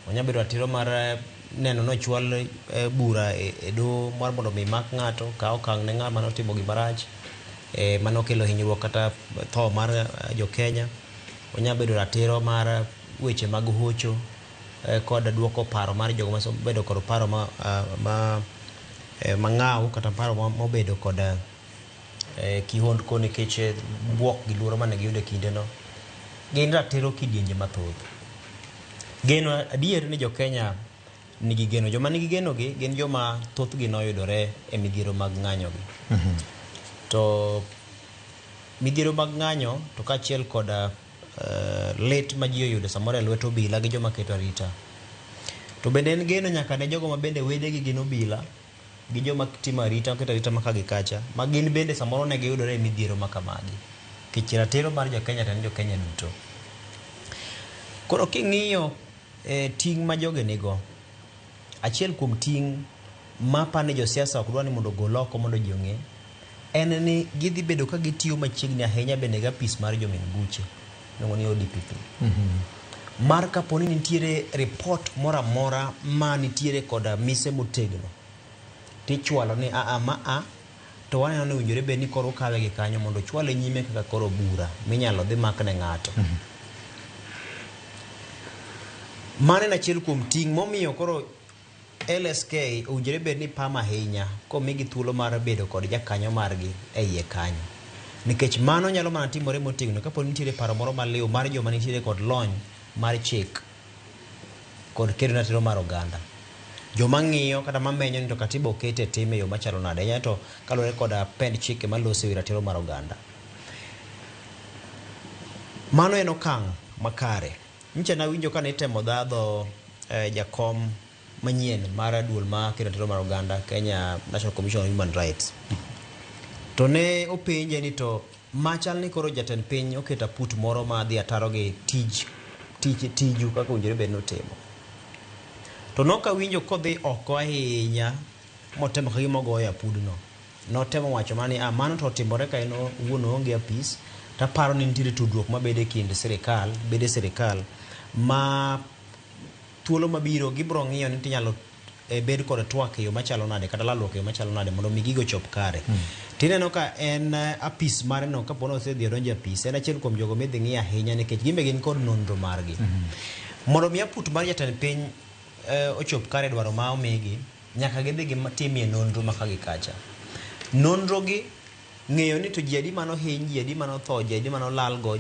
onyalo bedo ratiro mar neno ni ochwal bura e doho mar mondo mi mak ng'ato, kaw okang' ne ng'ama notimo gima rach, manokelo hinyruok kata tho mar jo-Kenya. Onyalo bedo ratiro mar weche mag hocho kod duoko paro mar jogo maosebedo kod paro mang'aw kata paro mobedo kod kihondko nikech buok gi luoro mane giyudo e kindeno. Gin ratiro kidienje mathoth. Geno adier ni jo-Kenya nigi geno. Joma nigi geno gi gin joma thothgi noyudore e midhiero mag ng'anyo gi. To midhiero mag ng'anyo to kaachiel kod lit ma ji oyudo samoro e lwet obila gi joma keto arita. To bende en geno nyaka ne jogo ma bende wedegi gin obila gi joma timo arita, keto arita ma ka gi kacha, ma gin bende samoro ne giyudore e midhiero ma kamagi. Nikech ratiro mar jo-Kenya to en jo-Kenya duto. Koro king'iyo ting' ma jogi nigo, achiel kuom ting' mapani josiasa ok dwa ni mondo ogol oko mondo ji ong'e, en ni gidhi bedo ka gitiyo machiegni ahinya bende gi apis mar jomin buche, iluongo ni ODPP. Mar kapo ni nitiere ripot moro amora ma nitiere koda mise motegno, tichwalo ni aa ma a to waneno ni owinjore bed ni koro ukawe gi kanyo mondo ochwale nyime kaka koro bura minyalo dhi makne ng'ato. Mano en achiel kuom ting' momiyo koro LSK owinjore bed ni pam ahinya komigi thuolo mar bedo kod jakanyo margi e iye kanyo. Nikech mano nyalo mana timore motegno kapo ni nitiere paro moro maliw mar joma nitiere kod lony mar chik kod kedo ratiro mar oganda. Joma ng'iyo kata mamenyo ni to katiba oket e tim e yo machalo nade, ahinya to kaluwore koda pend chike maloso e wi ratiro mar oganda. Mano en okang' makare. Nyicha nawinjo ka nitemo dhadho jakom manyien mar duol ma kedo ratiro mar oganda Kenya National Commission on Human Rights. To ne openje ni to machal ni koro jatend piny oketo aput moro ma dhi ataro gi tiju kaka owinjore bed ni otimo. To nokawinjo kodhi oko ahinya motemo ka gima ogoyo apudno. Notemo wacho mana ni mano to otimore ka en owuon oonge apis, taparo ni nitiere tudruok mabedo e kind sirikal, bede sirikal ma thuolo mabiro gibiro ng'iyo ni tinyalo bed kod twak e yo machalo nade kata lalruok e yo machalo nade mondo mi gigo chop kare. Tineno ka en apis mare no kapo ni osedhi odonjo e apis, en achiel kuom jogo midhi ng'i ahinya nikech gin be gin kod nonro margi. Mondo mi aput mar jatend piny ochop kare dwaro ma omigi, nyaka gidhi gitimie nonro ma ka gi kacha. Nonro gi ng'eyo ni to ji adi manohiny, ji adi manotho, ji adi manolal go,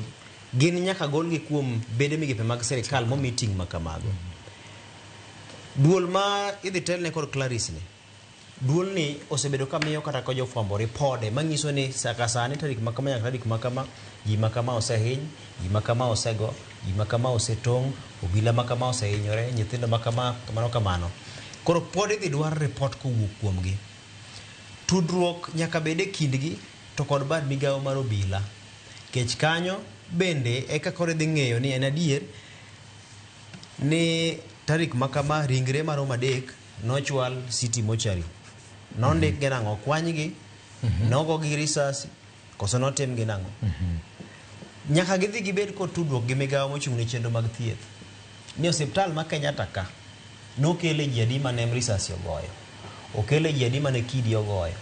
gin nyaka golgi kuom bede migepe mag sirikal momi ting' ma kamago. Duol ma idhi telne kod Clarice ni, duol ni osebedo ka miyo kata ka jofwambo ripode manyiso ni saka sani tarik ma kama nyaka tarik ma kama, ji ma kama osehiny, ji ma kama osego, ji ma kama osetong', obila ma kama osehinyore, nyithindo ma kama, kamano kamano. Koro pod idhi dwar ripot kowuok kuomgi. Tudruok nyaka bed e kindgi to kod bad migawo mar obila. Kech kanyo bende eka koro idhi ng'eyo ni en adier ni tarik ma kama ringre maromo 3 nochwal City Mortuary. Nondik gi nang'o? Okwanygi, nogogi gi risasi, koso notim gi nang'o? Nyaka gidhi gibed kod tudruok gi migawo mochung' ne chenro mag thieth. Ni osiptal ma Kenyatta ka nokele ji adi mane risasi ogoyo, okele ji adi mane kidi ogoyo,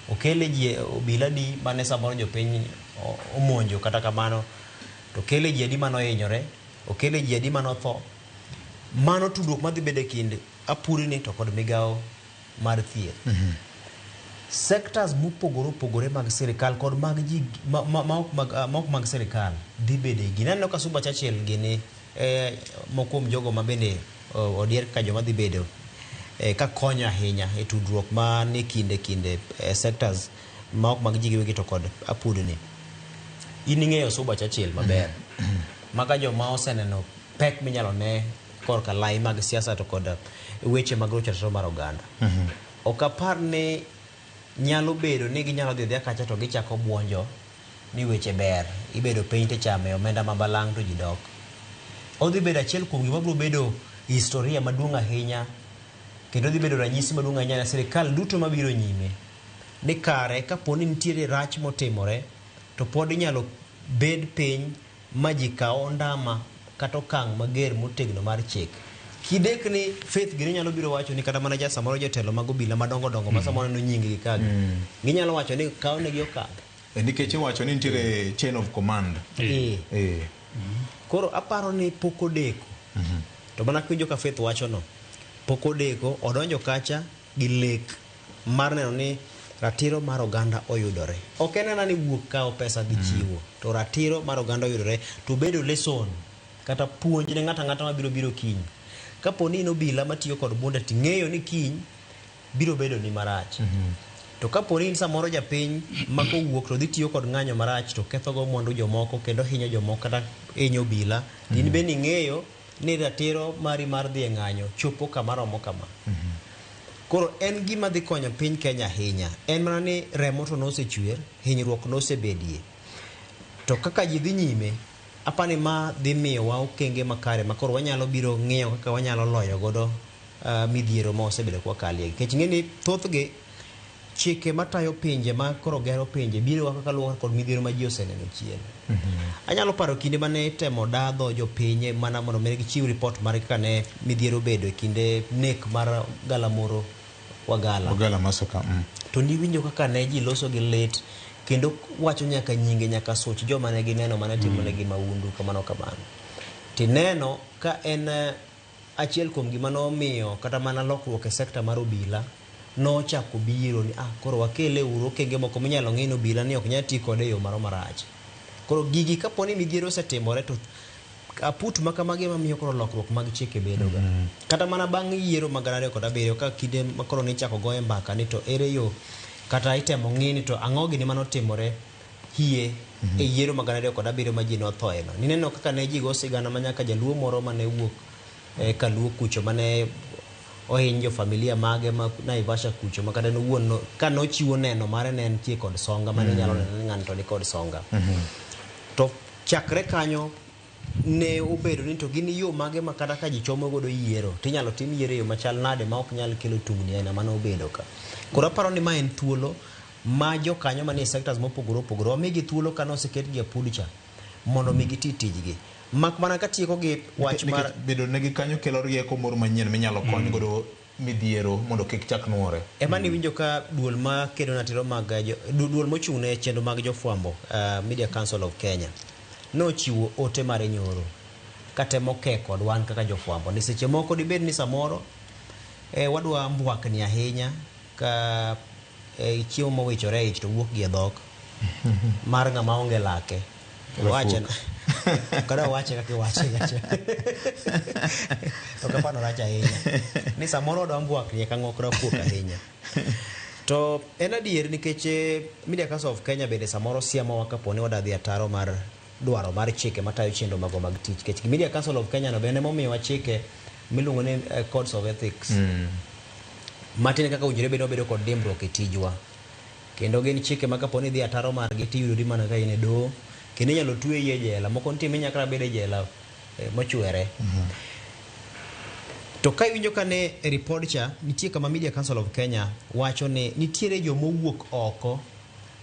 okele ji obila adi mane samoro jopiny omonjo kata kamano, to okele ji adi mane ohinyore, okele ji adi mane otho. Mano tudruok madhi bedo e kind apuri to kod migawo mar thieth. Sectors mopogore opogore mag sirikal kod mag ji ma ok mag sirikal dhi bedo e gini. Aneno ka Suba Churchill gini moko kuom jogo ma bende odier kaka joma dhi bedo ka konyo ahinya e tudruok manie kinde sectors ma ok mag ji giwegi to kod apudni. In ing'eyo Suba Churchill maber. Maka joma oseneno pek minyalo ne korka lai mag siasa to kod weche mag rocho ratiro mar oganda. Ok apar ni nyalo bedo ni ginyalo dhi adhiya kacha to gichako buonjo ni weche ber, ibedo piny tichame omenda ma balang' to ji dok. Odhi bedo achiel kuom gima biro bedo historia maduong' ahinya kendo dhi bedo ranyisi maduong' ahinya ne sirikal duto mabiro nyime ni kare kapo ni nitiere rach motimore to pod inyalo bed piny ma ji kaw ondama kata okang' mager motegno mar chik. Kidek ni Faith gini nyalo biro wacho ni kata mana ja samoro jotelo mag obila madongo dongo ma samoro neno nying gi kagi. Ginyalo wacho ni kaw negi okang'. Nikech iwacho ni nitiere chain of command. Koro aparo ni pok odeko. To mana kiwinjo ka Faith wacho no, pok odeko, odonjo kacha gi lek mar neno ni ratiro mar oganda oyudore. Ok en mana ni wuok kawo pesa dhi chiwo, to ratiro mar oganda oyudore to bedo lesson kata puonj ne ng'ato ang'ata mabiro biro kiny. Kapo ni in obila matiyo kod bunde ting'eyo ni kiny biro bedo ni marach. To kapo ni in samoro japiny ma kowuok to dhi tiyo kod ng'anyo marach to kethogo mwandu jomoko kendo hinyo jomoko kata hinyo obila, to in bende ing'eyo ni ratiro mari mar dhi e ng'anyo chopo kama romo kama. Koro en gima dhi konyo piny Kenya ahinya. En mana ni remo to nosechwer, hinyruok nosebedie. To kaka ji dhi nyime, apani ma dhi miyowa okenge makare ma koro wanyalo biro ng'iyo kaka wanyalo loyo godo midhiero ma osebedo ka wakalie. Nikech ing'e ni thothgi chike matayo pinje ma koro gero pinje biro kaka luwore kod midhiero ma ji oseneno chien. Anyalo paro kinde mane itemo dadho jopiny mana mondo mi gichiw report mar kaka ne midhiero obedo e kinde nek mar Galamoro Wagala. Wagala Massacre. To niwinjo kaka ne ji loso gi lit kendo wacho nyaka nyinge nyaka such joma ne gineno mane timo negi mahundu kamano kamano. Tineno ka en achiel kuom gima nomiyo kata mana lokruok e sekta mar obila nochako biro ni koro wakele uru okenge moko minyalo ng'i ni obila ni ok nyal ti kode e yo moro marach. Koro gigi kapo ni midhiero osetimore to aput ma kamagi ema miyo koro lokruok mag chike bedo ga. Kata mana bang' yiero mag 2007 ka kinde ma koro nichako goye mbaka ni to ere yo kata itemo ng'i ni to ang'o gini manotimore hie e yiero mag 2007 ma ji nothoe no. Nineno kaka ne ji go sigana ma nyaka jaluo moro mane wuok kaluo kucho mane ohiny jo familia mage ma Naivasha kucho ma kata en owuon no, ka nochiwo neno mare ne entie kod songa mane nyalo neno ni ng'ani to ni kod songa. To chakre kanyo ne obedo ni to gin yo mage ma kata ka ji chomo godo yiero tinyalo tim yiero e yo machal nade ma ok nyal kelo tungni aina mane obedo ka. Koro aparo ni ma en thuolo ma jokanyo manie sectors mopogore opogore wamigi thuolo ka noseketgi e apud cha mondo mi giti tijgi. Mak mana katieko gi wach mar bedo negi kanyo kelo rieko moro manyien minyalo kony godo midhiero mondo kik chak nuore. Ema niwinjo ka duol ma kedo ratiro mag duol mochung' ne chenro mag jofwambo, Media Council of Kenya, nochiwo ote mare nyoro katemo ke kod wan kaka jofwambo ni seche moko dibed ni samoro wadwa mbwakni ahinya ka chiemo mowichore e ich to wuok gi e dhok mar ng'ama onge lake. Wache kada wache kaka iwache gacha. Ok apano rach ahinya. Ni samoro wadwa mbwakni ka ng'ok rafuok ahinya. To en adier nikech Media Council of Kenya bende samoro siemowa kapo ni wadwa dhi ataro mar dwaro mar chike matayo chenro magwa mag tich. Nikech Media Council of Kenya no bende emomiyowa chike miluongo ni Codes of Ethics. Matin kaka owinjore bed ni wabedo kod dimbruok e tijwa. Kendo gin chike ma kapo ni idhi ataro margi tiyudori mana ka in e doho. Kendo inyalo tweyi e jela. Moko nitie minyalo kata bedo e jela mochwere. To ka iwinjo ka ne e ripod cha, nitie kama Media Council of Kenya wacho ni nitiere jomowuok oko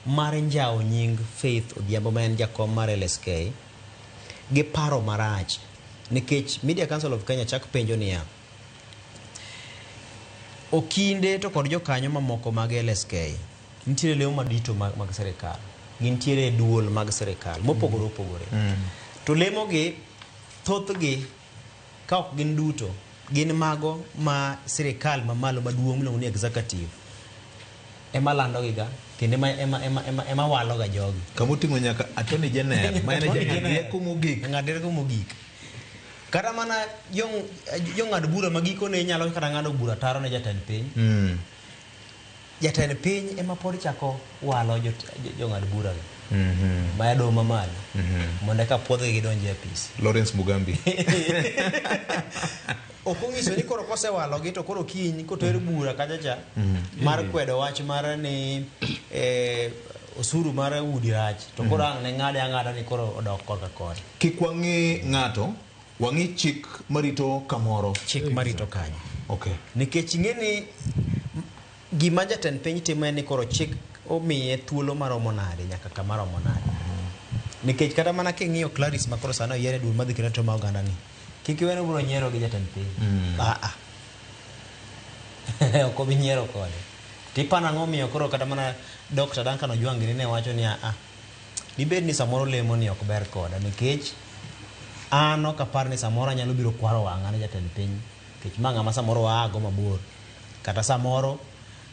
mar njawo nying Faith Odhiambo ma en jakom mar LSK gi paro marach. Nikech Media Council of Kenya chak penjo niya, okinde to kod jokanyo mamoko mag LSK nitiere lemo madito mag sirikal, gintiere duol mag sirikal mopogore opogore. To lemogi thothgi ka ok gin duto gin mago ma sirikal mamalo maduong' miluongo ni executive ema landogiga kendo ema waloga jogi. Kamoting'o nyaka Attorney General ma en jang'ad rieko mogik. Ng'ad rieko mogik. Kata mana jong'ad bura ma gikone nyalo kata ng'ado bura taro ne jatend piny. Jatend piny ema pod chako walo jong'ad bura gi. Ma e doho mamalo. Mondo eka puodhgi gidonji e apis. Lawrence Mugambi. Ok onyiso ni koro kosewalogi to koro kiny koter bura kacha cha mar kwedo wach mar ni osuru mar udi rach to koro ang' ne ng'ade ang'ada ni koro odok korka koni. Kik wang'i ng'ato, wang'i chik marito kamoro. Chik marito kanyo. Okay. Nikech ing'e ni gima jatend piny timo en ni koro chik omiye thuolo maromo nade nyaka kama romo nade. Nikech kata mana king'iyo Clarice ma koro sani oyier e duol madhi keto ma oganda ni, kik iwe ni obiro nyiero gi jatend piny. Ok obi nyiero kode. Tipano ang'o miyo koro kata mana Dr. Duncan Ojwang' gini ne wacho ni dibed ni samoro lemo ni ok ber koda nikech an ok apar ni samoro anyalo biro kwaro wang'a ne jatend piny nikech ma ng'ama samoro waago mabor. Kata samoro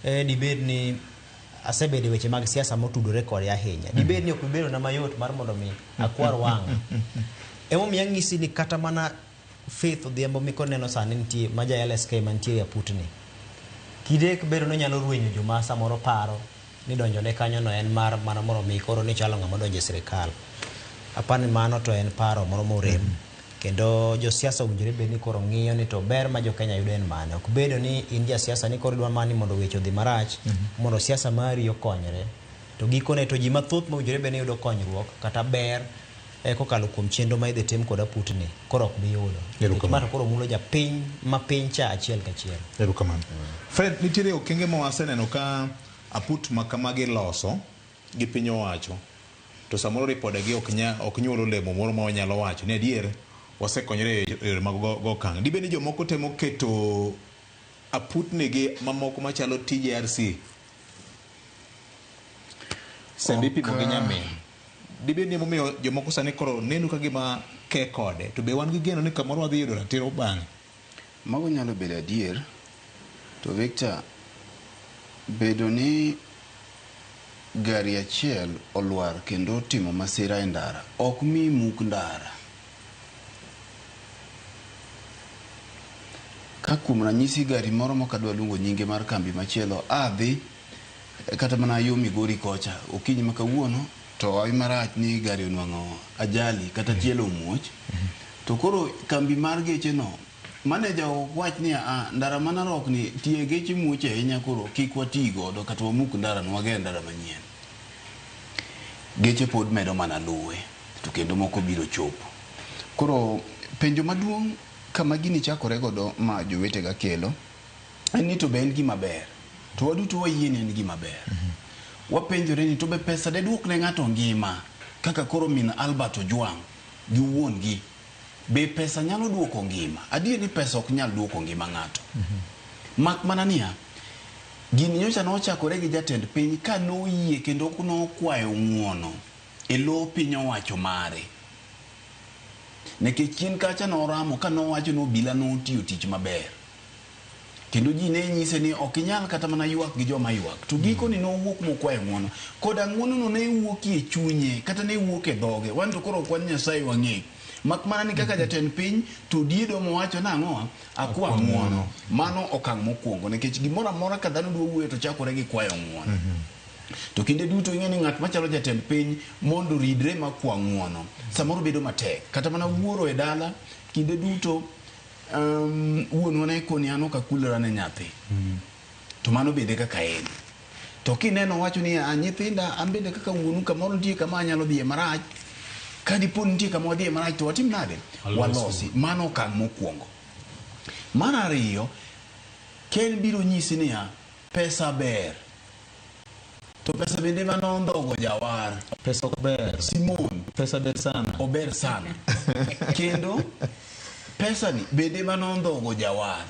dibed ni asebedo e weche mag siasa motudore kode ahinya. Dibed ni ok bibedo na mayot mar mondo mi akwar wang'a. Emomiyo anyisi ni kata mana Faith Odhiambo mikoneno sani nitie ma ja LSK mantie e aputni. Kidek bedo ni onyalo rwenyo joma samoro paro ni donjone kanyo no en mar mana mondo mi koro ni chalo ng'ama donjo e sirikal. Apani mano to en paro moro morem. Kendo josiasa owinjore bed ni koro ng'iyo ni to ber ma jo Kenya yudo en mane. Ok bedo ni in jasiasa ni koro idwa mana ni mondo weche odhi marach, mondo siasa mari okonyre. To gikone to ji mathoth mowinjore bed ni yudo konyruok kata ber kokalo kuom chenro ma idhi tim kod aputni koro ok bi yudo. Nikech ma to koro mulo japiny ma piny cha achiel kachiel. Erokamano. Fred, nitiere okenge ma waseneno ka aput ma kamagi loso gi piny owacho to samoro ripodegi ok nyuol olemo moro ma wanyalo wacho ni adier wasekonyore e yore mag go okang'. Dibed ni jomoko temo keto aputni gi mamoko machalo TJRC sembe ipimo gi nyamin. Dibed ni emomiyo jomoko sani koro neno ka gima ke kode to be wan gi geno ni kamoro wadhi yudo ratiro bang'e. Mago nyalo bedo adier to Victor, bedo ni gari achiel olwar kendo otimo masira e ndara ok mi muk ndara. Ka kuom ranyisi gari moro mok adwa luongo nyinge mar kambi machielo adhi kata mana yo Migori kocha okinyi ma kawuono to hawi marach ni gari onwang'o ajali kata tielo omuoch. To koro kambi mar geche no maneja ok wach ni ndara ma Narok ni tie geche muoch ahinya koro kik wati godo kata wamuk ndara no wager ndara manyien. Geche pod medo mana luwe to kendo moko biro chopo. Koro penjo maduong' kama gini chakore godo ma jowetega kelo en ni to be en gima ber to waduto wayie ni en gima ber. Wapenjore ni to be pesa de duok ne ng'ato ngima kaka koro min Albert Ojwang' gi wuon gi be pesa nyalo duoko ngima? Adier ni pesa ok nyal duoko ngima ng'ato. Mak mana niya, gini nyocha nochakore gi jatend piny ka noyie kendo nokwayo ng'uono e lo piny owacho mare. Nikech chien kacha noramo ka nowacho ni obila notiyo tich maber. Kendo ji ne nyise ni ok inyal kata mana ywak gi joma ywak. To gikoni nowuok mokwayo ng'uono. Koda ng'uonono ne wuokie chunye kata ne wuok e dhoge. Wan to koro ok wan Nyasaye wang'eyo. Mak mana ni kaka jatend piny to diedo mowacho nang'o akwa ng'uono. Mano okang' mokwongo nikech gimoro amora ka dhano dwa wuoyo to chakore gi kwayo ng'uono. To kinde duto ing'e ni ng'at machalo jatend piny mondo ridre makwa ng'uono samoro bedo matek. Kata mana wuoro e dala kinde duto wuonwa ne koni an ok akulora ne nyathi. To mano bende kaka en. To kineno wacho ni "Ah, nyithinda an bende kaka wuonu kamoro nitie kama anyalo dhiye marach. Ka dipo ni nitie kama wadhiye marach to watim nade? Walosi. Mano okang' mokwongo. Mar ariyo, Ken biro nyisi niya, pesa ber. To pesa bende mano ndhogo jawar. Pesa ok ber. Simon. Pesa ber sana. Ober sana. Kendo pesa ni bende mano ndhogo jawar.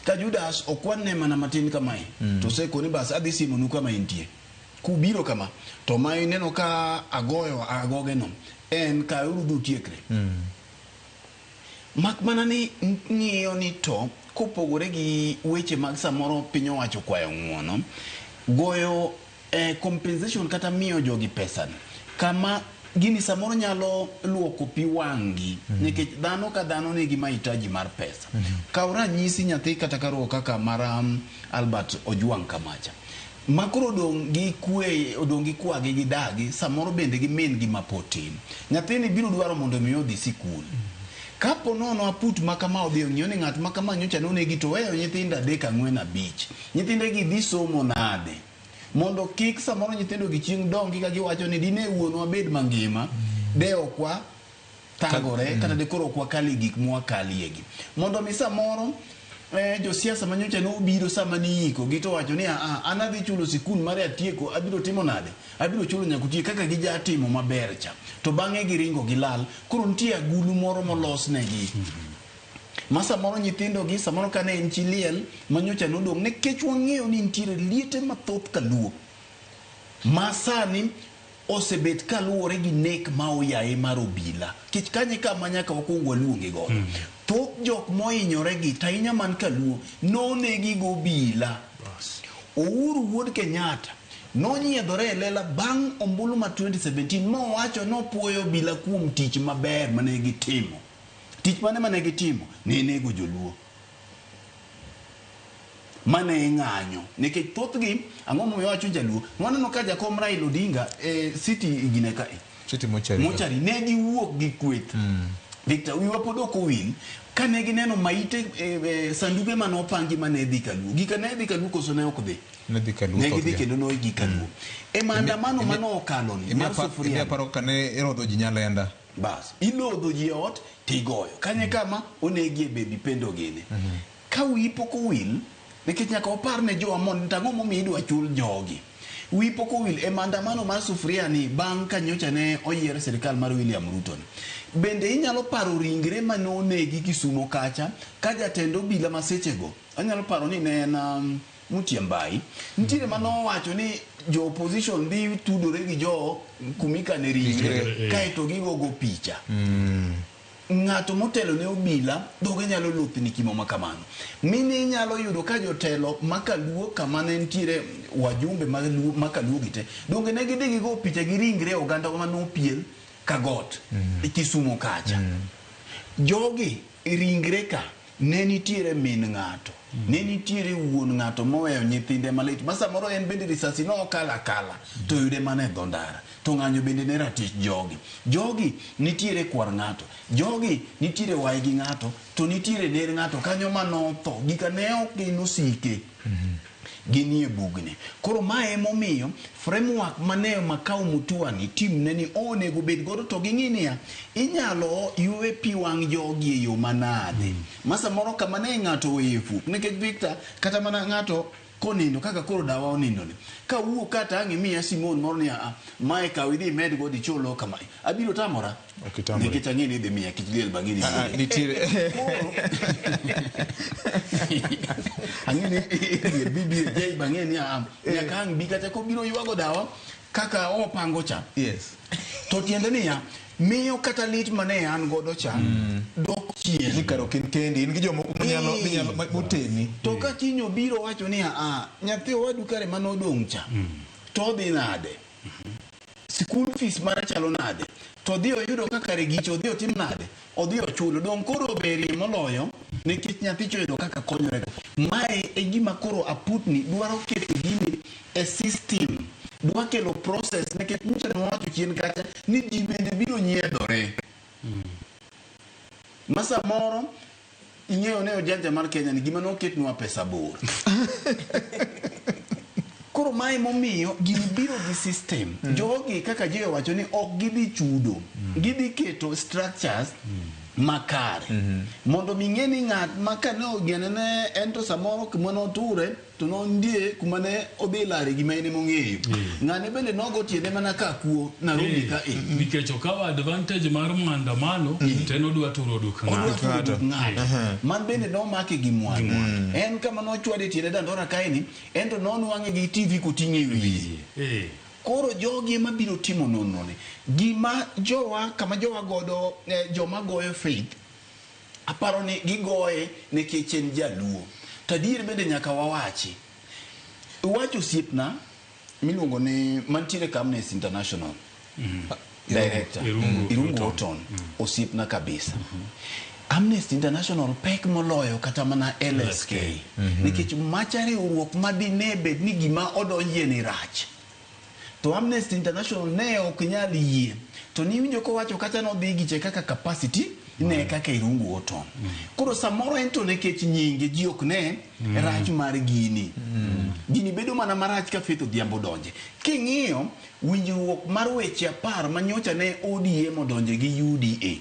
Ka Judas okwanne mana matin kamae, to osekoni bas adhi simonu kama entie. Kubiro kama, to ma ineno ka agoyo agogeno, en kauru dhi utiekre. Mak mana ni ng'iyo ni to kopogore gi weche mag samoro piny owacho kwayo ng'uono, goyo compensation kata miyo jogi pesa ni kama gini samoro nyalo luoko pi wang'gi nikech dhano ka dhano nigi mahitaji mar pesa. Kaw ranyisi nyathi kata karuok kaka mar Albert Ojwang kamacha. Ma koro odong' gi kwe, odong' gi kwagi gi dagi, samoro bende gi min gi mapod tin. Nyathini biro dwaro mondo mi odhi sikul. Kapo nono aput ma kama odhi ong'iyo ni ng'at ma kama nyocha nonegi to oweyo nyithindo 3 4 5. Nyithinde gi dhi somo nade? Mondo kik samoro nyithindo gi chieng' dongi ka giwacho ni dine wuonwa bed mangima, de ok wa thagore kata de koro ok wakalie gik mwakaliegi. Mondo mi samoro josiasa manyocha nobiro sama niiko gi to wacho ni aa an adhi chulo sikul mare atieko abiro timo nade? Abiro chulo nyaka utiek kaka gijatimo maber cha. To bang'e giringo gilal. Koro nitie agulu moro molos negi. Ma samoro nyithindo gi samoro kane en chi liel manyocha nodong' nikech wang'eyo ni nitiere liete mathoth kaluo ma sani osebet kaluwore gi nek ma oyaye mar obila. Kech kanye kama nyaka wakwong waluonge godo. Thoth jok mohinyore gi to ahinya man kaluo nonegi gobila. Uhuru wuod Kenyatta nonyiedhore e lela bang' ombulu ma 2017 mowacho nopuoyo obila kuom tich maber mane gitimo. Tich mane mane gitimo? Ne nego joluo. Mane ng'anyo nikech thothgi ang'o momiyo wacho jaluo waneno ka jakom Raila Odinga e city gine ka City mochari. Mochari ne giwuok gi kweth. Victor wiwa pod ok owil kane gineno maite sanduge mane opangi mane dhi kaluo. Gika ne dhi kaluo koso ne ok dhi? Ne dhi kaluo. Ne gidhi kendo noigi kaluo. E maandamano mane okalo ni mar sufuria. Imiya paro kane irodho ji Nyalenda. Bas, ilodho ji e ot tigoyo. Kanye kama onegie baby Pendo gini. Ka wiyi pok owil, nikech nyaka wapar ne jowa mondo to ang'o momiyo idwa chul jogi. Wiyi pok owil e maandamano mar sufuria ni bang' ka nyocha ne oyier sirikal mar William Ruto ni. Bende inyalo paro ringre mane onegi Kisumo kacha ka jatend obila ma sechego, anyalo paro ni ne en Mutyambai, nitiere mane owacho ni jo opposition dhi tudore gi jo kumikane ringre kaeto gigogo picha. Ng'ato motelo ne obila dhoge nyalo lothni kimo ma kamano. Mine inyalo yudo ka jotelo makaluo kama ne nitiere wajumbe mag kaluo gi te. Donge ne gidhi gigo picha gi ringre oganda mane opiel ka got e Kisumo kacha. Jogi ringre ka ne nitiere min ng'ato. Ne nitiere wuon ng'ato moweyo nyithinde malit. Ma samoro en bende risasi no okalo akala to yude mana e dho ndara. To ng'anyo bende ne ratich jogi. Jogi nitiere kwar ng'ato. Jogi nitiere wai gi ng'ato to nitiere ner ng'ato kanyo manotho. Gika ne ok gin osike. Ginie bugni. Koro mae emomiyo framework mane Makau Mutua ni team ne ni onego bed godo to ging'i niya inyalo ywe pi wang' jogi e yo manade. Ma samoro kama ne ng'ato weye fuok. Nikech Victor kata mana ng'ato Konindo kaka koro dawa onindo ni. Ka wuok kata ang' imiya Simon moro ni a mae kaw idhi imed go dichulo kama. Abiro tamora. Ok itamori. Nikech ang'e ni idhi miya kich liel bang'e ni. Ah, ah, nitiere Ang'e ni liel bibi jai bang'e ni a nyaka ang' bi kata kobiro ywago dawa kaka opango cha. Yes. To tiende niya, miyo kata lit mane an godo cha dok chien. Ni kare ok in kendi, in gi jomoko manyalo minyalo moteni. To ka kiny obiro wacho ni a nyathi owadu kare mane odong' cha to odhi nade? School fees mare chalo nade? To odhi oyudo ka kare gicha odhi otim nade? Odhi ochulo. Dong' koro berie moloyo nikech nyathi cha oyudo kaka konyore go. Mae e gima koro aputni dwaro keto gini e system. Dwa kelo process nikech nyocha ne wawacho chien kacha ni ji bende biro nyiedhore. Ma samoro ing'eyo ne ojanja mar Kenya ni gima noketnwa pesa bor. Koro mae momiyo gini biro gi system. Jogi kaka Jay owacho ni ok gidhi chudo. Gidhi keto structures makare. Mondo mi ng'e ni ng'at ma kane ogene ne en to samoro kuma noture to nondie kuma ne odhi lare gima en emong'eyo. Ng'ane bende nogo tiende mana ka kuo Nairobi ka e. Nikech okawo advantage mar maandamano to en odwa turo duk Odwa ng'ato. turo duk ng'ato. Man bende nomake gi mwandu. En kama nochwade tiende Dandora kaeni, en to nonwang'e gi TV koting'e e wiye. Koro jogi ema biro timo nonro ni. Gima jowa kama jowa godo joma goyo Faith aparo ni gigoye nikech en jaluo. To adier bende nyaka wawachi. Iwacho osiepna miluongo ni mantiere ka Amnesty International. Director Irungu Irungu Orton osiepna kabisa. Amnesty International pek moloyo kata mana LSK. Nikech macha riwruok madine bed ni gima odonjie ni rach. To Amnesty International ne ok nyal yie. To niwinjo kowacho kata nodhi giche kaka capacity ne kaka Irungu Orton. Koro samoro en to nikech nyinge ji ok ne rach mar gini. Gini bedo mana marach ka Faith Odhiambo donje. King'iyo winjruok mar weche 10 ma nyocha ne ODM odonje gi UDA.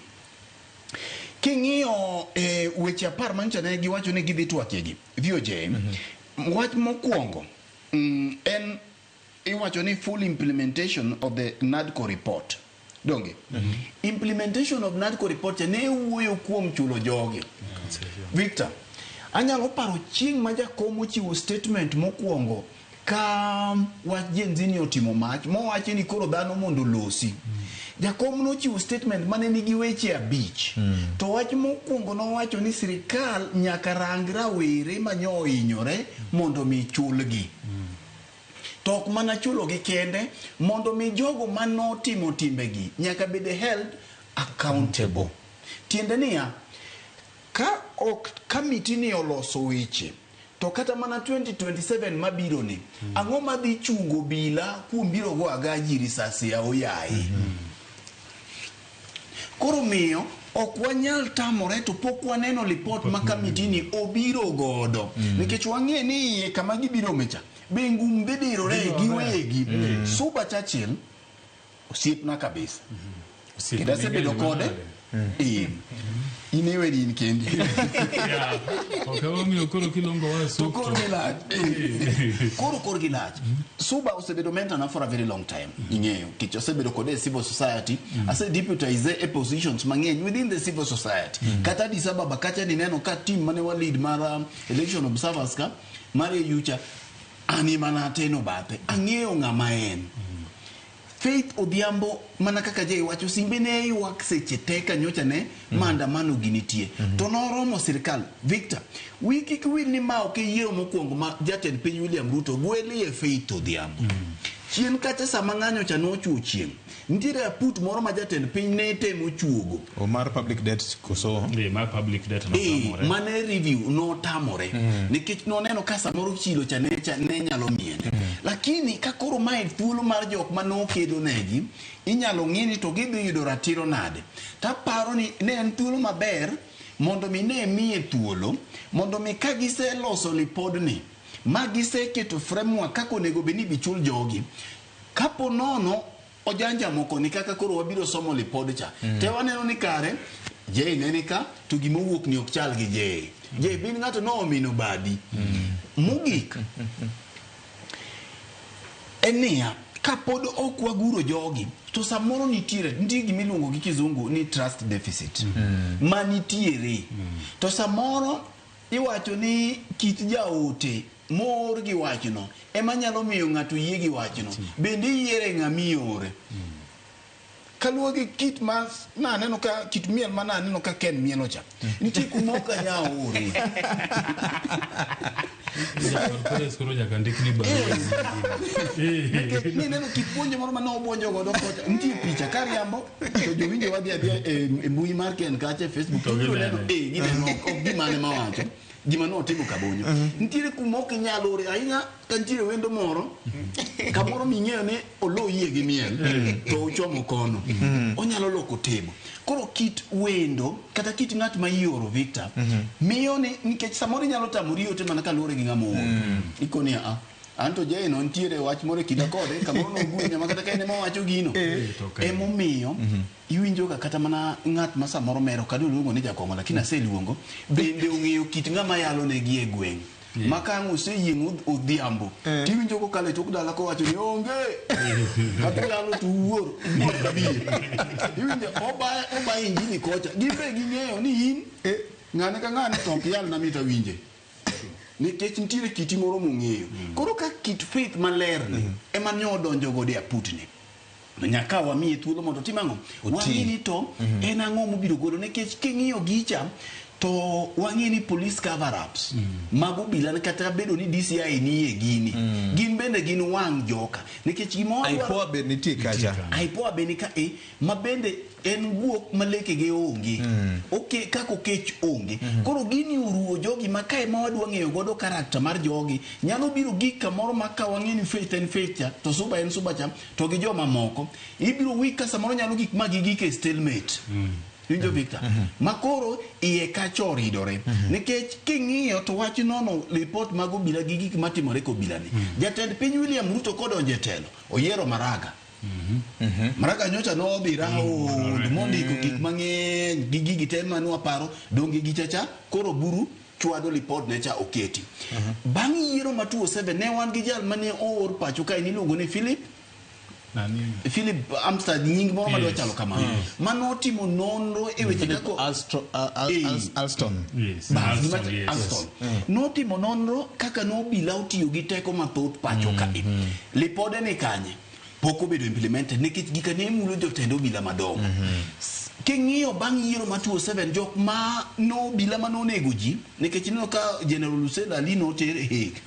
King'iyo weche 10 ma nyocha ne giwacho ni gidhi twakie gi VOJ, wach mokwongo en iwacho ni full implementation of the NADCO report. Donge? Implementation of NADCO report cha ne wuoyo kuom chulo jogi. Victor, anyalo paro chieng' ma jakom ochiwo statement mokwongo ka wach Gen Z ni otimo mach mowachi ni koro dhano mondo olosi. Jakom nochiwo statement mane nigi weche 5. To wach mokwongo nowacho ni sirikal nyaka rang rawere manyo ohinyore mondo mi chulgi. To ok mana chulogi kende, mondo mi jogo manotimo timbegi nyaka bed held accountable. Tiende niya, ka ok kamiti ni oloso weche to kata mana 2027 mabiro ni ang'o madhi chungo bila kuom biro go agaji risasi aoyaye. Koro miyo ok wanyal tamore to pok waneno lipot ma kamiti ni obiro godo. Nikech wang'e ni iye kama gibiro mecha be ngum dhi dirore giwegi. Suba Churchill osiepna kabisa. Kendo asebedo kode. In iweri in kendi. Ok emomiyo koro kiluongo wa To koro gilach. Koro kor gilach. Suba osebedo mentor na for a very long time. Ing'eyo. Nikech osebedo kode e civil society. Ase deputize e positions mang'eny within the civil society. Kata Addis Ababa kacha nineno ka team mane wa lead mar election observers ka mar AU cha an ema nateno bathe. Ang'eyo ng'ama en. Faith Odhiambo mana kaka Jay wacho simbe ne ywak seche te ka nyocha ne maandamano gi nitie. To noromo sirikal. Victor, wi kik wil ni ma ok e yiero mokwongo ma jatend piny William Ruto gwelie Faith Odhiambo. Chien kacha sama ng'anyo cha nochuo chieng'. Nitiere aput moro ma jatend piny ne temo chuogo. O mar public debt koso? Mar public debt notamore. Mane review notamore. Nikech noneno ka samoro chilo cha ne nyalo miene. Lakini ka koro mae thuolo mar jok ma nokedo negi, inyalo ng'i ni to gidhi yudo ratiro nade. Taparo ni ne en thuolo maber mondo mi ne miye thuolo, mondo mi ka giseloso lipodni, ma giseketo framework kaka onego bed ni bichul jogi. Kapo nono ojanja moko ni kaka koro wabiro somo lipod cha. Te waneno ni kare Jay ne ni ka to gima owuok ni ok chal gi Jay. Jay bin ng'ato no omino badi. Mogik en niya, kapod ok waguro jogi to samoro nitiere nitie gima iluongo gi kizungu ni trust deficit ma nitiere to samoro iwacho ni kit jaote moor gi wachno ema nyalo miyo ng'ato yie gi wachno bende iyiere ng'ama iore kaluwore gi kit ma naneno ka kit miel ma naneno ka Ken mielo cha nitie kuma ok anyal ore Jaod koro nyaka ndikni barua. Nikech nineno kit puonjo moro mane obuonjo godo kocha nitie picha kariambo to jowinjo wadhi adhiya e e mbui mar Ken kacha e Facebook To to gibiro ginene. neno eh gineno ok ok gima ne mawacho gima notimo kabonyo nitiere kuma ok inyal ore ahinya ka nitiere wendo moro kamoro ming'eyo ni olo yie gi miel to uchomo kono onyalo loko temo koro kit wendo kata kit ng'at ma ioro Victor miyo ni nikech samoro inyalo tamori ote mana kaluwore gi ng'ama ooro ikoni a anto Jane nitiere wach moro e kinda kode kamoro nogwenya ma kata ka en ema owacho gino emomiyo iwinjo ga kata mana ng'at ma samoro mero kata oluongo ni jakong'o lakini aseluongo bende ong'eyo kit ng'ama yalo negi e gweng' ma ka ang' oseyieng' odhiambo tiwinjo kokalo e tok dala kowacho ni onge kata uyalo to uwuor uwuor kabie iwinjo obaya obaya injili kocha gin be ging'eyo ni in ng'ane ka ng'ane to ok yal na mit awinje nikech nitiere kiti moro mong'eyo koro ka kit faith maler ni ema ne odonjo godo e aputni to nyaka wamiye thuolo mondo otim ang'o wang'e ni to en ang'o mobiro golo nikech king'iyo gicha to wang'e ni police cover ups mag obila kata bedo ni DCI nie gini gin bende gin wang' joka nikech gima wadwaro- IPOA be nitie kacha. IPOA be ni ka e ma bende en guok ma lekege onge oke kaka okech onge koro gini oruwo jogi ma kae ma wadwa ng'eyo godo karakta mar jogi nyalo biro gik kamoro ma ka wang'e ni faith en faith cha to suba en suba cha to gi joma moko ibiro wi ka samoro nyalo gik ma gigik e stalemate Winjo Victor? Ma koro iye kacha oridore. Nikech king'iyo to wach nono ripot mag obila gi gik matimore e obila ni. Jatend piny William Ruto kodonjo e telo, oyiero Maraga. Maraga nyocha nodhi round mondiko gik mang'eny gi gigi te mane waparo donge gicha cha koro buru chwado lipod ne cha oketi. Bang' yiero ma 2007 ne wan gi jal mane oor pacho kae niluongo ni Philip Philip Amstad nying moro madwa Yes. chalo kamano Yes. manotimo nonro e weche Philip kaka Alston. Yes. Bas, Alston, gima- yes. Alston. Notimo nonro kaka nobila otiyo gi teko mathoth pacho kae. Lipode ni kanye? Pok obedo implemented nikech gika ne mulo jotend obila madongo. King'iyo bang' yiero ma 2007 jok ma nobila ma nonego ji nikech ineno ka General Hussein Ali noter e Hague.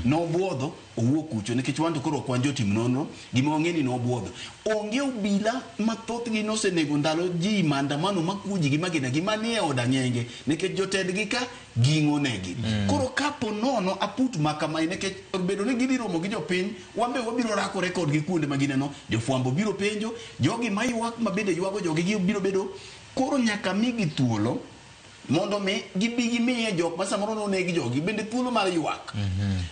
Nobuodho owuok kucho nikech wan to koro ok wan jotim nonro gima wang'e ni nobuodho. Onge obila ma thothgi nosenego ndalo ji maandamano makuo ji gi magina gi manie od ang'enge nikech jotendgi ka ging'o negi. Koro kapo nono aput ma kamae nikech obedo ni gidhi romo gi jopiny wan be wabiro rakore kodgi kuonde ma gineno jofwambo biro penjo jogi maywak ma bende ywago jogi gi biro bedo koro nyaka migi thuolo mondo mi gibi gimiye jok ma samoro noneg jogi bende thuolo mar ywak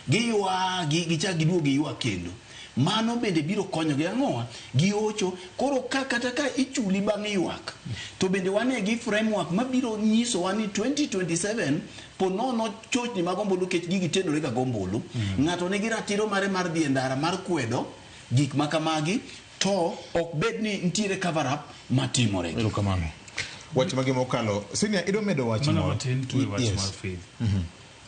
giywagi gichak giduog giywak kendo mano bende biro konyogi ang'owa giocho koro ka kata ka ichuli bang' ywak to bende wane gi framework mabiro nyisowa ni 2027 po nono chochni mag ombulu nikech gigi tenore ga gombulu ng'ato nigi ratiro mare mar dhi e ndara mar kwedo gik ma kamagi to ok bed ni nitiere cover up matimore Erokamano. Wach mage mokalo. Senior, idwa medo wach Mana moro? matin to e wach Yes. mar faith.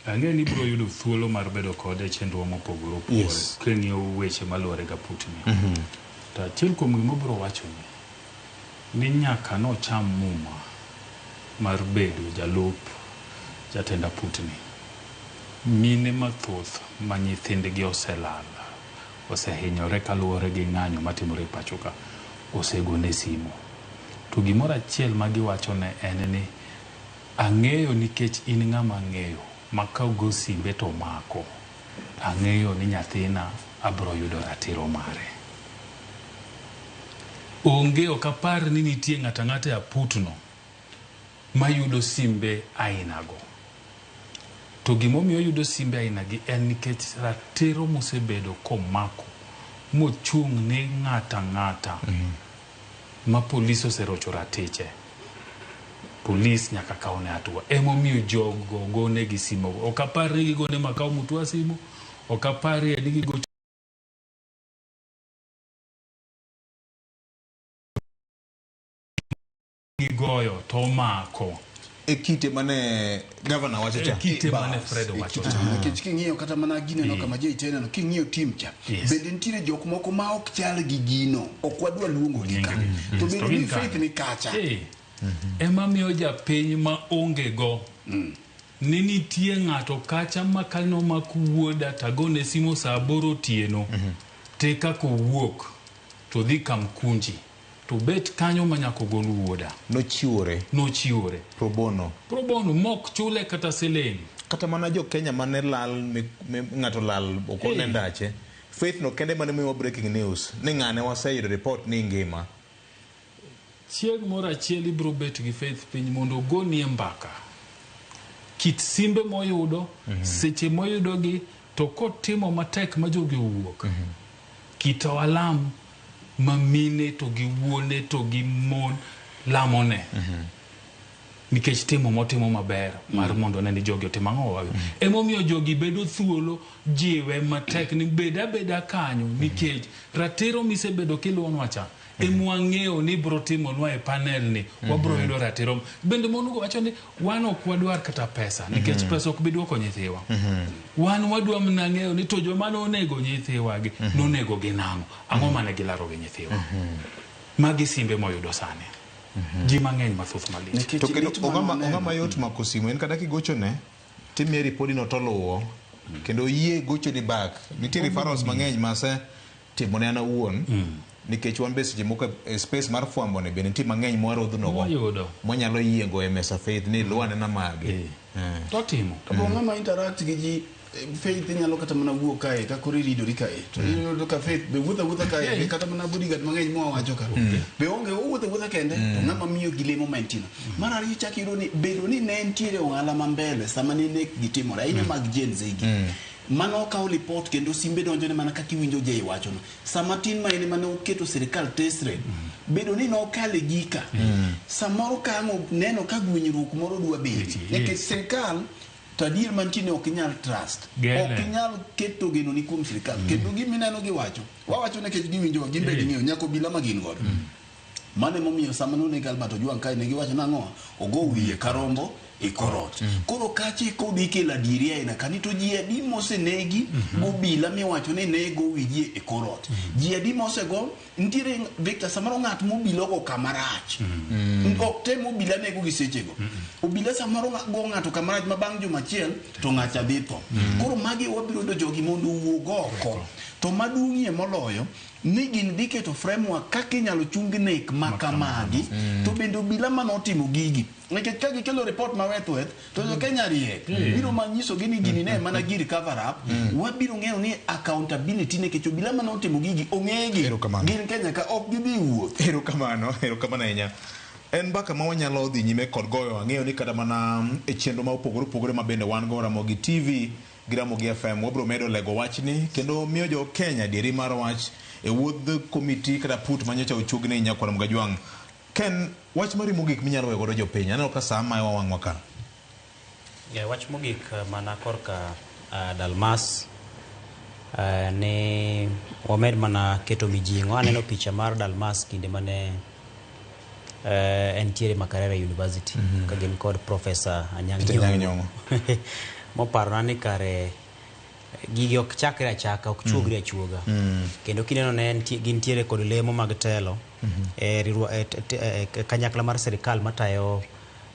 Ang'eyo ni ibiro yudo thuolo mar bedo kode e chenro mopogore opogore Yes. king'iyo weche maluwore gi aputni. To achiel kuom gima obiro wachoni ni nyaka nocham muma mar bedo jalup jatend aputni. Mine mathoth ma nyithindgi oselal, osehinyore kaluwore gi ng'anyo matimore e pacho ka, osegone simu. To gimoro achiel ma giwachone en ni ang'eyo nikech in ng'ama ang'eyo ma ka ogo simbe to mako. Ang'eyo ni nyathina abro yudo ratiro mare. Onge ok apar ni nitie ng'ato ang'ata e aputno mayudo simbe ainago. To gimomiyo oyudo simbe ainagi en nikech ratiro mosebedo komako mochung' ne ng'ato ang'ata ma polis oserocho ratiche. Polis nyaka kawne hatua. Emomiyo jogo gonegi simo. Ok apar ni gigone Makau Mutua simu, ok aparie ni gigocho gigoyo to omako. E kite mane gavana wacho cha. E kite mane Fred E owacho kite cha. Nikech king'iyo kata mana gineno kama Jay Teneno, king'iyo tim cha, bende nitiere jok moko ma ok chal gi gino, ok wadwa luongo gi ka. To Yes, bende to gin ni Faith kanyo. ni kacha. Ema miyo japiny ma onge go ni nitie ng'ato kacha ma kanomak wuoda tagone simo saa 8 otieno te kaka owuok to dhi Kamkunji to bet kanyo ma nyaka ogol wuoda. Nochiwore. Nochiwore. Pro bono. Pro bono mok chule kata siling. Kata mana jo Kenya mane lal ng'ato lal ok one ndache. Faith no kende mane miwa breaking news ni ng'ane waseyudo report ni ngima. Chieng' moro achiel ibiro bet gi Faith piny mondo ogonie mbaka. Kit simbe moyudo, seche moyudogi, to kotimo matek ma jogi owuok. Kit alam ma mine to gi wuone to gi mon lamone. Nikech timo motimo maber mar mondo ne ni jogi otimo ang'o wagi. Emomiyo jogi bedo thuolo jiwe matek ni bed abeda kanyo nikech ratiro misebedo kiluwonwa cha emwang'eyo ni bro timonwa e panel ni wabro yudo ratiro. Bende mon go wacho ni wan ok wadwar kata pesa nikech pesa ok bi duoko nyithiwa. Wan wadwa mana ng'eyo ni to joma nonego nyithiwa gi nonego gi nang'o, ang'o mane gilaro gi nyithiwa. Magi simbe moyudo sani. Ji mang'eny mathoth malich. To kendo ong'ama yot mako simu en kata kigochone timiye ripodi no toluwo kendo yie gochoni back. Nitie referrals mang'eny mase timone an awuon nikech wan be seche moko e space mar fwambo ni bende nitie mang'eny mwarodhnogo Mwayudo. mwanyalo yiengo e mesa Faith ni luw anena magi. Totimo. To bo ng'ama interact gi ji, Faith nyalo kata mana wuok kae ka koro iridori kae to iyudo ka Faith be wuotho awuotha kae be kata mana bodyguard mang'eny mwawacho ka be onge, owuotho awuotha kende to ng'ama miyo gi lemo ma entie no. Mar ariyo chak iyudo ni bedo ni ne nitiere ohala ma mbele sama ne nek gi timore ahinya mag Gen Z gi. Mano okawo lipot kendo simbe donjone mana kaka iwinjo Jay wachono. Sama tin ma en ema ne oketo sirikal tesre, bedo ni nokale gika, samoro ka ang' neno ka gwenyruok moro dwa bedo, nikech sirikal to adier mantie ni ok inyal trust. Gene. Ok inyal keto geno ni kuom sirikal. Kendo gima ineno giwacho, wawacho nikech giwinjowa, gin be ging'eyo, nyaka obila ma gin godo. Mano emomiyo sama noneg Albert Ojwang kae ne giwacho nang'o? Ogo wiye ka rombo e korot. Koro kache kod ikelo adieri aina kani to ji adi mosenegi gobila miwacho ni ne go wigi e korot. Ji adi mosego nitiere Victor samoro ng'at mobila ogo kama rach. Ok te mobila nego gi sechego. Obila samoro go ng'ato kama rach ma bang' juma achiel to ng'acha dhi tho. Koro magi wabiro yudo jogi mondo owuog oko. To maduong'ie moloyo ni gin dhi keto framework kaka inyalo chung nek ma kamagi to bende obila manotimo gigi nikech ka gikelo report ma weth weth to jo Kenya riek biro manyisogi ni gini ne mana gir cover up wabiro ng'eyo ni accountability nikech obila manotimo gigi ong'egi gin Kenya ka ok gidhi wuoth. Erokamano, erokamano ahinya. En mbaka ma wanyalo dhi nyime kod goyo. Ang'eyo ni kata mana e chenro ma opogore opogore ma bende wan go Ramogi TV gi Ramogi FM wabiro medo lego wachni kendo miyo jo Kenya adieri mar wach e wuodh komiti kata put manyocha ochuogne Nyakwar Mgajwang'. Ken, wach mari mogik minyalo weyo godo jopiny, aneno ka saa mayowa wang'wa ka. Wach mogik mana korka Dalmas ni wamed mana keto mijing'o. Aneno picha mar Dalmas kinde mane entiere Makerere University ka gin kod Professor Anyang' Peter Anyang' Nyong'o. Moparona ni kare gigi ok chakre achaka, ok chuogre achuoga. Kendo kineno ne gintiere kod lemo mag telo e kanyakla mar sirikal matayo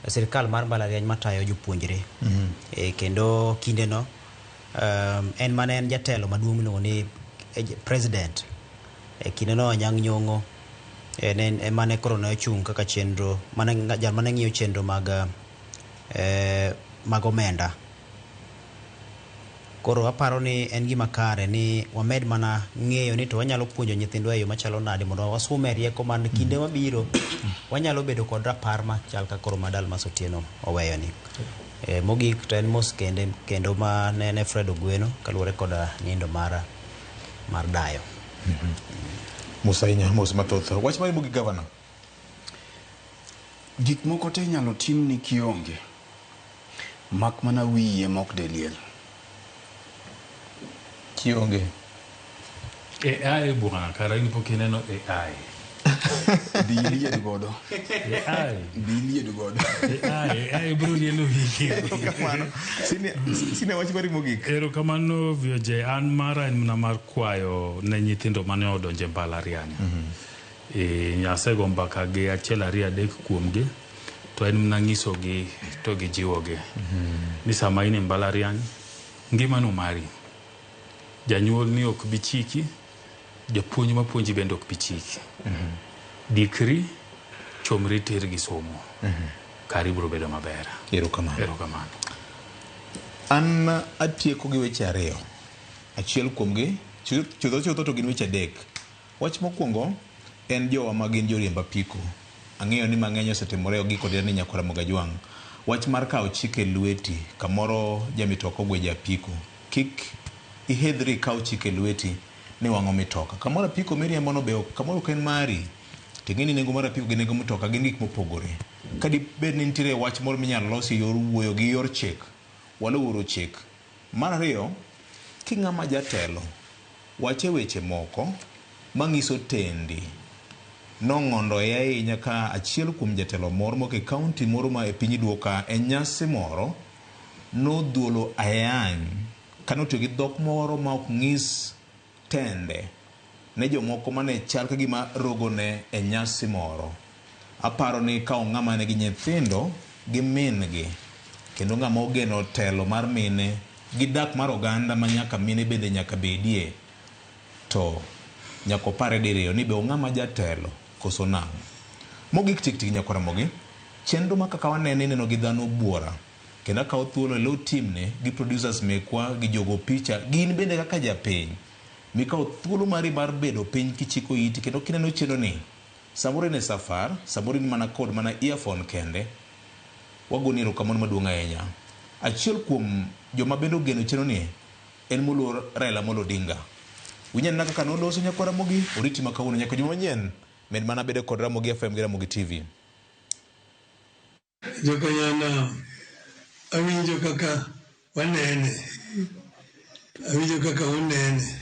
sirikal mar mbalariany matayo jopuonjre. Kendo kindeno en mane en jatelo maduong' miluongo ni president. Kindeno Anyang' Nyong'o ne en mane koro ne ochung' kaka chenro mane jal mane ng'iyo chenro mag omenda. Koro aparo ni en gima kare ni wamed mana ng'eyo ni to wanyalo puonjo nyithindwa e yo machalo nade mondo wasume rieko man kinde mabiro wanyalo bedo kod rapar machal ka koro ma Dalmas Otieno oweyo ni. Mogik to en mos kende kendo ma ne Fred Ogweno kaluwore koda nindo mar dayo. Mos ahinya, mos mathoth. Wach mari mogik, Gavana? Gik moko te inyalo timni kionge, mak mana wiyi ema ok de liel. Kionge. AI bwana, kara in pok ineno AI. Dhi ilied godo. AI. Dhi ilied godo. AI, AI biro lielo wiyi. Erokamano. Sine wach mari mogik. Erokamano VOJ, an mara en mana mar kwayo ne nyithindo mane odonjo e mbalariany. E, asego mbaka gi achiel ariyo adek kuomgi to en mana nyisogi to gi jiwogi ni sama in e mbalariany ngimano mari janyuol ni ok bi chiki japuonj mapuonji bende ok bi chiki dikri chomri tir gi somo kari biro bedo maber Erokamano. erokamano An atieko gi weche ariyo. Achiel kuomgi, chutho chutho to gin weche adek. Wach mokwongo en jowa ma gin joriemb apiko. Ang'eyo ni mang'eny osetimore gi kod ni nyakora Mogajwang'. Wach mar kawo chik e lweti, kamoro jamitoka ogwe japiko. Kik ihedhri ikaw chik e lweti ni wang'o mitoka. Kamoro apiko miriembo no be kamoro ok en mari. Ting'e ni nengo mar apiko gi nengo mtoka gin gik mopogore. Ka dibed ni nitiere wach moro minyalo los e yor wuoyo gi yor chik, waluwuru chik. Mar ariyo, king'ama jatelo, wache weche moko mang'iso tendi. Nong'ondoe ahinya ka achiel kuom jatelo moro mok e kaunti moro ma e piny duo ka e nyasi moro nodhuolo ayany kanotiyo gi dhok moro ma ok ng'is tende ne jomoko mane chal ka gima rogone e nyasi moro. Aparo ni ka ong'ama nigi nyithindo gi min gi kendo ng'ama ogeno telo mar mine gi dak mar oganda ma nyaka mine bende nyaka bedie to nyaka opare diriyo ni be ong'ama jatelo koso nang'o. Mogik tik tik nyakora mogi, chenro ma kaka wanene ineno gi dhano buora kendo akawo thuolo e lo team ne gi producers mekwa gi jogo picha gin bende kaka japiny mikawo thuolo mari mar bedo piny kichiko iti kendo kineno chenro ni samoro in e safar samoro in mana kod mana earphone kende wagoni erokamano maduong' ahinya. Achiel kuom joma bende ogeno chenro ni en moluor Raila Amolo Odinga. Winyanena kaka noloso nyakwar Ramogi, oriti ma kawuono nyaka juma manyien. Med mana bedo kod Ramogi FM gi Ramogi TV. Jokanyanam, awinjo kaka wanene, awinjo kaka unene.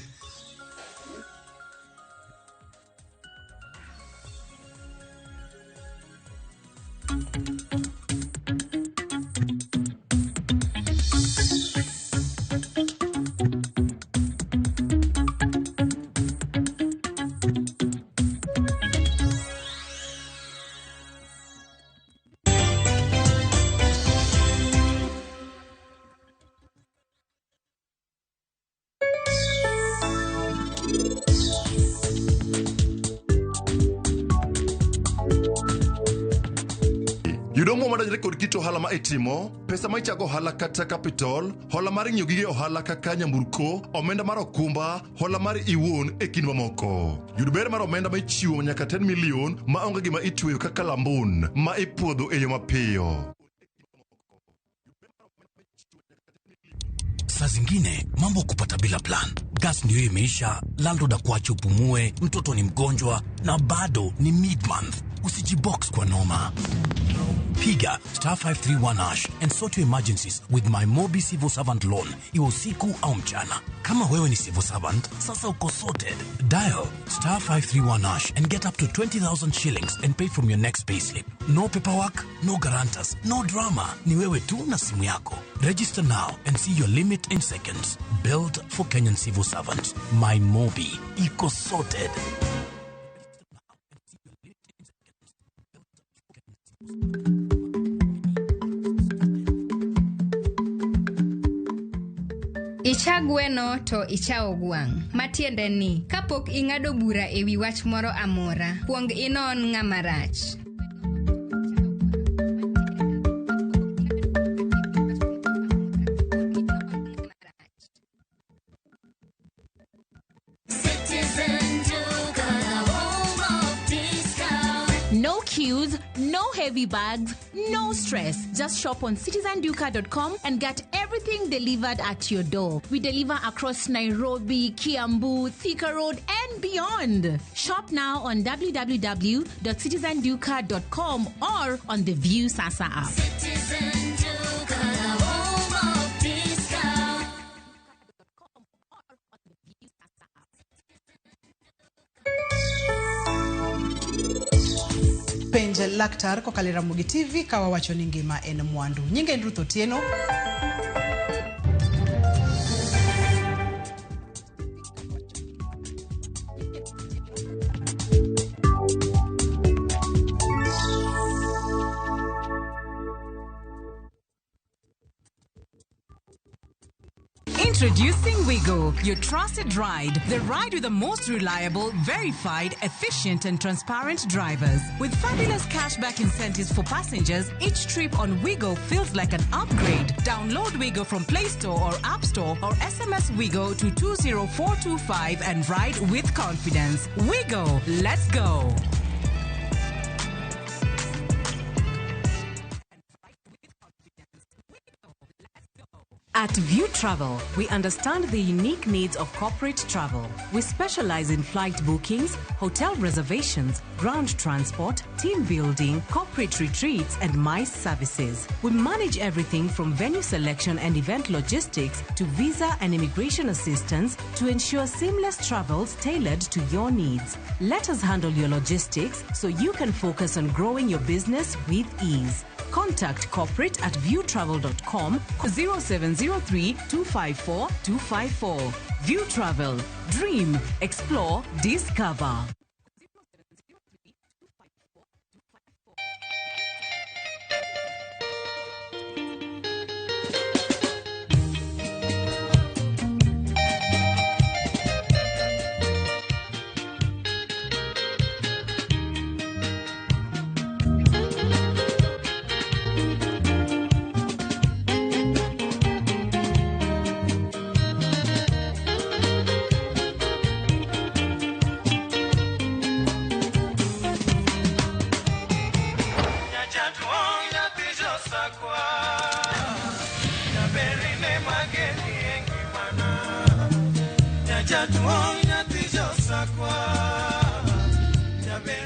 Yudo omuom madonjore kod kit ohala ma itimo, pesa ma ichago ohala kata capital, hola mar ng'iewo gige ohala kaka nyamburko, omenda mar okumba, hola mar iwuon e kind mamoko. Yud ber mar omenda ma ichiwo nyaka 10 million ma onge gima itweyo kaka lambun ma ipuodho e yo mapiyo. Saa zingine mambo kupata bila plan. Gas ndio imeisha, landlord akuache upumue, mtoto ni mgonjwa na bado ni mid month. Usijibox kwa noma. Piga star 531 hash and sort your emergencies with my Mobi Civil Servant Loan, iwe usiku au mchana. Kama wewe ni civil servant, sasa uko sorted. Dial star 531 hash and get up to 20,000 shillings and pay from your next payslip. No paperwork, no guarantors, no drama. Ni wewe tu na simu yako. Register now and see your limit in seconds. Built for Kenyan civil servants. My Mobi. Iko sorted. Icha gweno to ichawo gwang'. Matiende ni, kapok ing'ado bura e wi wach moro amora, kuong inon ng'ama rach. Citizen Duka, the home of discount. No queue. queues, no heavy bags, no stress. Just shop on citizenduka.com and get everything delivered at your door. We deliver across Nairobi, Kiambu, Thika Road, and beyond. Shop now on www.citizenduka.com or on the View Sasa app. Citizen Duka, the home of discount. Penj laktar kokalo e Ramogi TV ka wawacho ni ngima en mwandu. Nyinga en Ruth Otieno. Introducing Wigo, your trusted ride. The ride with the most reliable, verified, efficient, and transparent drivers. With fabulous cashback incentives for passengers, each trip on Wigo feels like an upgrade. Download Wigo from Play Store or App Store or SMS Wigo to 20425 and ride with confidence. Wigo, let's go. At View Travel, we understand the unique needs of corporate travel. We specialize in flight bookings, hotel reservations, ground transport, team building, corporate retreats, and MICE services. We manage everything from venue selection and event logistics to visa and immigration assistance to ensure seamless travels tailored to your needs. Let us handle your logistics so you can focus on growing your business with ease. Contact corporate at viewtravel.com 0703 254 254. View Travel. Dream, explore, discover.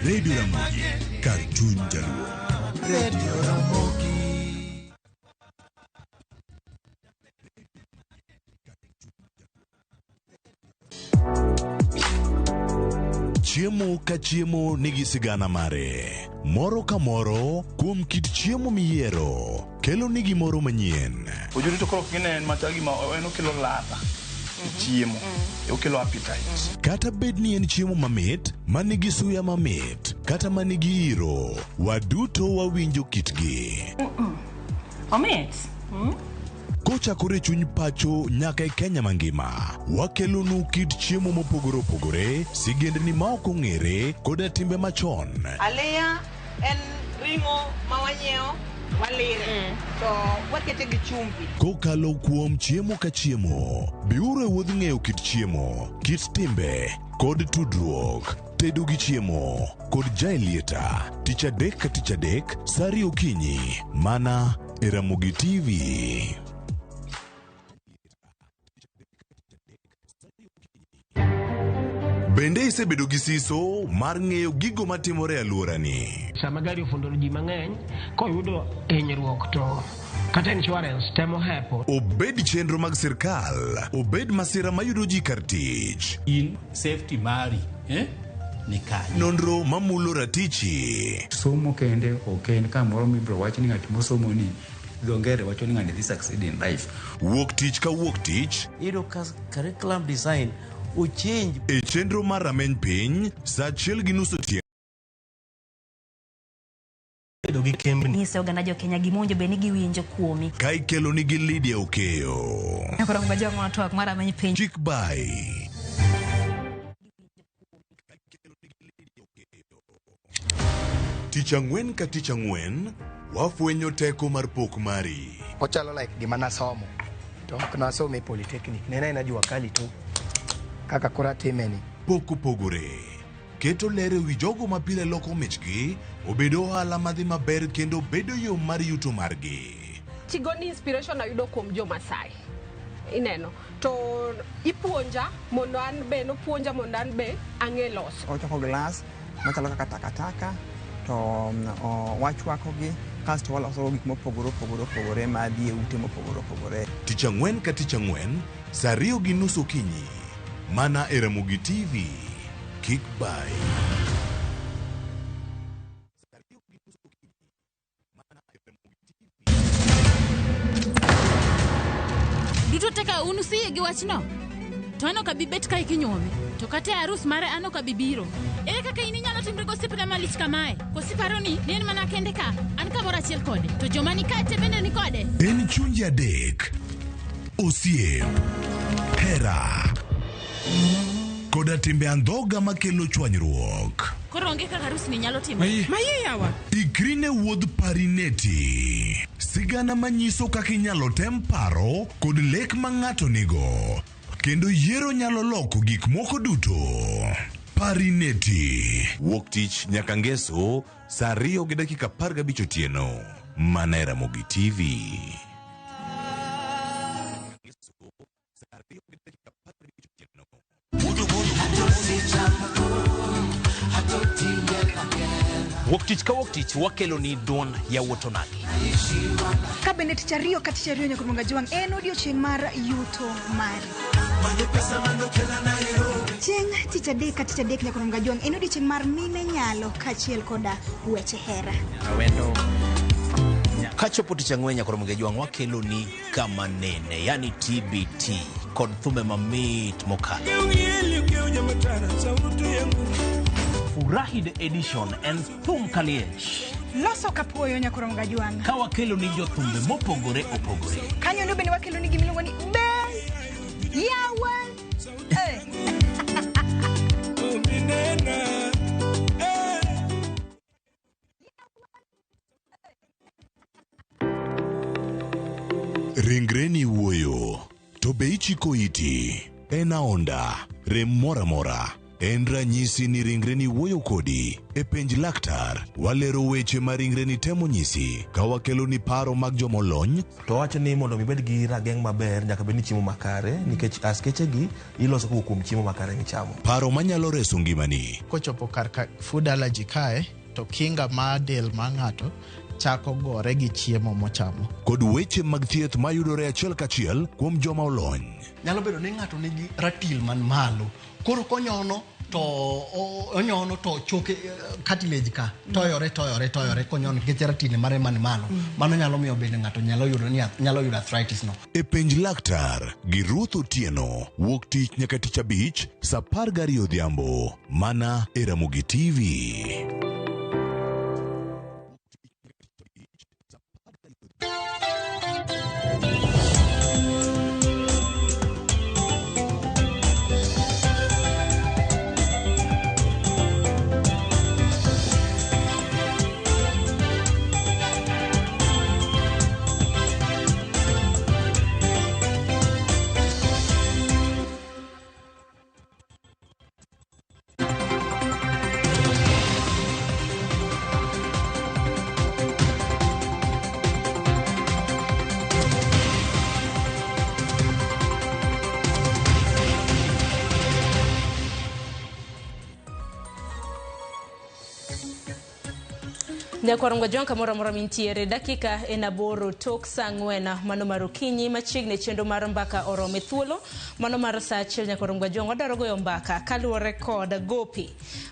Radio Ramogi, kar chuny jaluo. Radio Ramogi. Chiemo ka chiemo nigi sigana mare. Moro ka moro kuom kit chiemo miyiero kelo ni gimoro manyien. Ojuri to koro gine en machal gima en okelo ladha e chiemo. Okelo appetite. Kata bed ni en chiemo mamit, manigi suya mamit, kata manigi iro, waduto wawinjo kitgi. Omit. Kochakore chuny pacho nyaka e Kenya mangima, wakelonu kit chiemo mopogore opogore, sigendni ma ok ong'ere, koda timbe machon. Aliya en ring'o ma wanyiewo walire to wakete gi chumbi. Kokalo kuom chiemo ka chiemo, biuru e wuodh ng'eyo kit chiemo, kit timbe, kod tudruok. Tedo gi chiemo kod Jaelieta, tich adek ka tich adek, sa ariyo okinyi, mana e Ramogi TV. Bende isebedo gi siso mar ng'eyo gigo matimore e alworani? Sama gari ofundo ji mang'eny koyudo hinyruok to kata insurance temo hepo. Obed chenro mag sirkal, obed masira mayudo ji kar tich. In safety mari, ni kanye. Nonro mamulo ratichi. Somo kende ok en kamoro mibiro wach ni ng'at mosomo ni dho ngere wacho ni ng'ani dhi succeed in life. Wuok tich ka wuok tich. Iyudo ka curriculum design ochange. E chenro mar rameny piny, sa 1:30 otieno. Bedo gi kembni. Nyise oganda jo Kenya gima owinjo bed ni giwinjo kuomi. Ka ikelo nigi Lydia Okeyo. Koro ng'ajo twak mar rameny piny. Chik bai. Tich ang'wen ka tich ang'wen, wafwenyo teko mar pok mari. Ochalo like gima nasomo. To ok nasomo e polytechnic. Ne en aena jua kali to kaka koro atime ni. Pok opogore. Keto ler e wi jogo ma pile loko michgi obed ohala madhi maber kendo bedo yo mar yuto margi. Tigoni inspiration ayudo kuom jo Masai. Ineno. To ipuonja mondo an be nopuonja mondo an be ang'e loso. Ochoko glass machalo kaka takataka to wachwakogi kasto waloso gik mopogore opogore opogore madhi e ute mopogore opogore. Tich ang'wen ka tich ang'wen, saa 2:30 okinyi, mana e Ramogi TV. Kik bayi. Duto te ka un usiyie gi wachno? To an ok abi bet kae kinyuome. To kata e arus mare an ok abi biro. Ere kaka in inyalo timri gosiepna malich kamae? Koso iparo ni ne en mana kende ka? An kamoro achiel kode. To joma ni kae te bende ni kode. En chunje adek, osiep, hera, koda timbe andhoga makelo chwanyruok. Koro onge kaka arusni nyalo timore. Maye yawa. Ikri ne wuodh Parineti. Sigana manyiso kaka inyalo tem paro kod lek ma ng'ato nigo. Kendo yiero nyalo loko gik moko duto. Parineti. Wuok tich nyaka ngeso saa 2:15 otieno. Mana e Ramogi TV. Wuok tich ka wuok tich wakelo ni duond yawuot onagi. Ka bende tich ariyo ka tich ariyo nyaka Jwang' en odiochieng' mar yuto mari. Chieng' tich adek ka tich adek nyaka Jwang' en odiochieng' mar mine nyalo kaachiel koda weche hera. Kachopo tich ang'wen nyaka Jwang' wakelo ni kama nene, yani TBT kod thumbe mamit mokalo. Furahi the edition en thum kaliech. Loso kapuoyo nyaka Jwang'. Ka wakelo ni jothumbe mopogore opogore. Kanyo ndo bende wakelo ni gimiluongo ni be yawa. Ringreni wuoyo, to be ichiko iti? En aonda, rem moro amora. En ranyisi ni ringreni wuoyo kodi. E penj laktar, walero weche ma ringreni temo nyisi ka wakelo ni paro mag jomolony. To wacho ni mondo ibed gi rageng' maber nyaka bed ni chiemo makare nikech askeche gi iloso kowuok kuom chiemo makare michamo. Paro manyalo reso ngimani. Kochopo kar ka food allergy kae, to kinga mar del mar ng'ato chako gore gi chiemo mochamo. Kod weche mag thieth mayudore achiel kachiel kuom joma olony. Nyalo bedo ni ng'ato nigi ratil man malo. Koro konyono to onyono to choke cartilage ka toyore toyore toyore konyono nikech ratil mare man malo. Mano nyalo miyo bende ng'ato nyalo yudo ni nyalo yudo arthritis no. E penj laktar gi Ruth Otieno wuok tich nyaka tich abich saa 12 odhiambo mana e Ramogi TV. Nyakwar Jwang' kamoro amora mintiere dakika en 8 tok saa 4 mano mar okinyi machiegni chenro mar mbaka orome thuolo mano mar saa 1 Nyakwar Jwang' wadwaro goyo mbaka kaluwore kod gopi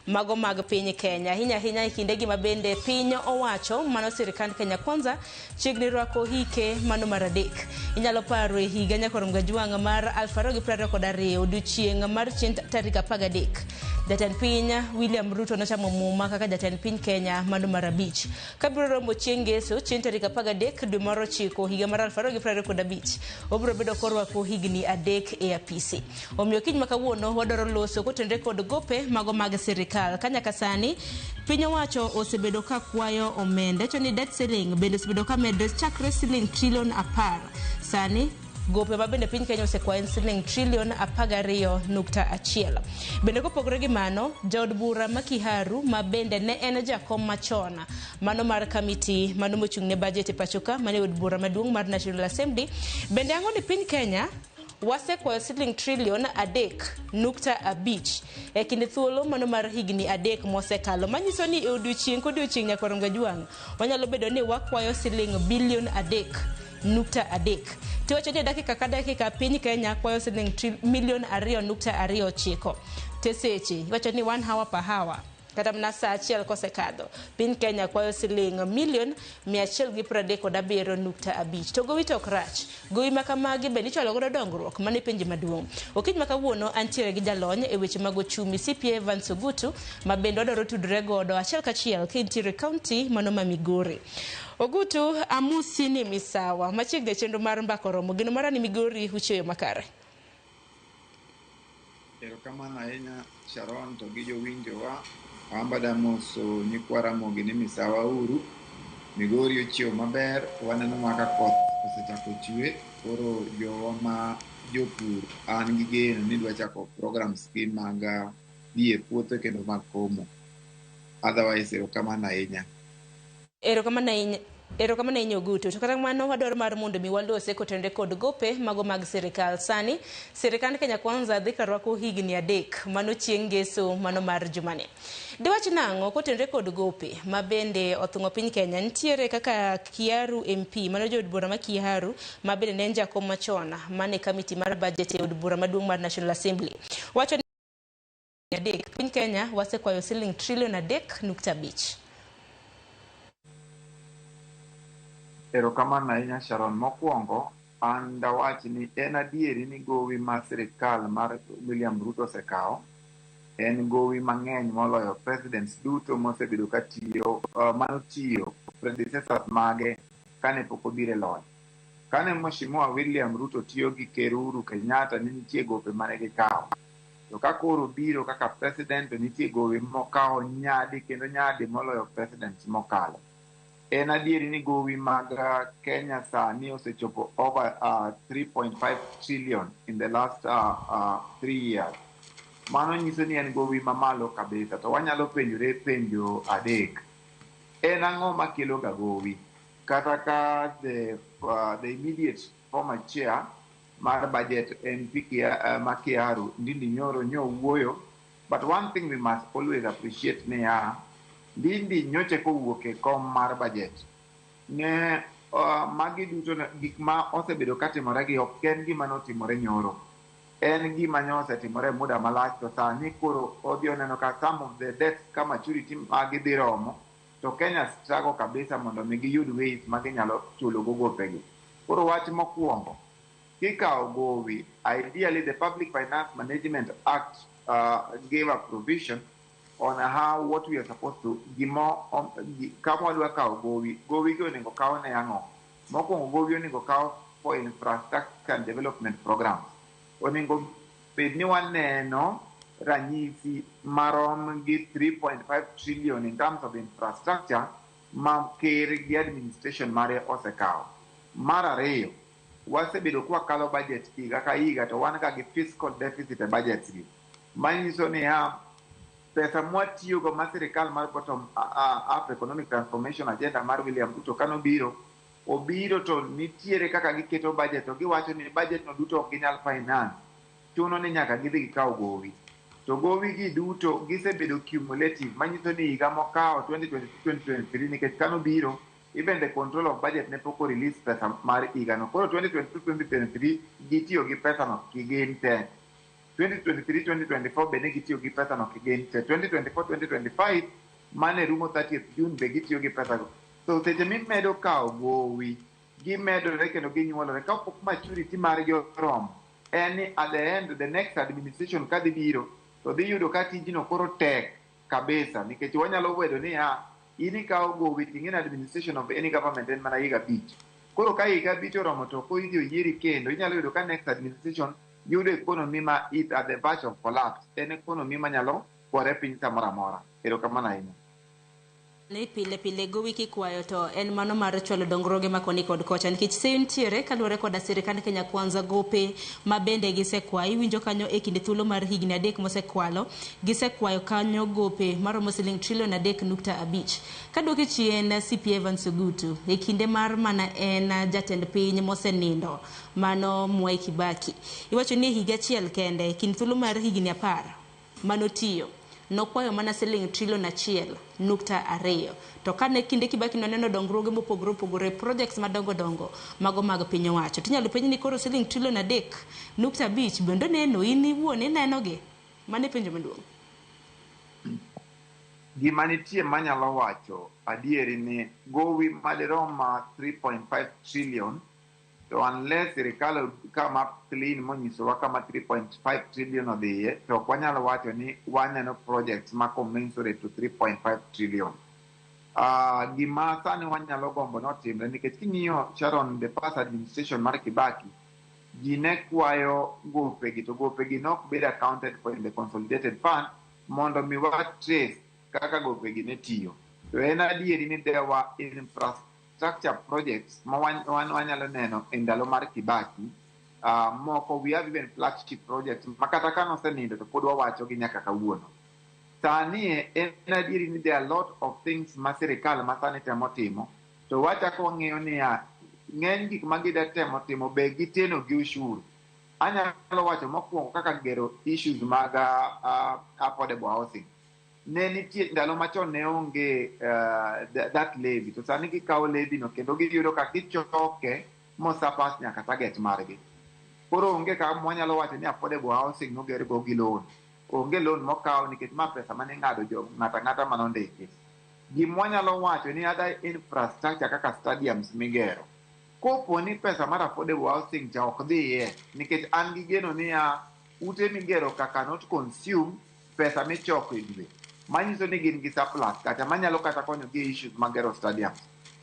mago mag piny Kenya ahinya ahinya e kindegi ma bende piny owacho mano sirikand Kenya Kwanza chiegni rwako hike mano mar 3. Inyalo paro e higa Nyakwar Jwang' mar 2022 odiochieng' mar chieng' tarik 13 Jatend piny William Ruto nochamo muma kaka jatend piny Kenya mano mar 5. Kabiro romo chieng' ngeso chieng' tarik 13 dwe mar 9 higa mar 2025 obiro bedo korwako higni 3 e apisi. Omiyo kiny ma kawuono wadwaro loso kotenore kod gope mago mag sirikal. Ka nyaka sani piny owacho osebedo ka kwayo omenda to ni debt ceiling bende osebedo ka medre chakre siling trilion 10 sani Gope ma bende piny Kenya osekwayo en siling trilion 12.1. Bende kopogore gi mano, jaod bura ma Kiharu ma bende ne en jakom machon mano mar kamiti mano mochung' ne budget e pachoka mane od bura maduong' mar National Assembly bende ang'o ni piny Kenya wasekwayo siling trilion 3.5 e kinde thuolo mano mar higni 3 mosekalo, manyiso ni e odiochieng' kodiochieng' nyaka Ronga Jwang' wanyalo bedo ni wakwayo siling bilion 3.3. Tiwacho ni dakika ka dakika piny Kenya kwayo siling milion 2.29. Te seche iwacho ni 1 hour per hour, kata mana saa achiel kosekadho piny Kenya kwayo siling milion 137.5. To gowi to ok rach, gowi ma kamagi bende ichwalo godo dongruok mane penjo maduong'. Okinyi ma kawuono antiere gi jalony e weche mag ochumi CPA Evans Ogutu ma bende wadwaro tudre godo achiel kachiel ka entiere kaunti mano ma Migori. Ogutu, amusi ni misawa machiegni e chenro mar mbaka oromo. Geno mara ni Migori uchieyo makare. Erokamano ahinya Sharon to gi jowinjowa. Amba moso nyikwa Ramogi ni misawa uru. Migori ochiew maber, waneno ma ka koth osechako chwe, koro jowa ma jopur an gi geno ni dwa chako programs gi mag dhi e puothe kendo mag komo. Otherwise, erokamano ahinya. Erokamano ahinya. Erokamano ahinya Ogutu. To kata kamano wadwaro mar mondo mi walose kotenore kod gope mago mag sirikal. Sani sirikand Kenya Kwanza dhi ka rwako higni 3 mano chieng' ngeso mano mar jumani. Diwach nang'o kotenore kod gope ma bende othung'o piny Kenya? Nitiere kaka Kiaru MP mano jood bura ma Kiaru ma bende ne en jakom machon mane kamiti mar budget e od bura maduong' mar National Assembly. Wacho ni 3 piny Kenya wasekwayo siling trilion 3.5. Erokamano ahinya Sharon. Mokwongo, an dawach ni en adieri ni gowi ma sirikal mar William Ruto osekawo en gowi mang'eny moloyo presidents duto mosebedo ka tiyo, manotiyo predecessors mage kane pok obiro e loch. Kane Mheshimiwa William Ruto tiyo gi Ker Uhuru Kenyatta ne nitie gope mane gikawo. To ka koro obiro kaka president to nitie gowi mokawo nyadi kendo nyadi moloyo presidents mokalo. En adieri ni gowi mag Kenya sani osechopo over 3.5 trillion in the last 3 years. Mano nyiso ni en gowi mamalo kabisa. To wanyalo penjore penjo 3. En ang'o makelo ga gowi? Kata ka the immediate former chair mar budget MP ma Kiaru Ndindi Nyoro nyo wuoyo. But one thing we must always appreciate niya, Ndindi nyoche kowuok e kom mar budget ne magi duto gik ma osebedo katimore gi ok en gima notimore nyoro, en gima nyo osetimore muda malach. To sani koro odhi oneno ka some of the debts ka maturity magi dhi romo to Kenya struggle kabisa mondo mi giyud ways ma ginyalo chulo go gopegi. Koro wach mokwongo, kikawo gowi, ideally the Public Finance Management Act gave a provision on how what we are supposed to gimo kama wadwa kawo gowi, gowi gi onego kaw ne ang'o? Mokwongo gowi onego kaw for infrastructure and development programs. Onego bed ni waneno ranyisi marom gi 3.5 trillion in terms of infrastructure ma ker gi administration mare osekawo. Mar ariyo, wasebedo kwakalo budget higa ka higa to wan ga gi fiscal deficit e budgets gi. Manyiso niya, pesa mwatiyogo ma sirikal mar bottom up economic transformation agenda mar William Ruto kanobiro, obiro to nitiere kaka giketo budget to giwacho ni budget no duto ok ginyal finance. Chuno ni nyaka gidhi gikaw gowi. To gowi gi duto gisebedo cumulative, manyiso ni higa mokawo 2022-2023 nikech kanobiro even the control of budget ne pok o release pesa mar higano. Koro 2022-2023 gitiyo gi pesa no kigin te. 2023-2024 bende gitiyo gi pesa no kigin te. 2024-2025 mane rumo 30th June be gitiyo gi pesa go. So seche mimedo kawo gowi, gimedore kendo ginyuolore. Kapok maturity margi oromo, en ni at the end the next administration kadhi biro to dhi yudo ka tijno koro tek kabisa nikech wanyalo bedo niya in ikawo gowi ting'e ni administration of any government en mana higa 5. Koro ka higa 5 oromo to koro idhi oyieri kendo, inyalo yudo ka next administration yudo economy ma is at the verge of collapse. En economy manyalo gore piny samoro amora. Erokamano ahinya. Ni pile pile gowi kikwayo to en mano mar chwalo dongruoge ma koni kod kocha, nikech seyo nitiere kaluwore koda sirikand Kenya Kwanza gope ma bende gisekwayo. Iwinjo kanyo e kinde thuolo mar higni 3 mosekwalo, gisekwayo kanyo gope maromo siling trilion 3.5. Kaduoki chien, CP Evans Ogutu e kinde mar mana en jatend piny mosenindo mano Mwai Kibaki, iwacho ni e higa achiel kende e kind thuolo mar higni 10 manotiyo nokwayo mana siling trilion 1.2. To kane kinde Kibaki noneno dongruoge mopogore opogore, projects madongo dongo mago mag piny owacho, tinyalo penj ni koro siling trilion 3.5 bende neno in iwuon inenogi? Mano e penjo maduong'. Gima nitie manyalo wacho adieri ni gowi madirom 3.5 trillion, to unless sirikal come up clean monyisowa kama 3.5 trillion odhiye, to ok wanyalo wacho ni waneno projects ma commensurate to 3.5 trillion. Gima sani wanyalo gombo notimre, nikech king'iyo, Sharon, the past administration mar Kibaki, ji ne kwayo gopegi, to gopegi nok bed accounted for in the consolidated fund mondo mi wa trace kaka gopegi ne tiyo. To en adieri ni there were infrastructure projects ma wan wanyalo neno e ndalo mar Kibaki. Moko we have even flagship projects ma kata ka nosenindo to pod wawacho gi nyaka kawuono. Sani en adieri ni there are a lot of things ma sirikal ma sani temo timo, to wachako wang'iyo niya, ng'eny gik ma gida temo timo be giteno gi ushuru. Anyalo wacho mokwongo kaka gero issues mag affordable housing. Ne nitie ndalo machon ne onge that levy, to sani gikawo levy no kendo giyudo ka gichoke mosurpass nyaka target margi. Koro onge kama wanyalo wacho ni affordable housing noger go gi loan. Onge loan mokaw nikech ma pesa mane ng'ado jo ng'ata ng'ata manondiki. Gima wanyalo wacho ni other infrastructure kaka stadiums migero, kopo ni pesa mar affordable housing cha ok dhiye, nikech an gi geno niya ute migero kaka not consume pesa michoko e dwe, manyiso ni gin gi surplus kata manyalo kata konyo gi issues mag gero stadiums.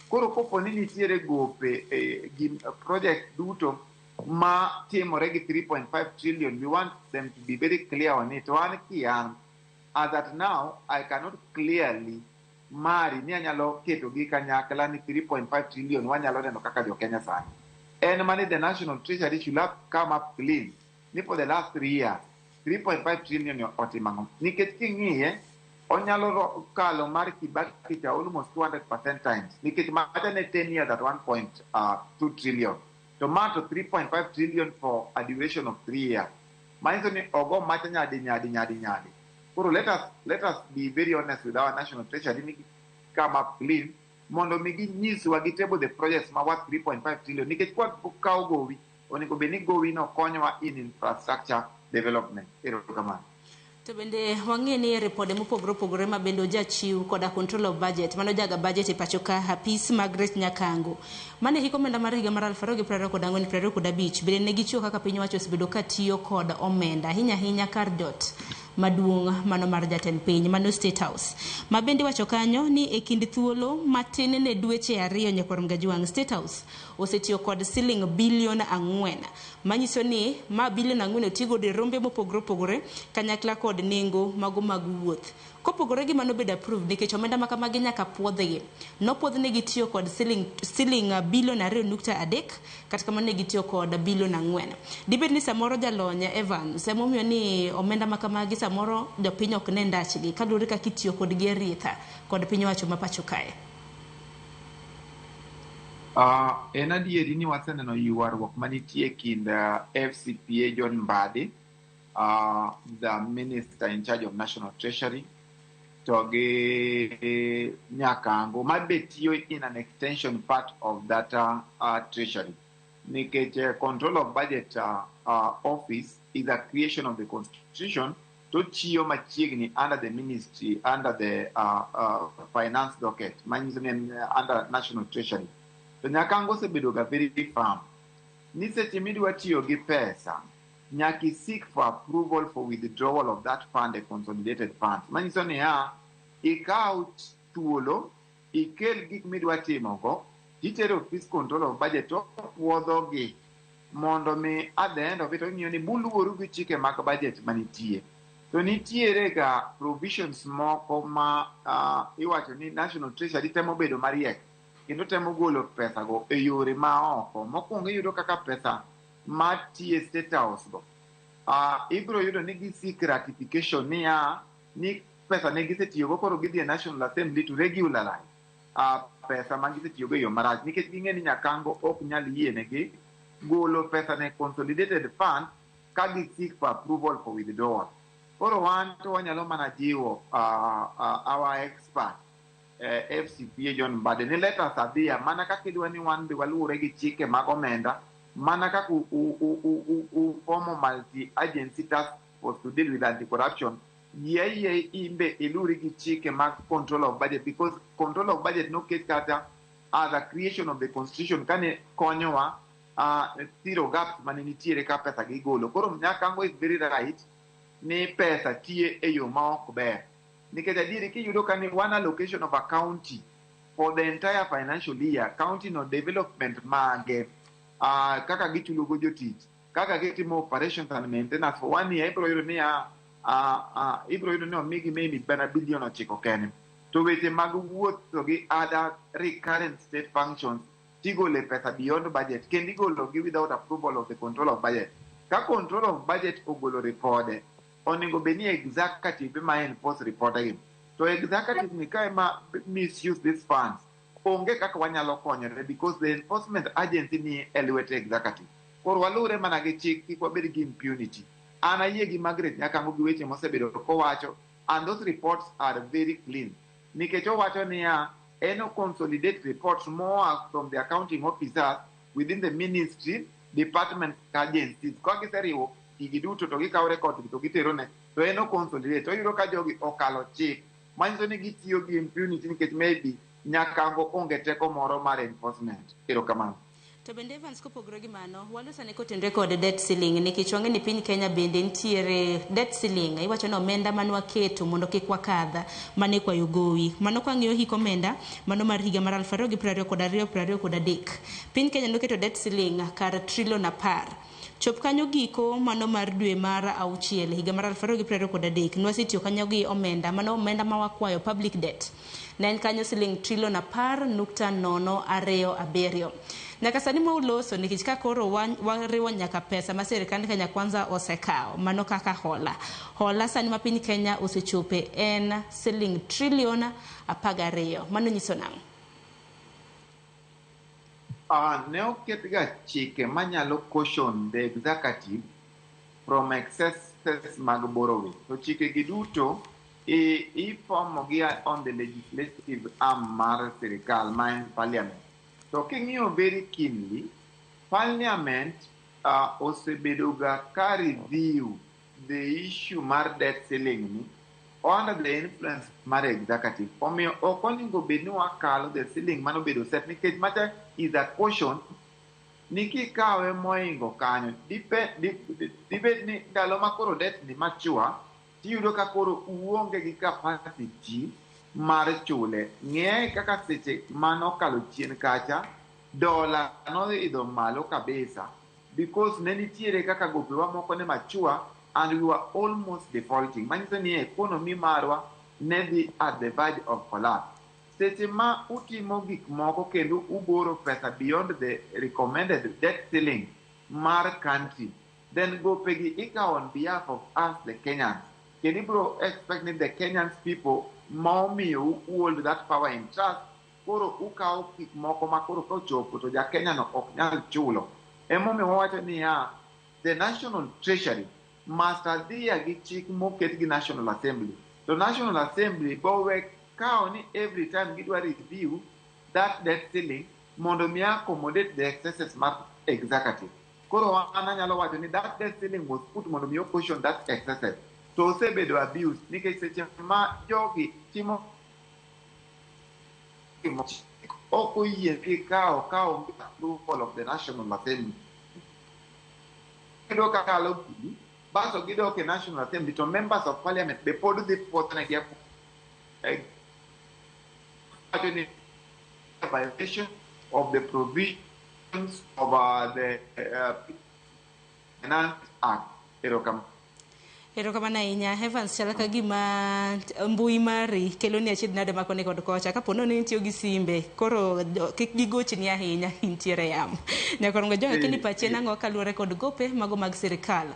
Koro kopo ni nitiere gope gi project duto ma timore gi 3.5 trillion, we want them to be very clear on it. To an kian, as at now, I cannot clearly mari ni anyalo keto gi kanyakla ni 3.5 trillion wanyalo neno kaka jo Kenya sani. En mani the National Treasury should have come up clean ni for the last 3 years 3.5 trillion otimo ang'o? Nikech king'iye onyalo kalo mar Kibaki cha almost 200% times, nikech macha ne 10 years at 1.2 trillion, to ma to 3.5 trillion for a duration of 3 years. Manyiso ni ogo macha nyadi nyadi nyadi nyadi. Koro let us be very honest with our National Treasury ni come up clean mondo mi ginyiswa gi table the projects ma worth 3.5 trillion, nikech kwa kawo gowi onego bed ni gowi no konyowa in infrastructure development. Erokamano. To bende wang'e ni ripode mopogore opogore ma bende ojachiw koda control of budget mano jaga budget e pacho ka Apis Margaret Nyakango mane hik omenda mar higa mar 2024-2025 bende ne gichiwo kaka piny owacho osebedo ka tiyo kod omenda ahinya ahinya kar jot maduong' mano mar jatend piny mano State House, ma bende wacho kanyo ni e kind thuolo matin ne dweche 2 nyakwar Mgajwang' State House osetiyo kod siling bilion 4, manyiso ni ma bilion 4 otigo e rombe mopogore opogore kanyakla kod nengo mago mag wuoth. Kopogore gi mano bedo approved nikech omenda ma kamagi nyaka puodhgi. Nopuodhnegi tiyo kod siling bilion 2.3, kata kamano ne gitiyo kod bilion 4. Dibed ni samoro jalony Evans emomiyo ni omenda ma kamagi samoro jopiny ok ne ndachgi kaluwore kaka itiyo kodgi e ritha kod piny owacho ma pacho kae. En adieri ni waseneno ywaruok manitie kind FCPA John Mbadi, the minister in charge of National Treasury, to gi Nyakango ma be tiyo in an extension part of that treasury. Nikech control of budget office is a creation of the constitution to tiyo machiegni under the ministry, under the finance docket, manyiso ni under National Treasury. To Nyakango osebedo ga very firm ni seche midwa tiyo gi pesa nyaka seek for approval for withdrawal of that fund, a consolidated fund. Manyiso niya, ikaw thuolo, ikel gik midwa timogo, itero office control of budget to puodhogi mondo mi at the end of it ong'iyo ni buluoru gi chike mag budget manitie. To nitiere ga provisions moko ma iwacho ni National Treasury temo bedo mariek kendo temo golo pesa go e yore ma oko. Mokwongo iyudo kaka pesa matiye State House go. Ibiro yudo ni gi seek ratification niya ni pesa ne gisetiyogo, koro gidhi e National Assembly to regularize pesa ma gisetiyogo e yo marach, nikech ging'e ni Nyakango ok nyal yienegi golo pesa ne consolidated fund ka gi seek for approval for withdrawal. Koro wan to wanyalo mana jiwo our expert, FCPA John Mbadi, ni let us adhiya mana kaka idwa ni wan be waluwore gi chike mag omenda, mana kaka u form multi agency task force to deal with anti-corruption. Yie imbe iluri gi chike mag control of budget, because control of budget noket kata as a creation of the constitution kane konyowa zero gaps mane nitiere ka pesa gigolo. Koro Nyakango is very right ni pesa tiye e yo ma ok ber, nikech adieri kiyudo ka ni one allocation of a county for the entire financial year, county no development mage, kaka gichulo go jotich, kaka gitimo operations and maintenance for one year, ibiro yudo niya ibiro yudo ni omigi maybe bana billion 9 kende, to weche mag wuotho gi other recurrent state functions tigole pesa beyond budget, kendo igolo gi without approval of the control of budget. Ka control of budget ogolo ripode, onego bed ni executive ema enforce report gi, to executive ni ka ema misuse these funds, onge kaka wanyalo konyore, because the enforcement agency ni e lwet executive. Koro waluwre mana gi chik, kik wabed gi impunity. An ayie gi Margaret Nyakango gi weche mosebedo kowacho, and those reports are very clean, nikech owacho niya en consolidate reports moa from the accounting officers within the ministry, departments, agencies. Ka giseriwo gigi duto to gikawo record to gitero ne, to en o consolidate, to oyudo ka jogi okalo chik, manyiso ni gitiyo gi impunity, nikech maybe Nyakango onge teko moro mar enforcement. Erokamano. To bende Evans, kopogore gi mano, waloso ane kotenore kod debt ceiling, nikech wang'e ni piny Kenya bende nitiere debt ceiling. Iwacho ni omenda mane waketo mondo kik wakadh mane kwayo gowi. Mano kwang'iyo hik omenda mano mar higa mar 2022 23, piny Kenya noketo debt ceiling kar trilion 10. Chop kanyo giko mano mar dwe mar 6 higa mar 2023, nwasetiyo kanyo gi omenda mano omenda ma wakwayo public debt ne en kanyo siling trilion 10.027. Nyaka sani mwauloso, nikech ka koro wariwo nyaka pesa ma sirikand Kenya Kwanza osekawo mano kaka hola, hola sani ma piny Kenya osechope en siling trilion 12. Mano nyiso nang'o? Ne oket ga chike manyalo caution the executive from excesses mag borrowing. To chike gi duto ifomo gi on the legislative arm mar sirikal, ma en parliament. To king'iyo very keenly, parliament osebedo ga ka review the issue mar debt ceiling ni under the influence mar executive. Omiyo ok onego bed ni wakalo the ceiling manobedo set, nikech macha is a caution ni kikawe moingo kanyo dibed ni ndalo ma koro debt ni mature, tiyudo ka koro uonge gi capacity mar chule. Ng'e kaka seche manokalo chien kacha, dola noidho malo kabisa, because ne nitiere kaka gopewa moko ne mature and we were almost defaulting. Manyiso ni economy marwa ne dhi at the verge of collapse. Seche ma utimo gik moko kendo uboro pesa beyond the recommended debt ceiling mar country, then gopegi ikawo on behalf of us the Kenyans. Kendo ibiro expect ni the Kenyans people ma omiyo hold that power in trust, koro ukawo gik moko ma koro kochopo to ja Kenya no ok nyal chulo. Emomiyo wawacho niya, the National Treasury must adhere gi chik moket gi National Assembly. To National Assembly bowe kawo ni every time gidwa review that debt ceiling mondo mi accommodate the excesses mar executive. Koro an anyalo wacho ni that debt ceiling was put mondo mi caution that excesses. To osebedo abuse, nikech seche ma jogi timo ok oyie gi kawo kaonge approval of the National Assembly. Gidok kakalo gigi, baso gidok e National Assembly to members of parliament be pod dhi puodhonegi wacho ni violation of the provisions of the Finance Act. Erokamano. Erokamano ahinya Evans, chal ka gima mbui mari keloni achiedh nade ma koni kod kocha. Kapo nono ni itiyo gi simbe, koro kik gigochni ahinya intiere yamo. Nyakorongo Jonga, kini pachi en ang'o kaluwore kod gope mago mag sirikal?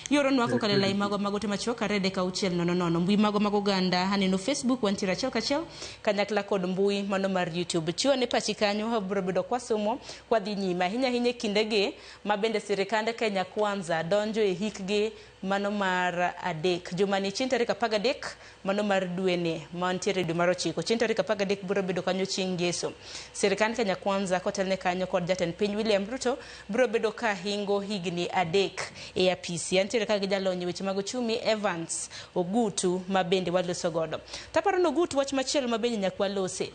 Ioronwa kokalo e lai mago mag ote machuok 23600. Mbui mago mag oganda aneno Facebook wantiere achiel kachiel kanyakla kod mbui mano mar YouTube. Chiw ane pachi kanyo, wabiro bedo kwasomo kwadhi nyime ahinya ahinya e kindegi ma bende sirikand Kenya Kwanza donjo e hikgi mano mar 3. Jumani chieng' tarik 13 mano mar dweni mantiere dwe mar 9. Chieng' tarik 13 biro bedo kanyo chieng' ngeso. Sirikand Kenya Kwanza kotelne kanyo kod jatend piny William Ruto biro bedo ka hingo higni 3 e apisi. Antiere ka gi jalony e weche mag uchumi Evans Ogutu ma bende waloso godo. Taparo ni Ogutu wach machielo ma bende nyaka walose.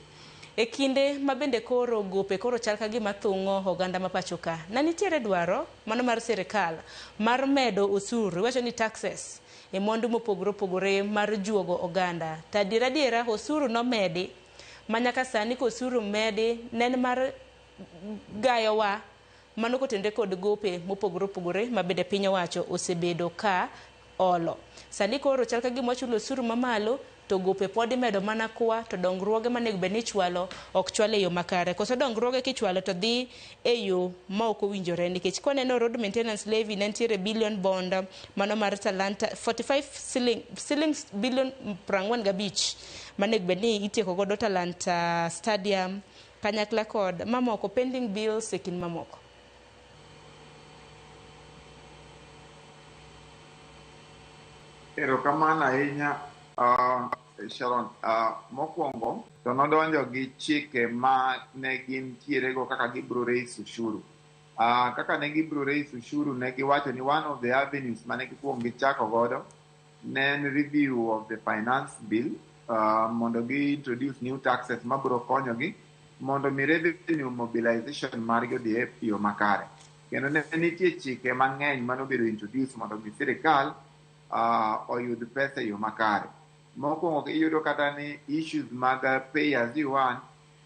E kinde ma bende koro gope koro chal ka gima thung'o oganda ma pacho ka. Na nitiere dwaro mano mar sirikal mar medo osuru, iwacho ni taxes e mwandu mopogore opogore mar juogo oganda. To adiera adiera osuru nomedi ma nyaka sani ka osuru medi ne en mar gayowa mano kotenore kod gope mopogore opogore ma bende piny owacho osebedo ka olo. Sani koro chal ka gima wachulo osuru mamalo to gope pod imedo mana kwa to dongruoge manego bed ni ichwalo ok chwal e yo makare. Koso dongruoge kichwalo to dhi e yo ma ok owinjore nikech kwaneno road maintenance levy ne nitiere billion bond mano mar talanta 45 shilling, shillings billion 45 manego bed ni itieko godo Talanta Stadium kanyakla kod mamoko pending bills e kind mamoko. Erokamano ahinya Sharon. Mokwongo to nodonjo gi chike ma ne gintiere go kaka gibiro raise ushuru. Kaka ne gibiro raise ushuru ne giwacho ni one of the avenues mane gikuongo gichako godo ne en review of the finance bill mondo gi introduce new taxes mabiro konyogi mondo mi revenue mobilization margi odhi e yo makare. Kendo ne nitie chike mang'eny manobedo introduce mondo mi sirikal oyud pesa e yo makare. Mokwongo iyudo kata ni issues mag pay as you earn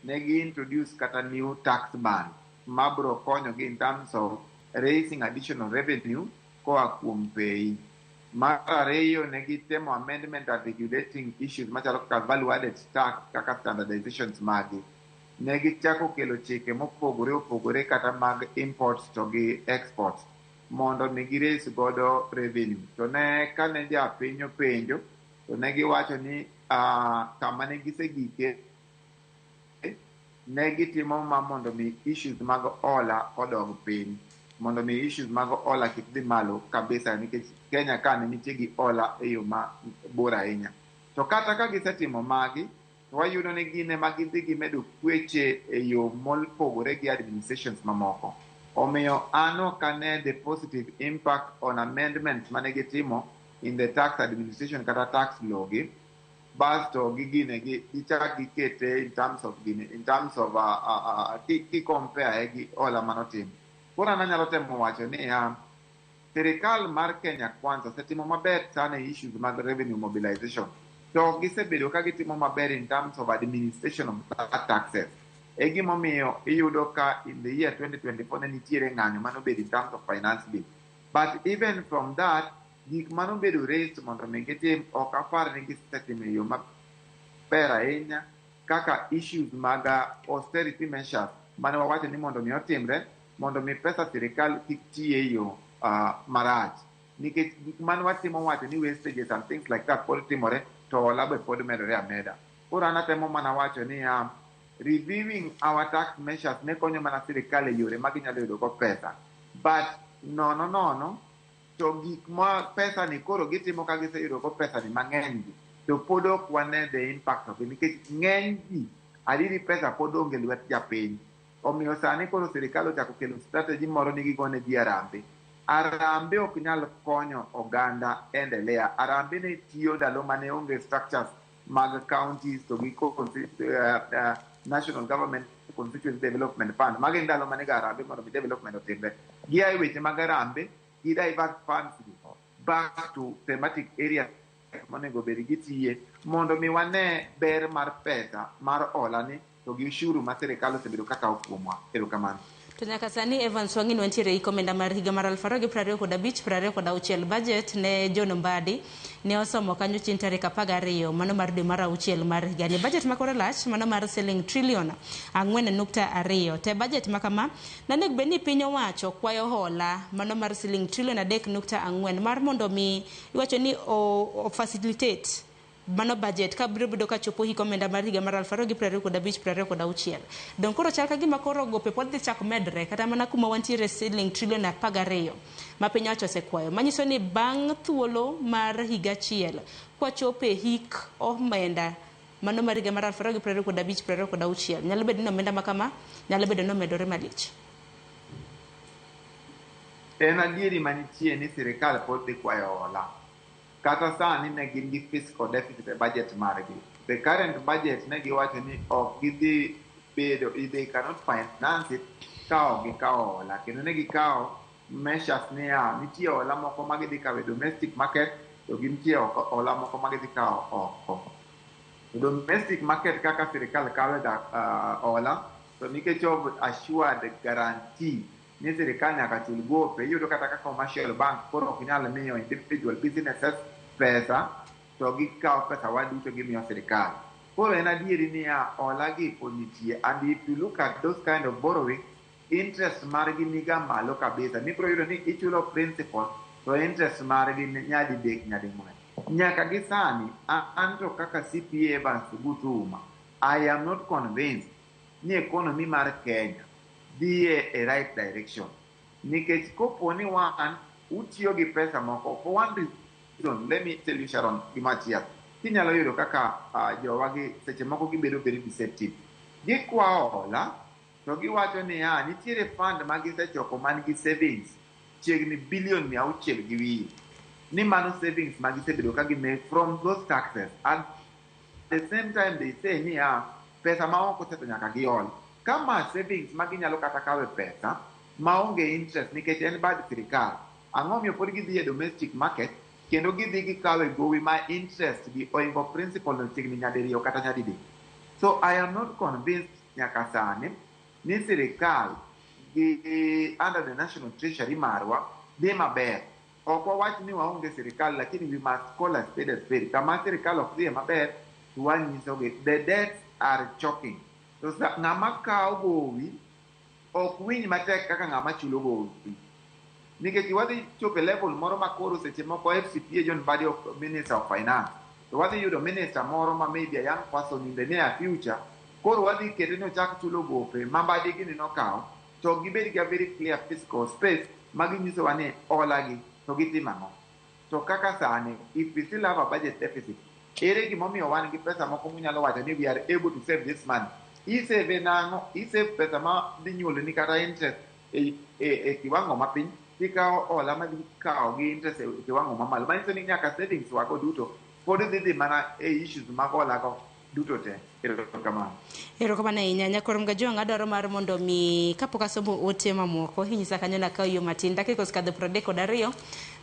ne gi introduce kata new tax band mabiro konyogi in terms of raising additional revenue koa kuom pay. Mar ariyo ne gitemo amendment and regulating issues machalo kaka value added tax kaka standardizations magi. Ne gichako kelo chike mopogore opogore kata mag imports to gi exports mondo mi gi raise godo revenue. To ne kane japiny openjo to ne giwacho ni kama ne gisegike ne gitimo ma mondo mi issues mag hola odog piny, mondo mi issues mag hola kik dhi malo kabisa nikech Kenya ka ne nitie gi hola e yo mabor ahinya. To kata ka gisetimo magi, to wayudo ni gin ema gidhi gimedo kweche e yo mopogore gi administrations mamoko. Omiyo an ok ane the positive impact on amendments mane gitimo in the tax administration kata tax law gi, basto gi gine gi gichak gikete in terms of gine, in terms of ki compare gi hola manotim. Koro an anyalo temo wacho niya, sirikal mar Kenya Kwanza osetimo maber sana e issues mag revenue mobilization. To gisebedo ka gitimo maber in terms of administration of that taxes. E gimomiyo iyudo ka in the year 2024 ne nitiere ng'anyo manobedo in terms of finance bill. But even from that, gik manobedo raised mondo mi gitim ok apar ni gisetimo e yo maber ahinya kaka issues mag austerity measures mane wawacho ni mondo mi otimre mondo mi pesa sirikal kik ti e yo marach. Nikech gik mane watimo wacho ni wastages and things like that pod timore to hola be pod medore ameda. Koro an atemo mana wacho niya, reviewing our tax measures ne konyo mana sirikal e yore ma ginyalo yudo go pesa. But nono nono to gik ma pesa ni koro gitimo ka giseyudo go pesa ni mang'eny gi, to pod ok wane the impact of it nikech ng'eny ji adiri pesa pod onge lwet japiny. Omiyo sani koro sirikal ochako kelo strategy moro ni gigone ji arambe. Arambe ok nyal konyo oganda endelea. Arambe ne tiyo ndalo mane onge structures mag counties to gi National Government Constituency Development Fund. Magi ndalo mane ga arambe mondo mi development otimre. Gia e weche mag arambe, gi divert funds gi back to thematic areas monego bed gitiye mondo mi wane ber mar pesa mar hola ni to gi ushuru ma sirikal osebedo ka kawo kuomwa. Erokamano. To nyaka sani Evans Wang'in wantiere e komenda mar higa mar 2025-2026 budget ne John Mbadi ne osomo kanyo chien tarik 12 mano mar dwe mar auchiel mar higani. Budget ma kore lach mano mar siling trilion 4.2. Te budget ma kama nanego bed ni piny owacho kwayo hola mano mar siling trilion 3.4 mar mondo mi iwacho ni o facilitate mano budget ka biro bedo ka chopo hik omenda mar higa mar 2025-2026. Dong koro chal ka gima koro gope pod dhi chako medre kata mana kuma wantiere siling trilion 12 ma piny owacho osekwayo. Manyiso ni bang' thuolo mar higa achiel kwachopo e hik omenda mano mar higa mar 2025-2026 nyalo bedo ni omenda ma kama nyalo bedo ni omedore malich. En adieri manitie ni sirikal pod dhi kwayo hola. Kata sani ne gin gi fiscal deficit e budget margi. The current budget ne giwacho ni ok gidhi bedo, they cannot finance it ka ok gikawo hola. Kendo ne gikawo measures niya, nitie hola moko ma gidhi kawo e domestic market to gintie hola moko ma gidhi kawo oko. To domestic market kaka sirikal kawe ga hola, to nikech of assured guarantee ni sirikal nyaka chul gope, iyudo kata ka commercial bank koro ok nyal miyo individual businesses pesa, to gikawo pesa wa duto gimiyo sirikal. Koro en adieri niya, hola gi pod nitie, and if you look at those kind of borrowing, interest margi niga malo kabisa. Nibiro yudo ni ichulo principal, to interest margi nyadidek nyading'wen. Nyaka gi sani, anto kaka CPA Evans Ogutu Ouma, I am not convinced ni economy mar Kenya dhi e right direction. Nikech kopo ni wan utiyo gi pesa moko, for one reason, let me tell you Sharon, gimachielo. Kinyalo yudo kaka jowagi seche moko gibedo very deceptive. Gikwawo hola, to giwacho niya, nitiere fund ma gisechoko man gi savings chiegni billion 600 gi wiye. Ni mano savings ma gisebedo ka gi from those taxes. At the same time they say niya, pesa ma oko to nyaka gihol. Kama savings ma ginyalo kata kawe pesa maonge interest nikech en bad sirikal. Ang'o miyo pod gidhi e domestic market kendo gidhi gikawe gowi ma interest gi oingo principal no chiegni nyadiriyo kata nyadidek. So I am not convinced nyaka sani ni sirikal gi under the national treasury marwa dhi maber. Ok wawach ni waonge sirikal lakini we must call a spade a spade. Kama sirikal ok dhiye maber to wanyisogi the debts are choking. To ng'ama kawo gowi ok winj matek kaka ng'ama chulo gowi. Nikech wadhi chopo e level moro ma koro seche moko FCPA John Mbadi of Minister of Finance. To wadhi yudo minister moro ma maybe a young person in the near future. Koro wadhi kete ni ochak chulo gope ma Mbadi gini nokawo to gibed gi a very clear fiscal space ma ginyisowa ni hola gi to gitimo ang'o. To kaka sani, if we still have a budget deficit, ere gimomiyo wan gi pesa moko munyalo wacho ni we are able to save this money. Isave nang'o? Isave pesa ma dhi nyuoloni kata interest e kiwango mapiny, tikawo hola madhi kawo gi interest e kiwango mamalo. Manyiso ni nyaka savings wago duto pod dhi mana e issues mag hola go duto te. Erokamano. Erokamano ahinya. Nyakwar Mgajwang' adwaro mar mondo mi kapok asomo ote mamoko inyisa kanyo nakaw yo matin dakika osekadho 32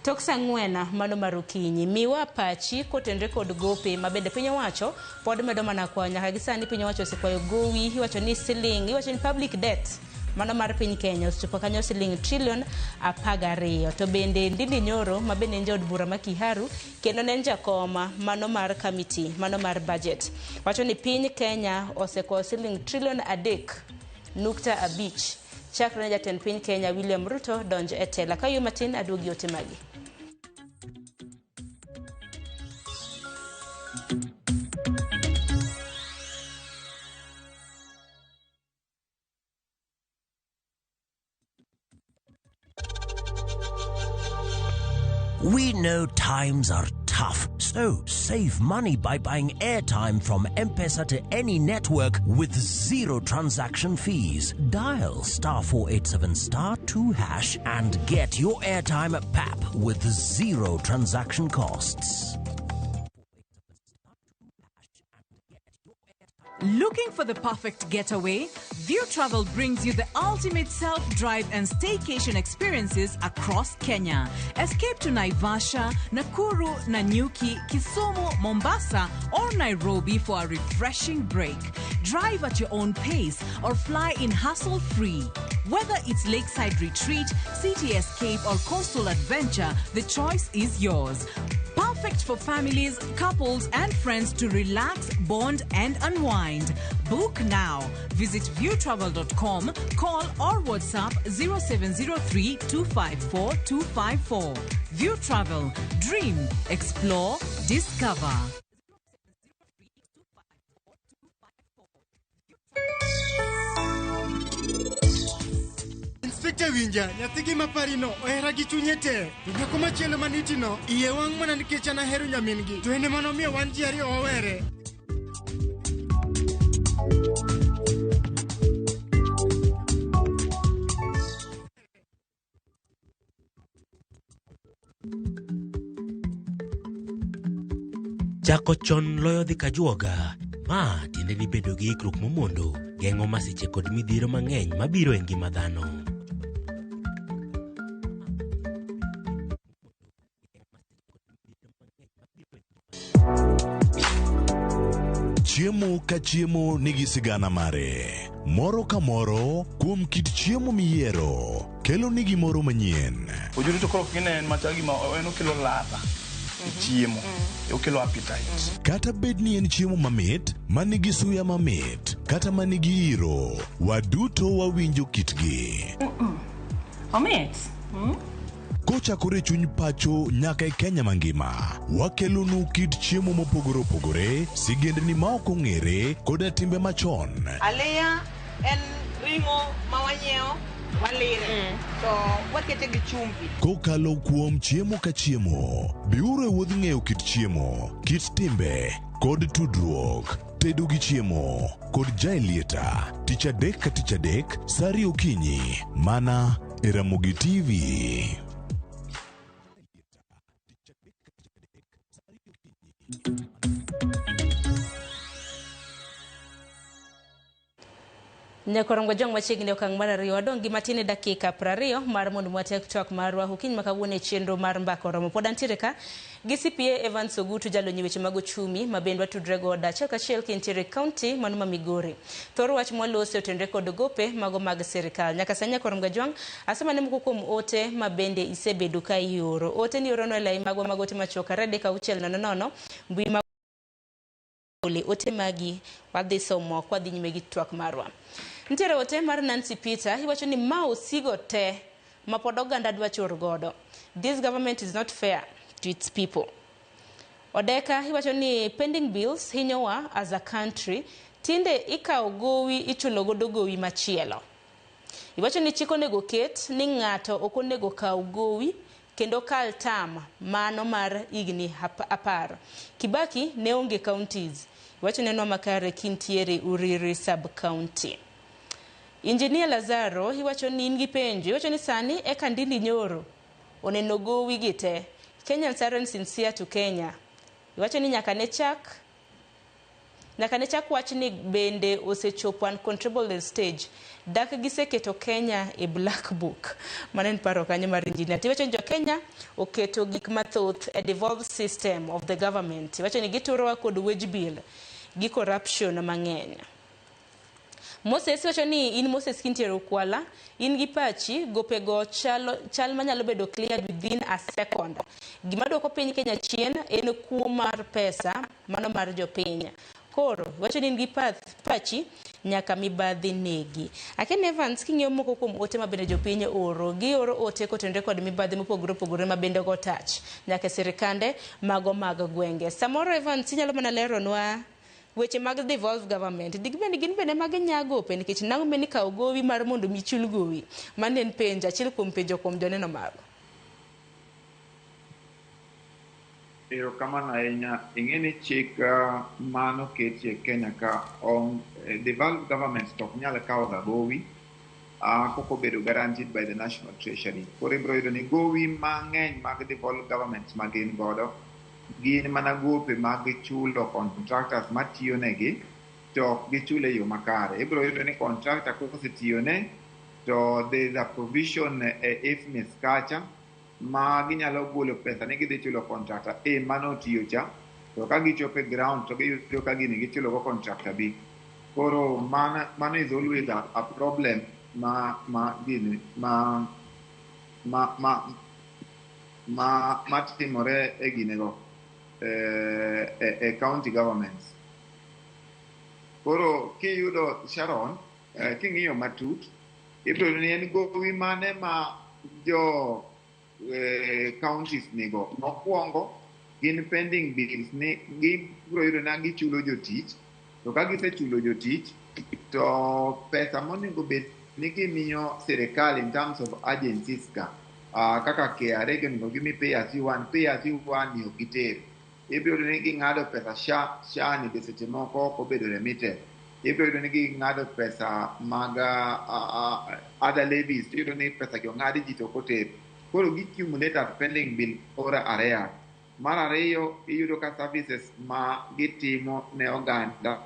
tok saa 4 mano mar okinyi. Miwa pachi kotenore kod gope ma bende piny owacho pod medo mana kwayo nyaka gi sani piny owacho osekwayo gowi iwacho ni siling iwacho ni public debt mano mar piny Kenya osechopo kanyo siling trilion 12. To bende Ndindi Nyoro ma bende en jaod bura ma Kiharu kendo ne en jakoma mano mar committee mano mar budget wacho ni piny Kenya osekwayo siling trilion 3.5 chakre ne jatend piny Kenya William Ruto donj e telo. Ka yo matin aduogi ote magi. We know times are tough, so save money by buying airtime from M-Pesa to any network with zero transaction fees. Dial *487*2# and get your airtime at PAP with zero transaction costs. Looking for the perfect getaway? View Travel brings you the ultimate self-drive and staycation experiences across Kenya. Escape to Naivasha, Nakuru, Nanyuki, Kisumu, Mombasa, or Nairobi for a refreshing break. Drive at your own pace or fly in hassle-free. Whether it's lakeside retreat, city escape, or coastal adventure, the choice is yours. Perfect for families, couples, and friends to relax, bond, and unwind. Book now. Visit viewtravel.com, call or WhatsApp 0703 254 254. View Travel. Dream, explore, discover. Inspector winja, nyathigi maparino ohera gi chunye te. To nyako machielo manitino, iye wang' mana nikech an ahero nyamin-gi. To en ema nomiyo wan ji ariyo wawere. Chako chon loyo dhi kajuoga. Ma tiende ni bedo gi ikruok momondo geng'o masiche kod midhiero mang'eny mabiro e ngima dhano. Chiemo ka chiemo nigi sigana mare. Moro ka moro kuom kit chiemo miyiero kelo ni gimoro manyien. Ojuri to koro kine en machal gima en okelo ladha e chiemo. Okelo appetite. Kata bed ni en chiemo mamit, manigi suya mamit, kata manigi iro, waduto wawinjo kitgi. Omit. Kochakore e chuny pacho nyaka e Kenya mangima, wakelonu kit chiemo mopogore opogore, sigendni ma ok ong'ere, koda timbe machon. Aliya en ring'o ma wanyiewo walire to wakete gi chumbi. Kokalo kuom chiemo ka chiemo, biuru e wuodh ng'eyo kit chiemo, kit timbe, kod tudruok. Tedo gi chiemo kod Jaelieta, tich adek ka tich adek, sa ariyo okinyi, mana e Ramogi TV. Nyakorongo jong machiegni okang' mar ariyo wadong' gi matin e dakika 20 mar mondo watiek twak marwa okinyi ma kawuono e chenro mar mbaka oromo. Pod antiere ka gi CPA Evans Ogutu jalony e weche mag ochumi ma bende watudre godo achiel kachiel kintiere e kaunti mano ma Migori. Thor wach mwalose otenre kod gope mago mag sirikal. Nyaka sani Nyakorongo Jwang' asomane moko kuom ote ma bende isebedo ka ioro. Ote ni orono e lai magwa mag ote machuok 23600 mbui ma ole ote magi wadhi somo kwadhi nyime gi twak marwa. Nitiere ote mar Nancy Peter iwacho ni ma osigo te ma pod oganda dwa chor godo. This government is not fair to its people. Odeka iwacho ni pending bills hinyowa as a country. Tinde ikawo gowi ichulo godo gowi machielo. Iwacho ni chik onego ket ni ng'ato ok onego kaw gowi kendo kal tam mano mar higni 10. Kibaki ne onge counties. Iwacho nenwa makare kintiere Uriri sub-county. Engineer Lazaro iwacho ni in gi penjo. Iwacho ni sani eka Ndindi Nyoro oneno gowi gi te. Kenyans aren't sincere to Kenya. Iwacho ni nyaka ne chak wach ni bende osechopo uncontrollable stage. Dak giseketo Kenya e black book. Mano en paro kanyo mar engineer. Iwacho ni jo Kenya oketo gik mathoth e devolved system of the government. Iwacho ni giturowa kod wage bill gi corruption mang'eny. Moses wacho ni in Moses kintiere Ukwala, in gi pachi gopego chal manyalo bedo cleared within a second. Gima duoko piny Kenya chien en kuo mar pesa mano mar jopiny. Koro wacho ni in gi pachi nyaka mibadhi negi. Aken Evans king'iyo moko kuom ote ma bende jopiny oro, gioro ote kotenore kod mibadhi mopogore opogore ma bende go touch nyaka e sirikande mago mag gwenge. Samoro Evans inyalo mana leronwa weche mag devolved government. Digbende gin bende mag nyagope nikech nang'o meni kawo gowi mar mondo michul gowi. Mano en penjo achiel kuom penjo kuom joneno mago. Erokamano ahinya. Ing'e ni chik mano ketie Kenya ka on devolved governments to ok nyal kawo ga gowi kokobedo guaranteed by the National Treasury. Koro ibiro yudo ni gowi mang'eny mag devolved governments ma gin godo gin mana gope mag chulo contractors matiyo negi to ok gichule e yo makare. Ibiro yudo ni contractor kosetiyone to there is a provision e IFMIS kacha ma ginyalo golo pesa ni gidhi chulo contractor A manotiyo cha to ka gichopo e ground to giyudo ka gini gichulo go contractor B. Koro mano is always a problem ma ma gini ma ma ma ma matimore e ginego e county governments. Koro kiyudo Sharon, king'iyo matut, ibiro yudo ni en gowi mane ma jo counties nigo. Mokwongo gin pending bills ni gibiro yudo na gichulo jotich, to ka gisechulo jotich to pesa monego bed ni gimiyo sirikal in terms of agencies ka kaka KRA onego gimi pay as you earn, pay as you earn ni ok giter. Ibiro yudo ni ging'ado pesa SHA, SHA ni be seche moko ok obedo remitted. Ibiro yudo ni ging'ado pesa mag other levies, iyudo ni pesa gi ong'adi ji to ok oter. Koro gi accumulate at pending bill or arrears. Mar ariyo, iyudo ka services ma gitimo ne oganda,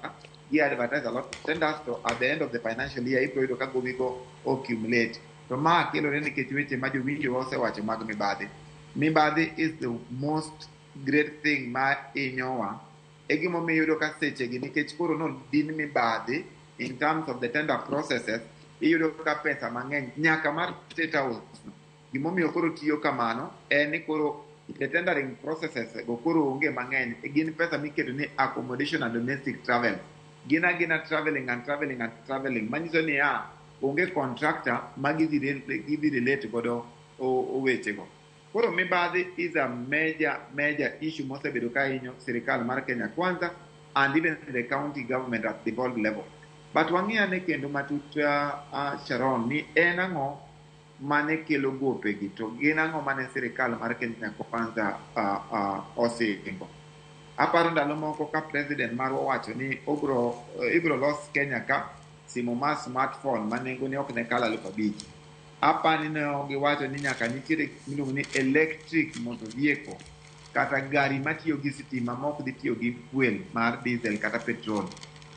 gi advertise a lot of tenders, to at the end of the financial year ibiro yudo ka gowi go accumulate. To ma kelore nikech weche ma jowinjo osewacho mag mibadhi. Mibadhi is the most great thing ma hinyowa. E gimomiyo iyudo ka sechegi nikech koro nodin mibadhi in terms of the tender processes, iyudo ka pesa mang'eny nyaka mar State House no. Gimomiyo koro tiyo kamano en ni koro the tendering processes go koro onge mang'eny. Gin pesa miketo ni accommodation and domestic travel. Gin agina traveling and traveling and traveling. Manyiso niya, onge contractor ma gidhi relate godo wechego. Koro mibadhi is a major, major issue mosebedo ka hinyo sirikal mar Kenya Kwanza and even the county government at devolved level. But wang'i ane kendo matut, Sharon, ni en ang'o mane kelo gopegi to gin ang'o mane sirikal mar Kenya Kwanza osingo. Aparo ndalo moko ka president marwa owacho ni obro ibro los Kenya ka simu mar smartphone ma nengone ok ne kal 5,000. Apani ne giwacho ni nyaka nitiere miluongo ni electric motor vehicle kata gari matiyo gi sitima mok dhi tiyo gi fuel mar diesel kata petrol.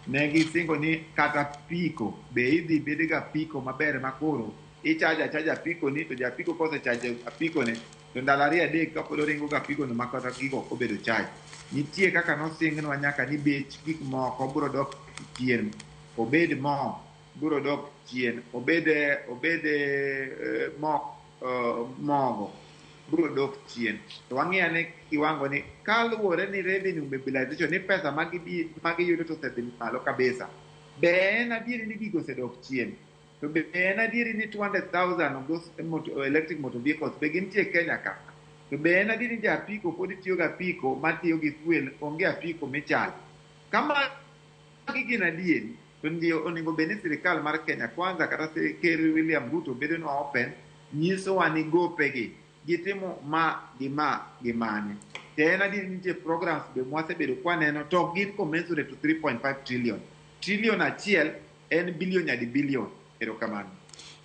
Ne gisingo ni kata piko be idhi bed ga piko maber ma koro ichaja achaja apiko ni to japiko kosechajo apiko ne to ndalo 2 3 kapod oringo ga apiko no makata gigo ok obedo charge. Nitie kaka nosingnwa nyaka ni bech gik moko biro dok chien, obed mo biro dok chien, obed mogo biro dok chien. To wang'i ane kiwango ni kaluwore ni revenue mobilization ni pesa magiyudo to osedhi malo kabisa. Be en adieri ni gigo osedok chien? To be en adieri ni 200,000 of those electric motor vehicles be gintie Kenya ka? To be en adieri ni japiko pod tiyo gi apiko matiyo gi fuel, onge apiko michalo? Kama gin adieri, to ndio onego bed ni sirikal mar Kenya Kwanza kata Ker William Ruto bedo nwa open nyisowa ni gopegi gitimo ma gi ma gi mane. To en adieri ni nitie programs be mwasebedo kwaneno to ok gin commensurate to 3.5 trillion. Trillion achiel en billion nyadi billion. Erokamano.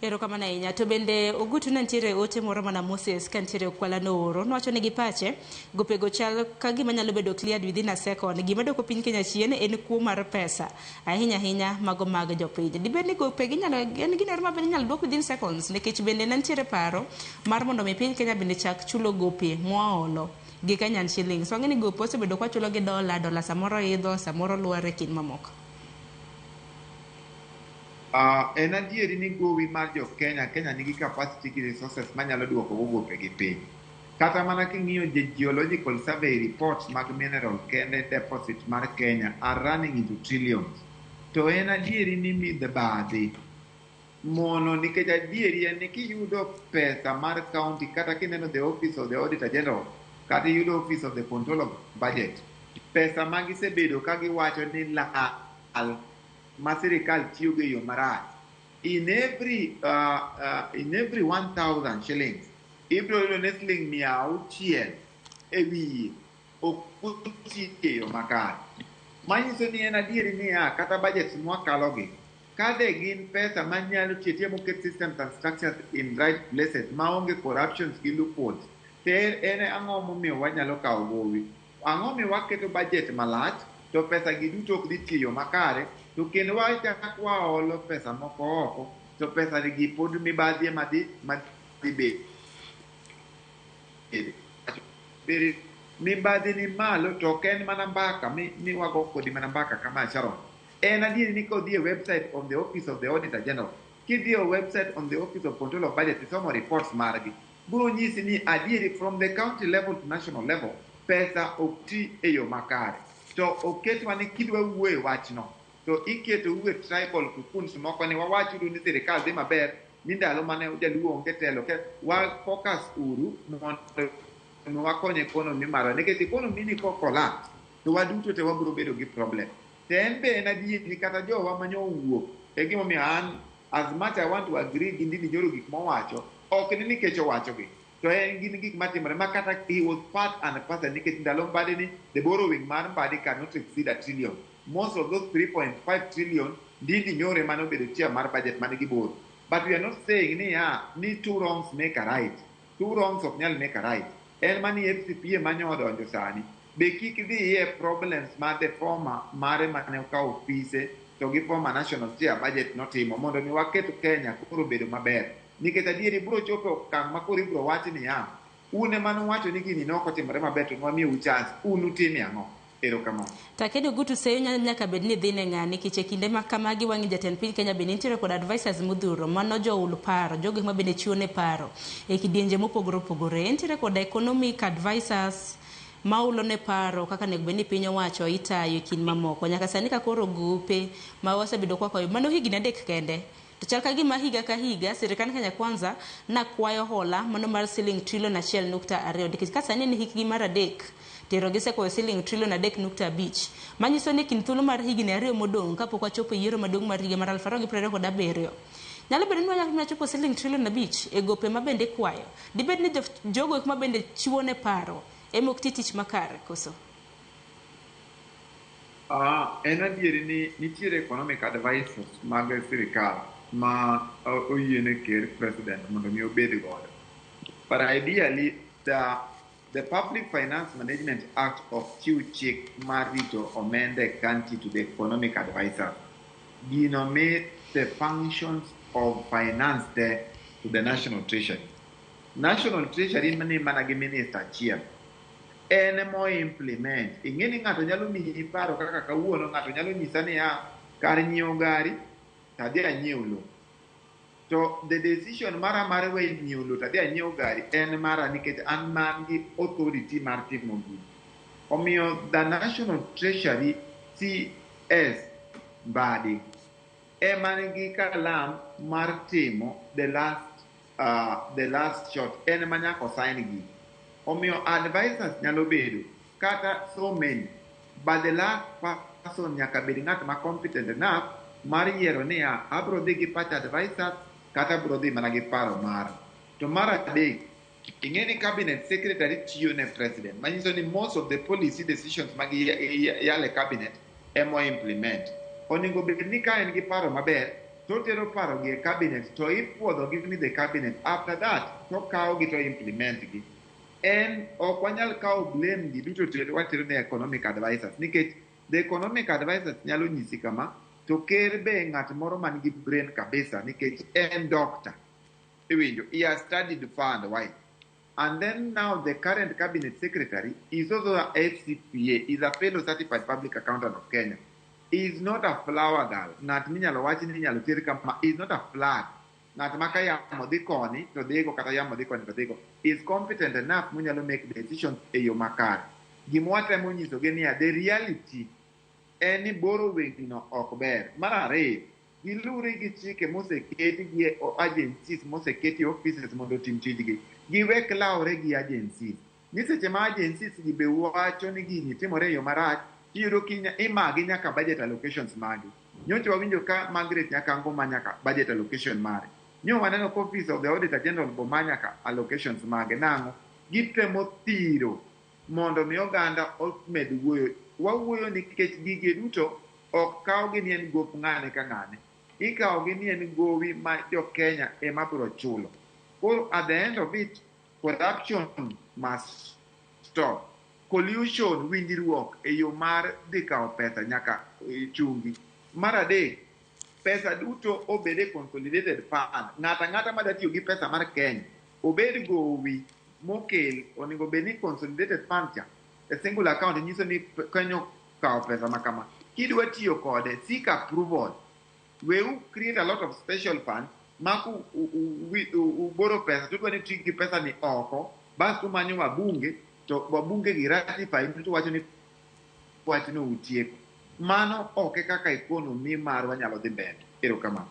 Erokamano ahinya. To bende Ogutu ne nitiere ote moro mana Moses ka nitiere Okwala nooro. Nowacho ni gi pache, gopego chal ka gima nyalo bedo cleared within a second. Gima doko piny Kenya chien en kuo mar pesa. Ahinya ahinya mago mag jopiny. Dibed ni gopegi inyalo, en gino ma bende inyalo duok within seconds. Nikech bende ne nitiere paro mar mondo mi piny Kenya bende chak chulo gope mwaolo gi Kenyan shillings. Wang'e ni gope osebedo kwachulo gi dola, dola samoro idho, samoro lwar e kind mamoko. En adieri ni gowi mar jo Kenya, Kenya nigi capacity gi resources manyalo duoko go gopegi piny. Kata mana king'iyo geological survey reports mag mineral kende deposit mar Kenya are running into trillions. To en adieri ni mibadhi mono nikech adieri en ni kiyudo pesa mar county kata kineno the office of the auditor general kata iyudo office of the control of budget, pesa magisebedo ka giwacho ni lal ma sirikal tiyo go e yo marach. In every 1,000 shillings, ibiro yudo ni siling 600 e wiye ok oti e yo makare. Manyiso ni en adieri niya, kata budgets mwakalogi, ka de gin pesa manyalo tiyo tiyo moket systems and structures in right places maonge corruptions gi loopholes, to en ang'o momiyo wanyalo kawo gowi? Ang'o momiyo waketo budget malach to pesa gi duto ok dhi tiyo makare, to kendo wachak waolo pesa moko oko to pesa gi pod mibadhi ema dhi bedo. Mibadhi ni malo to ok en mana mbaka mi wago kodi mana mbaka kama Sharon. En adieri ni kodhi e website of the office of the auditor general, Kidhi e website on the Office of Control of Budget isomo reports margi, biro nyisi ni adieri from the county level to national level pesa ok ti e yo makare. To oketwa ni kidwa wuoyo e wachno to iketo u e tribal cocoons moko ni wawachuru ni sirikal dhi maber ni ndalo mane jaluo onge telo ke wa focus uru mondo wakony economy marwa nikech economy ni ko collapse to waduto te wabiro bedo gi problem. To en be en adier ni kata jowa manyo owuok e gimomiyo an as much I want to agree gi Ndindi Nyoro gik mowacho ok ni nikech owachogi to en gin gik matimore ma kata he was part and parcel nikech ndalo Mbadi ni the borrowing mar Mbadi cannot exceed a trillion. Most of those 3.5 trillion Ndindi Nyoro ema nobedo chair mar budget mane giboro. But we are not saying ni ya ni two wrongs make a right. Two wrongs ok nyal make a right. En mani FCPA manyo odonjo sani be kik dhi e problems ma the former mare mane okawo ofise to gi former national chair budget notimo mondo mi waket Kenya koro bedo maber. Nikech adieri biro chopo okang' ma koro ibiro wach niya un ema nuwacho ni gini nok otimore maber to nwamiyou chance un utime ang'o? Erokamano. Takedo Gutu Seyo nyaka bed ni dhi ne ng'a nikech e kinde ma kamagi wang'i jatend piny Kenya bende nitiere kod advisors modhuro mano joul paro jogo ma bende chiwo ne paro e kidienje mopogore opogore. Entiere kod economic advisors maulo ne paro kaka onego bed ni piny owacho itayo e kind mamoko. Nyaka sani ka koro gope ma wasebedo kwakwayo mano higni 3 kende. To chal ka gima higa ka higa sirikand Kenya Kwanza nakwayo hola mano mar siling trilion 1.2 nikech ka sani ni hikgi mar 3 tero gisekwayo siling trilion 3.5 manyiso ni kind thuolo mar higni 2 modong' kapok wachopo e yiero maduong' mar higa mar 2027 nyalo bedo ni wanyalo chopo siling trilion 5 e gope ma bende ikwayo. Dibed ni jogo eko ma bende chiwo ne paro ema ok ti tich makare koso? En adieri ni nitiere economic advisors mag sirikal ma oyiene ker president mondo mi obed godo. But ideally the Public Finance Management Act ok chiw chik mar rito omenda e county to the economic advisor. Gino mi the functions of finance te to the National Treasury. National Treasury ni mana gi minister achiel. En emo implement. Ing'e ni ng'ato nyalo miyi paro kaka kawuono ng'ato nyalo nyisa niya kar nyiewo gari to adhi anyiew lo. To the decision mara mar we nyiewo lo to adhi anyiew gari en mara nikech an man gi authority mar timo gini. Omiyo the National Treasury CS Mbadi ema nigi kalam mar timo the last shot. En ema nyaka sign gini. Omiyo advisors nyalo bedo kata so many, but the last person nyaka bed ng'at ma competent enough mar yiero niya abro dhi gi pach advisors kata abro dhi mana gi paro mara. To mar adek, ing'e ni cabinet secretary tiyo ne president, manyiso ni most of the policy decisions mag yale cabinet emo implement. Onego bed ni ka en gi paro maber to otero paro gi e cabinet to ipuodho gi with the cabinet. After that to kawo gi to implement gi. En ok wanyal kawo blame gi duto te watero ne economic advisors nikech the economic advisors nyalo nyisi kama to ker be ng'at moro man gi brain kabisa nikech en doctor. Iwinjo, he has studied far and wide. And then now the current cabinet secretary is also a FCPA, is a fellow certified public accountant of Kenya. He is not a flower girl. Ng'at minyalo wach ni inyalo ter kama, he is not a flag. Ng'at ma ka yamo dhi koni to dhigo kata yamo dhi koni to dhigo. He is competent enough munyalo make decisions e yo makare. Gima watemo nyisogi niya, the reality en ni borrowing no ok ber. Mar ariyo, gilure gi chike moseketi gi agencies moseketi offices mondo otim tijgi. Giwek lawre gi agencies. Ni seche ma agencies gi be wacho ni gini timore e yo marach, tiyudo imagi nyaka budget allocations magi. Nyocha wawinjo ka Margaret Nyakango ma nyaka budget allocation mare. Nyo waneno ka Office of the Auditor General bo ma nyaka allocations mage. Nang'o? Gitemo thiro mondo mi oganda omed wuoyo. Wawuoyo nikech gige duto ok kawgi ni en gop ng'ane ka ng'ane. Ikawogi ni en gowi ma jo Kenya ema biro chulo. Koro at the end of it, corruption must stop. Collusion, winjruok e yo mar dhi kawo pesa nyaka chungi. Mar adek, pesa duto obed e consolidated fund. Ng'ato ang'ata madwa tiyo gi pesa mar Kenya, obed gowi mokel, onego bed ni consolidated fund cha, a single account nyiso ni Kenya okawo pesa ma kama. Kidwa tiyo kode, seek approval. We create a lot of special funds. Ma ugoro pesa, to udwa ni ti gi pesa ni oko, bas umanyo wabunge, to wabunge gi ratify to wacho ni wachno utieko. Mano ok e kaka economy marwa nyalo dhi mbele. Erokamano.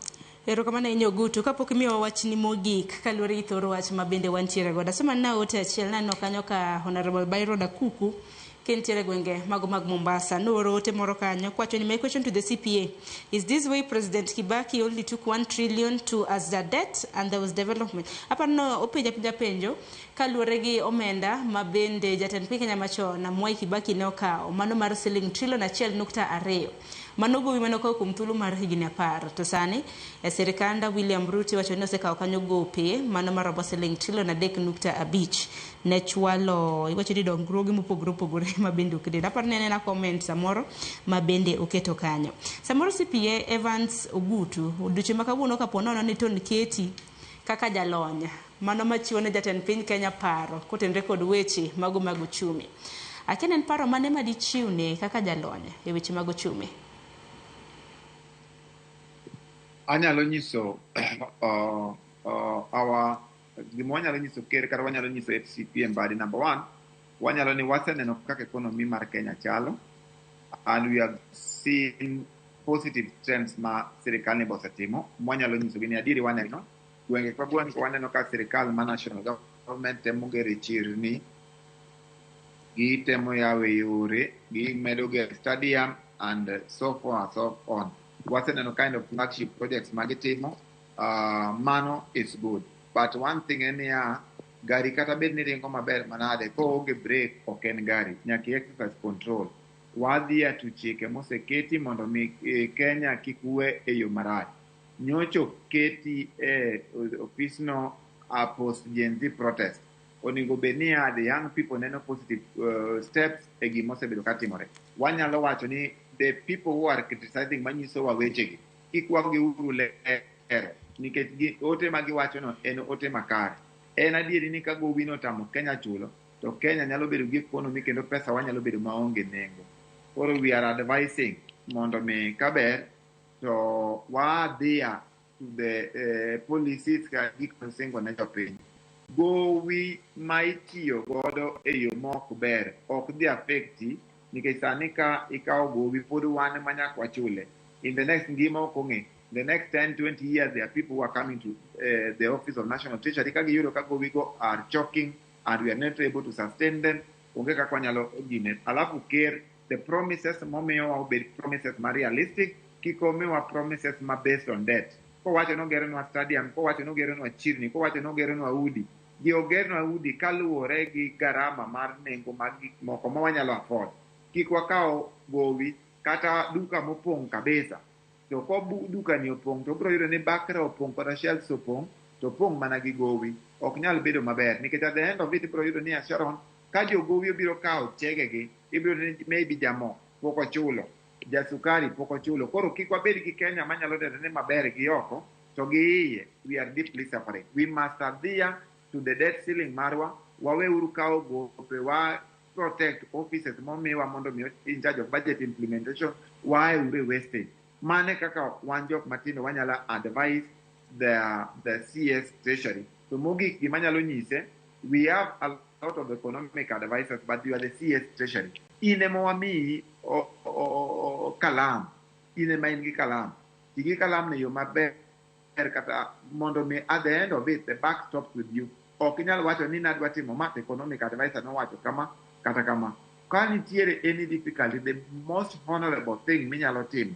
Erokamano ahinya Ogutu. Kapok imiyowa wachni mogik kaluwore gi thor wach ma bende wantiere godo. Asoma na ote achiel naneno kanyo ka Honorable Byron Akuku kentiere gwenge mago mag Mombasa. Nooro ote moro kanyo kwacho ni my question to the CPA is this way President Kibaki only took 1 trillion to as the debt and there was development. Aparo no openja penja penjo kaluwore gi omenda ma bende jatend piny Kenya machon Mwai Kibaki ne okawo mano mar siling trilion 1.2. Mano gowi mane okawo kuom thuolo mar higni 10. To sani e sirikanda William Ruto iwacho ni osekawo kanyo gope mano maromo siling trilion 3.5 ne chwalo iwacho ni dongruoge mopogore opogore ma bende ok den. Aparo ni anena comment samoro ma bende oketo kanyo. Samoro CPA Evans Ogutu odiochieng' ma kawuono kapo nono ni to niketi kaka jalony mano machiwo ne jatend piny Kenya paro kotenore kod weche mago mag uchumi. Akia ni en paro mane madichiwne kaka jalony e weche mag uchumi? Anyalo nyiso our gima wanyalo nyiso ker kata wanyalo nyiso FCP Mbadi. Number one, wanyalo ni waseneno kaka economy mar Kenya chalo and we have seen positive trends ma sirikal ni osetimo. Mwanyalo nyisogi ni adieri waneno gwenge ka gwenge waneno ka sirikal ma national government temo gero chirni, gitemo yawo yore, gimedo gero stadium and so forth and so on. Waseneno kind of flagship projects magitimo, mano is good. But one thing en niya, gari kata bed ni ringo maber manade, koonge brake ok en gari, nyaka i exercise control. Wadhi to chike moseketi mondo mi Kenya kik we e yo marach. Nyocho keti e ofisno a post Gen Z protest. Onego bed niya the young people neno positive steps e gima osebedo katimore. Wanyalo wacho ni the people who are criticizing manyisowa wechegi, kik wagiuru lero, nikech ote ma giwachono en ote makare. En adieri ni ka gowi no otamo Kenya chulo, to Kenya nyalo bedo gi economy kendo pesa wa nyalo bedo maonge nengo. Koro we are advising mondo mi kaber to wadhia to the policies ka gik mosingo ne jopiny. Gowi ma itiyo godo e yo ma ok ber ok dhi affecti nikech sani ka ikawo gowi pod wan ema nyaka wachule. In the next ngima ok ong'e. The next 10, 20 years there are people who are coming to the office of National Treasury ka giyudo ka gowi go are choking and we are not able to sustain them. Onge kaka wanyalo gine. Alafu ker the promises momiyowa obed promises ma realistic, kik omiwa promises ma based on debt. Kowacho nogeronwa stadium, kowacho nogeronwa chirni, kowacho nogeronwa udi. Gi ogernwa udi kaluwore gi garama mar nengo mag gik moko ma wanyalo afford. Kik wakaw gowi kata duka mopong' kabisa. To ko duka ni opong' to biro yudo ni bakra opong' kata shelves opong' to opong' mana gi gowi. Ok nyal bedo maber nikech at the end of it ibiro yudo ni Sharon ka jogowi obiro kawo chegegi ibiro yudo ni maybe jamo pok ochulo, jasukari pok ochulo. Koro kik wabed gi Kenya manyalo neno ni maber gi oko to gi iye we are deeply suffering. We must adhere to the debt ceiling marwa, waweuru kawo gope, wa protect offices momiwa mondo mi in charge of budget implementation, waeuru e wastage. Mane kaka wan jok matindo wanyalo advise the CS Treasury. To mogik gima anyalo nyise, we have a lot of economic advisors, but you are the CS Treasury. In ema wamiyi kalam, in ema in gi kalam. Ti gi kalam e yo maber kata mondo mi at the end of it, the buck stops with you. Ok inyal wacho ni nadwa timo ma, to economic advisor nowacho kama kata kama. Ka nitiere any difficulty, the most honorable thing minyalo timo,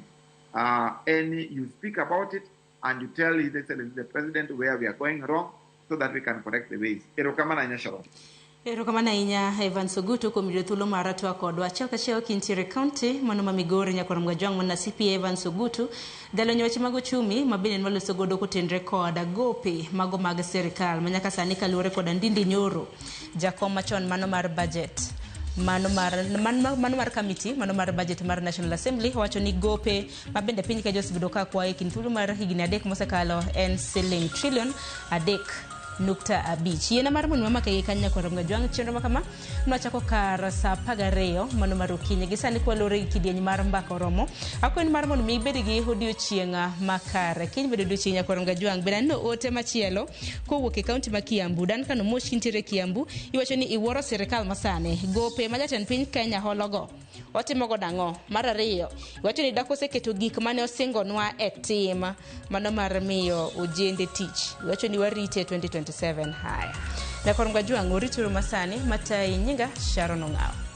en ni you speak about it and you tell His Excellency the President where we are going wrong so that we can correct the ways. Erokamano ahinya Sharon. Erokamano ahinya Evans Ogutu kuom yudo thuolo mar twak kodwa. Achiel kachiel kintiere county mano ma Migori nyakwar Mgajwang' mana CPA Evans Ogutu jalony weche mag uchumi ma bende nwaloso godo kotenre kod gope mago mag sirikal ma nyaka sani kaluwore kod Ndindi Nyoro jakom machon mano mar budget mano mar committee mano mar budget mar National Assembly wacho ni gope ma bende piny Kenya osebedo ka kwayo e kind thuolo mar higni 3 mosekalo en siling trilion 3. nukta abich. Yiena mar mondo mamaka gi kanyo nyakwar Mgajwang' chenro ma kama nwachako kar saa 12 mano mar okinyi gi sani kwalore gi kidieny mar mbaka oromo. Akwayo ni mar mondo mi ibed gi odiochieng' makare. Kiny bende odiochieng' nyakwar Mgajwang'. Bende aneno ote machielo kowuok e kaunti ma Kiambu. Duncan Omosh kintiere Kiambu iwacho ni iwuoro sirikal masani. Gope ma jatend piny Kenya hologo otimo godo ang'o? Mar ariyo, iwacho ni dak oseketo gik mane osingonwa e tim mano mar miyo ojende tich. Iwacho ni warite 2027. Haya. Nyakwar Mgajwang' orituru masani matayi nyinga Sharon Ong'awo.